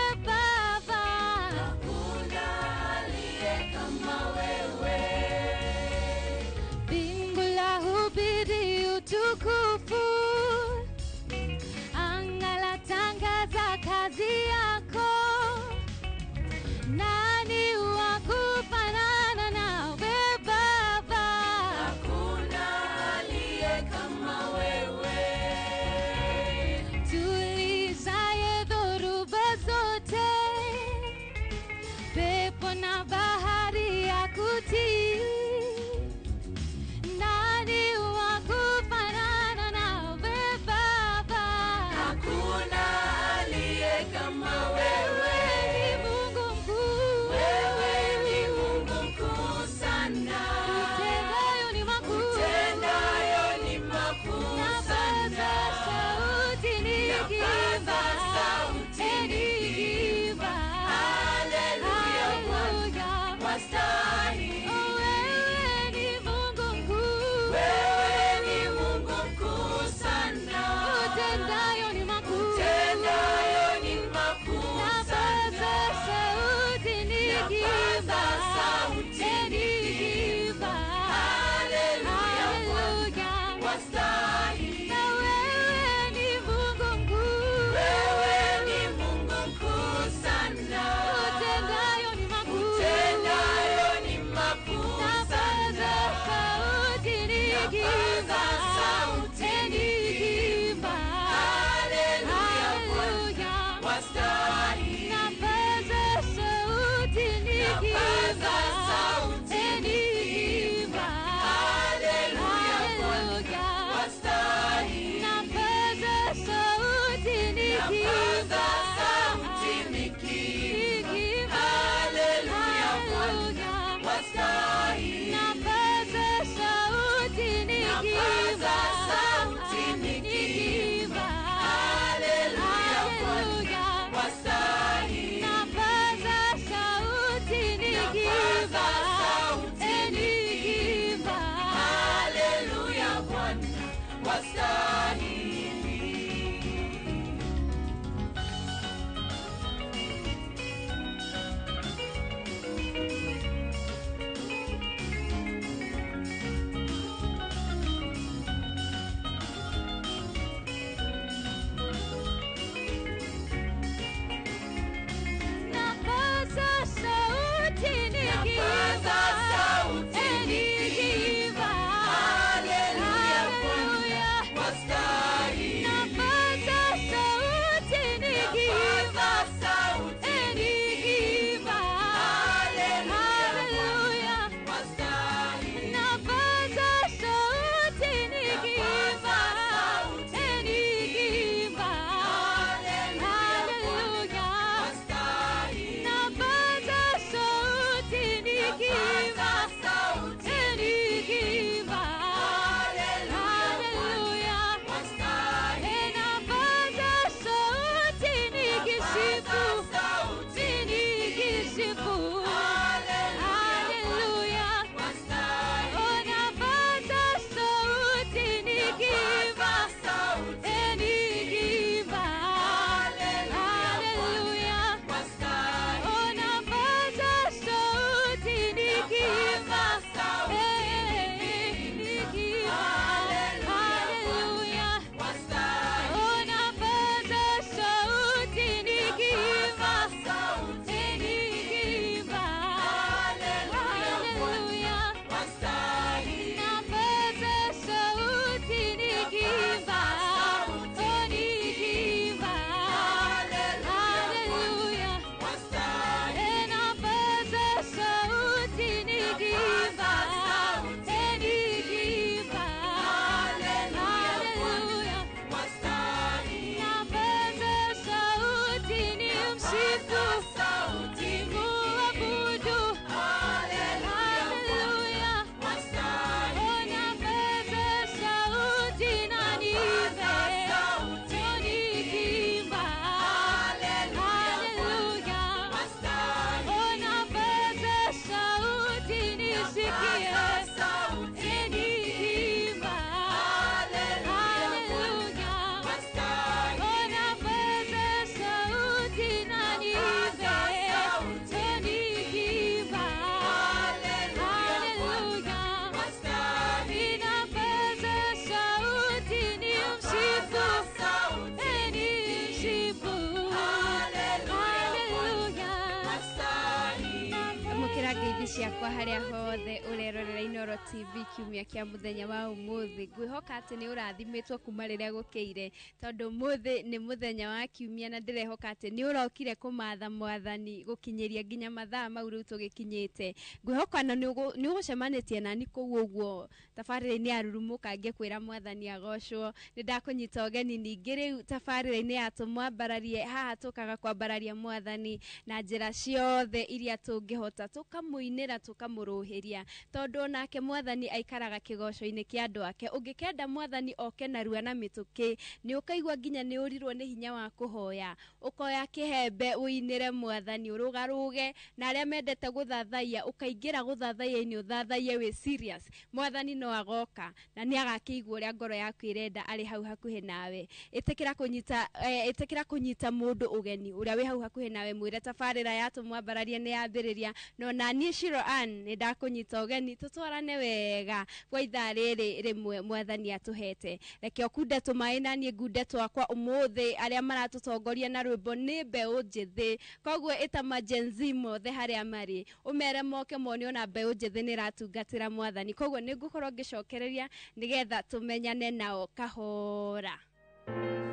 wakwa harĩa hothe ũrerorera Inooro TV kiumia kĩa mũthenya wa ũmũthĩ. Ngwĩhoka atĩ nĩ ũrathimĩtwo kuma rĩrĩa gũkĩire, tondũ ũmũthĩ nĩ mũthenya wa kiumia na ndĩrehoka atĩ nĩ ũrokire kũmatha mwathani gũkinyĩria nginya mathaa mau rĩu tũgĩkinyĩte. Ngwĩhoka na nĩ ũgũcemanĩtie nani kũu ũguo tabarĩra-inĩ ya Rurumũka ngĩkwĩra mwathani agocwo. Nĩ ndakũnyita ũgeni ningĩ rĩu tabarĩra-inĩ ya Tũmwambararie. Haha tũkaga kwambararia mwathani na njĩra ciothe iria tũngĩhota, tũkamũinĩra, tũkamũrũhĩria, tondũ onake mwathani aikaraga kĩgoco-inĩ kĩa andũ ake. Ũngĩkenda mwathani oke narua na mĩtũkĩ, nĩ ũkaigua nginya nĩ ũrirwo nĩ hinya wa kũhoya, ũkoya kĩhembe ũinĩre mwathani, ũrũgarũge na arĩa mendete gũthathaiya, ũkaingĩra gũthathaiya-inĩ ũthathaiye wĩ serious. Mwathani no agoka na nĩ agakĩigua ũrĩa ngoro yaku ĩrenda arĩ hau hakuhĩ nawe. Ĩtĩkĩra kũnyita mũndũ ũgeni ũrĩa wĩ hau hakuhĩ nawe, mwĩre tabarĩra ya Tũmwambararie nĩ yambĩrĩria, no na niĩ Shiro Ann nĩ ndakũnyita ũgeni tũtwarane wega kwa ithaa rĩrĩ rĩmwe mwathani atũhete. Reke ũkunde tũmaĩ na niĩ ngunde twakwa ũmũthĩ. Arĩa maratũtongoria na rwĩmbo nĩ mbeũ njĩthĩ, koguo ĩta ma Gen Z mothe harĩa marĩ, ũmere moke mone ona mbeũ njĩthĩ nĩ ĩratungatĩra mwathani. Koguo nĩ ngũkorwo ngĩcokereria nĩgetha tũmenyane nao kahora.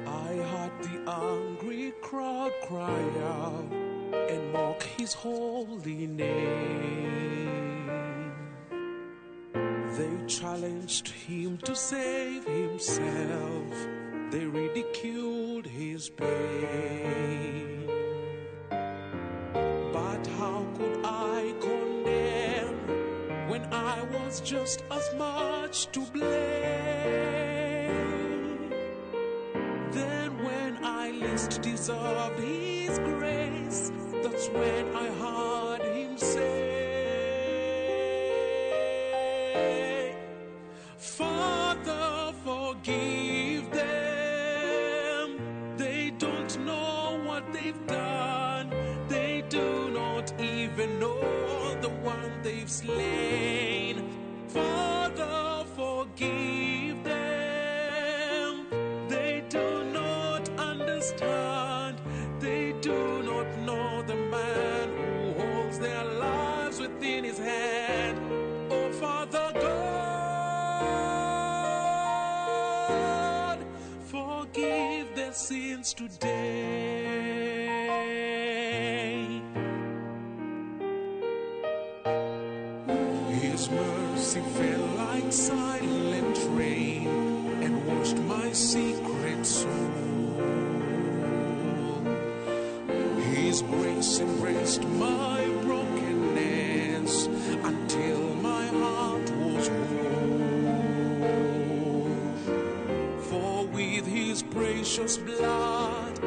I heard the angry crowd cry out and mock his holy name. They challenged him to save himself. They ridiculed his pain. But how could I condemn when I was just as much to blame? Then when I least deserved his grace, that's when I heard him say, Father, forgive them. They don't know what they've done. They do not even know the one they've slain. Father, forgive them. They do not understand. They do not know the man who holds their lives within his hand. Oh, Father God, forgive their sins today. His mercy fell like silent rain and washed my secret soul. His grace embraced my brokenness until my heart was whole. For with his precious blood,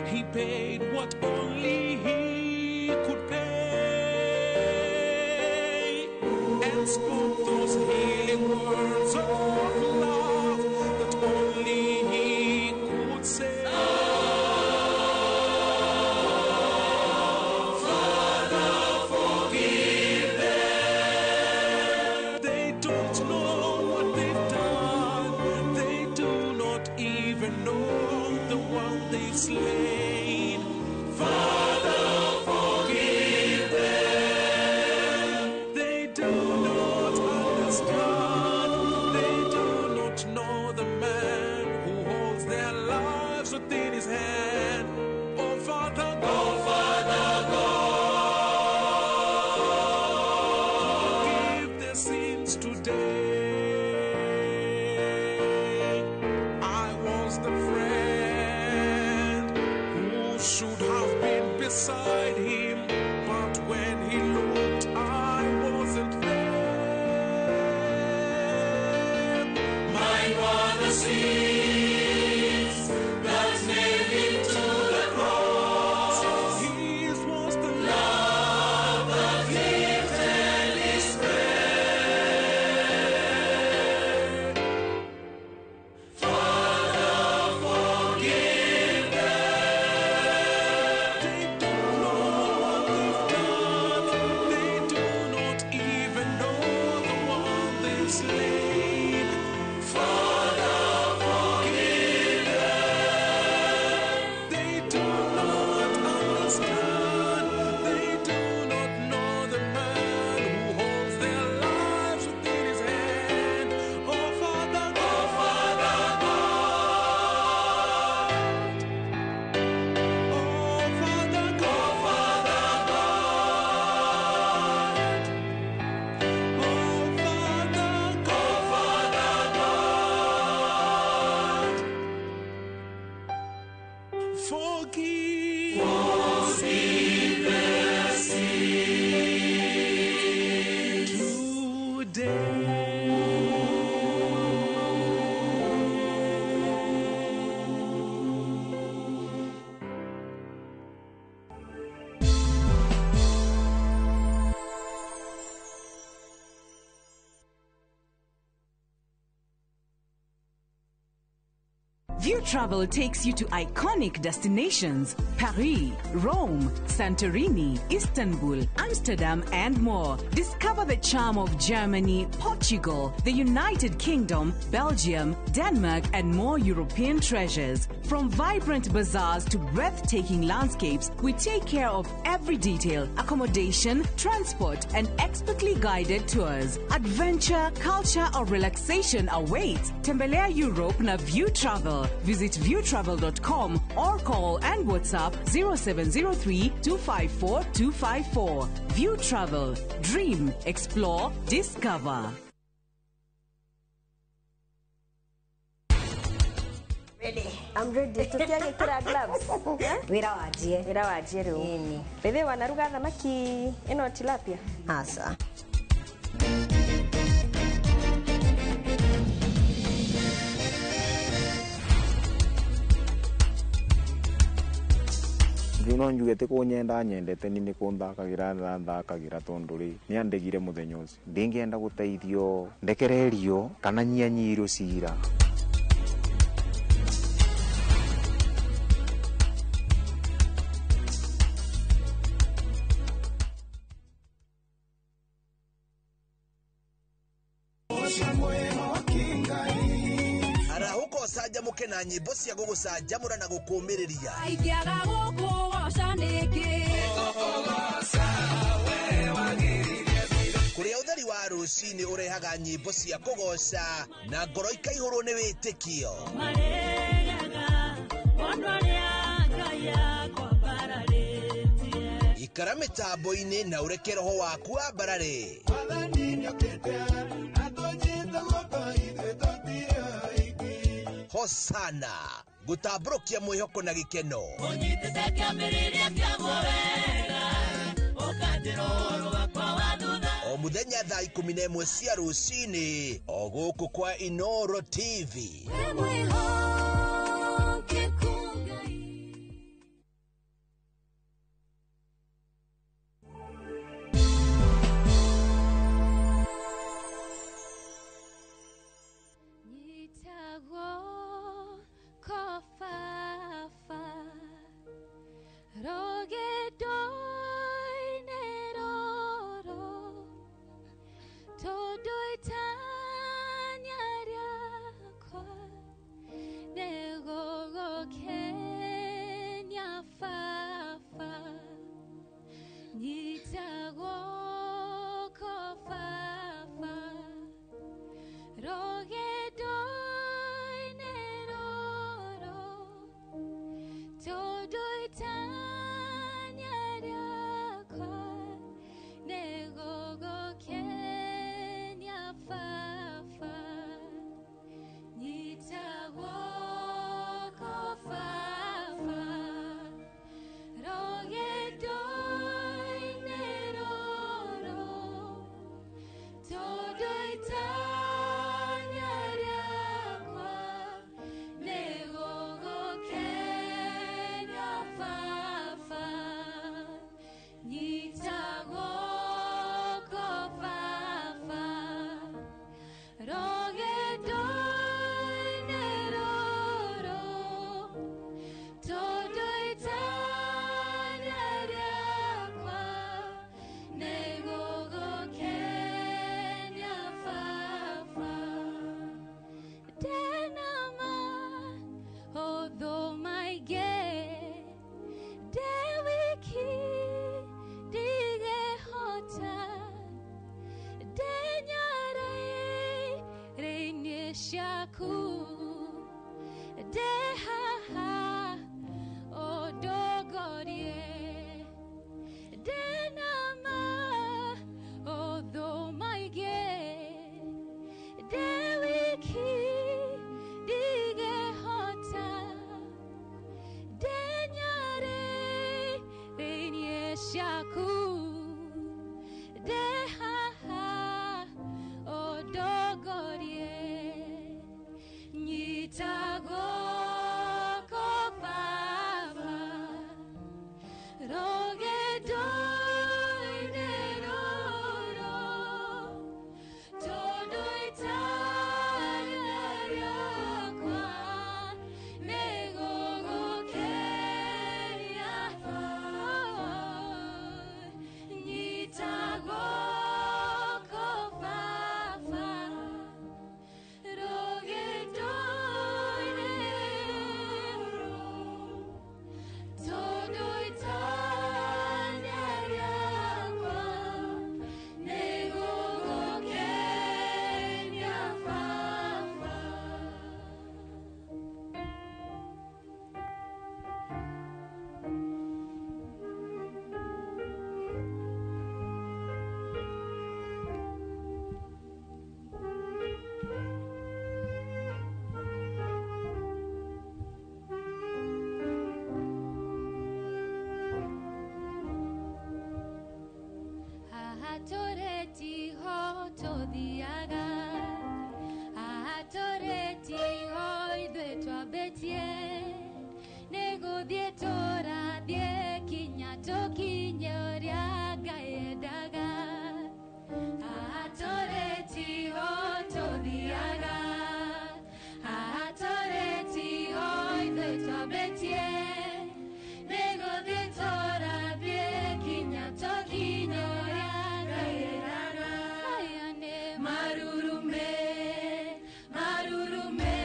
he paid what only he could pay, and spoke those healing words of love that only he could say. Slain. Father, forgive them. They do not understand. They do not know the man who holds their lives within his hand. Oh, Father God, oh, Father God, forgive their sins today. I was the friend who should have been beside him, but when he looked, I wasn't there. Mine were the sins that nailed him to the cross. His was the love that lifted his prayer. Father, forgive them. They don't know what they've done. They do not even know the one they've slain. Father, forgive Forgive, forgive their sin today. View Travel takes you to iconic destinations Paris, Rome, Santorini, Istanbul, Amsterdam, and more. Discover the charm of Germany, Portugal, the United Kingdom, Belgium, Denmark, and more European treasures. From vibrant bazaars to breathtaking landscapes, we take care of every detail: accommodation, transport, and expertly guided tours. Adventure, culture, or relaxation awaits. Tembelea Europe na View Travel. Visit viewtravel.com or call and WhatsApp 0703 254 254. View Travel. Dream, explore, discover. Ready. I'm ready. Tutiagĩkĩra gloves. Wĩra wanjie. Wĩra wanjie rĩu. Bethe wanaruga thamaki ĩno tilapia? Aca. No njuge ti kunyenda nyendete ni ni kunthakagira nthakagira tondu ri ni andegire muthenya ucio ndingienda guteithio ndekererio kana nyianyirio cira. Arahũka ũcanjamũke na nyĩmbo cia gũgũcanjamũra na gũkũmĩrĩria. Ingĩaga gũkũgoca nĩkĩ? Kũrĩa ũtheri wa rũcinĩ ũrehaga nyĩmbo cia kũgoca na ngoro ikaihũrwo nĩ wĩtĩkio. Marĩaga mũndũ arĩa Ngai akwambararĩtie. Ikara mĩtambo-inĩ na ũreke roho waku wambarare. Hosana gũtambũrũkia mwĩhoko na gĩkeno. Ũnyitĩte kĩambĩrĩria kĩaguo wega, ũkanjĩra ũhoro wakwa wa thutha. O mũthenya thaa 11 cia rũcinĩ o gũkũ kwa Inoro TV. Wĩ mwĩhokeku Ngai. Nyitagwo kofafa rũgendo-inĩ rũrũ tondũ itanya rĩakwa nĩ Ciaku ndĩ haha ũndongorie, nyita guoko Baba rũgendo-inĩ rũrũ, tondũ itanya rĩakwa nĩ gũgũkenia Baba. Nyita guoko Baba rũgendo-inĩ rũrũ, tondũ itanya rĩakwa nĩ gũgũkenia Baba. Haha tũrĩ tiho tũthiaga, haha tũrĩ tiho ithuĩ twambĩtie, nĩ gũthiĩ tũrathiĩ kinya tũkinye ũrĩa Ngai endaga. Haha tũrĩ tiho tũthiaga, haha tũrĩ tiho ithuĩ twambĩtie, nĩ gũthiĩ tũrathiĩ kinya tũkinye ũrĩa Ngai endaga. Maya nĩ marurume, marurume,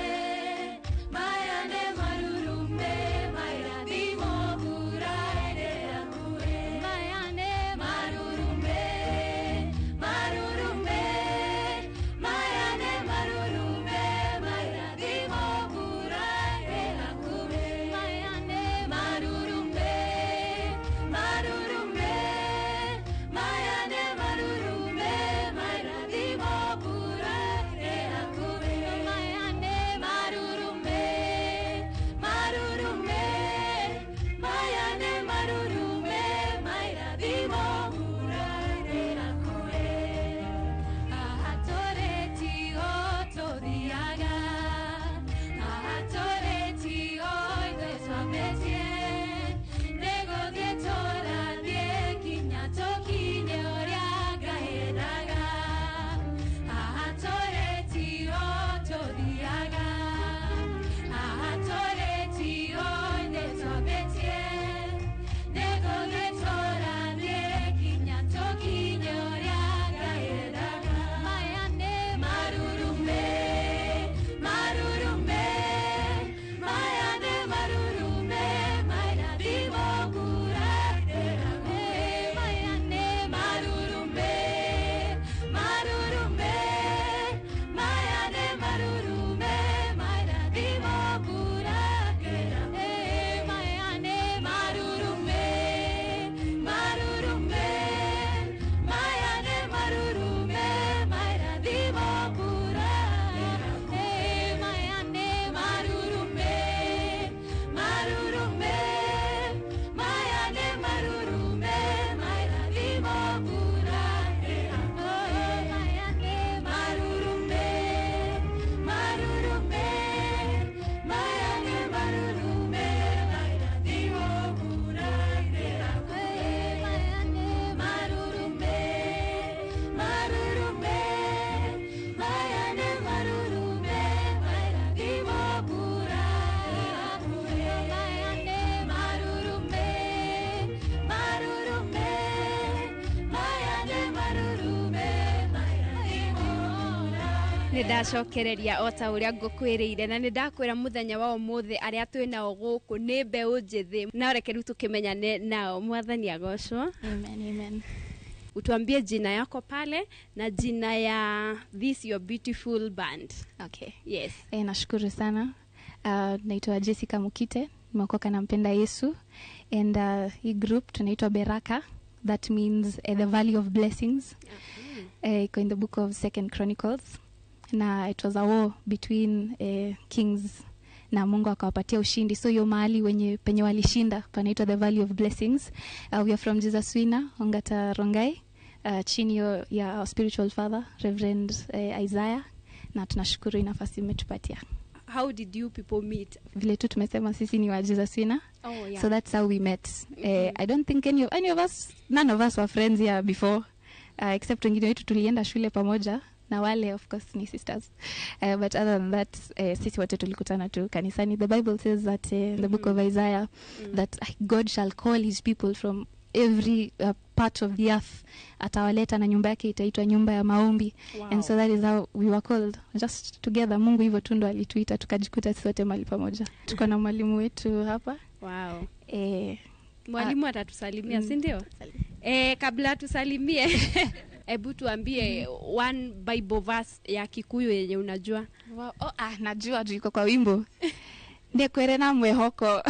maya nĩ marurume, mairathimo mbura ĩrĩ hakuhĩ. Maya nĩ marurume, marurume, maya nĩ marurume, mairathimo mbura ĩrĩ hakuhĩ. Maya nĩ marurume, marurume, maya nĩ marurume, mairathimo mbura ĩrĩ hakuhĩ. Maya nĩ marurume, marurume, maya nĩ marurume, mairathimo mbura ĩrĩ hakuhĩ. Haha tũrĩ tiho tũthiaga, haha tũrĩ tiho ithuĩ twambĩtie, nĩ gũthiĩ tũrathiĩ kinya tũkinye ũrĩa Ngai endaga. Haha tũrĩ tiho tũthiaga, haha tũrĩ tiho ithuĩ twambĩtie, nĩ gũthiĩ tũrathiĩ kinya tũkinye ũrĩa Ngai endaga. Maya nĩ marurume, marurume, maya nĩ marurume, mairathimo mbura ĩrĩ hakuhĩ. Maya nĩ marurume, marurume, maya nĩ marurume, mairathimo mbura ĩrĩ hakuhĩ. Maya nĩ marurume, marurume, maya nĩ marurume, mairathimo mbura ĩrĩ hakuhĩ. Maya nĩ marurume, marurume, maya nĩ marurume, mairathimo mbura ĩrĩ hakuhĩ. Maya nĩ marurume, marurume, maya nĩ marurume, mairathimo mbura ĩrĩ hakuhĩ. Maya nĩ marurume, marurume, maya nĩ marurume, mairathimo mbura ĩrĩ hakuhĩ. Maya nĩ marurume, marurume, maya nĩ marurume, mairathimo mbura. Nĩ ndacokereria o ta ũrĩa ngũkwĩrĩire, na nĩ ndakwĩra mũthenya wa ũmũthĩ arĩa twĩ nao gũkũ nĩ mbeũ njĩthĩ, na reke rĩu tũkĩmenyane nao. Mwathani agocwo. Amen, amen. Utuambie jina yako pale na jina ya this your beautiful band. Okay. Yes. Nashukuru sana. Naitwa Jessica Mukite, nimeokoka nampenda Yesu, and hii group tunaitwa Beraka. That means the Valley of Blessings. Iko in the book of Second Chronicles. Na it was a war between kings na Mungu akawapatia ushindi. So hiyo mahali wenye penye walishinda panaitwa the Valley of Blessings. We are from Jesus Winner Ongata Rongai, chini ya our spiritual father Reverend Isaiah, na tunashukuru nafasi mmetupatia. How did you people meet? Vile tu tumesema sisi ni wa Jesus Winner. Oh, yeah. So that's how we met. I don't think any of us, none of us were friends here before, except wengine wetu tulienda shule pamoja na wale of course ni sisters. But other than that, sisi wote tulikutana tu kanisani. The Bible says that in the book of Isaiah that God shall call his people from every part of the earth, atawaleta na nyumba yake itaitwa nyumba ya maombi. Wow. And so that is how we were called, just together. Mungu hivyo tu ndo alituita tukajikuta sisi wote mahali pamoja. Tuko na mwalimu wetu hapa. Wow. Mwalimu atatusalimia, si ndio? Kabla tusalimie, hebu tuambie one Bible verse ya Kikuyu yenye unajua. Wow. Oh, najua juu iko kwa wimbo. Ndekwere na mwehoko.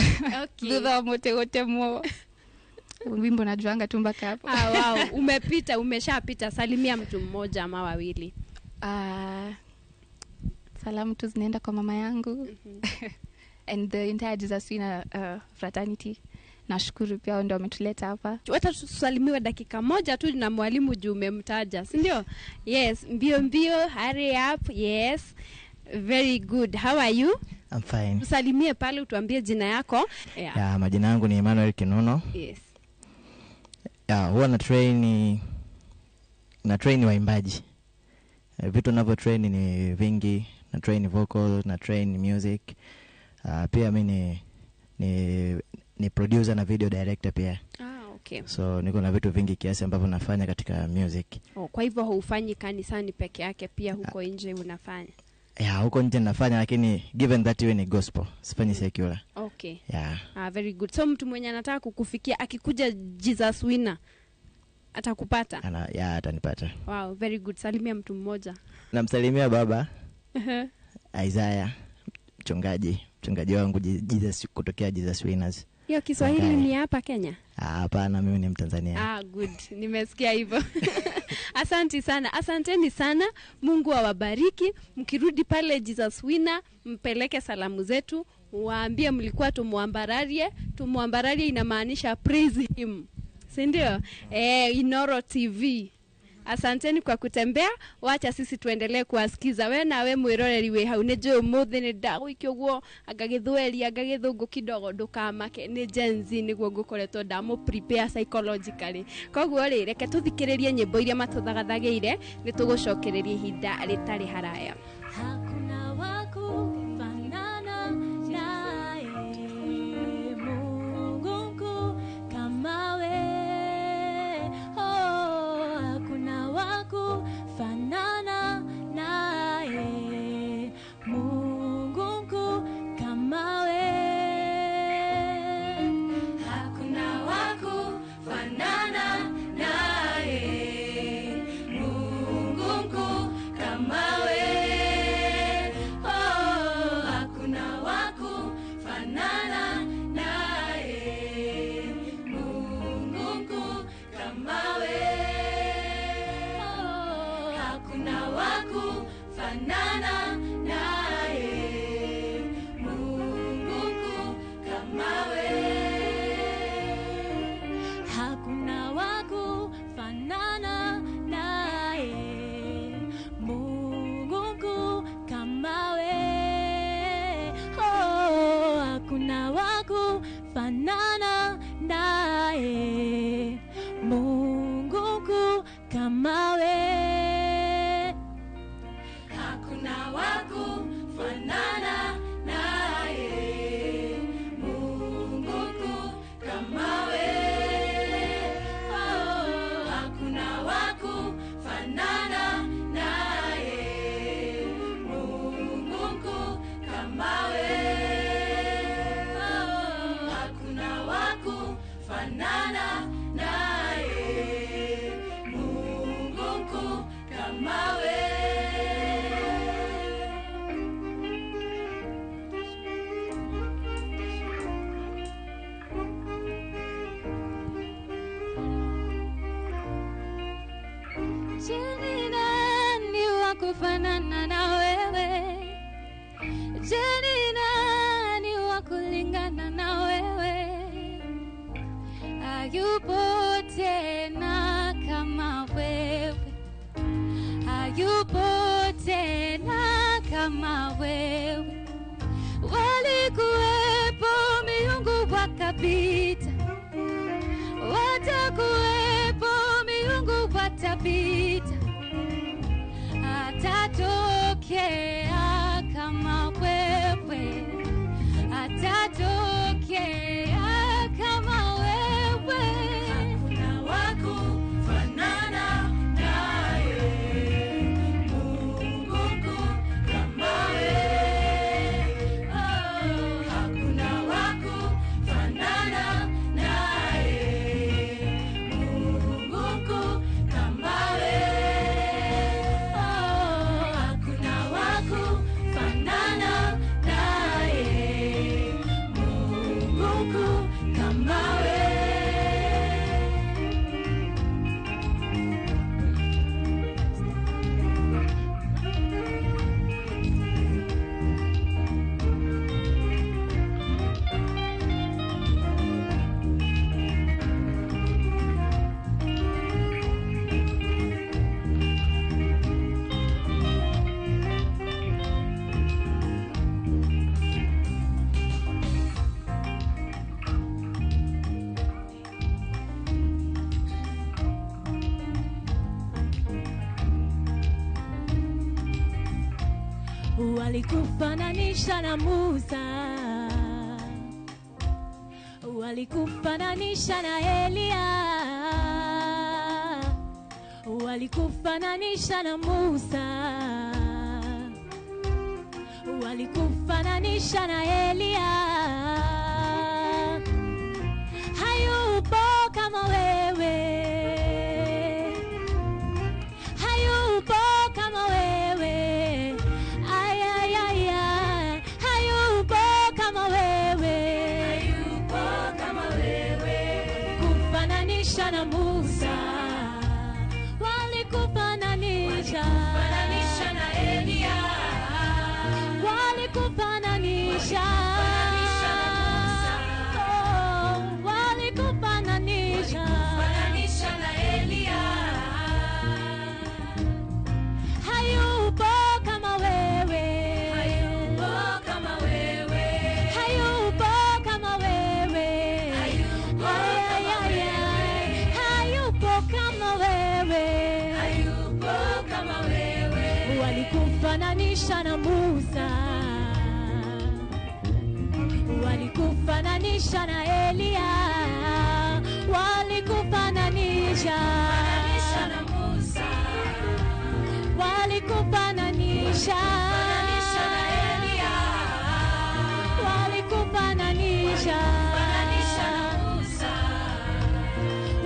Okay. Thutha wa muti gutemwo. Wimbo najuanga tu mpaka hapo. Ah, wow. Umepita, umeshapita. Salimia mtu mmoja ama wawili. Salamu tu zinaenda kwa mama yangu and the entire Jesus Winner fraternity. Nashukuru pia ndio wametuleta hapa. Wacha tusalimiwe dakika moja tu na mwalimu juu umemtaja, si ndio? Yes, mbio mbio, hurry up. Yes. Very good. How are you? I'm fine. Tusalimie pale utuambie jina yako. Yeah. Yeah, majina yangu ni Emmanuel Kinono. Yes. Yeah, huwa na train waimbaji. Vitu ninavyo train ni vingi, na train vocal, na train music. Pia mimi ni producer na video director pia. Ah, okay. So niko na vitu vingi kiasi ambavyo nafanya katika music. Oh, kwa hivyo hufanyi kanisani peke yake, pia huko nje unafanya? Yeah, huko nje nafanya, lakini given that iwe ni gospel, sifanyi secular. Okay. Yeah. Ah, very good. So mtu mwenye anataka kukufikia akikuja Jesus Winner atakupata? Yeah, atanipata. Wow, very good. Salimia mtu mmoja. Namsalimia baba Isaiah, mchungaji wangu Jesus, kutokea Jesus Winners. Hiyo Kiswahili ni hapa Kenya? Hapana, mimi ni Mtanzania. Ah, good. Nimesikia hivyo. Asante sana. Asanteni sana. Mungu awabariki. Mkirudi pale Jesus Winner, mpeleke salamu zetu. Waambie mlikuwa tumuambararie. Tumuambararie inamaanisha praise him. Si ndio? Inoro TV. Asanteni kwa kutembea. Wacha sisi tuendelee kuwasikiza. We nawe mwiroreri wi hau nĩ njũĩ ũmũthĩ nĩ ndagũikia ũguo anga gĩthweri anga gĩthũngũ kidogo ndũkamake, nĩ Gen Z nĩguo ngũkoretwo ndamũ prepare psychologically. Koguo rĩ, reke tũthikĩrĩrie nyĩmbo iria matũthagathagĩire, nĩ tũgũcokereria ihinda rĩtarĩ haraya. Hakuna wa kufanana naye, Mungu mkuu kama we. Oh, hakuna wa kufanana naye, Mungu mkuu kama we. Hakuna wa kufanana naye, Mungu mkuu kama we. Oh, hakuna wa kufanana naye, Mungu mkuu kama we. Oh, hakuna wa kufanana naye, Mungu mkuu kama we. Hakuna wa kufanana naye, Mungu mkuu kama we. Oh, hakuna wa kufanana naye, Mungu mkuu kama we. Hakuna wa kufanana naye, Mungu mkuu kama we. Oh, hakuna wa kufanana naye, Mungu mkuu kama we. Oh, hakuna wa Hayupo tena kama wewe, hayupo tena kama wewe. Walikuwepo miungu wakapita, watakuwepo miungu watapita, atatokea kama wewe, atatokea kama wewe. Hakuna wakufanana naye, Mungu kama wewe. Oh, hakuna wakufanana naye, Mungu kama wewe. Oh, hakuna wakufanana naye, Mungu kama wewe. Walikufananisha na Musa, walikufananisha na Elia, walikufananisha na Musa, walikufananisha na Elia. Hayupo kama wewe, hayupo kama wewe. Ay, ay, ay, ay. Hayupo kama wewe, Hayupo kama wewe. Kufananisha na Musa, walikufananisha, Walikufananisha na Elia, walikufananisha, Walikufananisha na Musa, oh, walikufananisha, walikufananisha na Elia. Hayupo kama wewe, Hayupo kama wewe, hayupo kama wewe, Hayupo Ay, ay, kama ay, ay. Hayupo kama wewe, hayupo kama wewe. Walikufananisha na Musa, walikufananisha na Elia, walikufananisha, Walikufananisha na Musa, walikufananisha, walikufananisha na Elia, walikufananisha, walikufananisha na Musa,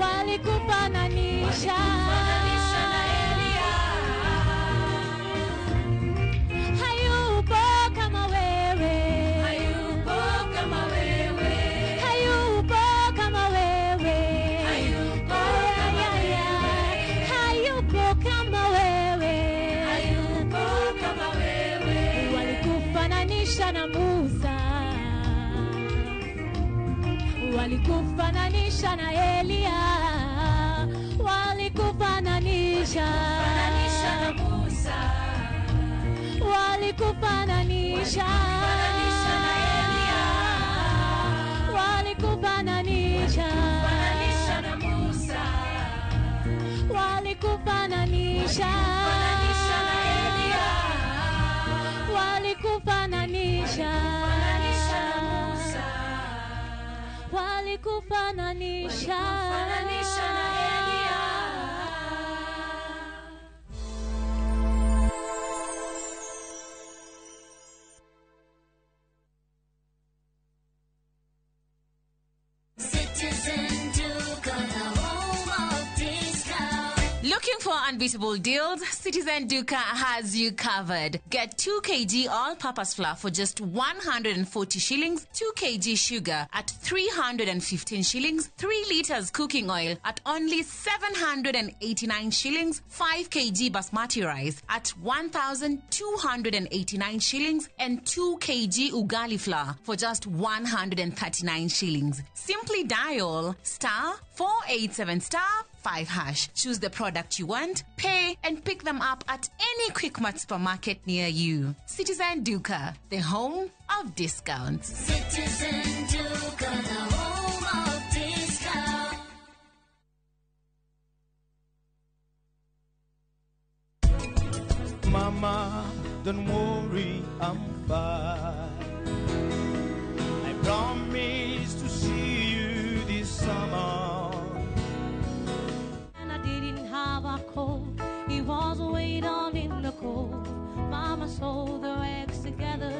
walikufananisha, walikufananisha na Elia. Hayupo kama wewe, Hayupo kama wewe, hayupo kama wewe, Hayupo Ay, kama ay, ay, ay. Hayupo kama wewe, hayupo kama wewe. Walikufananisha na Musa, walikufananisha na Elia, walikufananisha, Walikufananisha na Musa, walikufananisha, walikufananisha na Elia, walikufananisha, walikufananisha na Musa, walikufananisha, walikufananisha na Elia, walikufananisha, walikufananisha na Musa, walikufananisha, walikufananisha na Elia. Citizen Duka, the home of discount. Looking for unbeatable unbeatable deals, Citizen Duka has you covered. Get 2 kg all-purpose flour for just 140 shillings, 2 kg sugar at 315 shillings, 3 liters cooking oil at only 789 shillings, 5 kg basmati rice at 1,289 shillings, and 2 kg ugali flour for just 139 shillings. Simply dial star 487 star 5 hash. Choose the product you want, pay, and pick them up at any Quickmart supermarket near you. Citizen Duka, the home of discounts. Citizen Duka, the home of discount. Mama, don't worry, I'm fine. I promise to see you this summer. And I didn't have a coat. He was way down in the cold. Mama sewed the rags together,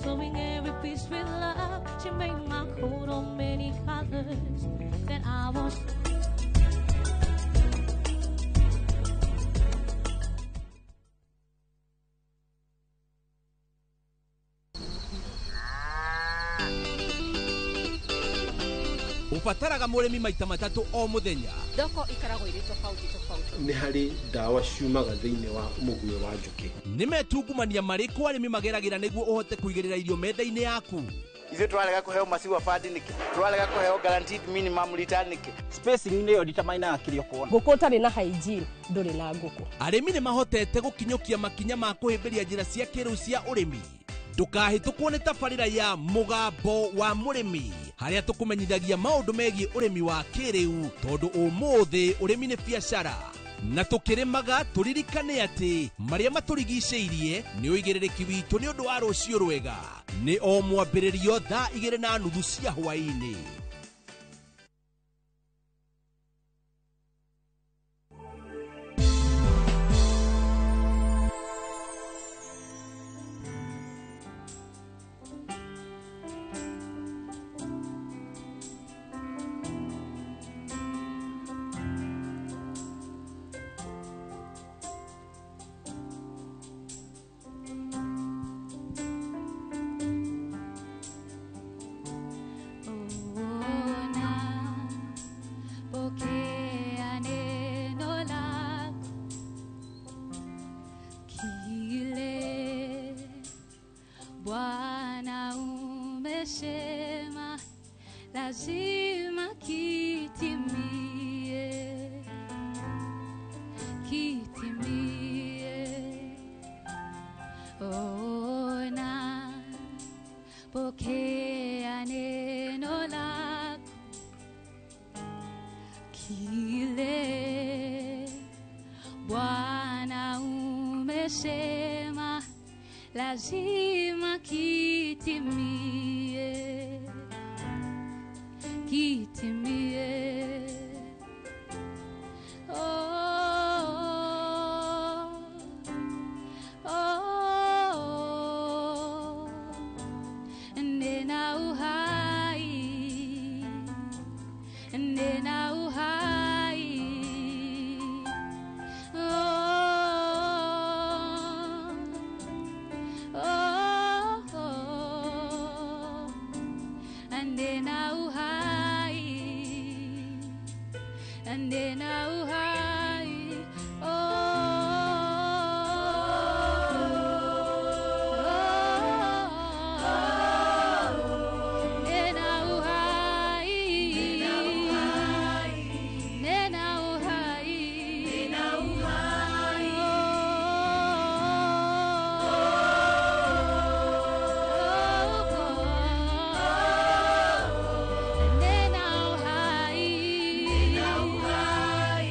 sewing every piece with love. She made my coat of many colors. Then I was. Ũbataraga mũrĩmi maita matatũ o mũthenya. Thoko ikoragwo irĩ tofauti tofauti. Nĩ harĩ ndawa ciumaga thĩinĩ wa mũguĩ wa njũkĩ. Nĩ metungumania marĩkũ arĩmi mageragĩra nĩguo ũhote kũigĩrĩra irio metha-inĩ yaku? Ithuĩ tũrarega kũheo maciwa bandi nĩkĩ? Tũrarega kũheo guaranteed minimum return nĩkĩ? Spacing nĩyo determinaga kĩrĩa ũkuona. Ngũkũ ũtarĩ na hygiene ndũrĩ na ngũkũ. Arĩmi nĩ mahotete gũkinyũkia makinya ma kũhĩmbĩria njĩra cia kĩrĩu cia ũrĩmi. Ndũkahĩtũkwo nĩ tabarĩra ya Mũgambo wa Mũrĩmi harĩa tũkũmenyithagia maũndũ megiĩ ũrĩmi wa kĩrĩu tondũ ũmũthĩ ũrĩmi nĩ biacara na tũkĩrĩmaga tũririkane atĩ marĩa matũrigicĩirie nĩ ũigĩrĩrĩki witũ nĩ ũndũ wa rũciũ rwega. Nĩ o mwambĩrĩrio thaa 2:30 cia hwaĩ-inĩ. Pokea neno lako kile Bwana umesema lazima kitimie, kitimie. Ona pokea neno lako kile Bwana umesema lazima kitimie, kitimie. Oh, oh, oh, nena uhai, nena uhai. Oh, oh, oh, nena uhai, nena uhai. Oh, nena uhai, nena uhai, nena uhai. Nena uhai, nena uhai,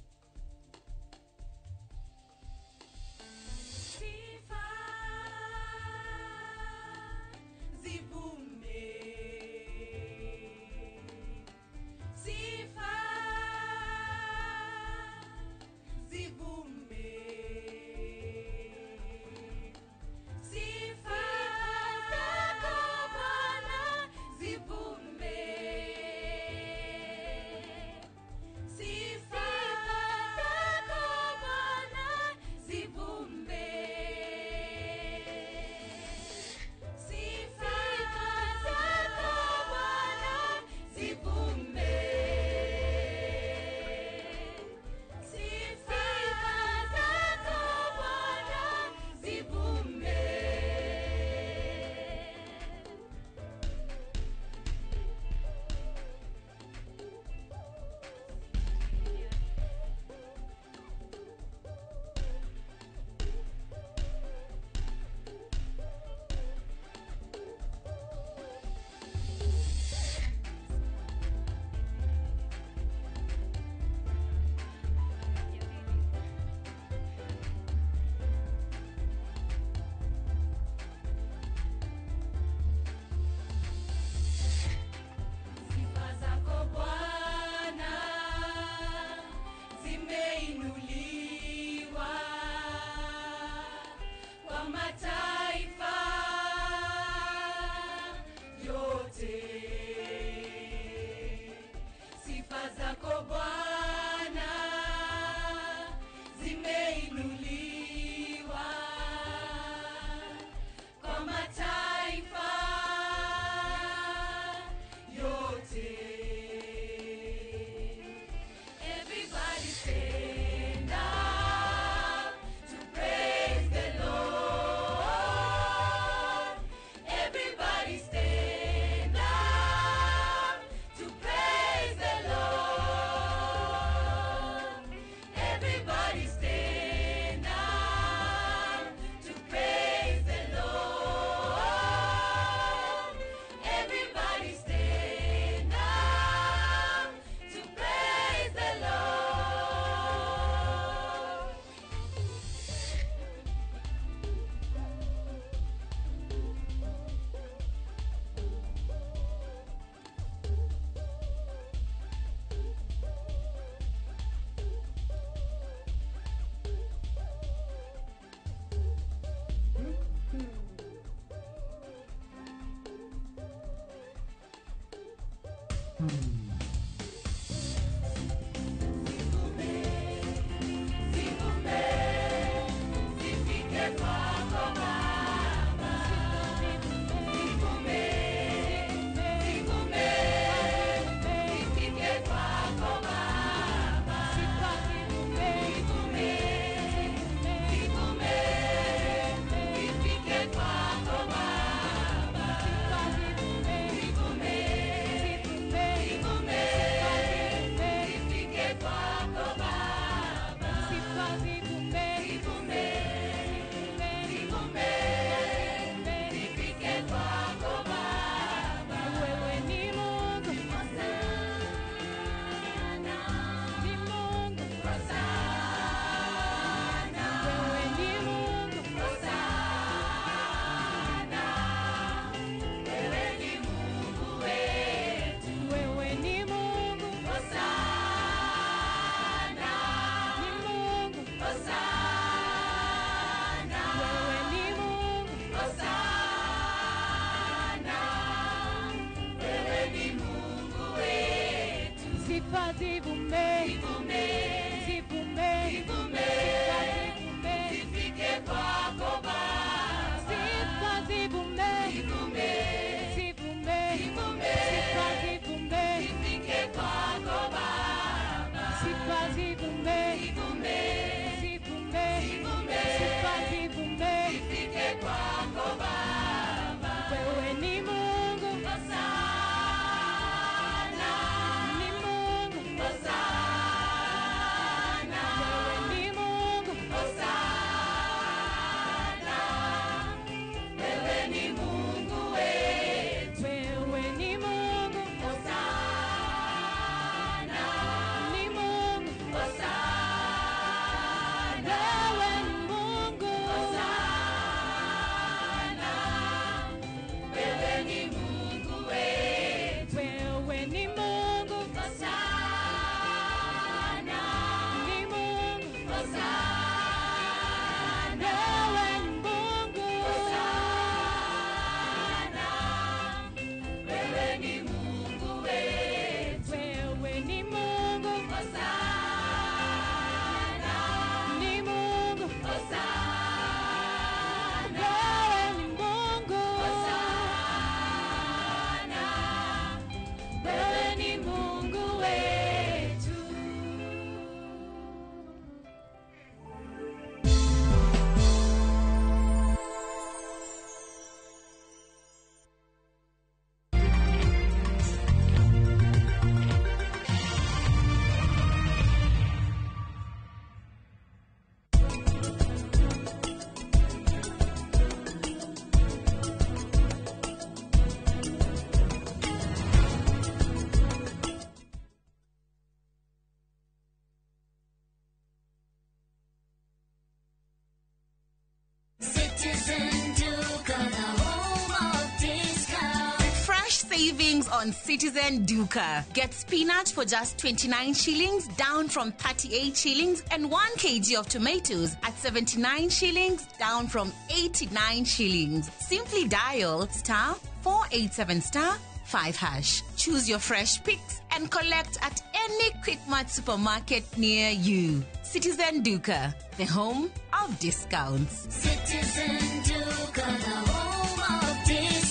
Savings on Citizen Duka. Get spinach for just 29 shillings, down from 38 shillings, and 1 kg of tomatoes at 79 shillings, down from 89 shillings. Simply dial star 487 star 5 hash. Choose your fresh picks and collect at any Quickmart supermarket near you. Citizen Duka, the home of discounts. Citizen Duka, the home of discounts.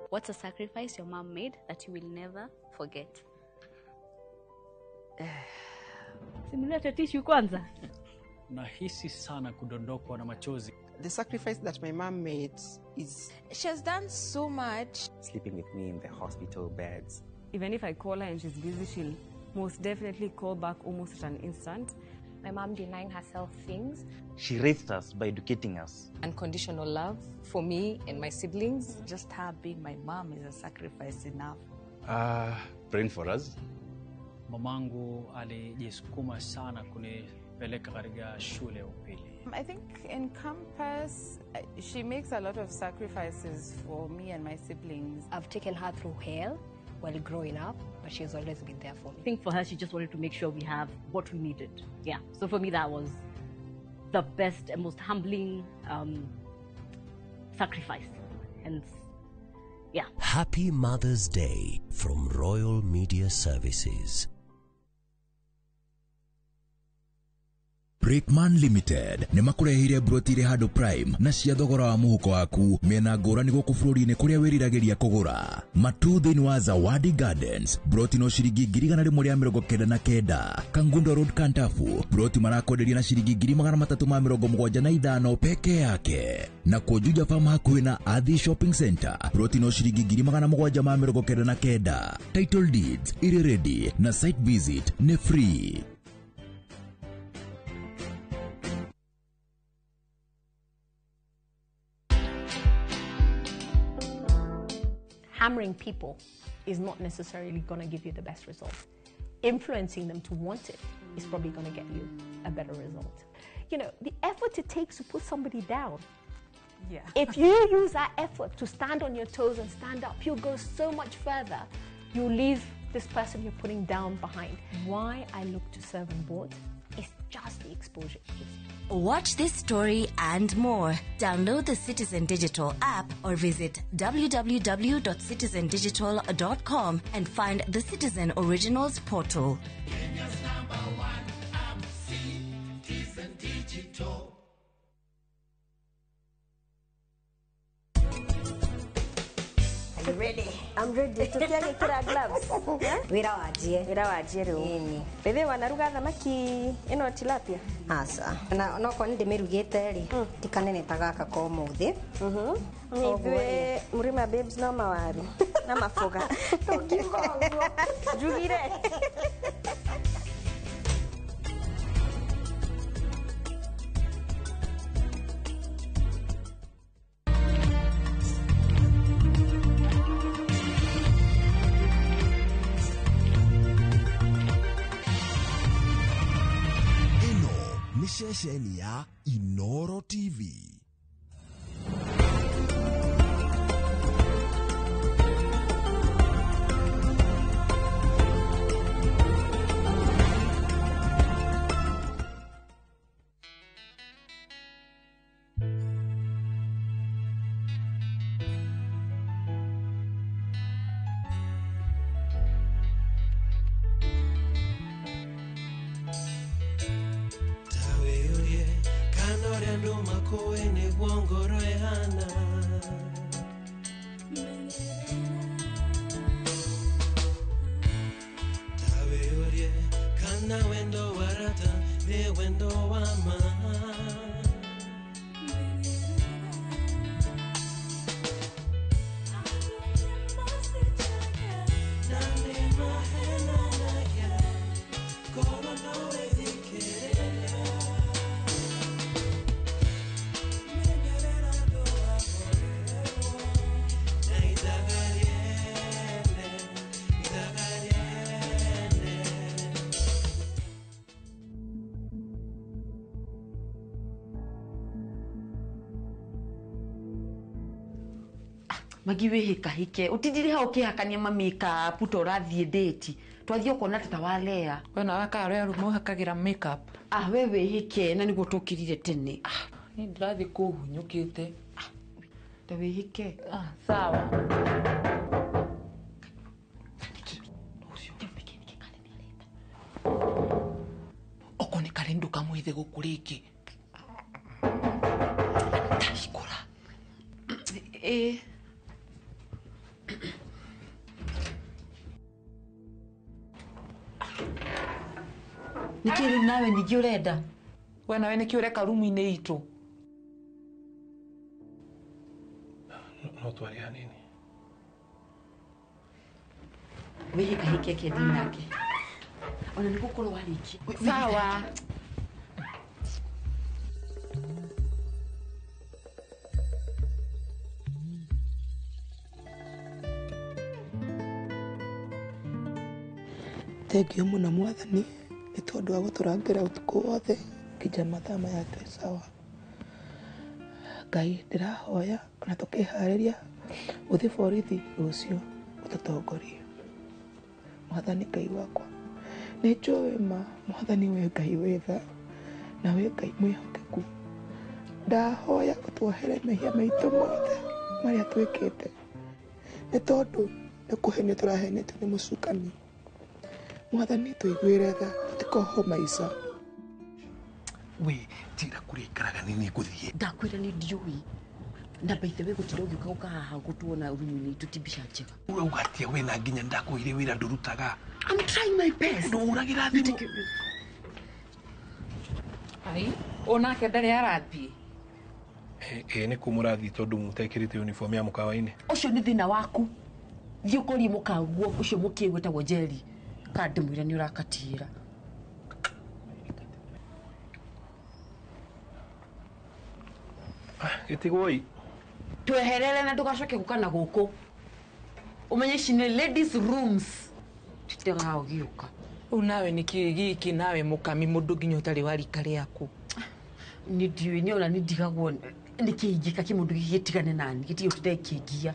What's a sacrifice your mom made that you will never forget? Simulate tissue kwanza. Nahisi sana kudondokwa na machozi. The sacrifice that my mom made is... She has done so much. Sleeping with me in the hospital beds. Even if I call her and she's busy, she'll most definitely call back almost at an instant. My mom denying herself things. She raised us by educating us. Unconditional love for me and my siblings. Just her being my mom is a sacrifice enough. Praying for us. Mamangu alijisukuma sana kunipeleka katika shule ya upili. I think in campus, she makes a lot of sacrifices for me and my siblings. I've taken her through hell while growing up, but she's always been there for me. I think for her, she just wanted to make sure we have what we needed. Yeah, so for me, that was the best and most humbling sacrifice. Hence, yeah. Happy Mother's Day from Royal Media Services. Breakman Limited nĩ makũreheire broti irĩ handũ prime na cia thogora wa mũhuko waku mĩena ngũrani gũkũ bũrũri-inĩ kũrĩa wĩriragĩria kũgũra. Matu thĩinĩ wa Zawadi Gardens broti no ciringi 199,000. Kangundo Road Kantafu broti marakwenderia na ciringi 375,000 peke yake. Na Juja Farm hakuhĩ na Athi Shopping Center broti no ciringi 799,000. Title deeds irĩ ready na site visit nĩ free. Hammering people is not necessarily going to give you the best result. Influencing them to want it is probably going to get you a better result. You know, the effort it takes to put somebody down. Yeah. If you use that effort to stand on your toes and stand up, you'll go so much further. You'll leave this person you're putting down behind. Why I look to serve on boards is just the exposure it gives me. Watch this story and more. Download the Citizen Digital app or visit www.citizendigital.com and find the Citizen Originals portal. Kenya's number one app, Citizen Digital. Are you ready? I'm ready. Tukiagikira gloves. Wira wanjie. Wira wanjie riu. Bethe wanaruga thamaki ino tilapia? Aca. Na no ko ndimirugite ri. Ti kanene ta gaka ko muthi. Ithuĩ Murima Babes no mawaru na maboga. Tũngiuga ũguo. Njugire. Ceceni ya Inoro TV. Magi wihika hike utindire hau ukihakania ma makeup ta urathie date twathie ukona ta walea we nawe ka aria arume uhakagira makeup. Ah, we wihike na niguo tukirire tene. Ah, ni ndirathie kuhunyukite. Ah, ta wihike. Ah, sawa. Oko ni kare ndukamwithe guku ringi. Ndahingũra. Ĩ. Nĩkĩ rĩu nawe ningĩ ũrenda? We nawe nĩkĩ ũreka rumu-inĩ itũ? No twarie hanini. Wĩhĩkahĩke kendi nake. Ona nĩ gũkorwo warĩkia. Sawa. Thengio mũno mwathani nĩ tondũ wa gũtũrangĩra ũtukũ wothe nginya mathaa maya twĩ sawa. Ngai ndĩrahoya ona tũkĩharĩria gũthiĩ borithi rũciũ ũtũtongorie. Mwathani Ngai wakwa nĩ njũĩ ma mwathani wĩ Ngai wĩ tha na wĩ Ngai mwĩhokeku. Ndahoya ũtuohere mehia maitũ mothe. Marĩa twĩkĩte nĩ tondũ nĩ kũhenio tũrahenetio nĩ mũcukani. Mwathani tũiguĩre tha tũtikohwo maica. We njĩra kũrĩa ikaraga nĩ ngũthiĩ. Ndakwĩra nĩ ndiũĩ. Na by the way gũtirĩ ũgĩũka gũka haha gũtuona rumu-inĩ itũ ti mbica njega. Urauga atĩa we na nginya ndakũheire wĩra ndũrutaga. I'm trying my best. Ndũhũragĩra thimũ. Ai, onake ndarĩ arathiĩ. Ĩ nĩ kũ mũrathiĩ tondũ mũtekĩrĩte uniform ya mũkawa-inĩ? Ũcio nĩ thĩna waku. Thiĩ ũkorie mũkaguo ũcio mũkĩĩ wĩtagwo Jerry. Kana ndĩmwĩre nĩ ũrakatiĩra. Gĩtigwoi. Tweherere na ndũgacoke gũka na gũkũ. Ũmenye ici nĩ ladies rooms. Titega ũgĩũka. Rĩu nawe nĩ kĩĩ gĩkĩ nawe mũkami mũndũ nginya ũtarĩ wa rika rĩaku. Nĩ ndiũĩ nĩ ona nĩ ndigagwo nĩ kĩĩ ingĩka kĩmũndũ gĩkĩ gĩtigane nani gĩtige gũtinda gĩkĩngia.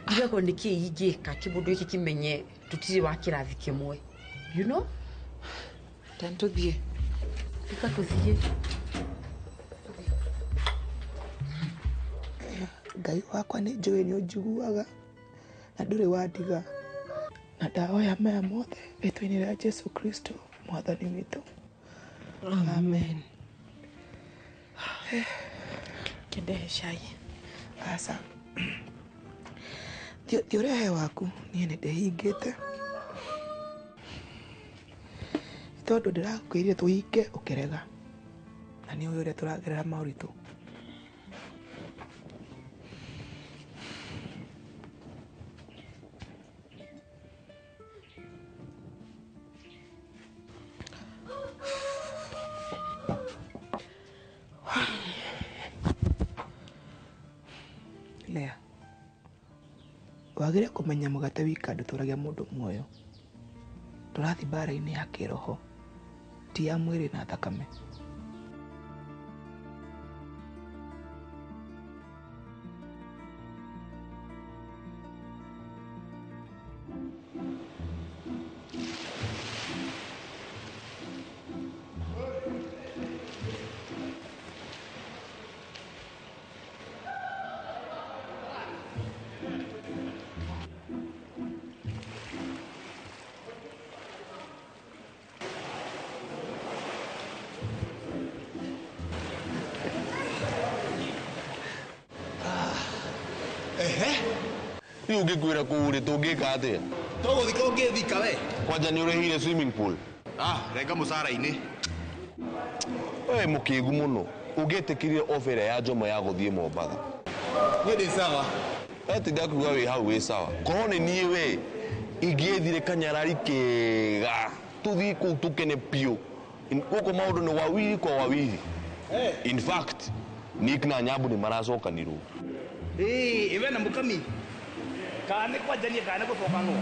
Ndigagwo nĩ kĩĩ ingĩka kĩmũndũ gĩkĩ kĩmenye tũtirĩ wa kĩrathi kĩmwe. You know? Ta nĩtũthiĩ. Reka tũthiĩ. Ngai wakwa nĩ njũĩ nĩ ũnjiguaga na ndũrĩ wandiga. Na ndahoya maya mothe rĩtwa-inĩ rĩa Jesu Kristo mwathani witũ. Amen. Kĩndehe cai. Aca. Thiĩ ũrehe waku niĩ nĩ ndĩhingĩte. Tondũ ndĩrakwĩrire tũhinge ũkĩrega. Na nĩ ũĩ ũrĩa tũragerera moritũ. Lea, wagĩrĩire kũmenya mũgate wika ndũtũragia mũndũ muoyo. Tũrathiĩ mbara-inĩ ya kĩroho, ti ya mwĩrĩ na thakame. Rĩu ũngĩkwĩra kũu rĩ tũngĩka atĩa? Tũgũthika ũngĩthika we. Kwanja nĩ ũrĩhire swimming pool. Ah, renga mũcara-inĩ. We mũkĩgu mũno. Ũngĩetĩkĩrire offer ĩrĩa ya Jomo ya gũthiĩ Mombatha. Niĩ ndĩ sawa. We tinda kuga wĩ hau wĩ sawa. Korwo nĩ niĩ we ingĩethire kanyarari kega tũthiĩ kũu tũkene biũ. Gũkũ maũndũ nĩ wawili kwa wawili. In fact, Nick na Nyambu nĩ maracokanirwo. Ĩĩ, iwe na mũkami. Kana nĩ kwanjania kana nĩ gũcokanwo.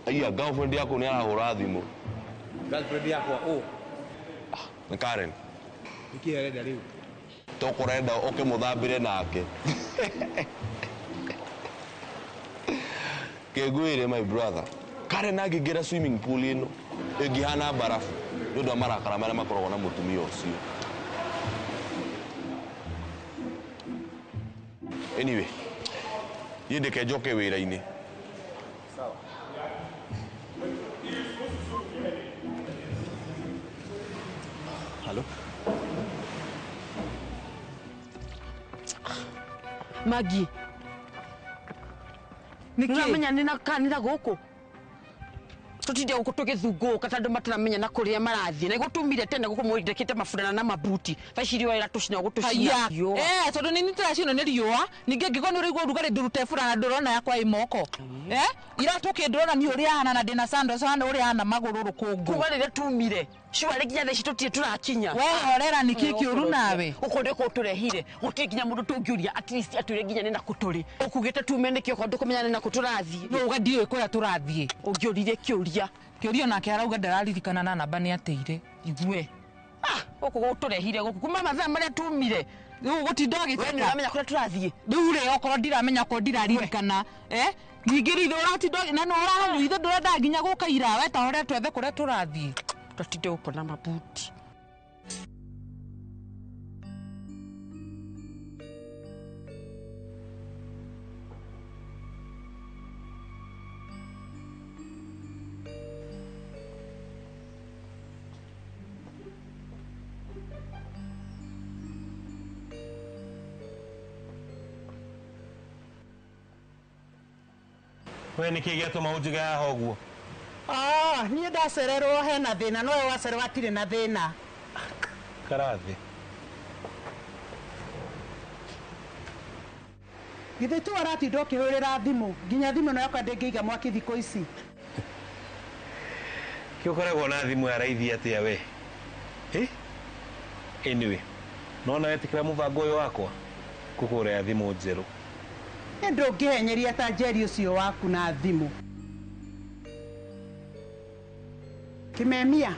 Aiya, girlfriend yako nĩ arahũra thimũ. Girlfriend yakwa ũ? Nĩ Karen. Nĩkĩ arenda rĩu? Tũkũrenda ũke mũthambĩre nake. Kĩngwĩre my brother. Karen angĩingĩra swimming pool ĩno ĩngĩhana mbarabu nĩ ũndũ wa marakara marĩa makoragwo na mũtumia ũcio. Anyway, niĩ ndeke njoke wĩra-inĩ. Sawa. Halo? Magi. Nĩkĩ? Nĩ na kanitha gũkũ. Tũtinde gũkũ tũgĩthungũka tondũ mataramenya na kũrĩa marathiĩ. Na gũtumire tene gũkũ mwĩndĩkĩte maburana na mabuti. Thaa ici riũa rĩratũcina gũtũcina. Eh, tondũ nĩ nĩtũracinwo nĩ riũa. Ningĩ angĩkorwo nĩ ũraigua ũrugarĩ ndũrute burana ndũrona yakwa ĩ moko. Eh, iratũ kĩ ndũrona niĩ ũrĩa hana na ndĩna sandals hana ũrĩa hana magũrũ rũkũngũ. Kuma rĩrĩa tumire. Sure nginya thaa ici tũtirĩ tũrakinya. We horera nĩkĩ kĩũru nawe? Gũkũ nĩkuo tũrehire. Gũtirĩ nginya mũndũ tũngĩũria at least atwĩre nginya nĩ nakũ tũrĩ. Ũkugĩte tume nĩkĩ okorwo ndũkũmenya nĩ nakũ tũrathiĩ. No uga ndiũĩ kũrĩa tũrathiĩ. Ũngĩũrire kĩũria. Kĩũria onake arauga ndararirikana na namba nĩ ateire. Igue. Ah, gũkũ gũtũrehire gũkũ kuma mathaa marĩa tumire. Rĩu gũtinda ũgĩteta. We nĩ ũramenya kũrĩa tũrathiĩ. Rĩu rĩ okorwo ndiramenya okorwo ndiraririkana. Eh? Ningĩ rĩ ũratinda na nĩ ũrahanyũ ithe ndũrenda nginya gũka ira we ta hore twethe kũrĩa tũrathiĩ. Tũtinde gũkũ na mabuti. We nä kä gä atå ma å njuge haha å guo? Ah, niĩ ndacererwo hena thĩna, nowe wacererwo hatirĩ na thĩna. Karathä. Githĩ tu ũratinda ũkĩhũrĩra thimũ, nginya thimũ ĩno yakwa ndĩngĩiga mwaki thikũ ici. Kä å koragwo na thimå ya raithi atä a we? Eh? Anyway, nona wetä kä ra må bango å yå wakwa kå gå ra thimå njerå. Nĩ ndũngĩhenyeria ta Njeri ũcio waku na thimũ. Kĩmemia,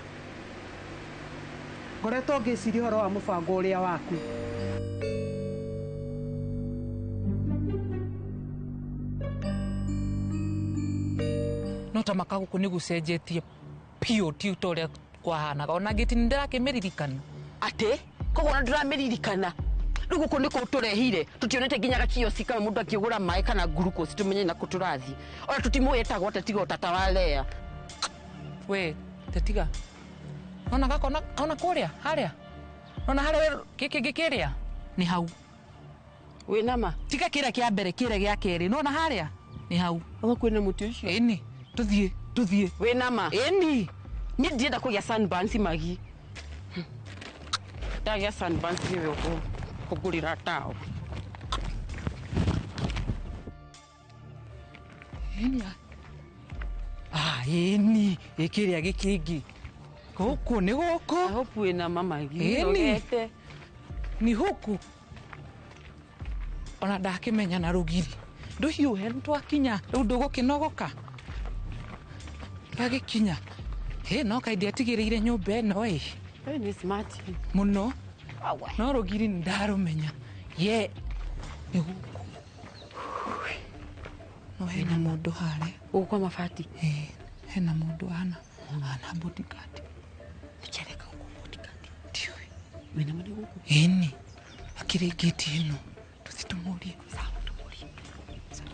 ngoretwo ngĩciria ũhoro wa mũbango ũrĩa waku. No ta maka gũkũ nĩ gũcenjetie biũ, ti ta ũrĩa kwahanaga. Ona ngĩti nĩ ndĩrakĩmĩririkana. Atĩ koguo ona ndũramĩririkana? Rĩu gũkũ nĩkũ tũrehire, tũtionete nginya gakiosi kamwe mũndũ akĩgũra maĩ kana glucose tũmenye nakũ tũrathiĩ. Ona tũtimũĩ etagwo atĩa tiga o tata wa Lea. We tetiga, ona gaka, ona kũrĩa harĩa, ona harĩa gĩkĩ ngĩkĩrĩa nĩ hau. Wĩna ma? Tiga kĩrĩa kĩa mbere, kĩrĩa gĩa kerĩ, nona harĩa nĩ hau. Oga kwĩna mũtĩ ũcio? Ĩni, tũthiĩ tũthiĩ. Wĩna ma? Ĩni. Niĩ ndirenda kũgĩa sunburns magi. Ndagĩa sunburns nĩwe ũkũngũrĩra tawa. Ĩni. Ah, ĩni, ĩkĩrĩa gĩkĩngĩ. Gũkũ nĩ gũkũ. I hope wĩna ma magi. Ĩni. Ni huku. Ona ndakĩmenya na rũgiri. Ndũhiũhe nĩ twakinya, rĩu ndũgũkĩnogoka. Twagĩkinya. Hĩ, no kaĩ ndiatigĩrĩire nyũmba ĩno ĩ. We nĩ smart. Mũno. No rũgiri nĩ ndarũmenya. Ye. Nĩ gũkũ. No hena mũndũ harĩa. Gũkũ kwa mabati? Ĩ, hena mũndũ hana. Hana bodyguard. Nĩkĩareka gũkũ bodyguard? Ndiũĩ. Wĩna ma nĩ gũkũ? Ĩni. Akĩrĩ ngĩti ĩno. Tũthiĩ tũmũrie. Sawa, tũmũrie.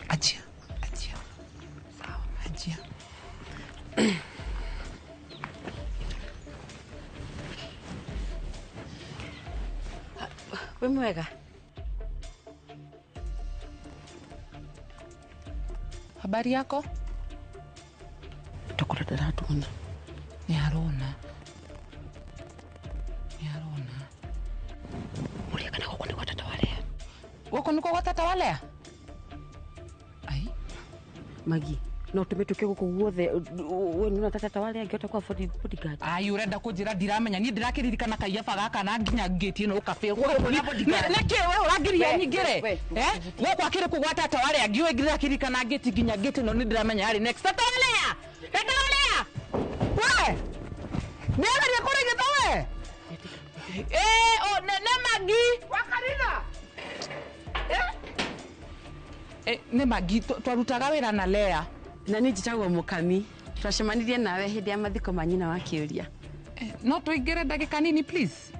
Anjia, anjia. Sawa. Anjia. Wĩ mwega? Habari yako? Tokora ndaratuona. Nĩ arona. Nĩ arona. Mũria kana gũkũ nĩ gwa tata wa Lea. Gũkũ nĩkuo gwa tata wa Lea? Ai. Magi, no tũmĩtũke gũkũ guothe, we nĩũrona ta tata wa Lea angĩhota kwa bodyguard? Ai, ũrenda kũnjĩra ndiramenya. Niĩ ndĩrakĩririkana kaiyaba gaka na nginya ngĩti ĩno ũkabĩ. Nĩkĩ we ũrangiria nyingĩre? Eh? Gũkũ akĩrĩ kũ gwa tata wa Lea? Ngiũĩ ndĩrakĩririkana ngĩti nginya ngĩti ĩno nĩ ndĩramenya yarĩ next. Tata wa Lea! Tata wa Lea! We! Nĩageria kũrigita we? Eh, o nĩ Magi. Wakarina. Eh? Nĩ Magi, twarutaga wĩra na Lea. Na niĩ njĩtagwo Mũkami. Twacemanirie nawe hĩndĩ ya mathiko ma nyina wa Kĩũria. No tũingĩre ndagĩka nini please?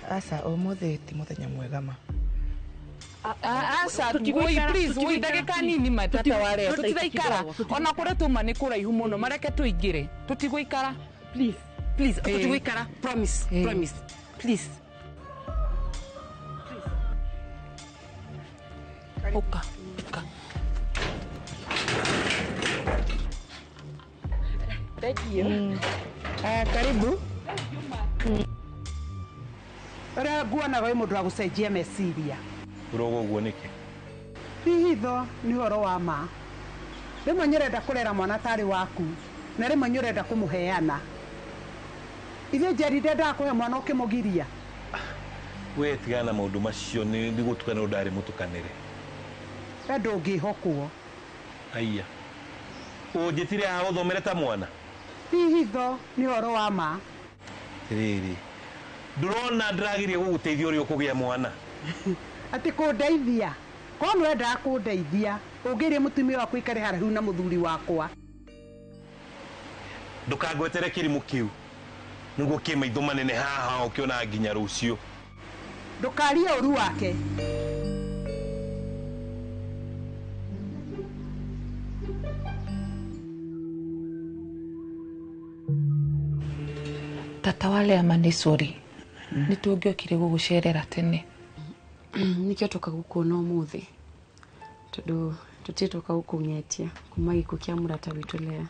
Aca, ũmũthĩ ti mũthenya mwega ma. Aca, please, woi ndagĩka nini ma tata wa Lea. Tũtiraikara. Ona kũrĩa tuma nĩ kũraihu mũno, mareke tũingĩre. Tũtigũikara. Please, please, tũtigũikara. Promise, promise. Please. Ũka, ũka. Thank you. Karibu. Ũrĩa nguonaga wĩ mũndũ wa gũcenjia meciria. Ũroga ũguo nĩkĩ? Ti hitho, nĩ ũhoro wa ma. Rĩmwe nĩ ũrenda kũrera mwana tarĩ waku, na rĩmwe nĩ ũrenda kũmũheana. Ithuĩ Njeri ndendaga kũhe mwana ũkĩmũgiria. We tigana na maũndũ macio, nĩ gũtukana ndarĩ mũtukanĩre. We ndũngĩhokwo. Aiya. Ũnjĩtire haha ũthomere ta mwana? Ti hitho, nĩ ũhoro wa ma. Rĩrĩ, ndũrona ndĩrageria gũgũteithia ũrĩa ũkũgĩa mwana? Atĩ kũndeithia? Korwo nĩ wendaga kũndeithia, ũngĩrire mũtumia waku aikare haraihu na mũthuri wakwa. Ndũkangwetere kĩrimũ kĩu. Nĩguo kĩ maitho manene haha ũkĩona nginya rũciũ. Ndũkarie ũru wake. Tata wa Lea ma nĩ sorry. Nĩ tũngĩokire gũgũcerera tene. Nĩkĩo tũka gũkuona ũmũthĩ. Tondũ tũtirĩ twoka gũkũng'etia kuma gĩkuũ kĩa mũrata witũ Lea.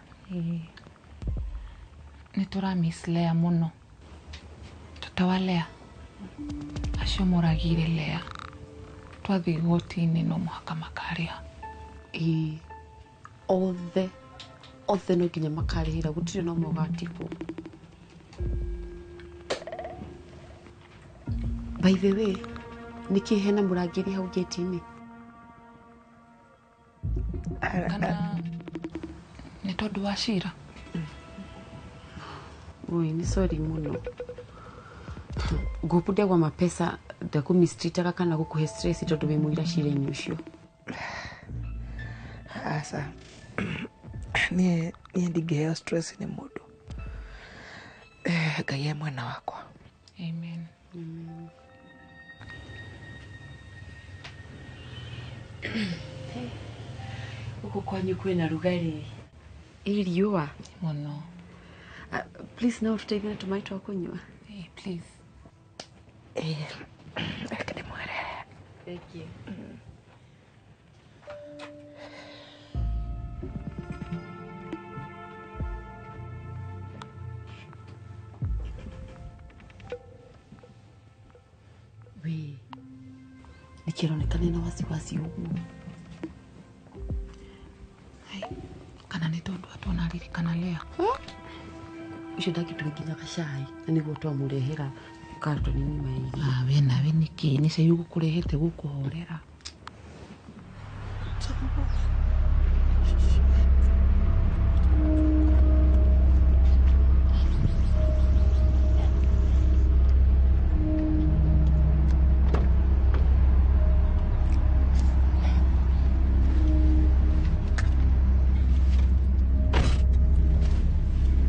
Nĩ tũra miss Lea mũno. Tata wa Lea acio moragire Lea twathiĩ igoti-inĩ no mũhaka makarĩha. Ĩĩ, othe othe no nginya makarĩhĩra, gũtirĩ na ũmwe ũgatigwo. By the way, nĩkĩ hena mũrangĩri hau gate-inĩ? Kana nĩ tondũ wa cira? Oi, nĩ sorry mũno. Ngũkũ ndegwa mapesa ndakũmistreataga kana gũkũhe stress tondũ wĩ mũira cira-inĩ ũcio. Aca, niĩ ndingĩheo stress nĩ mũndũ. Ngai e mwena wakwa. Amen. Gũkũ kwanyu kwĩna rugarĩ? Ĩ riũa mũno. Please no ũtũteithie na tũmaĩ twa kũnyua. Please. Reke ndĩmwerehere. Thank you. We, nĩkĩronekana na wasiwasi ũguo? Kana nĩ tondũ atona ririkana Lea? Ũcio ndangĩtuhe nginya gacai na nĩguo twamũrehera kartoni ng'ima ya iria. We nawe nĩkĩ? Nĩ cai ũgũkũrehete gũkũhorera.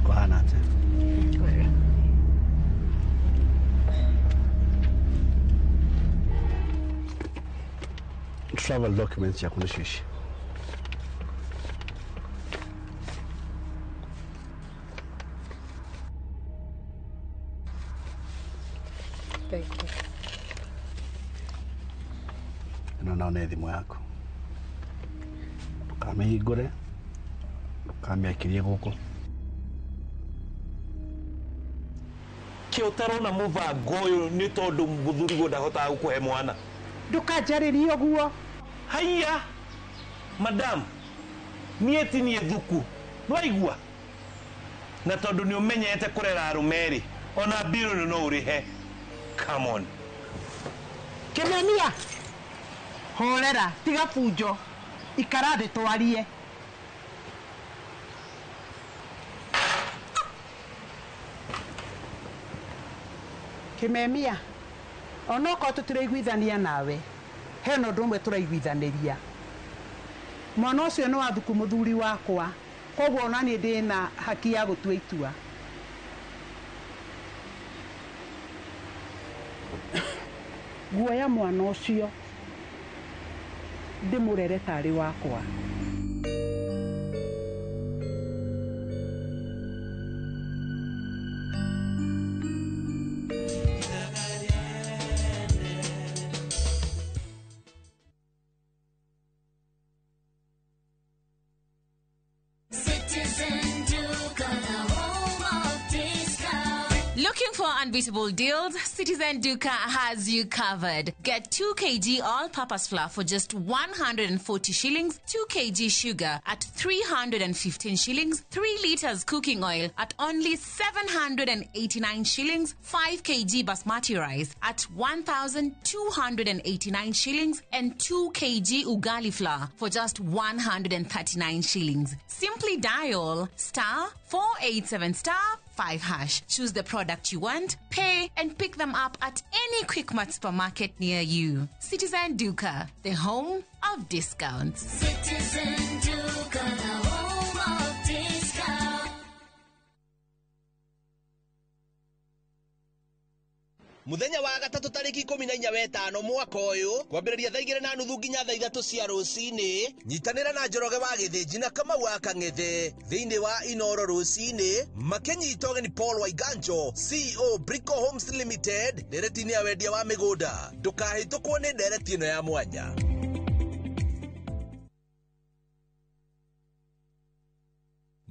Kũhana atĩa? Wega. Travel documents ciaku nĩcio ici. Thank you. Ĩno nayo nĩ thimũ yaku. Ndũkamĩhingũre, ndũkamĩakĩrie gũkũ. Kĩ ũtarona mũbango ũyũ nĩ tondũ mũthuriguo ndahotaga gũkũhe mwana. Ndũkanjarĩrie ũguo. Haiya, madam, niĩ ti niĩ thuku, nĩwaigua? Na tondũ nĩ ũmenyete kũrera arũme rĩ, ona mbirũ no ũrĩhe. Come on. Kĩmenia, horera, tiga bunjo, ikara thĩ twarie. Kĩmemia, onokorwo tũtiraiguithania nawe, hena ũndũ ũmwe tũraiguithanĩria. Mwana ũcio nĩ wa thuku mũthuri wakwa, koguo ona niĩ ndĩna haki ya gũtua itua. Guoya mwana ũcio ndĩmũrere tarĩ wakwa. Citizen Duka, the home of discount. Looking for unbeatable deals? Citizen Duka has you covered. Get 2 kg all-purpose flour for just 140 shillings, 2 kg sugar at 315 shillings, 3 liters cooking oil at only 789 shillings, 5 kg basmati rice at 1,289 shillings, and 2 kg ugali flour for just 139 shillings. Simply dial star 487 star 5 hash. Choose the product you want, pay, and pick them up at any Quickmart supermarket near you. Citizen Duka, the home of discounts. Citizen Duka, the home of discount. Muthenya wa gatatũ tarĩki 14 wetano mwaka ũyũ kwambĩrĩria thaa 2:30 nginya thaa 3 cia rũcinĩ, nyitanĩra na Njoroge wa Gĩthĩnji na Kamau wa Kang'ethe thĩinĩ wa Inoro rũcinĩ makĩnyita ũgeni Paul Waiganjo CEO Brico Homes Limited ndereti-inĩ ya wendia wa mĩgũnda. Ndũkahĩtũkwo nĩ ndereti ĩno ya mwanya.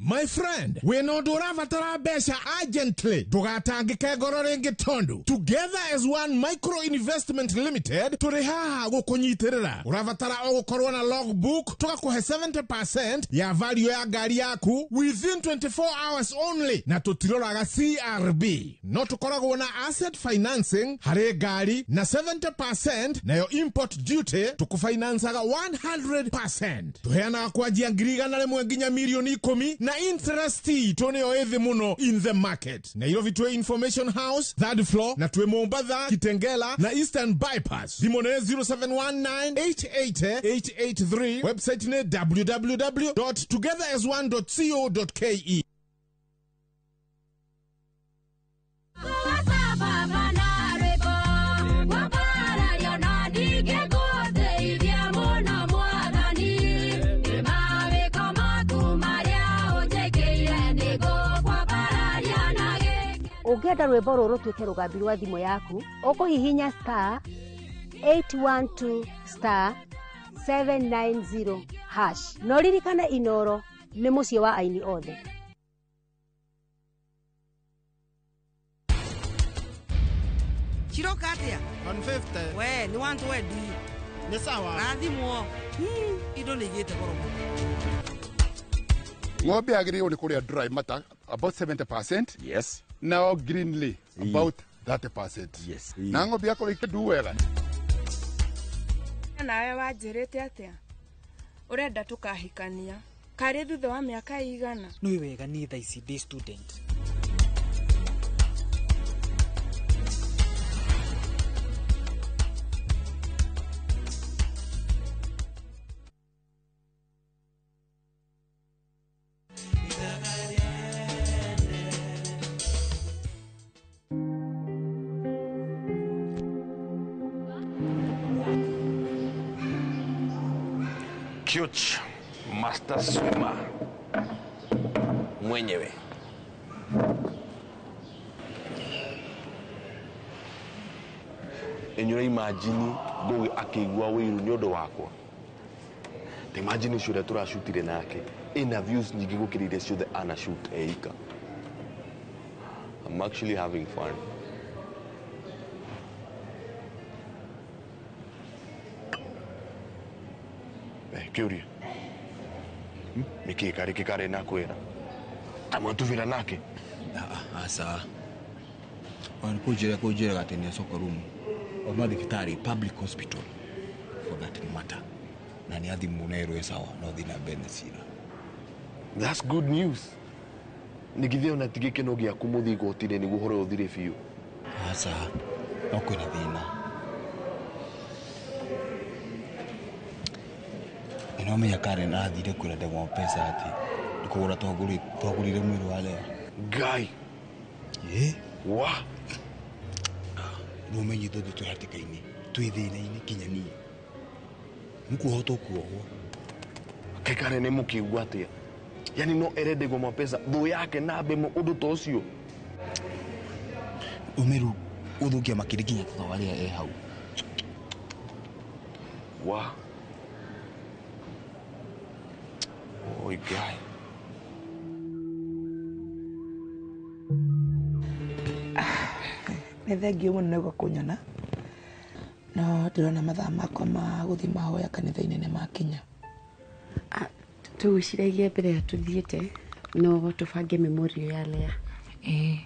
My friend, wĩna ũndũ ũrabatara mbeca urgently, ndũgatangĩke ngoro rĩngĩ tondũ Together as One Micro Investment Limited tũrĩ haha gũkũnyitĩrĩra. Ũrabatara o gũkorwo na logbook, tũgakũhe 70% ya value ya ngari yaku within 24 hours only, na tũtiroraga CRB. No tũkoragwo na asset financing harĩ ngari na 70%, nayo import duty tũkũfinansaga 100%. Tũheanaga kwanjia 100,000 nginya 10,000,000 na interest itũ nĩyo ĩthĩ mũno in the market. Nairobi twĩ Information House third floor, na twĩ Mombatha, Kitengela na Eastern Bypass. Thimũ nĩ 0719888883, website nĩ www.togetherasone.co.ke. Ũngĩenda rwĩmbo rũrũ rũtuĩke rũgambi rwa thimũ yaku, ũkũhihinya star 812 star 790 hash. Na ũririkane Inoro nĩ mũciĩ wa aini othe. Chiroka atia? 150. We, ni 120. Nĩ sawa. Rathimwo. Indo nĩ igĩte goro mũno. Ng'ombe yagĩrĩirwo nĩ kũrĩa dry matter about 70%. Yes. Nao greenly about 30%. Yes. Na ng'ombe yakorwo ĩkĩndu wega. Nawe wanjĩrĩte atĩa? Ũrenda tũkahikania karĩ thutha wa mĩaka igana? Nĩ wega niĩ thaa ici ndĩ student. Cute Master Swimmer mwenyewe. Enyura imagine Ngugi akĩigua wĩiru nĩ ũndũ wakwa. Ta imagine ũcio ũrĩa tũracutire nake ĩna views nyingĩ gũkĩra iria ciothe ana shoot eika. I'm actually having fun. Kĩũria nĩkĩ karĩ kĩkarĩ na kwĩra ta mwatuvĩra nake? Aca, ona kũnjĩra kũnjĩraga atĩ nĩacoka rumu oma thibitarĩ, public hospital for that matter, na nĩ athimwo na erwo sawa no thiĩ na mbere na cira. That's good news. Nĩgithĩ ona ti gĩkeno gĩaku mũthiĩ igoti-inĩ nĩguo ũhoro ũyũ ũthire biũ? Aca, no kwĩna thĩna. Nĩnomenya Karen arathire kwĩra ndegwa pesa atĩ nĩkũgũra twagũrire mwĩrĩ wa Lea. Ngai. Ĩ? Wa. Nĩũmenye ithuothe twĩ hatĩka-inĩ, twĩ thĩna-inĩ nginya niĩ. Mũkuohwo tũkuohwo. Kaĩ Karen nĩ mũkĩigua atĩa? Yani no ere ndegwa mapesa thũ yake na mbemo ũndũ ta ũcio? Ũmeru ũthũkia makĩria nginya thutha wa Lea e hau. Wa. Oi, Ngai. Nĩ thengiũ mũno nĩguo kũnyona, no ndĩrona mathaa makwa ma gũthiĩ mahoya kanitha-inĩ nĩ makinya. Tũgwĩciragia mbere ya tũthiĩte no tũbange memorial ya Lea. Ĩĩ,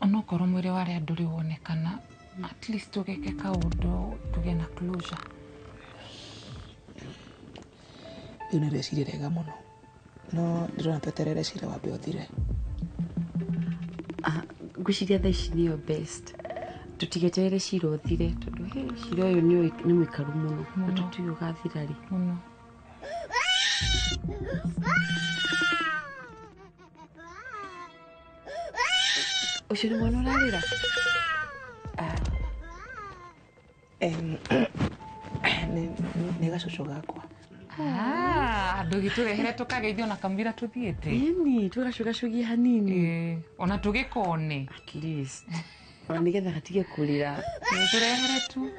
onokorwo mwĩrĩ wa Lea ndũrĩ wonekana, at least tũgeke kaũndũ tũgĩe na closure. Rĩu nĩ rĩciria rĩega mũno, no ndĩrona tweterere cira wambe ũthire. Ngwĩciria thaa ici nĩyo best. Tũtigeterere cira ũthire tondũ he cira ũyũ nĩ mũikaru mũno na tũtiũĩ ũgathira rĩ. Mũno. Ũcio nĩ mwana ũrarĩra? Nĩ gacũcũ gakwa. Ndũgĩtũrehere tũkageithio na kamũira tũthiĩte. Ĩni, tũgacũgacũgie hanini. Ona tũgĩkone. At least. Ona nĩgetha gatige kũrĩra. Tũrehere tu.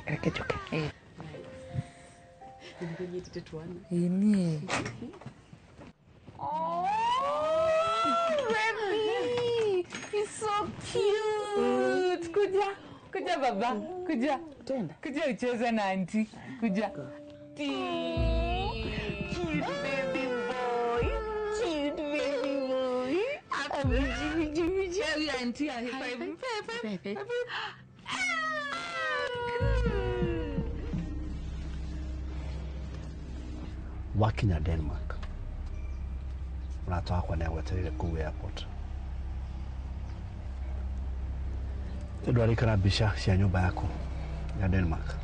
Reke njũke. Nĩnyitĩte twana. Ĩni. Oh, baby. He's so cute. Kuja. Kuja baba. Kuja. Tenda. Kuja ucheze na auntie. Kuja. Cute baby boy. Cute baby boy. Auntie, high five. Five. Wakinya Denmark. Mũrata wakwa nĩ agwetereire kũu airport. Nĩ ndwarĩkana mbica cia nyũmba yaku ya Denmark.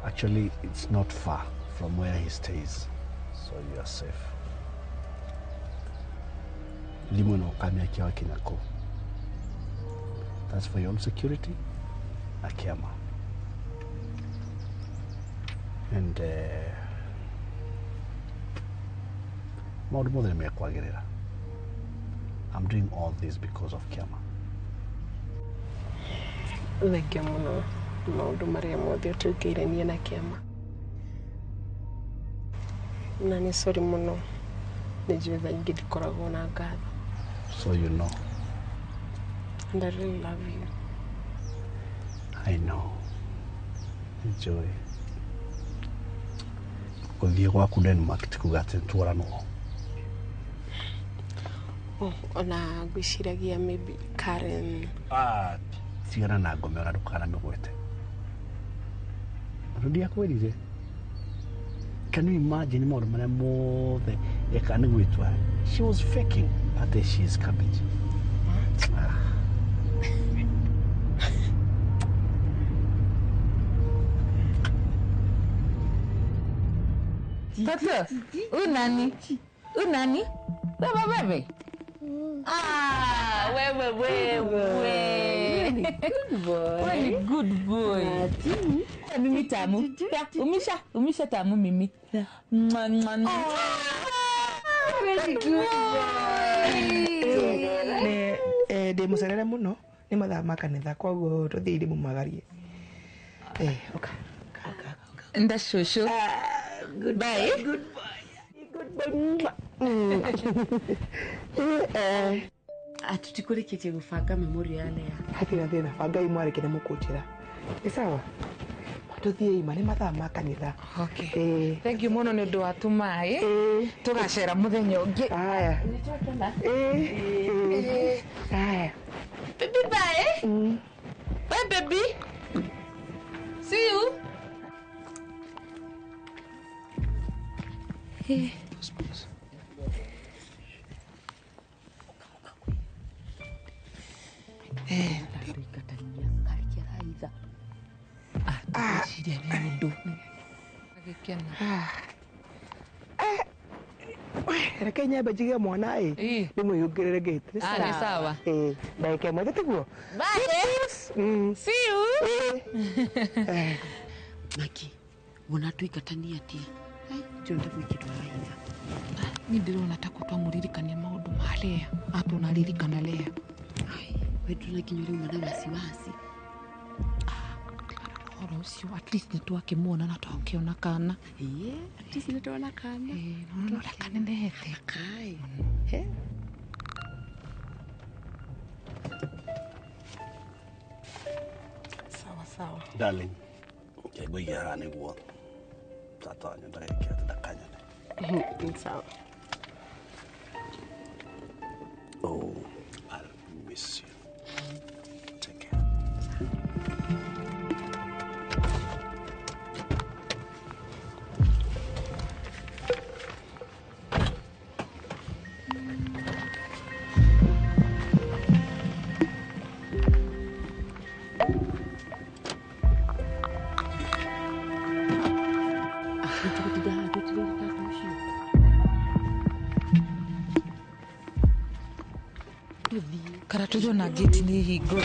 Actually, it's not far from where he stays, so you are safe. Thimũ ĩno ũkamĩakia wakinya kũu. That's for your own security na kĩama. And maũndũ mothe nĩ mekwagĩrĩra. I'm doing all this because of Kiama. Thengia mũno maũndũ marĩa mothe ũtwĩkĩire niĩ na Kĩama. Na nĩ sorry mũno, nĩ njũĩ thaa ingĩ ndikoragwo na ngatho. So you know. And I really love you. I know. Enjoy. Gũthiĩ gwaku Denmark ti kuga atĩ nĩtworanwo. Oh, ona ngwĩciragia maybe Karen. Ah, tigana na ngome ona ndũkanamĩgwete. Ũndũ ndiakwĩrire. Can you imagine maũndũ marĩa mothe eka nĩ gwĩtua? She was faking atĩ she is cabbage. What? Ah. Toto, unani? Unani? Wewe wewe. Ah, wewe wewe. Good boy. Wewe ni good boy. Mimi tamu. Umisha, umisha tamu mimi. Mwa mwa. Very good boy. Ne ndĩ mũcerere mũno nĩ mathaa ma kanitha koguo tũthiĩ ndĩmumagarie. Ũka. Nda shosho. Goodbye. Good boy. Good boy. Atutikurĩkĩtie gũbanga memorial ya Lea. Hatirĩ thĩna, bangai mwarĩkia nĩ mũkũnjĩra. Nĩ sawa? Tũthiĩ ima nĩ mathaa ma kanitha. Okay. Thank you mũno nĩ ũndũ wa tũmaĩ. Tũgacera mũthenya ũngĩ. Haya. Haya. Baby bye. Bye baby. See you. Hey. Reke nyambe njige mwana ĩ ndĩmwĩhingũrĩre gate. Nĩ sawa. Ndagĩka ĩmwe tiguo? Bye. See you. Maki, wona tũingatania atia? Ndĩrona gwĩkĩrwo raitha. Niĩ ndĩrona ta twamũririkania maũndũ ma Lea, atũnaririkana Lea. We ndũrona nginya ũrauma na wasiwasi. Ũhoro ũcio at least nĩ twakĩmuona na twakĩona kana. Ĩĩ, at least nĩ twona kana. Ĩĩ, nona ũrĩa kanenehete. Kai. Sawa sawa. Darling, ngũiga haha nĩguo tata wanyu ndageke atĩ ndakanyone. Sawa. Oh, I'll miss you. Take care. Karatuthio na gate nĩ hingũre.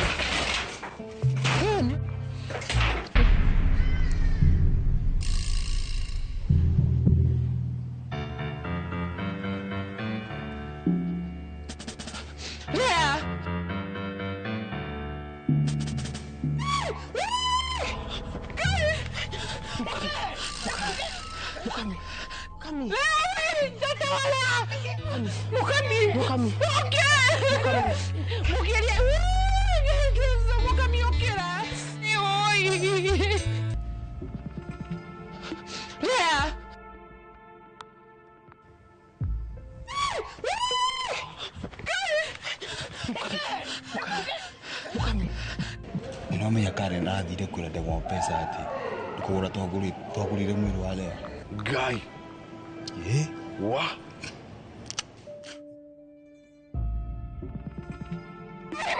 Lea! Mukami. Tata wala. Mukami. Mukami. Okay. Mukiria. Mukami okera. Lea. Mukami. Nĩwamenya Karen athire kwĩra ndegwa mbeca atĩ kũgũra twagũrire mwĩrĩ wa Lea. Ngai. Ĩ? Wa.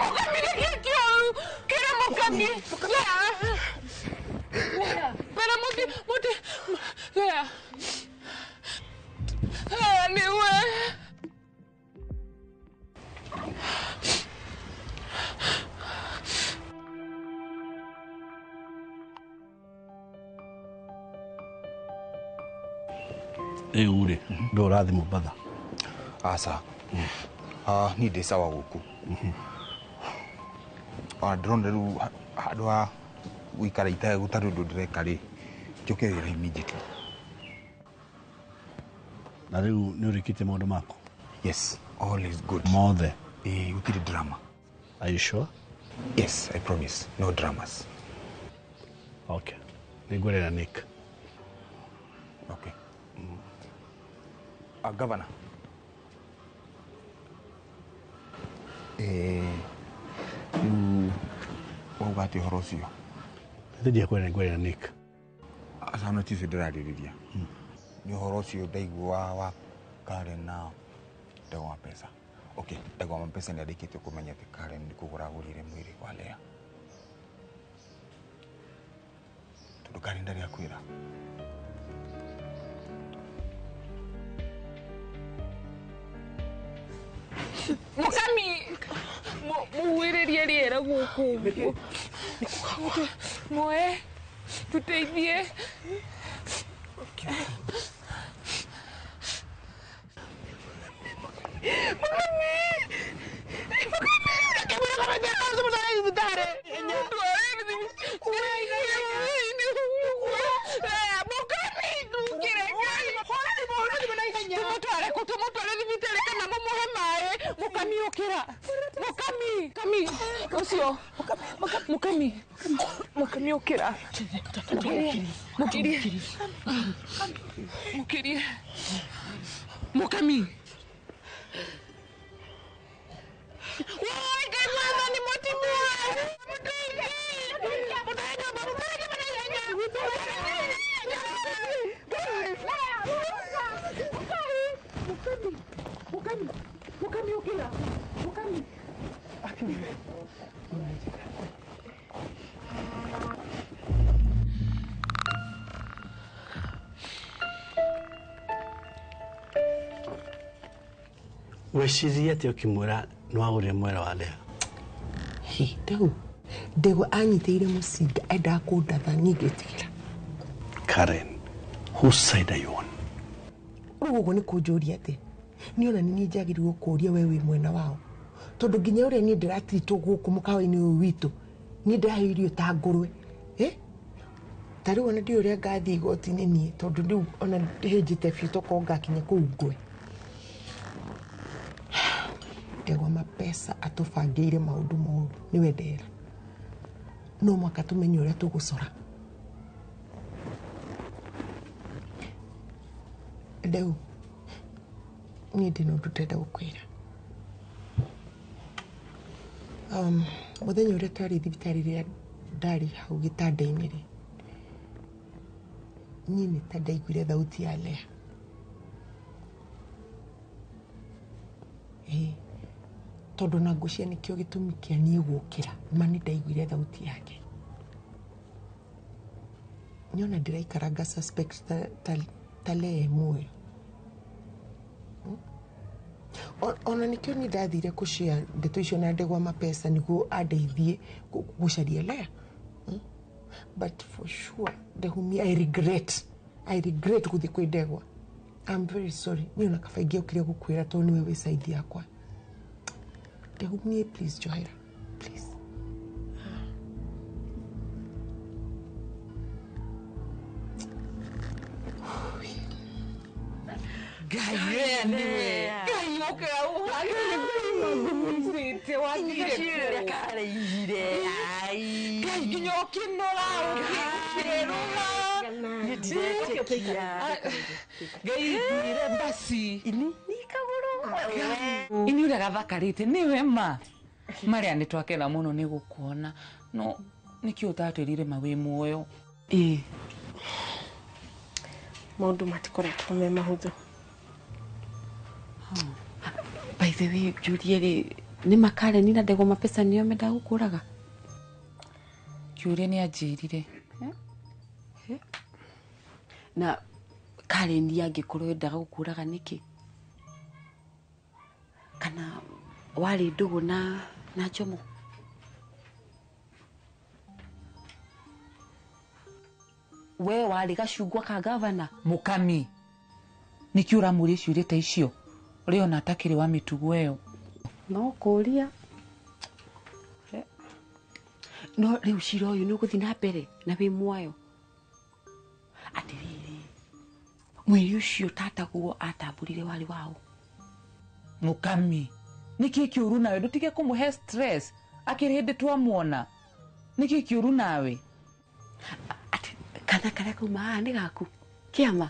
Mukami nĩkĩo. Kĩra Mukami. Lea. Lea. Pero muti muti. Lea. Lea niwe. Rĩu rĩ ndå ũrathiĩ Mombatha? Aca. Niĩ ndĩ sawa gũkũ. Ona ndĩrona rĩu handũ ha gũikara gũtarĩ ũndũ ndĩreka rĩ, njũke wĩra immediately. Na rĩu nĩ ũrĩkĩtie maũndũ maku? Yes, all is good. Mothe? Ĩĩ, gũtirĩ drama. Are you sure? Yes, I promise. No dramas. Okay. Nĩngwĩrĩra Nick. Okay. Governor. Rĩu wauga atĩ ũhoro ũcio? Nĩ ngwĩrĩra Nick. Aca no ti ũcio ndĩrarĩrĩria. Nĩ ũhoro ũcio ndaigua wa Karen na Ndegwa Mapesa. Okay, Ndegwa Mapesa nĩ arĩkĩtie kũmenya atĩ Karen nĩ kũgũra agũrire mwĩrĩ wa Lea. Tondũ Karen ndarĩ akwĩra. Mukami muhuĩrĩrie rĩera gũkũ ũguo. Moe tũteithie. Mukami. Tumutware thibitarĩ kana mũmũhe maĩ. Mukami ũkĩra. Mukami, kami, ũcio. Mukami, mukami ũkĩra. Mũkirie. Mũkirie. Mukami. Woi, Ngai mwathani mũtimwe. Mukami, mukami ũkĩra. Mukami. Wecirie atĩa ũkĩmwĩra nĩ wagũrire mwĩrĩ wa Lea? Hi, ndegu ndegwa anyitĩire mũcinga endaga kũndatha niĩ ngĩtigĩra. Karen, whose side are you on? Rĩu ũguo nĩ kũnjũria atĩ niĩ ona nĩ niĩ njagĩrĩirwo kũũria we wĩ mwena wao, tondũ nginya ũrĩa niĩ ndĩratiritwo gũkũ mũkawa-inĩ ũyũ witũ niĩ ndĩraheo irio ta ngũrwe. Ta rĩu ona ndiũĩ ũrĩa ngathiĩ igoti-inĩ niĩ, tondũ rĩu ona hĩnjĩte biũ tokorwo ngakinya kũu ngwe. Ndegwa Mapesa atũbangĩire maũndũ moru nĩwe ndera. No mũhaka tũmenye ũrĩa tũgũcora. Ndeu, niĩ ndĩna ũndũ ndĩrenda gũkwĩra. Mũthenya ũrĩa twarĩ thibitarĩ rĩrĩa ndarĩ hau gĩtanda-inĩ rĩ, niĩ nĩ ta ndaiguire thauti ya Lea. Ĩĩ, tondũ na ngwĩciria nĩkĩo gĩtũmi kĩa niĩ gũkĩra, ma nĩ ndaiguire thauti yake. Niona ndĩraikaranga suspect ta Lea e muoyo. Ona nĩkĩo niĩ ndathire kũshare ndeto icio na Ndegwa Mapesa nĩguo andeithie gũcaria Lea. But for sure, Ndehumi, I regret gũthiĩ kwĩ Ndegwa. I'm very sorry. Niĩ ona kaba ingĩokire gũkwĩra tondũ nĩwe wĩ side yakwa. Ndehumi, please njohera. Please. Ngai we niwe. Ngai oke au wathire Ũrĩa kareihire. Ai. Ngai nginya ũkĩnora ũkĩrũga. Nĩndĩretĩkia. Ngai thire basi. Ini ni kagũrũ. Ini ũrĩa gathakarĩte nĩwe ma. Maria nĩ twakena mũno nĩ gũkuona. No nĩkĩ ũtatwĩrire ma wĩ muoyo? Ĩĩ. Maũndũ matikoretwo me mahũthũ. By the way, njũrie rĩ, nĩ makareni na ndegwa mapesa nĩo mendaga gũkũraga? Kĩũria nĩ anjĩrire. Na kareni angĩkorwo endaga gũkũraga nĩkĩ? Kana warĩ ndũgũ na Njomo? We warĩ gacungwa ka gavana? Mũkami, nĩkĩ ũramũria ciũria ta icio? Ũrĩa ona atakĩrĩ wa mĩtugo ĩyo. No kũria. No rĩu cira ũyũ nĩ ũgũthiĩ na mbere na wĩ muoyo. Atĩrĩrĩ, mwĩrĩ ũcio tataguo atambũrire warĩ waũ? Mũkami, nĩkĩ kĩũru nawe? Ndũtige kũmũhe stress akĩrĩ hĩndĩ twamuona. Nĩkĩ kĩũru nawe? Kana karĩa kauma haha nĩ gaku? Kĩama?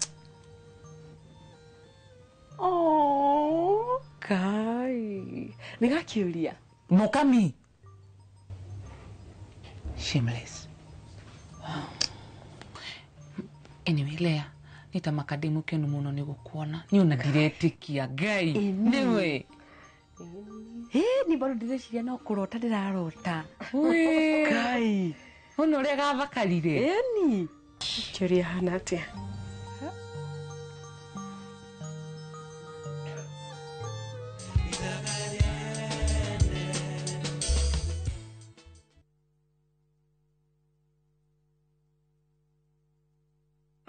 Oh, Kai. Nĩ gakĩũria? Mũkami. Shameless. Anyway, Lea, nĩ ta maka ndĩ mũkenu mũno nĩ gũkuona. Niĩ ona ndiretĩkia. Ngai, nĩwe. Ĩ, niĩ bado ndĩreciria no kũrota ndĩrarota. Ngai. Ona ũrĩa gathakarire. Ĩni. Kĩũria hana atĩa?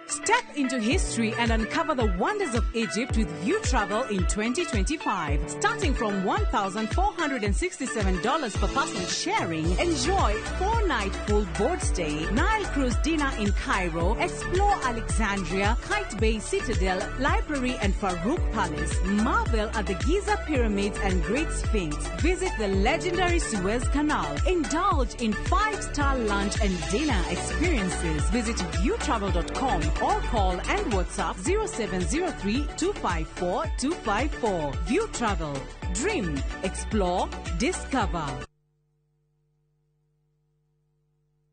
Step into history and uncover the wonders of Egypt with View Travel in 2025. Starting from $1,467 per person sharing, enjoy 4-night full board stay, Nile cruise dinner in Cairo, explore Alexandria, Kite Bay Citadel, Library and Farouk Palace, marvel at the Giza Pyramids and Great Sphinx, visit the legendary Suez Canal, indulge in 5-star lunch and dinner experiences. Visit viewtravel.com or call and WhatsApp 0703 254 254. View Travel. Dream, explore, discover.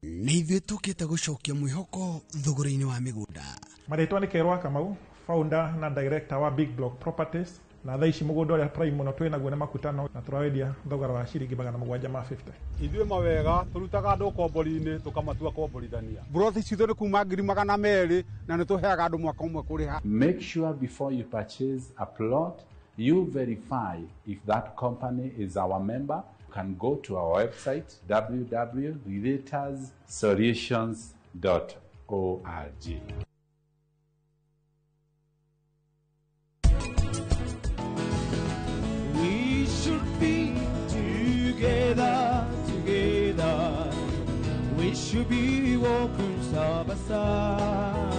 Nĩ ithuĩ tũkĩte gũcokia mwĩhoko thogora-inĩ wa mĩgũnda. Marĩtwa nĩ Kerwa Kamau, founder na director wa Big Block Properties, na thaa ici mũgũnda ũrĩa prime mũno twĩ naguo nĩ Makutano na tũrawendia thogora wa ciringi 750. Ithuĩ mawega tũrutaga andũ kombori-inĩ tũkamatua komborithania. Mburoti citũ nĩ kuma 200,000 na nĩ tũheaga andũ mwaka ũmwe kũrĩha. Make sure before you purchase a plot, you verify if that company is our member. You can go to our website www.relatorsolutions.org. We should be together, together. We should be walking side by side.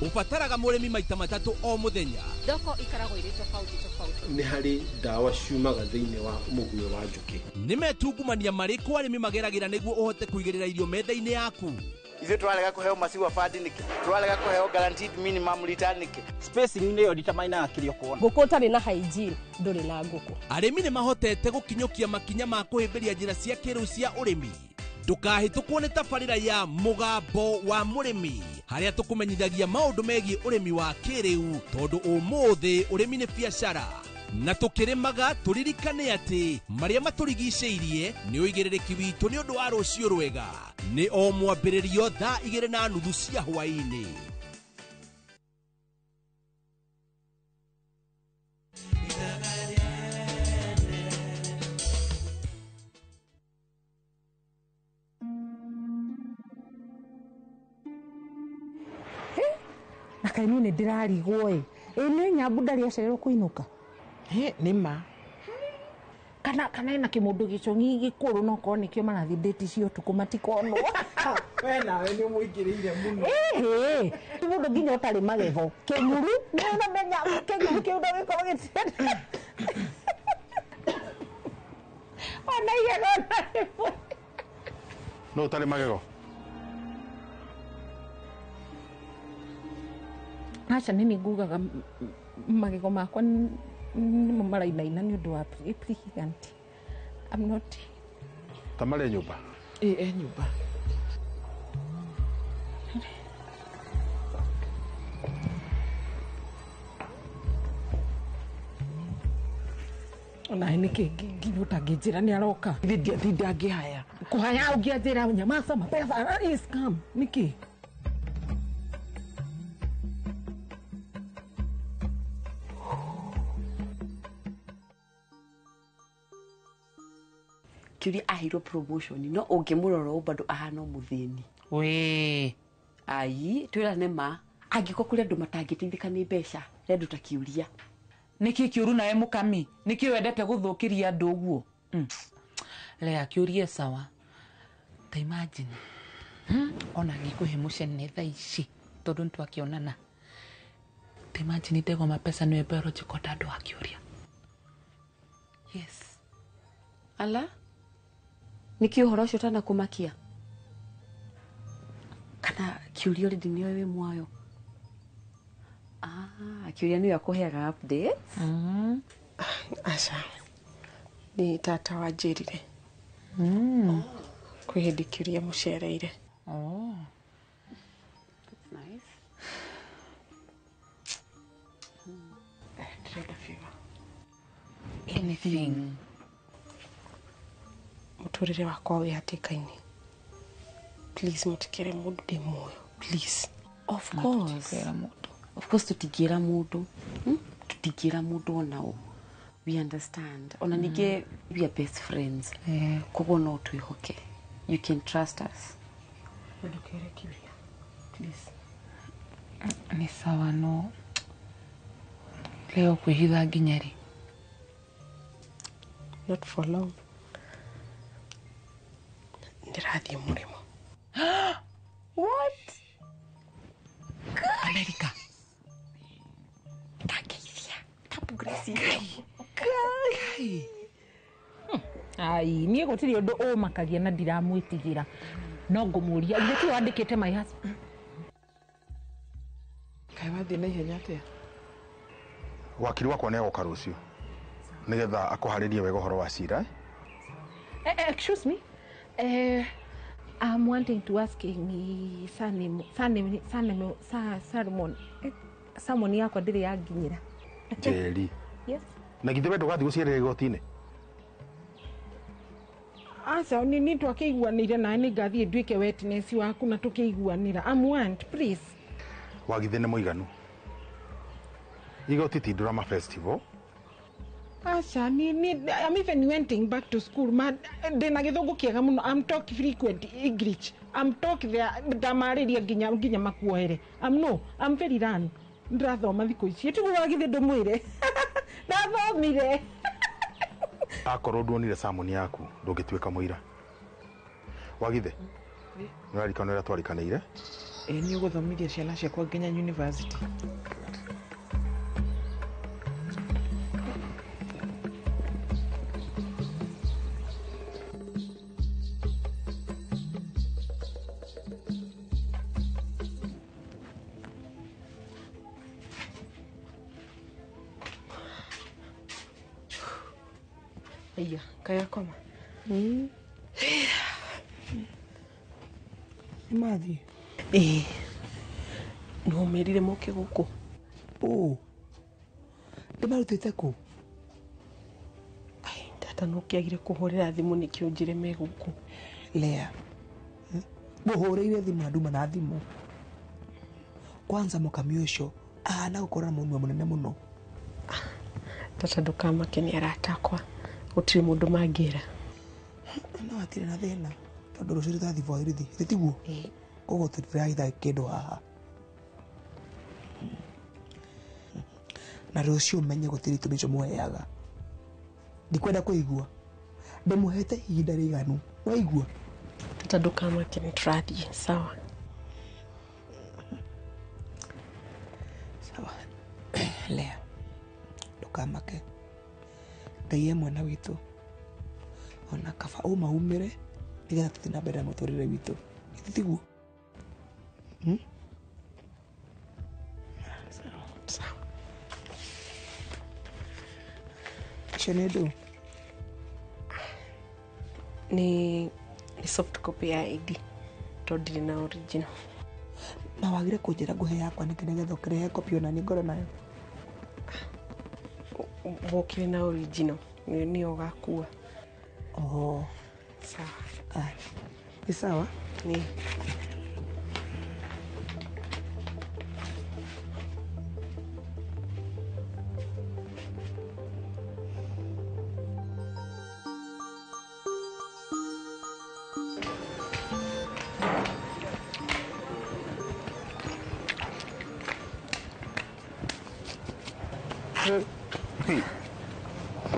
Ũbataraga mũrĩmi maita matatũ o mũthenya. Thoko ikaragwo irĩ tofauti tofauti. Nĩ harĩ ndawa ciumaga thĩinĩ wa mũguĩ wa njũkĩ. Nĩ metungumania marĩkũ arĩmi mageragĩra nĩguo ũhote kũigĩrĩra irio metha-inĩ yaku? Ithuĩ tũrarega kũheo maziwa bandi nĩkĩ? Tũrarega kũheo guaranteed minimum return nĩkĩ? Spacing nĩyo determinaga kĩrĩa ũkuona. Ngũkũ ũtarĩ na hygiene ndũrĩ na ngũkũ. Arĩmi nĩ mahotete gũkinyũkia makinya ma kũhĩmbĩria njĩra cia kĩrĩu cia ũrĩmi. Ndũkahĩtũkwo nĩ tabarĩra ya Mũgambo wa Mũrĩmi harĩa tũkũmenyithagia maũndũ megiĩ ũrĩmi wa kĩrĩu tondũ ũmũthĩ ũrĩmi nĩ biacara. Na tũkĩrĩmaga tũririkane atĩ marĩa matũrigicĩirie nĩ ũigĩrĩrĩki witũ nĩ ũndũ wa rũciũ rwega. Nĩ o mwambĩrĩrio thaa 2:30 cia hwaĩ-inĩ. Na kaĩ niĩ nĩ ndĩrarigwo ĩ, Ĩ nĩ nyambu ndarĩ acererwo kũinũka. Nĩ ma. Kana kana ena kĩmũndũ gĩcong'i gĩkũrũ no korwo nĩkĩo marathiĩ ndĩti cia ũtukũ matikonwo. We nawe nĩ ũmũingĩrĩire mũno. Ĩhĩ, ti mũndũ nginya ũtarĩ magego. Kĩng'uru, nĩ ũramenya kĩng'uru kĩu no gĩkorwo gĩtienda. Ona igego na rĩmwe. No ũtarĩ magego. Aca nĩ niĩ ngugaga magego makwa nĩmo marainaina nĩ ũndũ wa pregnant. I'm not. Ta marĩ nyũmba. Ĩ e nyũmba. Ona nĩ kĩ nginya ũtangĩnjĩra nĩ aroka. Ithe ndiatinda ngĩhaya. Kũhaya ũngĩanjĩra nyamaza mapesa is scam. Nĩkĩ? Kiuria aheirwo promotion no ũngĩmũrora ũũ bado ahana o mũthĩni. We. Ai, twĩrane ma. Angĩkorwo kũrĩ andũ matangĩteithĩka nĩ mbeca, rĩ andũ ta Kĩũria. Nĩkĩ kĩũru nawe mũkami? Nĩkĩ wendete gũthũkĩria andũ ũguo? Lea Kĩũria sawa. Ta imagine. Ona ngĩkũhe mũcene thaa ici tondũ nĩtwakĩonana. Ta imagine Ndegwa Mapesa nĩwe biological dad wa Kĩũria. Yes. Ala? Nĩkĩ ũhoro ũcio ũtanakũmakia? Kana Kĩũria already nĩoĩ wĩ muoyo? Ah, Kĩũria nĩwe akũheaga updates. Aca, nĩ tata wanjĩrire. Kwĩ hĩndĩ Kĩũria mũcereire. Oh. That's nice. Ndĩrenda favor. Anything. Mũtũrĩre wakwa wĩ hatĩka-inĩ. Please mũtikĩre mũndũ ndĩ muoyo. Please. Of course. Of course tũtingĩra mũndũ. Tũtingĩra mũndũ ona ũ. We understand. Ona ningĩ we are best friends. Koguo no twĩhoke. You can trust us. Ndũkere Kĩũria. Please. Nĩ sawa no leo kwĩhitha nginya rĩ? Not for long. Ndĩrathiĩ mũrĩmo. What? America. Ndageithia. Ndamũgracia. Kai. Ai, niĩ gũtirĩ ũndũ ũmakagia na ndiramwĩtigĩra. No ngũmũria, githĩ tiwe wandĩkĩte my husband? Kaĩ wathiĩ na ihenya atĩa? Wakiri wakwa nĩ agoka rũciũ nĩgetha akũharĩrie wega ũhoro wa cira. Excuse me. I'm wanting to ask ni surname surname surname sa Salmon. Salmon yakwa ndĩrĩ yanginyĩra. Njeri. Yes. Na githĩ we ndũgathiĩ gũciarĩra igoti-inĩ? Aca nĩ twakĩiguanĩire nawe nĩ ngathiĩ nduĩke witness waku na tũkĩiguanĩra. I'm want please. Wagithĩ nĩ mũiganu. Igoti ti drama festival. Aca ni I'm even wenting back to school ma ndĩna gĩthũngũ kĩega mũno. I'm talk frequent English. I'm talk there ndamarĩria nginya nginya makuohere. I'm no, I'm very learn. Ndĩrathoma thikũ ici. Tiguo wagithĩ ndũmwĩre. Ndathomire. Akorwo nduonire samoni yaku ndũngĩtuĩka mũira. Wagithe. Nĩ ũrarikana ũrĩa twarikanĩire? Ĩ nĩ ũgũthomithia ciana ciakwa nginya university. Iya, kaya koma. Nĩ mathiĩ? Ĩĩ. No ũmerire moke gũkũ. Ũ. Ndĩmarutĩte kũ? Ai, tata no kĩagire kũhũrĩra thimũ nĩkĩo njĩre me gũkũ. Lea. Mũhũrĩire thimũ na nduma na thimũ. Kwanza mũkami ũcio ahana gũkorwo na mũnua mũnene mũno. Tata ndũkamake nĩ arata akwa. Gũtirĩ mũndũ mangĩra. No hatirĩ na thĩna tondũ rũciũ tũrathiĩ borithi, githĩ tiguo? Koguo tũtirahitha kĩndũ haha. Na rũciũ menye gũtirĩ itũmi icio mũheaga. Ndikwenda kũigua. Ndĩmũhete ihinda rĩiganu. Waigua? Tata ndũkamake nĩ tũrathiĩ. Sawa. Sawa. Lea, ndũkamake. Ngai e mwena witũ. Ona kaba ũma umĩre nĩgetha tũthiĩ na mbere na mũtũrĩre witũ. Githĩ tiguo? Sawa. Icio nĩ ndũ? Nĩ soft copy ya ID tondũ ndirĩ na original. Na wagire kũnjĩra ngũhe yakwa nĩkĩ nĩgetha ũkĩrehe copy ona niĩ ngorwo nayo? Wokire na original nĩyo ũgakua. Oh. Sawa. Nĩ sawa? Nĩ.